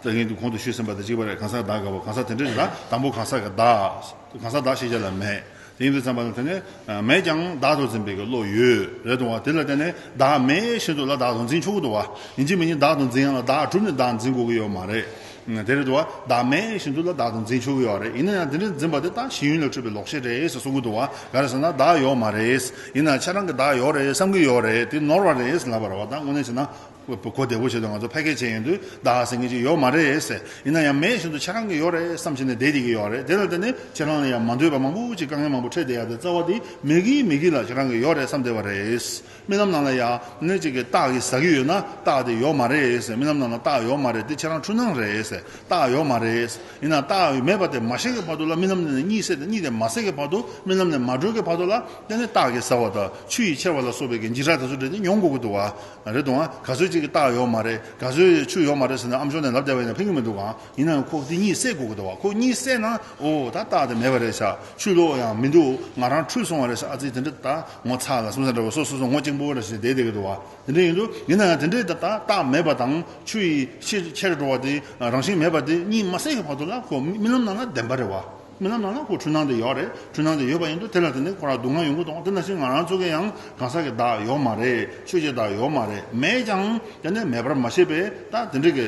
ད་གིན་དུ་གོང་དུ་ཞུས་ཟིན་པ་དང་གཅིག་པ་རེད། གང་ཟག་བདག་དགག་པ། གང་ཟག་དེ་འདྲ་ཞིག་ལ་དང་པོ་གང་ཟག་གི་བདག་གང་ཟག་བདག་ཤེས་བྱ་ལ་མེད། དེ་ཡིན་དུས་ཙམ་པ་ལ་དེ་ནས་མེད་ཀྱང་བདག་ཏུ་འཛིན་པའི་གི་བློ་ཡོད་རེད་འདུག་བ། དེ་ལ་བརྟེན་ནས་བདག་མེད་བཞིན་དུ་ལ་བདག་ཏུ་འཛིན་ཆོག་གི་འདུག་བ། ཡིན་གཅིག་མིན་གཅིག་བདག་ཏུ་འཛིན་ཡང་ལ་བདག་གྲུབ་ནས་བདག་འཛིན་དགོས་ཀྱི་ཡོད་མ་རེད། དེ་རེད་འདུག་བ། བདག་མེད་བཞིན་དུ་ལ་བདག་ཏུ་འཛིན་ཆོག་གི་ཡོད་རེད། ཡིན་ན་ཡང་དེ་འདྲ་འཛིན་པ་དེ་ད་ཞེན་ཡུལ་ལས་འཕྲོས་པའི་ལོག་ཤེས་རེད་ཟེར་གསུང་གི་འདུག་བ། ག་རེ་ཟེར་ན་བདག་ཡོད་མ་རེད། ཡིན་ན་ཁྱེད་རང་གི་བདག་ཡོད་རེད་བསམ་གི་ཡོད་རེད། དེ་ནོར་བ་རེད་ཟེར་ལབ་པ་རེད་བ། ད་དངོས་གནས་བྱས་ན། གོ་བདེ་པོ་བྱས་ཏེ་ང་ཚོ་ཕལ་སྐད་བྱས་ཡོང་དུས་བདག་ཟེར་མཁན་ཅིག་ཡོད་མ་རེད་ཟེར། ཡིན་ན་ཡང་མེད་བཞིན་དུ་ཁྱེད་རང་གི་ཡོད་རེད་བསམ་བྱས་ནས་བསྡད་བསྡད་ཀྱི་ཡོད་རེད། དེ་ལ་བརྟེན་ནས་ཁྱེད་རང་ལ་ཡང་མ་འདོད་པ་མང་པོ་ཅིག་དཀའ་ངལ་མང་པོ་འཕྲད་བསྡད་ཡ་དེ་རྩ་བ་དེ་མེད་ཀྱི་མེད་ཀྱི་ལ་ཁྱེད་རང་གི་ཡོད་རེད་བསམ་བསྡད་པ་རེད། རྨི་ལམ་ནང་ལ་ཡང་ནི་ཅིག་གི་རྟགས་ཀྱིས་ཟ་གི་ཡོད་ན་རྟགས་དེ་ཡོད་མ་རེད་ཟེར། རྨི་ལམ་ནང་ལ་རྟགས་ཡོད་མ་རེད། དེ་ཁྱེད་རང་འཁྲུལ་སྣང་རེད་ཟེར། རྟགས་ཡོད་མ་རེད། ཡིན་ན་རྟགས་མེད་པ་དེ་མ་ཤེས་ཀྱི་བར་དུ་ལ། རྨི་ལམ་ནས་གཉིད་སད་དེ་གཉིད་དེ་མ་སད་ཀྱི་བར་དུ། རྨི་ལམ་ནས་མ་གྲོལ་གྱི་བར་དུ་ལ། དེ་ནི་རྟགས་ཀྱིས་ཟ་བ་དང་ཆུ་ཡིས་ཁྱེར་བ་ལ་སོགས་པའི་གི་འཇིགས་སྐྲག་དེ་ཚོ་འདྲ་དེ་མྱོང་དགོས་ཀྱི་འདུག་བ། རེད་འདུག་ཨ། ག་ཚོད་ཅིག་གི་རྟགས་ཡོད་མ་རེད། ག་ཚོད་ཆུ་ཡོད་མ་རེད་ཟེར་ནས་ཨ་མཆོག་ནས་ལབ་བསྡད་པ་ཡིན་ན་ཕན་གྱི་མི་འདུག་ཨ། ཡིན་ནའང་ཁོ་དེ་གཉིད་སད་དགོས་ཀྱི་འདུག་བ། ཁོ་གཉིད་སད་ན་ཨོ་ད་རྟགས་དེ་མེད་པ་རེད་ཤག་ཆུ་ལོག་ཡང་མི་འདུག་ང་རང་འཁྲུལ་སོང་བ་རེད་ཤག་ཨ་ཙི་དེ་འདྲ་ད་ངོ་ཚ་ལ་སོང་ས་འདྲ་བོ། སོ་སོ་སོ་ངོ་གཅིག་པོ་རེད་ཟེར་བསྡད་བསྡད་ཀྱི་འདུག་བ། དེ་འདྲ་ཡིན་དུས་ཡིན་ན་ཡང་དེ་འདྲའི་ད་ད་རྟགས་མེད་པ་དང་ཆུ་ཡིས་ཤེས་ཁྱེར་འགྲོ་བ་དེ་རང་བཞིན་མེད་པ་དེ་གཉིད་མ་སད་ཀྱི་བར་དུ་ལ་ཁོ་རྨི་ལམ་ནང་ལ་བདེན་པ་རེད་བ། རྨི་ལམ་ནང་ལ་ཁོ་འཁྲུལ་སྣང་དེ་ཡོད་རེད། འཁྲུལ་སྣང་དེ་ཡོད་པ་ཡིན་དུས་དེ་ལ་དེ་ནས་ཁོ་རང་སྡུག་བསྔལ་ཡོང་གི་འདུག་དེ་ནང་བཞིན་ང་རང་ཚོ་གི་ཡང་གང་ཟག་གི་བདག་ཡོད་མ་རེད། ཆོས་ཀྱི་བདག་ཡོད་མ་རེད། མེད་ཀྱང་དེ་ནས་མེད་པར་མ་ཤེས་པས་ད་དེ་འདྲ་གི་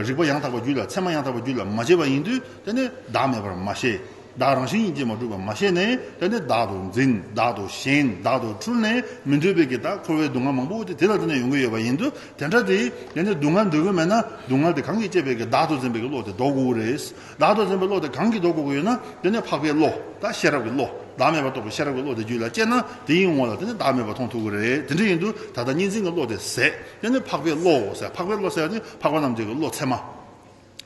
རིག་པ་ཡང་དག་པ་རྒྱུད་ལ་ཚད་མ་ཡང་དག་པ་རྒྱུད་ལ་མ་སྐྱེས་པ་ཡིན་དུས་དེ་ནས་བདག་མེད་པར་མ་ཤེས། བདག་རང་བཞིན་ཡིན་གྱི་མ་གྲུབ་པ་མ་ཤེས་ནས་དེ་ནས་བདག་ཏུ་འཛིན། བདག་ཏུ་ཞེན། བདག་ཏུ་འཁྲུལ་ནས་མི་འདོད་པའི་གི་ད་འཁོར་བའི་སྡུག་བསྔལ་མང་པོ་དེ་དེ་ལ་བརྟེན་ནས་ཡོང་གི་ཡོད་པ་ཡིན་དུས་དེ་འདྲ་དེ་དེ་ནས་སྡུག་བསྔལ་འདོད་ཀྱི་མེད་ན་སྡུག་བསྔལ་དེ་གང་གིས་བསྐྱེད་པའི་གི་བདག་ཏུ་འཛིན་པའི་གི་བློ་དེ་ལྡོག་དགོས་རེད། བདག་ཏུ་འཛིན་པའི་བློ་དེ་གང་གིས་ལྡོག་དགོས་ཀྱི་ཡོད་ན་དེ་ནས་འཕགས་པའི་བློ། ད་ཤེས་རབ་ཀྱི་བློ། བདག་མེད་པར་རྟོགས་པའི་ཤེས་རབ་ཀྱི་བློ་དེ་རྒྱུད་ལ་སྐྱེས་ན་དེའི་ངོ་ལ་དེ་ནས་བདག་མེད་པ་མཐོང་ཐུབ་ཀྱི་རེད། དེ་འདྲ་ཡིན་དུས་ད་ལྟ་གཉིས་འཛིན་གྱི་བློ་དེ་ཟད། དེ་ནས་འཕགས་པའི་བློ་ཟེར། འཕགས་པའི་བློ་ཟེར་ཡ་དེ་འཕགས་པ་རྣམས་ཀྱི་བློ་ཚད་མ།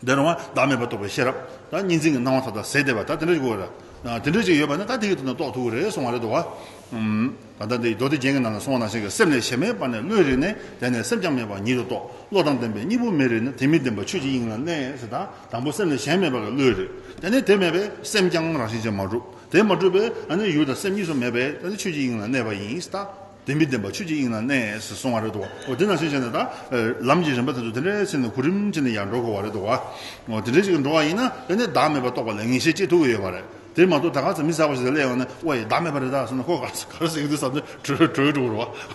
དེ་རུང་བ་བདག་མེད་པར་རྟོགས་པའི་ཤེས་རབ། ད་གཉིས་འཛིན་གྱི་སྣང་བ་མཐའ་དག་ཟད་བསྡད་པ་ད་དེ་འདྲ་ཞིག་དགོས་རེད། དེ་འདྲ་ཞིག་ཡོད་པ་ན་ད་དེ་གི་དོན་དུ་རྟོགས་ཐུབ་ཀྱི་རེད་གསུང་བ་རེད་འདུག་བ། ད་ལྟ་འདི་མདོ་སྡེ་རྒྱན་གྱི་ནང་ལ་གསུངས་པ་ནང་བཞིན་གྱི་སེམས་ལས་གཞན་མེད་པ་ནི་བློས་རིག་ནས། དེ་ནས་སེམས་ཀྱང་མེད་པ་ཉིད་དུ་རྟོགས། བློ་དང་ལྡན་པས་གཉིས་པོ་མེད་རིག་ན། དེ་མི་བདེན་པ་ཆོས་ཀྱི་དབྱིངས་ལ་གནས་ཟེར། ད་དང་པོ་སེམས་ལས་གཞན་མེད་པ་གི་བློས་རིག་དེ་ནས་དེ་མེད་པས་སེམས་ཀྱང་རང་བཞིན་གྱིས་མ་གྲུབ། དེ་མ་གྲུབ་པས་ཨ་ནི་ཡུལ་དང་སེམས་གཉིས་སུ་མེད་པས་ཨ་ནི་ཆོས་ཀྱི་དབྱིངས་ལ་གནས་པ་ཡིན། ད་དེ་མི་བདེན་པ་ཆོས་ཀྱི་དབྱིངས་ལ་གནས་ཟེར་གསུང་བ་རེད་འདུག་འོ་དེ་ནང་བཞིན་བྱས་ནས་ད་ལམ་གྱི་རིམ་པ་དེ་ཚོ་དེ་འདྲའི་ཕྱིན་ནས་གོ་རིམ་ཕྱིན་ནས་ཡར་འགྲོ་དགོས་པ་རེད་འདུག་འོ་དེ་འདྲའི་ཞིག་འགྲོ་བ་ཡིན་ན་ཨ་ནི་བདག་མེད་པ་རྟོགས་པ་ལ་ངེས་ཤེས་སྐྱེ་ཐུབ་ཀྱི་ཡོད་པ་རེད། དེ་མ་གཏོགས་ད་ག་ཚོད་མི་གསར་པ་ཞིག་ལ་སླེབས་ཡོང་ན་ཨོ་ཡ་བདག་མེད་པ་རེད་ད་ཟེར་ན་ཁོ་ག་རེ་ཟེར་གི་འདུག་བསམ་ནས་གྲོལ་གྲོལ་འགྲོ་གི་རེད་བ།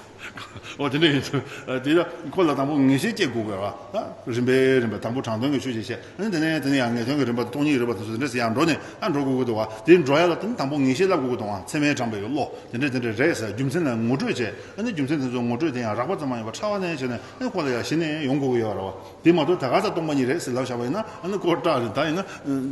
ཨོ་དེ་འདྲ་ཡིན་དུས་དེ་ལ་ཁོ་ལ་དང་པོ་ངེས་ཤེས་སྐྱེ་དགོས་པ་རེད་བ། ད་རིམ་པས་རིམ་པས་དང་པོ་དྲང་དོན་གྱི་ཆོས་ཅིག་བཤད། ཨ་ནི་དེ་ནས་དེ་ནས་ཡང་ངེས་དོན་གྱི་རིམ་པ་དང་སྟོང་ཉིད་ཀྱི་རིམ་པ་དང་སོགས་དེ་འདྲ་ཟེར་ཡང་འགྲོ་ནས་ཨ་འགྲོ་དགོས་ཀྱི་འདུག་བ། དེ་འགྲོ་ཡ་ལ་དེ་ནི་དང་པོ་ངེས་ཤེས་བསླབ་དགོས་ཀྱི་འདུག་བ། ཚད་མས་དྲངས་པའི་བློ་དེ་འདྲ་དེ་འདྲ་རེད་ཟེར་རྒྱུ་མཚན་ལ་ངོ་སྤྲོད་བྱས། ཨ་ནི་རྒྱུ་མཚན་དེ་ཚོ་ངོ་སྤྲོད་དེ་ཡང་རགས་པ་ཙམ་མ་ཡིན་པར་ཕྲ་བ་ནས་བྱས་ནས་ཨ་ནི་ཁོ་ལ་ཡང་གཞི་ནས་ཡོང་དགོས་ཀྱི་ཡོད་རེད་བ། དེ་མ་གཏོགས་ད་ག་ས་སྟོང་པ་ཉིད་རེད་ཟེར་ལབ་བཞག་པ་ཡིན་ན་ཨ་ནི་ཁོ་སྐྲག་རེད། ད་ཡིན་ན་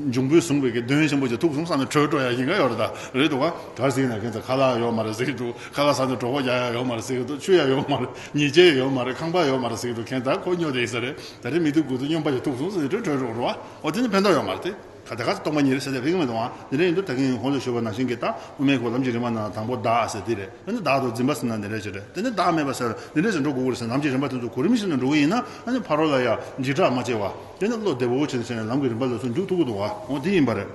འབྱུང་པོའི་གཟུངས་པའི་གི་གདོན་ཆེན་པོ་ཅིག་ཐུག་སོང་བསམ་ནས་གྲོལ་འགྲོ་ཡ་ཡིན་ག་ཡོད་རེད། ད་རེད་འདུག་ག་ག་རེ་ཟེར་ན་ཁྱེད་ཚོ་ཁ་ལག་ཡོད་མ་རེད་ཟེར་གི་འདུག་ཁ་ལག་ཟ་ནས་གྲོད་ཁོག་རྒྱག་ཡ་ཡོད་མ་རེད་ཟེར་གི་འདུག་ཆུ་ཡ་ཡོད་མ་རེད། ཉལ་ཆས་ཡོད་མ་རེད། ཁང་པ་ཡོད་མ་རེད་ཟེར་གི་འདུག་ཁྱེད་ད་ཁོ་སྨྱོ་བསྡད་ས་རེད། ད་རེས་མི་དུས་དགུ་དུས་སྨྱོན་པ་ཞིག་ཐུག་སོང་ཟེར་དུས་གྲོལ་འགྲོ་གི་རེད་བ། འོ་དེ་ནི་ཕན་ཐོགས་ཡོད་མ་རེད་དེ། ག་ད་ག་སྟོང་པ་ཉིད་རེད་ཟེར་ཏེ་ཕན་གྱི་མི་འདུག་ཨ། དེ་འདྲ་ཡིན་དུས་ད་གིན་གོང་དུ་ཞུས་པ་ནང་བཞིན་གྱི་ད་དབུ་མའི་གོ་ལམ་གྱི་རིམ་པ་ནང་དང་པོ་བདག་ཟེར་དེ་རེད། དེ་ནི་བདག་ཏུ་འཛིན་པ་ཟེར་ན་འདི་འདྲ་ཞིག་རེད། དེ་ནི་བདག་མེད་པ་ཟེར་འདི་འདྲ་ཞིག་འགྲོ་དགོས་ཀྱི་རེད་ཟེར། ལམ་གྱི་རིམ་པ་དེ་ཚོ་གོ་རིམ་བཞིན་དུ་འགྲོ་གི་ཡིན་ན་ཨ་ནི་ཕ་རོལ་ལ་ཡ་འཇིགས་སྐྲག་མ་སྐྱེ་བ། དེ་ནི་བློ་བདེ་བོ་བྱས་ནས་བྱས་ནས་ལམ་གྱི་རིམ་པ་ལ་སོགས་འཇུག་ཐུབ་ཀྱི་འདུག་ཨ། འོ་དེ་ཡིན་པ་རེད།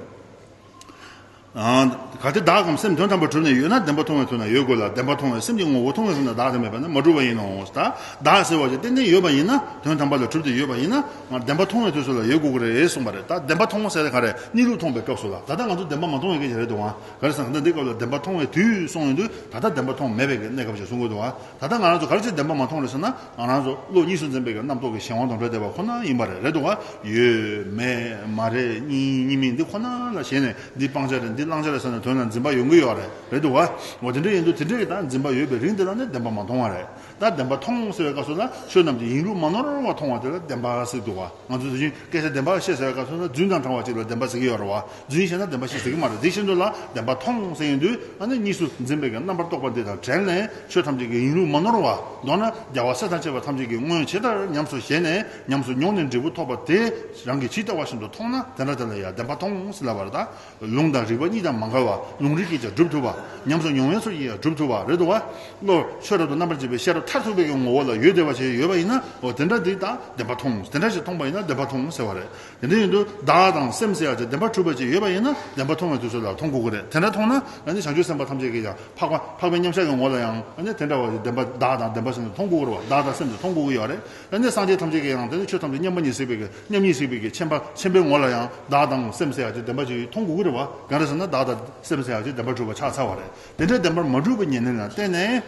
གལ་ཏེ་བདག་གམ་སེམས་དོན་དམ་པར་གྲུབ་ནས་ཡོད་ན་བདེན་པ་མཐོང་བའི་དུས་ན་ཡོད་དགོས་ལ། བདེན་པ་མཐོང་བའི་སེམས་ཀྱི་ངོ་བོ་མཐོང་བའི་དུས་ན་བདག་དེ་མེད་པ་ན་མ་གྲུབ་པ་ཡིན་ནོ། ད་བདག་ཟེར་བ་ཅིག་ཏན་ཏན་ཡོད་པ་ཡིན་ན། དོན་དམ་པ་ལ་གྲུབ་སྟེ་ཡོད་པ་ཡིན་ན། བདེན་པ་མཐོང་བའི་དུས་སུ་ལ་ཡོད་དགོས་ཀྱི་རེད་གསུངས་པ་རེད། ད་བདེན་པ་མཐོང་ཟེར་ཏེ་ག་རེ། གནས་ལུགས་མཐོང་བའི་སྐབས་སུ་ལ། ད་ལྟ་ང་ཚོ་བདེན་པ་མ་མཐོང་བའི་སྐད་ཆ་རེད་འདུག་ཨ། ག་རེ་ཟེར་ན་ད་འདི་སྐབས་ལ་བདེན་པ་མཐོང་བའི་དུས་གསུངས་ཡོང་དུས། ད་ལྟ་བདེན་པ་མཐོང་མེད་པའི་གནས་སྐབས་ཅིག་གསུང་གི་འདུག་ཨ། ད་ལྟ་ང་རང་ཚོ་ག་རེ་བྱས་བདེན་པ་མ་མཐོང་རེད་ཟེར་ན། ང་རང་ཚོ་བློ་གཉིས་སུ་འཛིན་པའི་གི་རྣམ་རྟོག་གི་གཞན་དབང་དང་འབྲེལ་བསྡད་པ་ཁོ་ན་ཡིན་པ་རེད། རེད་འདུག་ག་ཡོད་མེད་མ་རེད་གཉིས་གཉིས་མིན་འདི་ཁོ་ན་ལ་ཞེན་ནས། འདི་སྤང་བྱ་རེད། འདི་བླང་བྱ་རེད་ཟེར་ནས་དོན་ལ་འཛིན་པ་ཡོང་གི་ཡོད་རེད། རེད་འདུག་ག་འོ་དེ་འདྲ་ཡིན་དུས་དེ་འདྲ་གི་ད་འཛིན་པ་ཡོད་པའི་རིང་དེ་ལ་ནི་བདེན་པ་མ་མཐོང་བ་རེད། ད་བདེན་པ་མཐོང་ཟེར་བའི་སྐབས་སུ་ལ་ཆོས་རྣམས་ཀྱི་ཡིན་ལུགས་མ་ནོར་བར་མཐོང་བ་དེ་ལ་བདེན་པ་ཟེར་འདུག་ག་ང་ཚོ་དེ་བཞིན་སྐད་ཆ་བདེན་པ་བཤད་ཟེར་བའི་སྐབས་སུ་ལ་རྫུན་དང་ཕྲ་བ་ཅིག་ལ་བདེན་པ་ཟེར་གི་ཡོད་རེད་བ། རྫུན་བཤད་ན་བདེན་པ་ཞིག་ཟེར་གི་མ་རེད། དེ་བཞིན་དུ་ལ་བདེན་པ་མཐོང་ཟེར་ཡོང་དུས། ཨ་ནི་གཉིས་སུ་འཛིན་པའི་གི་རྣམ་པར་རྟོག་པ་འདི་དང་བྲལ་ནས་ཆོས་ཐམས་ཅད་ཀྱི་ཡིན་ལུགས་མ་ནོར་བ། མདོར་ན་རྒྱལ་བ་སྲས་དང་བཅས་པ་ཐམས་ཅད་ཀྱིས་མངོན་ཇི་ལྟར་ཉམས་སུ་བཞེས་ནས་ཉམས་སུ་མྱོང་ནས་འབྲས་བུ་ཐོབ་པ་དེ་རང་གིས་ཇི་ལྟ་བ་བཞིན་དུ་མཐོང་ན། དེ་འདྲ་དེ་ལ་ཡང་བདེན་པ་མཐོང་ཟེར་ལབ་པ་རེད། ད་ལུང་དང་རིགས་པ་གཉིས་ཀྱང་མ་འགལ་བ། ལུང་རིགས་ཀྱིས་ཀྱང་སྒྲུབ་ཐུབ་པ། ཉམས་སུ་མྱོང་བའི་ཚུལ་གྱིས་ཀྱང་སྒྲུབ་ཐུབ་པ་རེད་འདུག་ག་བློ་ཆོས་རབ་ཏུ་རྣམ་པར་འབྱེད་པའི་ཤེས་རབ་མཐར་ཐུག་པའི་གི་ངོ་བོ་ལ་ཡོད་བསྡད་པ་ཞིག་ཡོད་པ་ཡིན་ན། འོ་དེ་འདྲ་འདི་ད་བདེན་པ་མཐོང་། དེ་འདྲ་ཞིག་མཐོང་པ་ཡིན་ན་བདེན་པ་མཐོང་ཟེར་བ་རེད། དེ་འདྲ་ཡིན་དུས་བདག་དང་སེམས་ཟེར་ཡག་ཅིག་བདེན་པར་གྲུབ་པ་ཅིག་ཡོད་པ་ཡིན་ན་བདེན་པ་མཐོང་བའི་དུས་སུ་ལ་མཐོང་དགོས་ཀྱི་རེད། དེ་འདྲ་མཐོང་ན་ཨ་ནི་བྱང་ཆུབ་སེམས་དཔའ་ཐམས་ཅད་ཀྱིས་ཀྱང་འཕགས་པ་འཕགས་པའི་མཉམ་གཞག་གི་ངོ་ལ་ཡང་ཨ་ནི་དེ་འདྲ་བ་ཅིག་བདེན་པ་བདག་དང་བདེན་པ་ཟེར་ནས་མཐོང་དགོས་ཀྱི་རེད་བ། བདག་དང་སེམས་དེ་མཐོང་དགོས་ཀྱི་ཡོད་རེད། ཨ་ནི་སངས་རྒྱས་ཐམས་ཅད་ཀྱིས་ཡང་དེ་ནི་ཆོས་ཐམས་ཅད་མཉམ་པ་ཉིད་གཟིགས་པའི་གི་མཉམ་ཉིད་གཟིགས་པའི་གི་མཁྱེན་པ་མཁྱེན་པའི་ངོ་ལ་ཡང་བདག་དང་སེམས་ཟེར་ཡག་ཅིག་བདེན་པ་ཅིག་མཐོང་དགོས་ཀྱི་རེད་བ། གང་རེད་ཟེར་ན་བདག་དང་སེམས་ཟེར་ཡག་ཅིག་བདེན་པར་གྲུབ་པ་ཆགས་ཚར་བ་རེད། དེ་འདྲའི་བདེན་པར་མ་གྲུབ་པའི་ཉེར་ལེན་ལ་བརྟེན་ནས།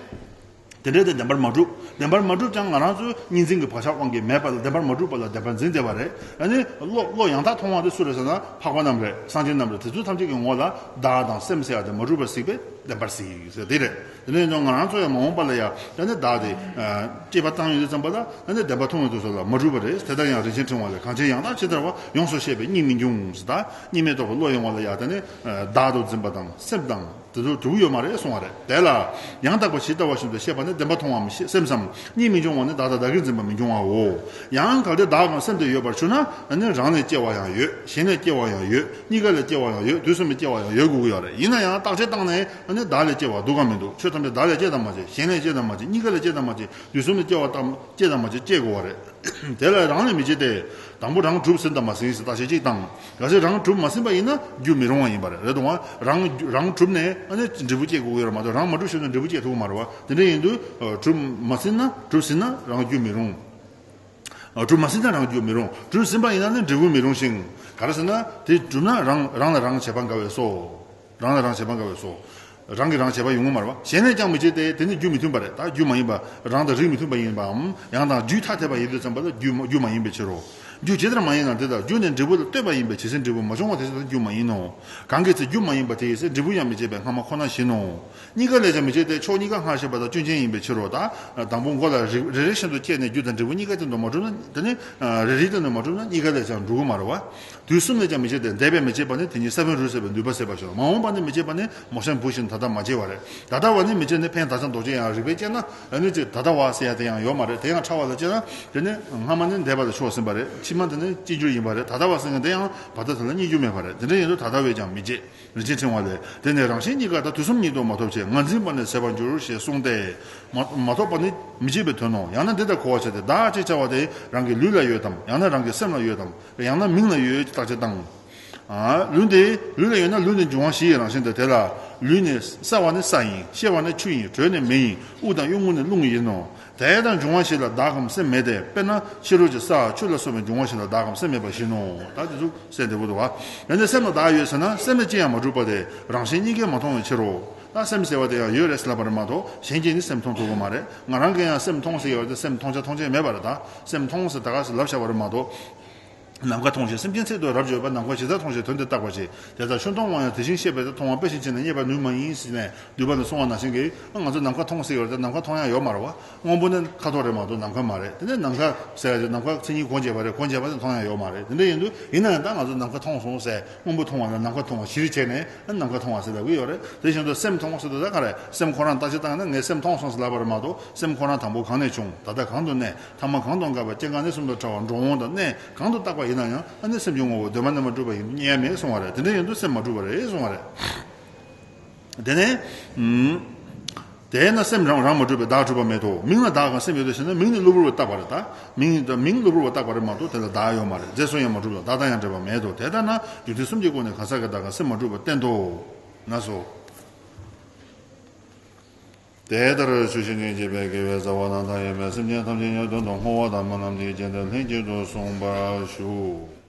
དེ་འདྲའི་དེ་བདེན་པར་མ་གྲུབ། བདེན་པར་མ་གྲུབ་ཀྱང་ང་རང་ཚོའི་གཉིས་འཛིན་གྱི་བག་ཆགས་དབང་གིས་མེད་པ་ལ་བདེན་པར་མ་གྲུབ་པ་ལ་བདེན་པར་འཛིན་བསྡད་པ་རེད། ཨ་ནི་བློ་བློ་ཡང་དག་མཐོང་བ་དེ་སུ་རེད་ཟེར་ན་འཕགས་པ་རྣམས་རེད། སངས་རྒྱས་རྣམས་རེད། དེ་ཚོ་ཐམས་ཅད་ཀྱི་ངོ་ལ་བདག་དང་སེམས་ཟེར་ཡག་དེ་མ་གྲུབ་པར་གཟིགས་པས་བདེན་པར་གཟིགས་ཟེར་དེ་རེད། དེ་ནས་ང་རང་ཚོ་ཡང་མ་འོངས་པ་ལ་ཡང་ཨ་ནི་བདག་དེ་སྐྱེས་པ་བཏང་ཡོང་དུས་ཙམ་པ་ལ་ཨ་ནི་བདེན་པ་མཐོང་བའི་དུས་སུ་ལ་མ་གྲུབ་པ་རེད། དེ་ལྟར་ཡང་རིན་ཆེན་ཕྲེང་བ་ལས། གང་ཕྱིར་ཡང་དག་ཇི་ལྟར་བ། ཡོངས་སུ་ཤེས་པས་གཉིས་མི་འབྱུང་ཟེར། ད་གཉིས་མེད་རྟོགས་པའི་བློ་ཡི་ངོ་ལ་ཡང་དེ་ནི་བདག་ཏུ་འཛིན་པ་དང་སེམས་དང་། དེ་ཚོ་གྲུབ་ཡོད་མ་རེད་གསུང་བ་རེད། དེ་ལ་ཡང་དག་པ་ཇི་ལྟ་བ་བཞིན་དུ་ཤེས་པ་ནི་བདེན་པ་མཐོང་བའམ་ཤེས་སེམས་སམ། གཉིས་མི་འབྱུང་བ་ནི་བདག་དང་བདག་གིར་འཛིན་པ་མི་འབྱུང་བའོ། ཡང་གལ་ཏེ་བདག་གམ་སེམས་དེ་ཡོད་པར་གྱུར་ན་ནི་རང་ལས་སྐྱེ་བ་ཡང་ཡོད། གཞན་ལས་སྐྱེ་བ་ཡང་ཡོད། གཉིས་ཀ་ལས་སྐྱེ་བ་ཡང་ཡོད། དུས་གསུམ་ལས་སྐྱེ་བ་ཡང་ཡོད་དགོས་ཀྱི་ཡོད་རེད། ཡིན་ན་ཡང་བརྟག་དཔྱད་བཏང་ནས་ནི་བདག་ལས་སྐྱེ་བ་འདུག་གམ་མི་འདུག་ཆོས་ཐམས་ཅད་བདག་ལས་སྐྱེ་དང་མ་སྐྱེ། གཞན་ལས་སྐྱེ་དང་མ་སྐྱེ། གཉིས་ཀ་ལས་སྐྱེ་དང་མ་སྐྱེ། དུས་གསུམ་ལས་སྐྱེ་བ་དང་སྐྱེ་དང་མ་སྐྱེ་སྐྱེ་དགོས་པ་རེད། དེ་ལ་རང་ལས་མི་སྐྱེ་སྟེ། དང་པོ་རང་གྲུབ་ཟིན་དང་མ་ཟིན་ཟེར་བརྟག་དཔྱད་གཅིག་བཏང་། གལ་སྲིད་རང་གྲུབ་མ་ཟིན་པ་ཡིན་ན་རྒྱུ་མི་རུང་བ་ཡིན་པ་རེད། རེད་དང་བ། རང་རང་གྲུབ་ནས་ཨ་ནི་འབྲས་བུ་སྐྱེ་དགོས་ཀྱི་ཡོད་རེད་མ་གཏོགས་རང་མ་གྲུབ་ཞིག་ན་འབྲས་བུ་སྐྱེ་ཐུབ་ཀྱི་མ་རེད་བ། དེ་འདྲ་ཡིན་དུས་གྲུབ་མ་ཟིན་ན་གྲུབ་ཟིན་ན་རང་རྒྱུ་མི་རུང་། གྲུབ་མ་ཟིན་ན་རང་རྒྱུ་མི་རུང་། གྲུབ་ཟིན་པ་ཡིན་ན་ནི་འབྲས་བུ་མི་རུང་ཞིང་། ག་རེ་ཟེར་ན་དེ་གྲུབ་ན་རང་རང་ལ་རང་བྱེད་པ་འགལ་བས་སོ། རང་ལ་རང་བྱེད་པ་འགལ་བས་སོ། རང་གིས་རང་བྱེད་པ་ཡོང་གི་མ་རེད་བ། གཞན་ལས་ཀྱང་མི་སྐྱེ་སྟེ། དེ་ནི་རྒྱུ་མི་མཐུན་པ་རེད། ད་རྒྱུ་མ་ཡིན་པ། རང་དང་རིགས་མི་མཐུན་པ་ཡིན་པའམ། ཡང་དག་རྒྱུས་ཐ་དད་པ་ཡིན་དུས་ཙམ་པ་ལ་རྒྱུ་མ་རྒྱུ་མ་ཡིན་པའི་ཕྱིར་རོ། རྒྱུ་ཇི་ལྟར་མ་ཡིན་ན་དེ་ལྟར་རྒྱུ་ནི་འབྲས་བུ་ལ་ལྟོས་པ་ཡིན་པས་ཇི་སྲིད་འབྲས་བུ་མ་བྱུང་བ་དེ་སྲིད་དུ་རྒྱུ་མ་ཡིན་ནོ། གང་གི་ཚེ་རྒྱུ་མ་ཡིན་པ་དེ་ཡི་ཚེ་འབྲས་བུ་ཡང་མི་སྐྱེ་བས་སྔ་མ་ཁོ་ན་བཞིན་ནོ། གཉིས་ཀ་ལས་ཀྱང་མི་སྐྱེ་སྟེ། ཕྱོགས་གཉིས་ཀ་སྔ་ཕྱི་བ་དང་སྐྱོན་ཅན་ཡིན་པའི་ཕྱིར་རོ། ད་དང་པོ་མགོ་ལ་རིགས་རེ་རེ་བཞིན་དུ་སྐྱེས་ནས་རྒྱུ་དང་འབྲས་བུ་གཉིས་ཀ་སྟེང་དུ་མ་གྲུབ་ན། དེ་ནི་རེ་རེའི་སྟེང་དུ་མ་གྲུབ་ན་གཉིས་ཀ་ལས་ཀྱང་འགྲུབ་ཀྱི་མ་རེད་བ། དུས་གསུམ་ལས་ཀྱང་མི་སྐྱེ་སྟེ། འདས་པས་མི་བྱས་པ་ནི་དེ་ཉིད་ས་བོན་རུལ་ཟད་པའི་ནུས་པ་ཟད་པར་འགྱུར། མ་འོངས་པ་ནི་མི་སྐྱེ་བ་ནི་མོ་གཤམ་བུ་བཞིན་ད་ལྟ་མ་སྐྱེ་བ་རེད། ད་ལྟ་བ་ནི་མི་སྐྱེ་ནི་ཕན་ད་ཆ་ལྡོག་ཅན་ཡང་རིགས་པས་དཔྱད་ན་ཨ་ནི་ཅིག་ད་ལྟ་བ་ཟེར་ཡ་དེ་ཡང་ཡོད་མ་རེད། དེ་ཡང་ཕྲ་བ་ལ་དཔྱད་ན་དེ་ནི་སྔ་མ་ནི་འདས་པ་ལ་ཕྱོགས་ཟིན་པ་རེད། ཕྱི་མ་དེ་ནི་སྐྱེ་འགྱུར་ཡིན་པ་རེད། ད་ལྟ་བ་ཟེར་མཁན་དེ་ཡང་བར་དོ་དེ་ལ་རྙེད་རྒྱུ་མེད་པ་རེད། དེ་འདྲ་ཡིན་དུས་ད་ལྟ་བས་ཀྱང་མི་སྐྱེ། རིན་ཆེན་ཕྲེང་བ་ལས། དེ་ནི་རང་གཞན་གཉིས་ཀ་དང་དུས་གསུམ་ཉིད་དུ་མ་ཐོབ་ཕྱིར་ངར་འཛིན་པ་ནི་ཟད་པར་འགྱུར་ཞེས་གསུངས་ཏེ། མ་མ་ཐོབ་པ་ནི་མི་བྱེད་པའི་དོན་ནོ། ཡང་ན་འདི་ལྟར་གོ་བར་བྱ་སྟེ། བདག་ཅེས་བྱ་བ་དེ་རང་གི་ལུས་ལ་ཡོད་དམ། ཡང་ན་རང་གི་སེམས་ལ་ཡོད་དམ། ཡང་ན་མིང་ལ་ཡོད་ཅེས་བརྟག་དཔྱད་བཏང་། ལུས་འདི་ལུས་ལ་ཡོད་ན་ལུས་ནི་འབྱུང་བ་བཞི་ཡི་རང་བཞིན་ཏེ། དེ་ལ་ལུས་ནི་སྲ་བ་ནི་ས་ཡིན། གཤེར་བ་ནི་ཆུ་ཡིན། དྲོད་ནི་མེ་ཡིན། དབུགས་དང་གཡོ་འགུལ་ནི་རླུང་ཡིན་ནོ། དེ་ལྟར་འབྱུང་བ་བཞི་ལ་བདག་གམ་སེམས་མེད་དེ། དཔེར་ན་ཤེལ་རོ་གྱི་ས་ཆུ་ལ་སོགས་པའི་འབྱུང་བ་བཞི་ལ་བདག་གམ་སེམས་མེད་པ་བཞིན་ནོ། ད་དེ་ཚོ་གསལ་འདེབས་པོ་འདུག་བ། ཡང་ན་སེམས་ལ་བདག་ཡོད་ཟེར་ན་སེམས་ལ་ཅི་ཡང་མ་གྲུབ་པ་དེ་རང་གཞན་གཉིས་ཀས་མ་མཐོང་བའི་ཕྱིར་རོ། ད་སེམས་ཟེར་བ་དེ་ཡང་ཡོད་རེད་ཟེར་ལབ་པ་རེད་མ་གཏོགས་གཞན་གྱིས་ནི་སེམས་མཐོང་ཐུབ་ཀྱི་མ་རེད། ང་རང་གིས་ཡང་སེམས་མཐོང་ཟེར་ཡོད་དེ་སེམས་མཐོང་བྱ་མཐོང་བྱེད་མེད་པ་རེད། ད་སེམས་མཐོང་ཟེར་ད་ག་ཟེར་ལབ་བཞག་པ་རེད་མ་གཏོགས། ནམ་མཁའ་མཐོང་ཞིང་སེམས་ཅན་ཚད་དུ་རབ་འབྱོར་པ། ནམ་མཁའ་ཇི་ལྟར་མཐོང་ཞིང་དོན་དེ་བརྟགས་པར་བྱེད། དེ་ལྟར་ཆོས་མཐོང་བ་ཡང་དེ་བཞིན་གཤེགས་པས་མཐོང་བ་དཔེ་བཞིན་ཕྱེ་ནས་རྙེད་པར་ནུས་མ་ཡིན་ཟེར་ནས་འདུས་པ་ནས་གསུངས་པ་ནང་བཞིན་གྱི། ང་ཚོ་ནམ་མཁའ་མཐོང་ཟེར་ཡོད་རེད་དེ་ནམ་མཁའ་མཐོང་ཡ་ཡོད་མ་རེད་བ། སྔོན་པོ་ནི་མཁའ་ཐོག་རེད་མ་གཏོགས་ནམ་མཁའ་མ་རེད། དེ་ནས་ནམ་མཁའ་ཟེར་ཡ་དེ་ནམ་མཁའ་མཚན་ཉིད་གོ་འབྱེད་པ་རེད། གོ་འབྱེད་པ་དེ་མཐོང་ཡ་ཡོད་མ་རེད། དེ་འདྲ་ཡིན་དུས་ཡིན་ན་ཡང་ད་ང་ཚོ་ནམ་མཁའ་མཐོང་སོང་ཟེར་སྔོན་པོ་མཐོང་བ་ལ་ནམ་མཁའ་མཐོང་བ་གཞིར་བྱས་ནས་ནམ་མཁའ་མཐོང་བ་ཟེར་ལབ་ཀྱི་ཡོད་རེད། དེ་བཞིན་དུ་སེམས་མཐོང་ཟེར་དུས་ད་ག་རེ་སེམས་ཁོ་རང་བརྟག་དཔྱད་བཏང་ན་ངས་སེམས་མཐོང་སོང་ཟེར་ལབ་པ་རེད་མ་གཏོགས་སེམས་ཁོ་རང་དང་པོ་གང་ནས་བྱུང་། ད་ལྟ་གང་དུ་གནས། ཐ་མ་གང་དུ་འགགས་པ། སྐྱེ་འགག་གནས་གསུམ་དང་བྲལ་བ། འགྲོ་འོང་དང་གནས་གང་དུ་བརྟགས་པ་ཡིན་ན་ཡང་ཨ་ནི་སེམས་ཀྱི་ངོ་བོ་གདོད་མ་ནས་མ་གྲུབ་པ་ཡིན་དུས་རྙེད་ཡ་མེད་གསུང་བ་རེད། དེ་འདྲ་ཡིན་དུས་སེམས་མ་གྲུབ་པ་རེད་གསུང་བ་རེད། དེ་ནས། དེས་ན་སེམས་རང་རང་མ་གྲུབ་པས་བདག་གྲུབ་པ་མེད་དོ། མིང་ལ་བདག་གམ་སེམས་ཡོད་དོ་ཞེ་ན། མིང་ནི་གློ་བུར་བ་བཏགས་པ་རེད་ད། མིང་དང་མིང་གློ་བུར་བ་བཏགས་པ་རེད་མ་གཏོགས་དེ་ལ་བདག་ཡོད་མ་རེད། རྫས་སུ་ཡང་མ་གྲུབ་ལ། བདག་དང་ཡང་འབྲེལ་བ་མེད་དོ། དེ་ལྟ་ན་རྒྱུ་མཐུན་གསུམ་གྱི་སྒོ་ནས་གང་ཟག་གི་བདག་གམ་སེམས་མ་གྲུབ་པ་བསྟན་ཏོ། ན་སོ། དེ་ལྟར་ཆོས་ཤེས་ནས་བྱས་པའི་དགེ་བའི་རྩ་བ་རྣམ་དག་ཡིན་པས་སེམས་ཅན་ཐམས་ཅད་ཉིད་དོན་དུ་བསྔོ་བ་དང་སྨོན་ལམ་གྱི་རྒྱན་དུ་ལྷན་ཅིག་ཏུ་གསུངས་པར་ཞུ།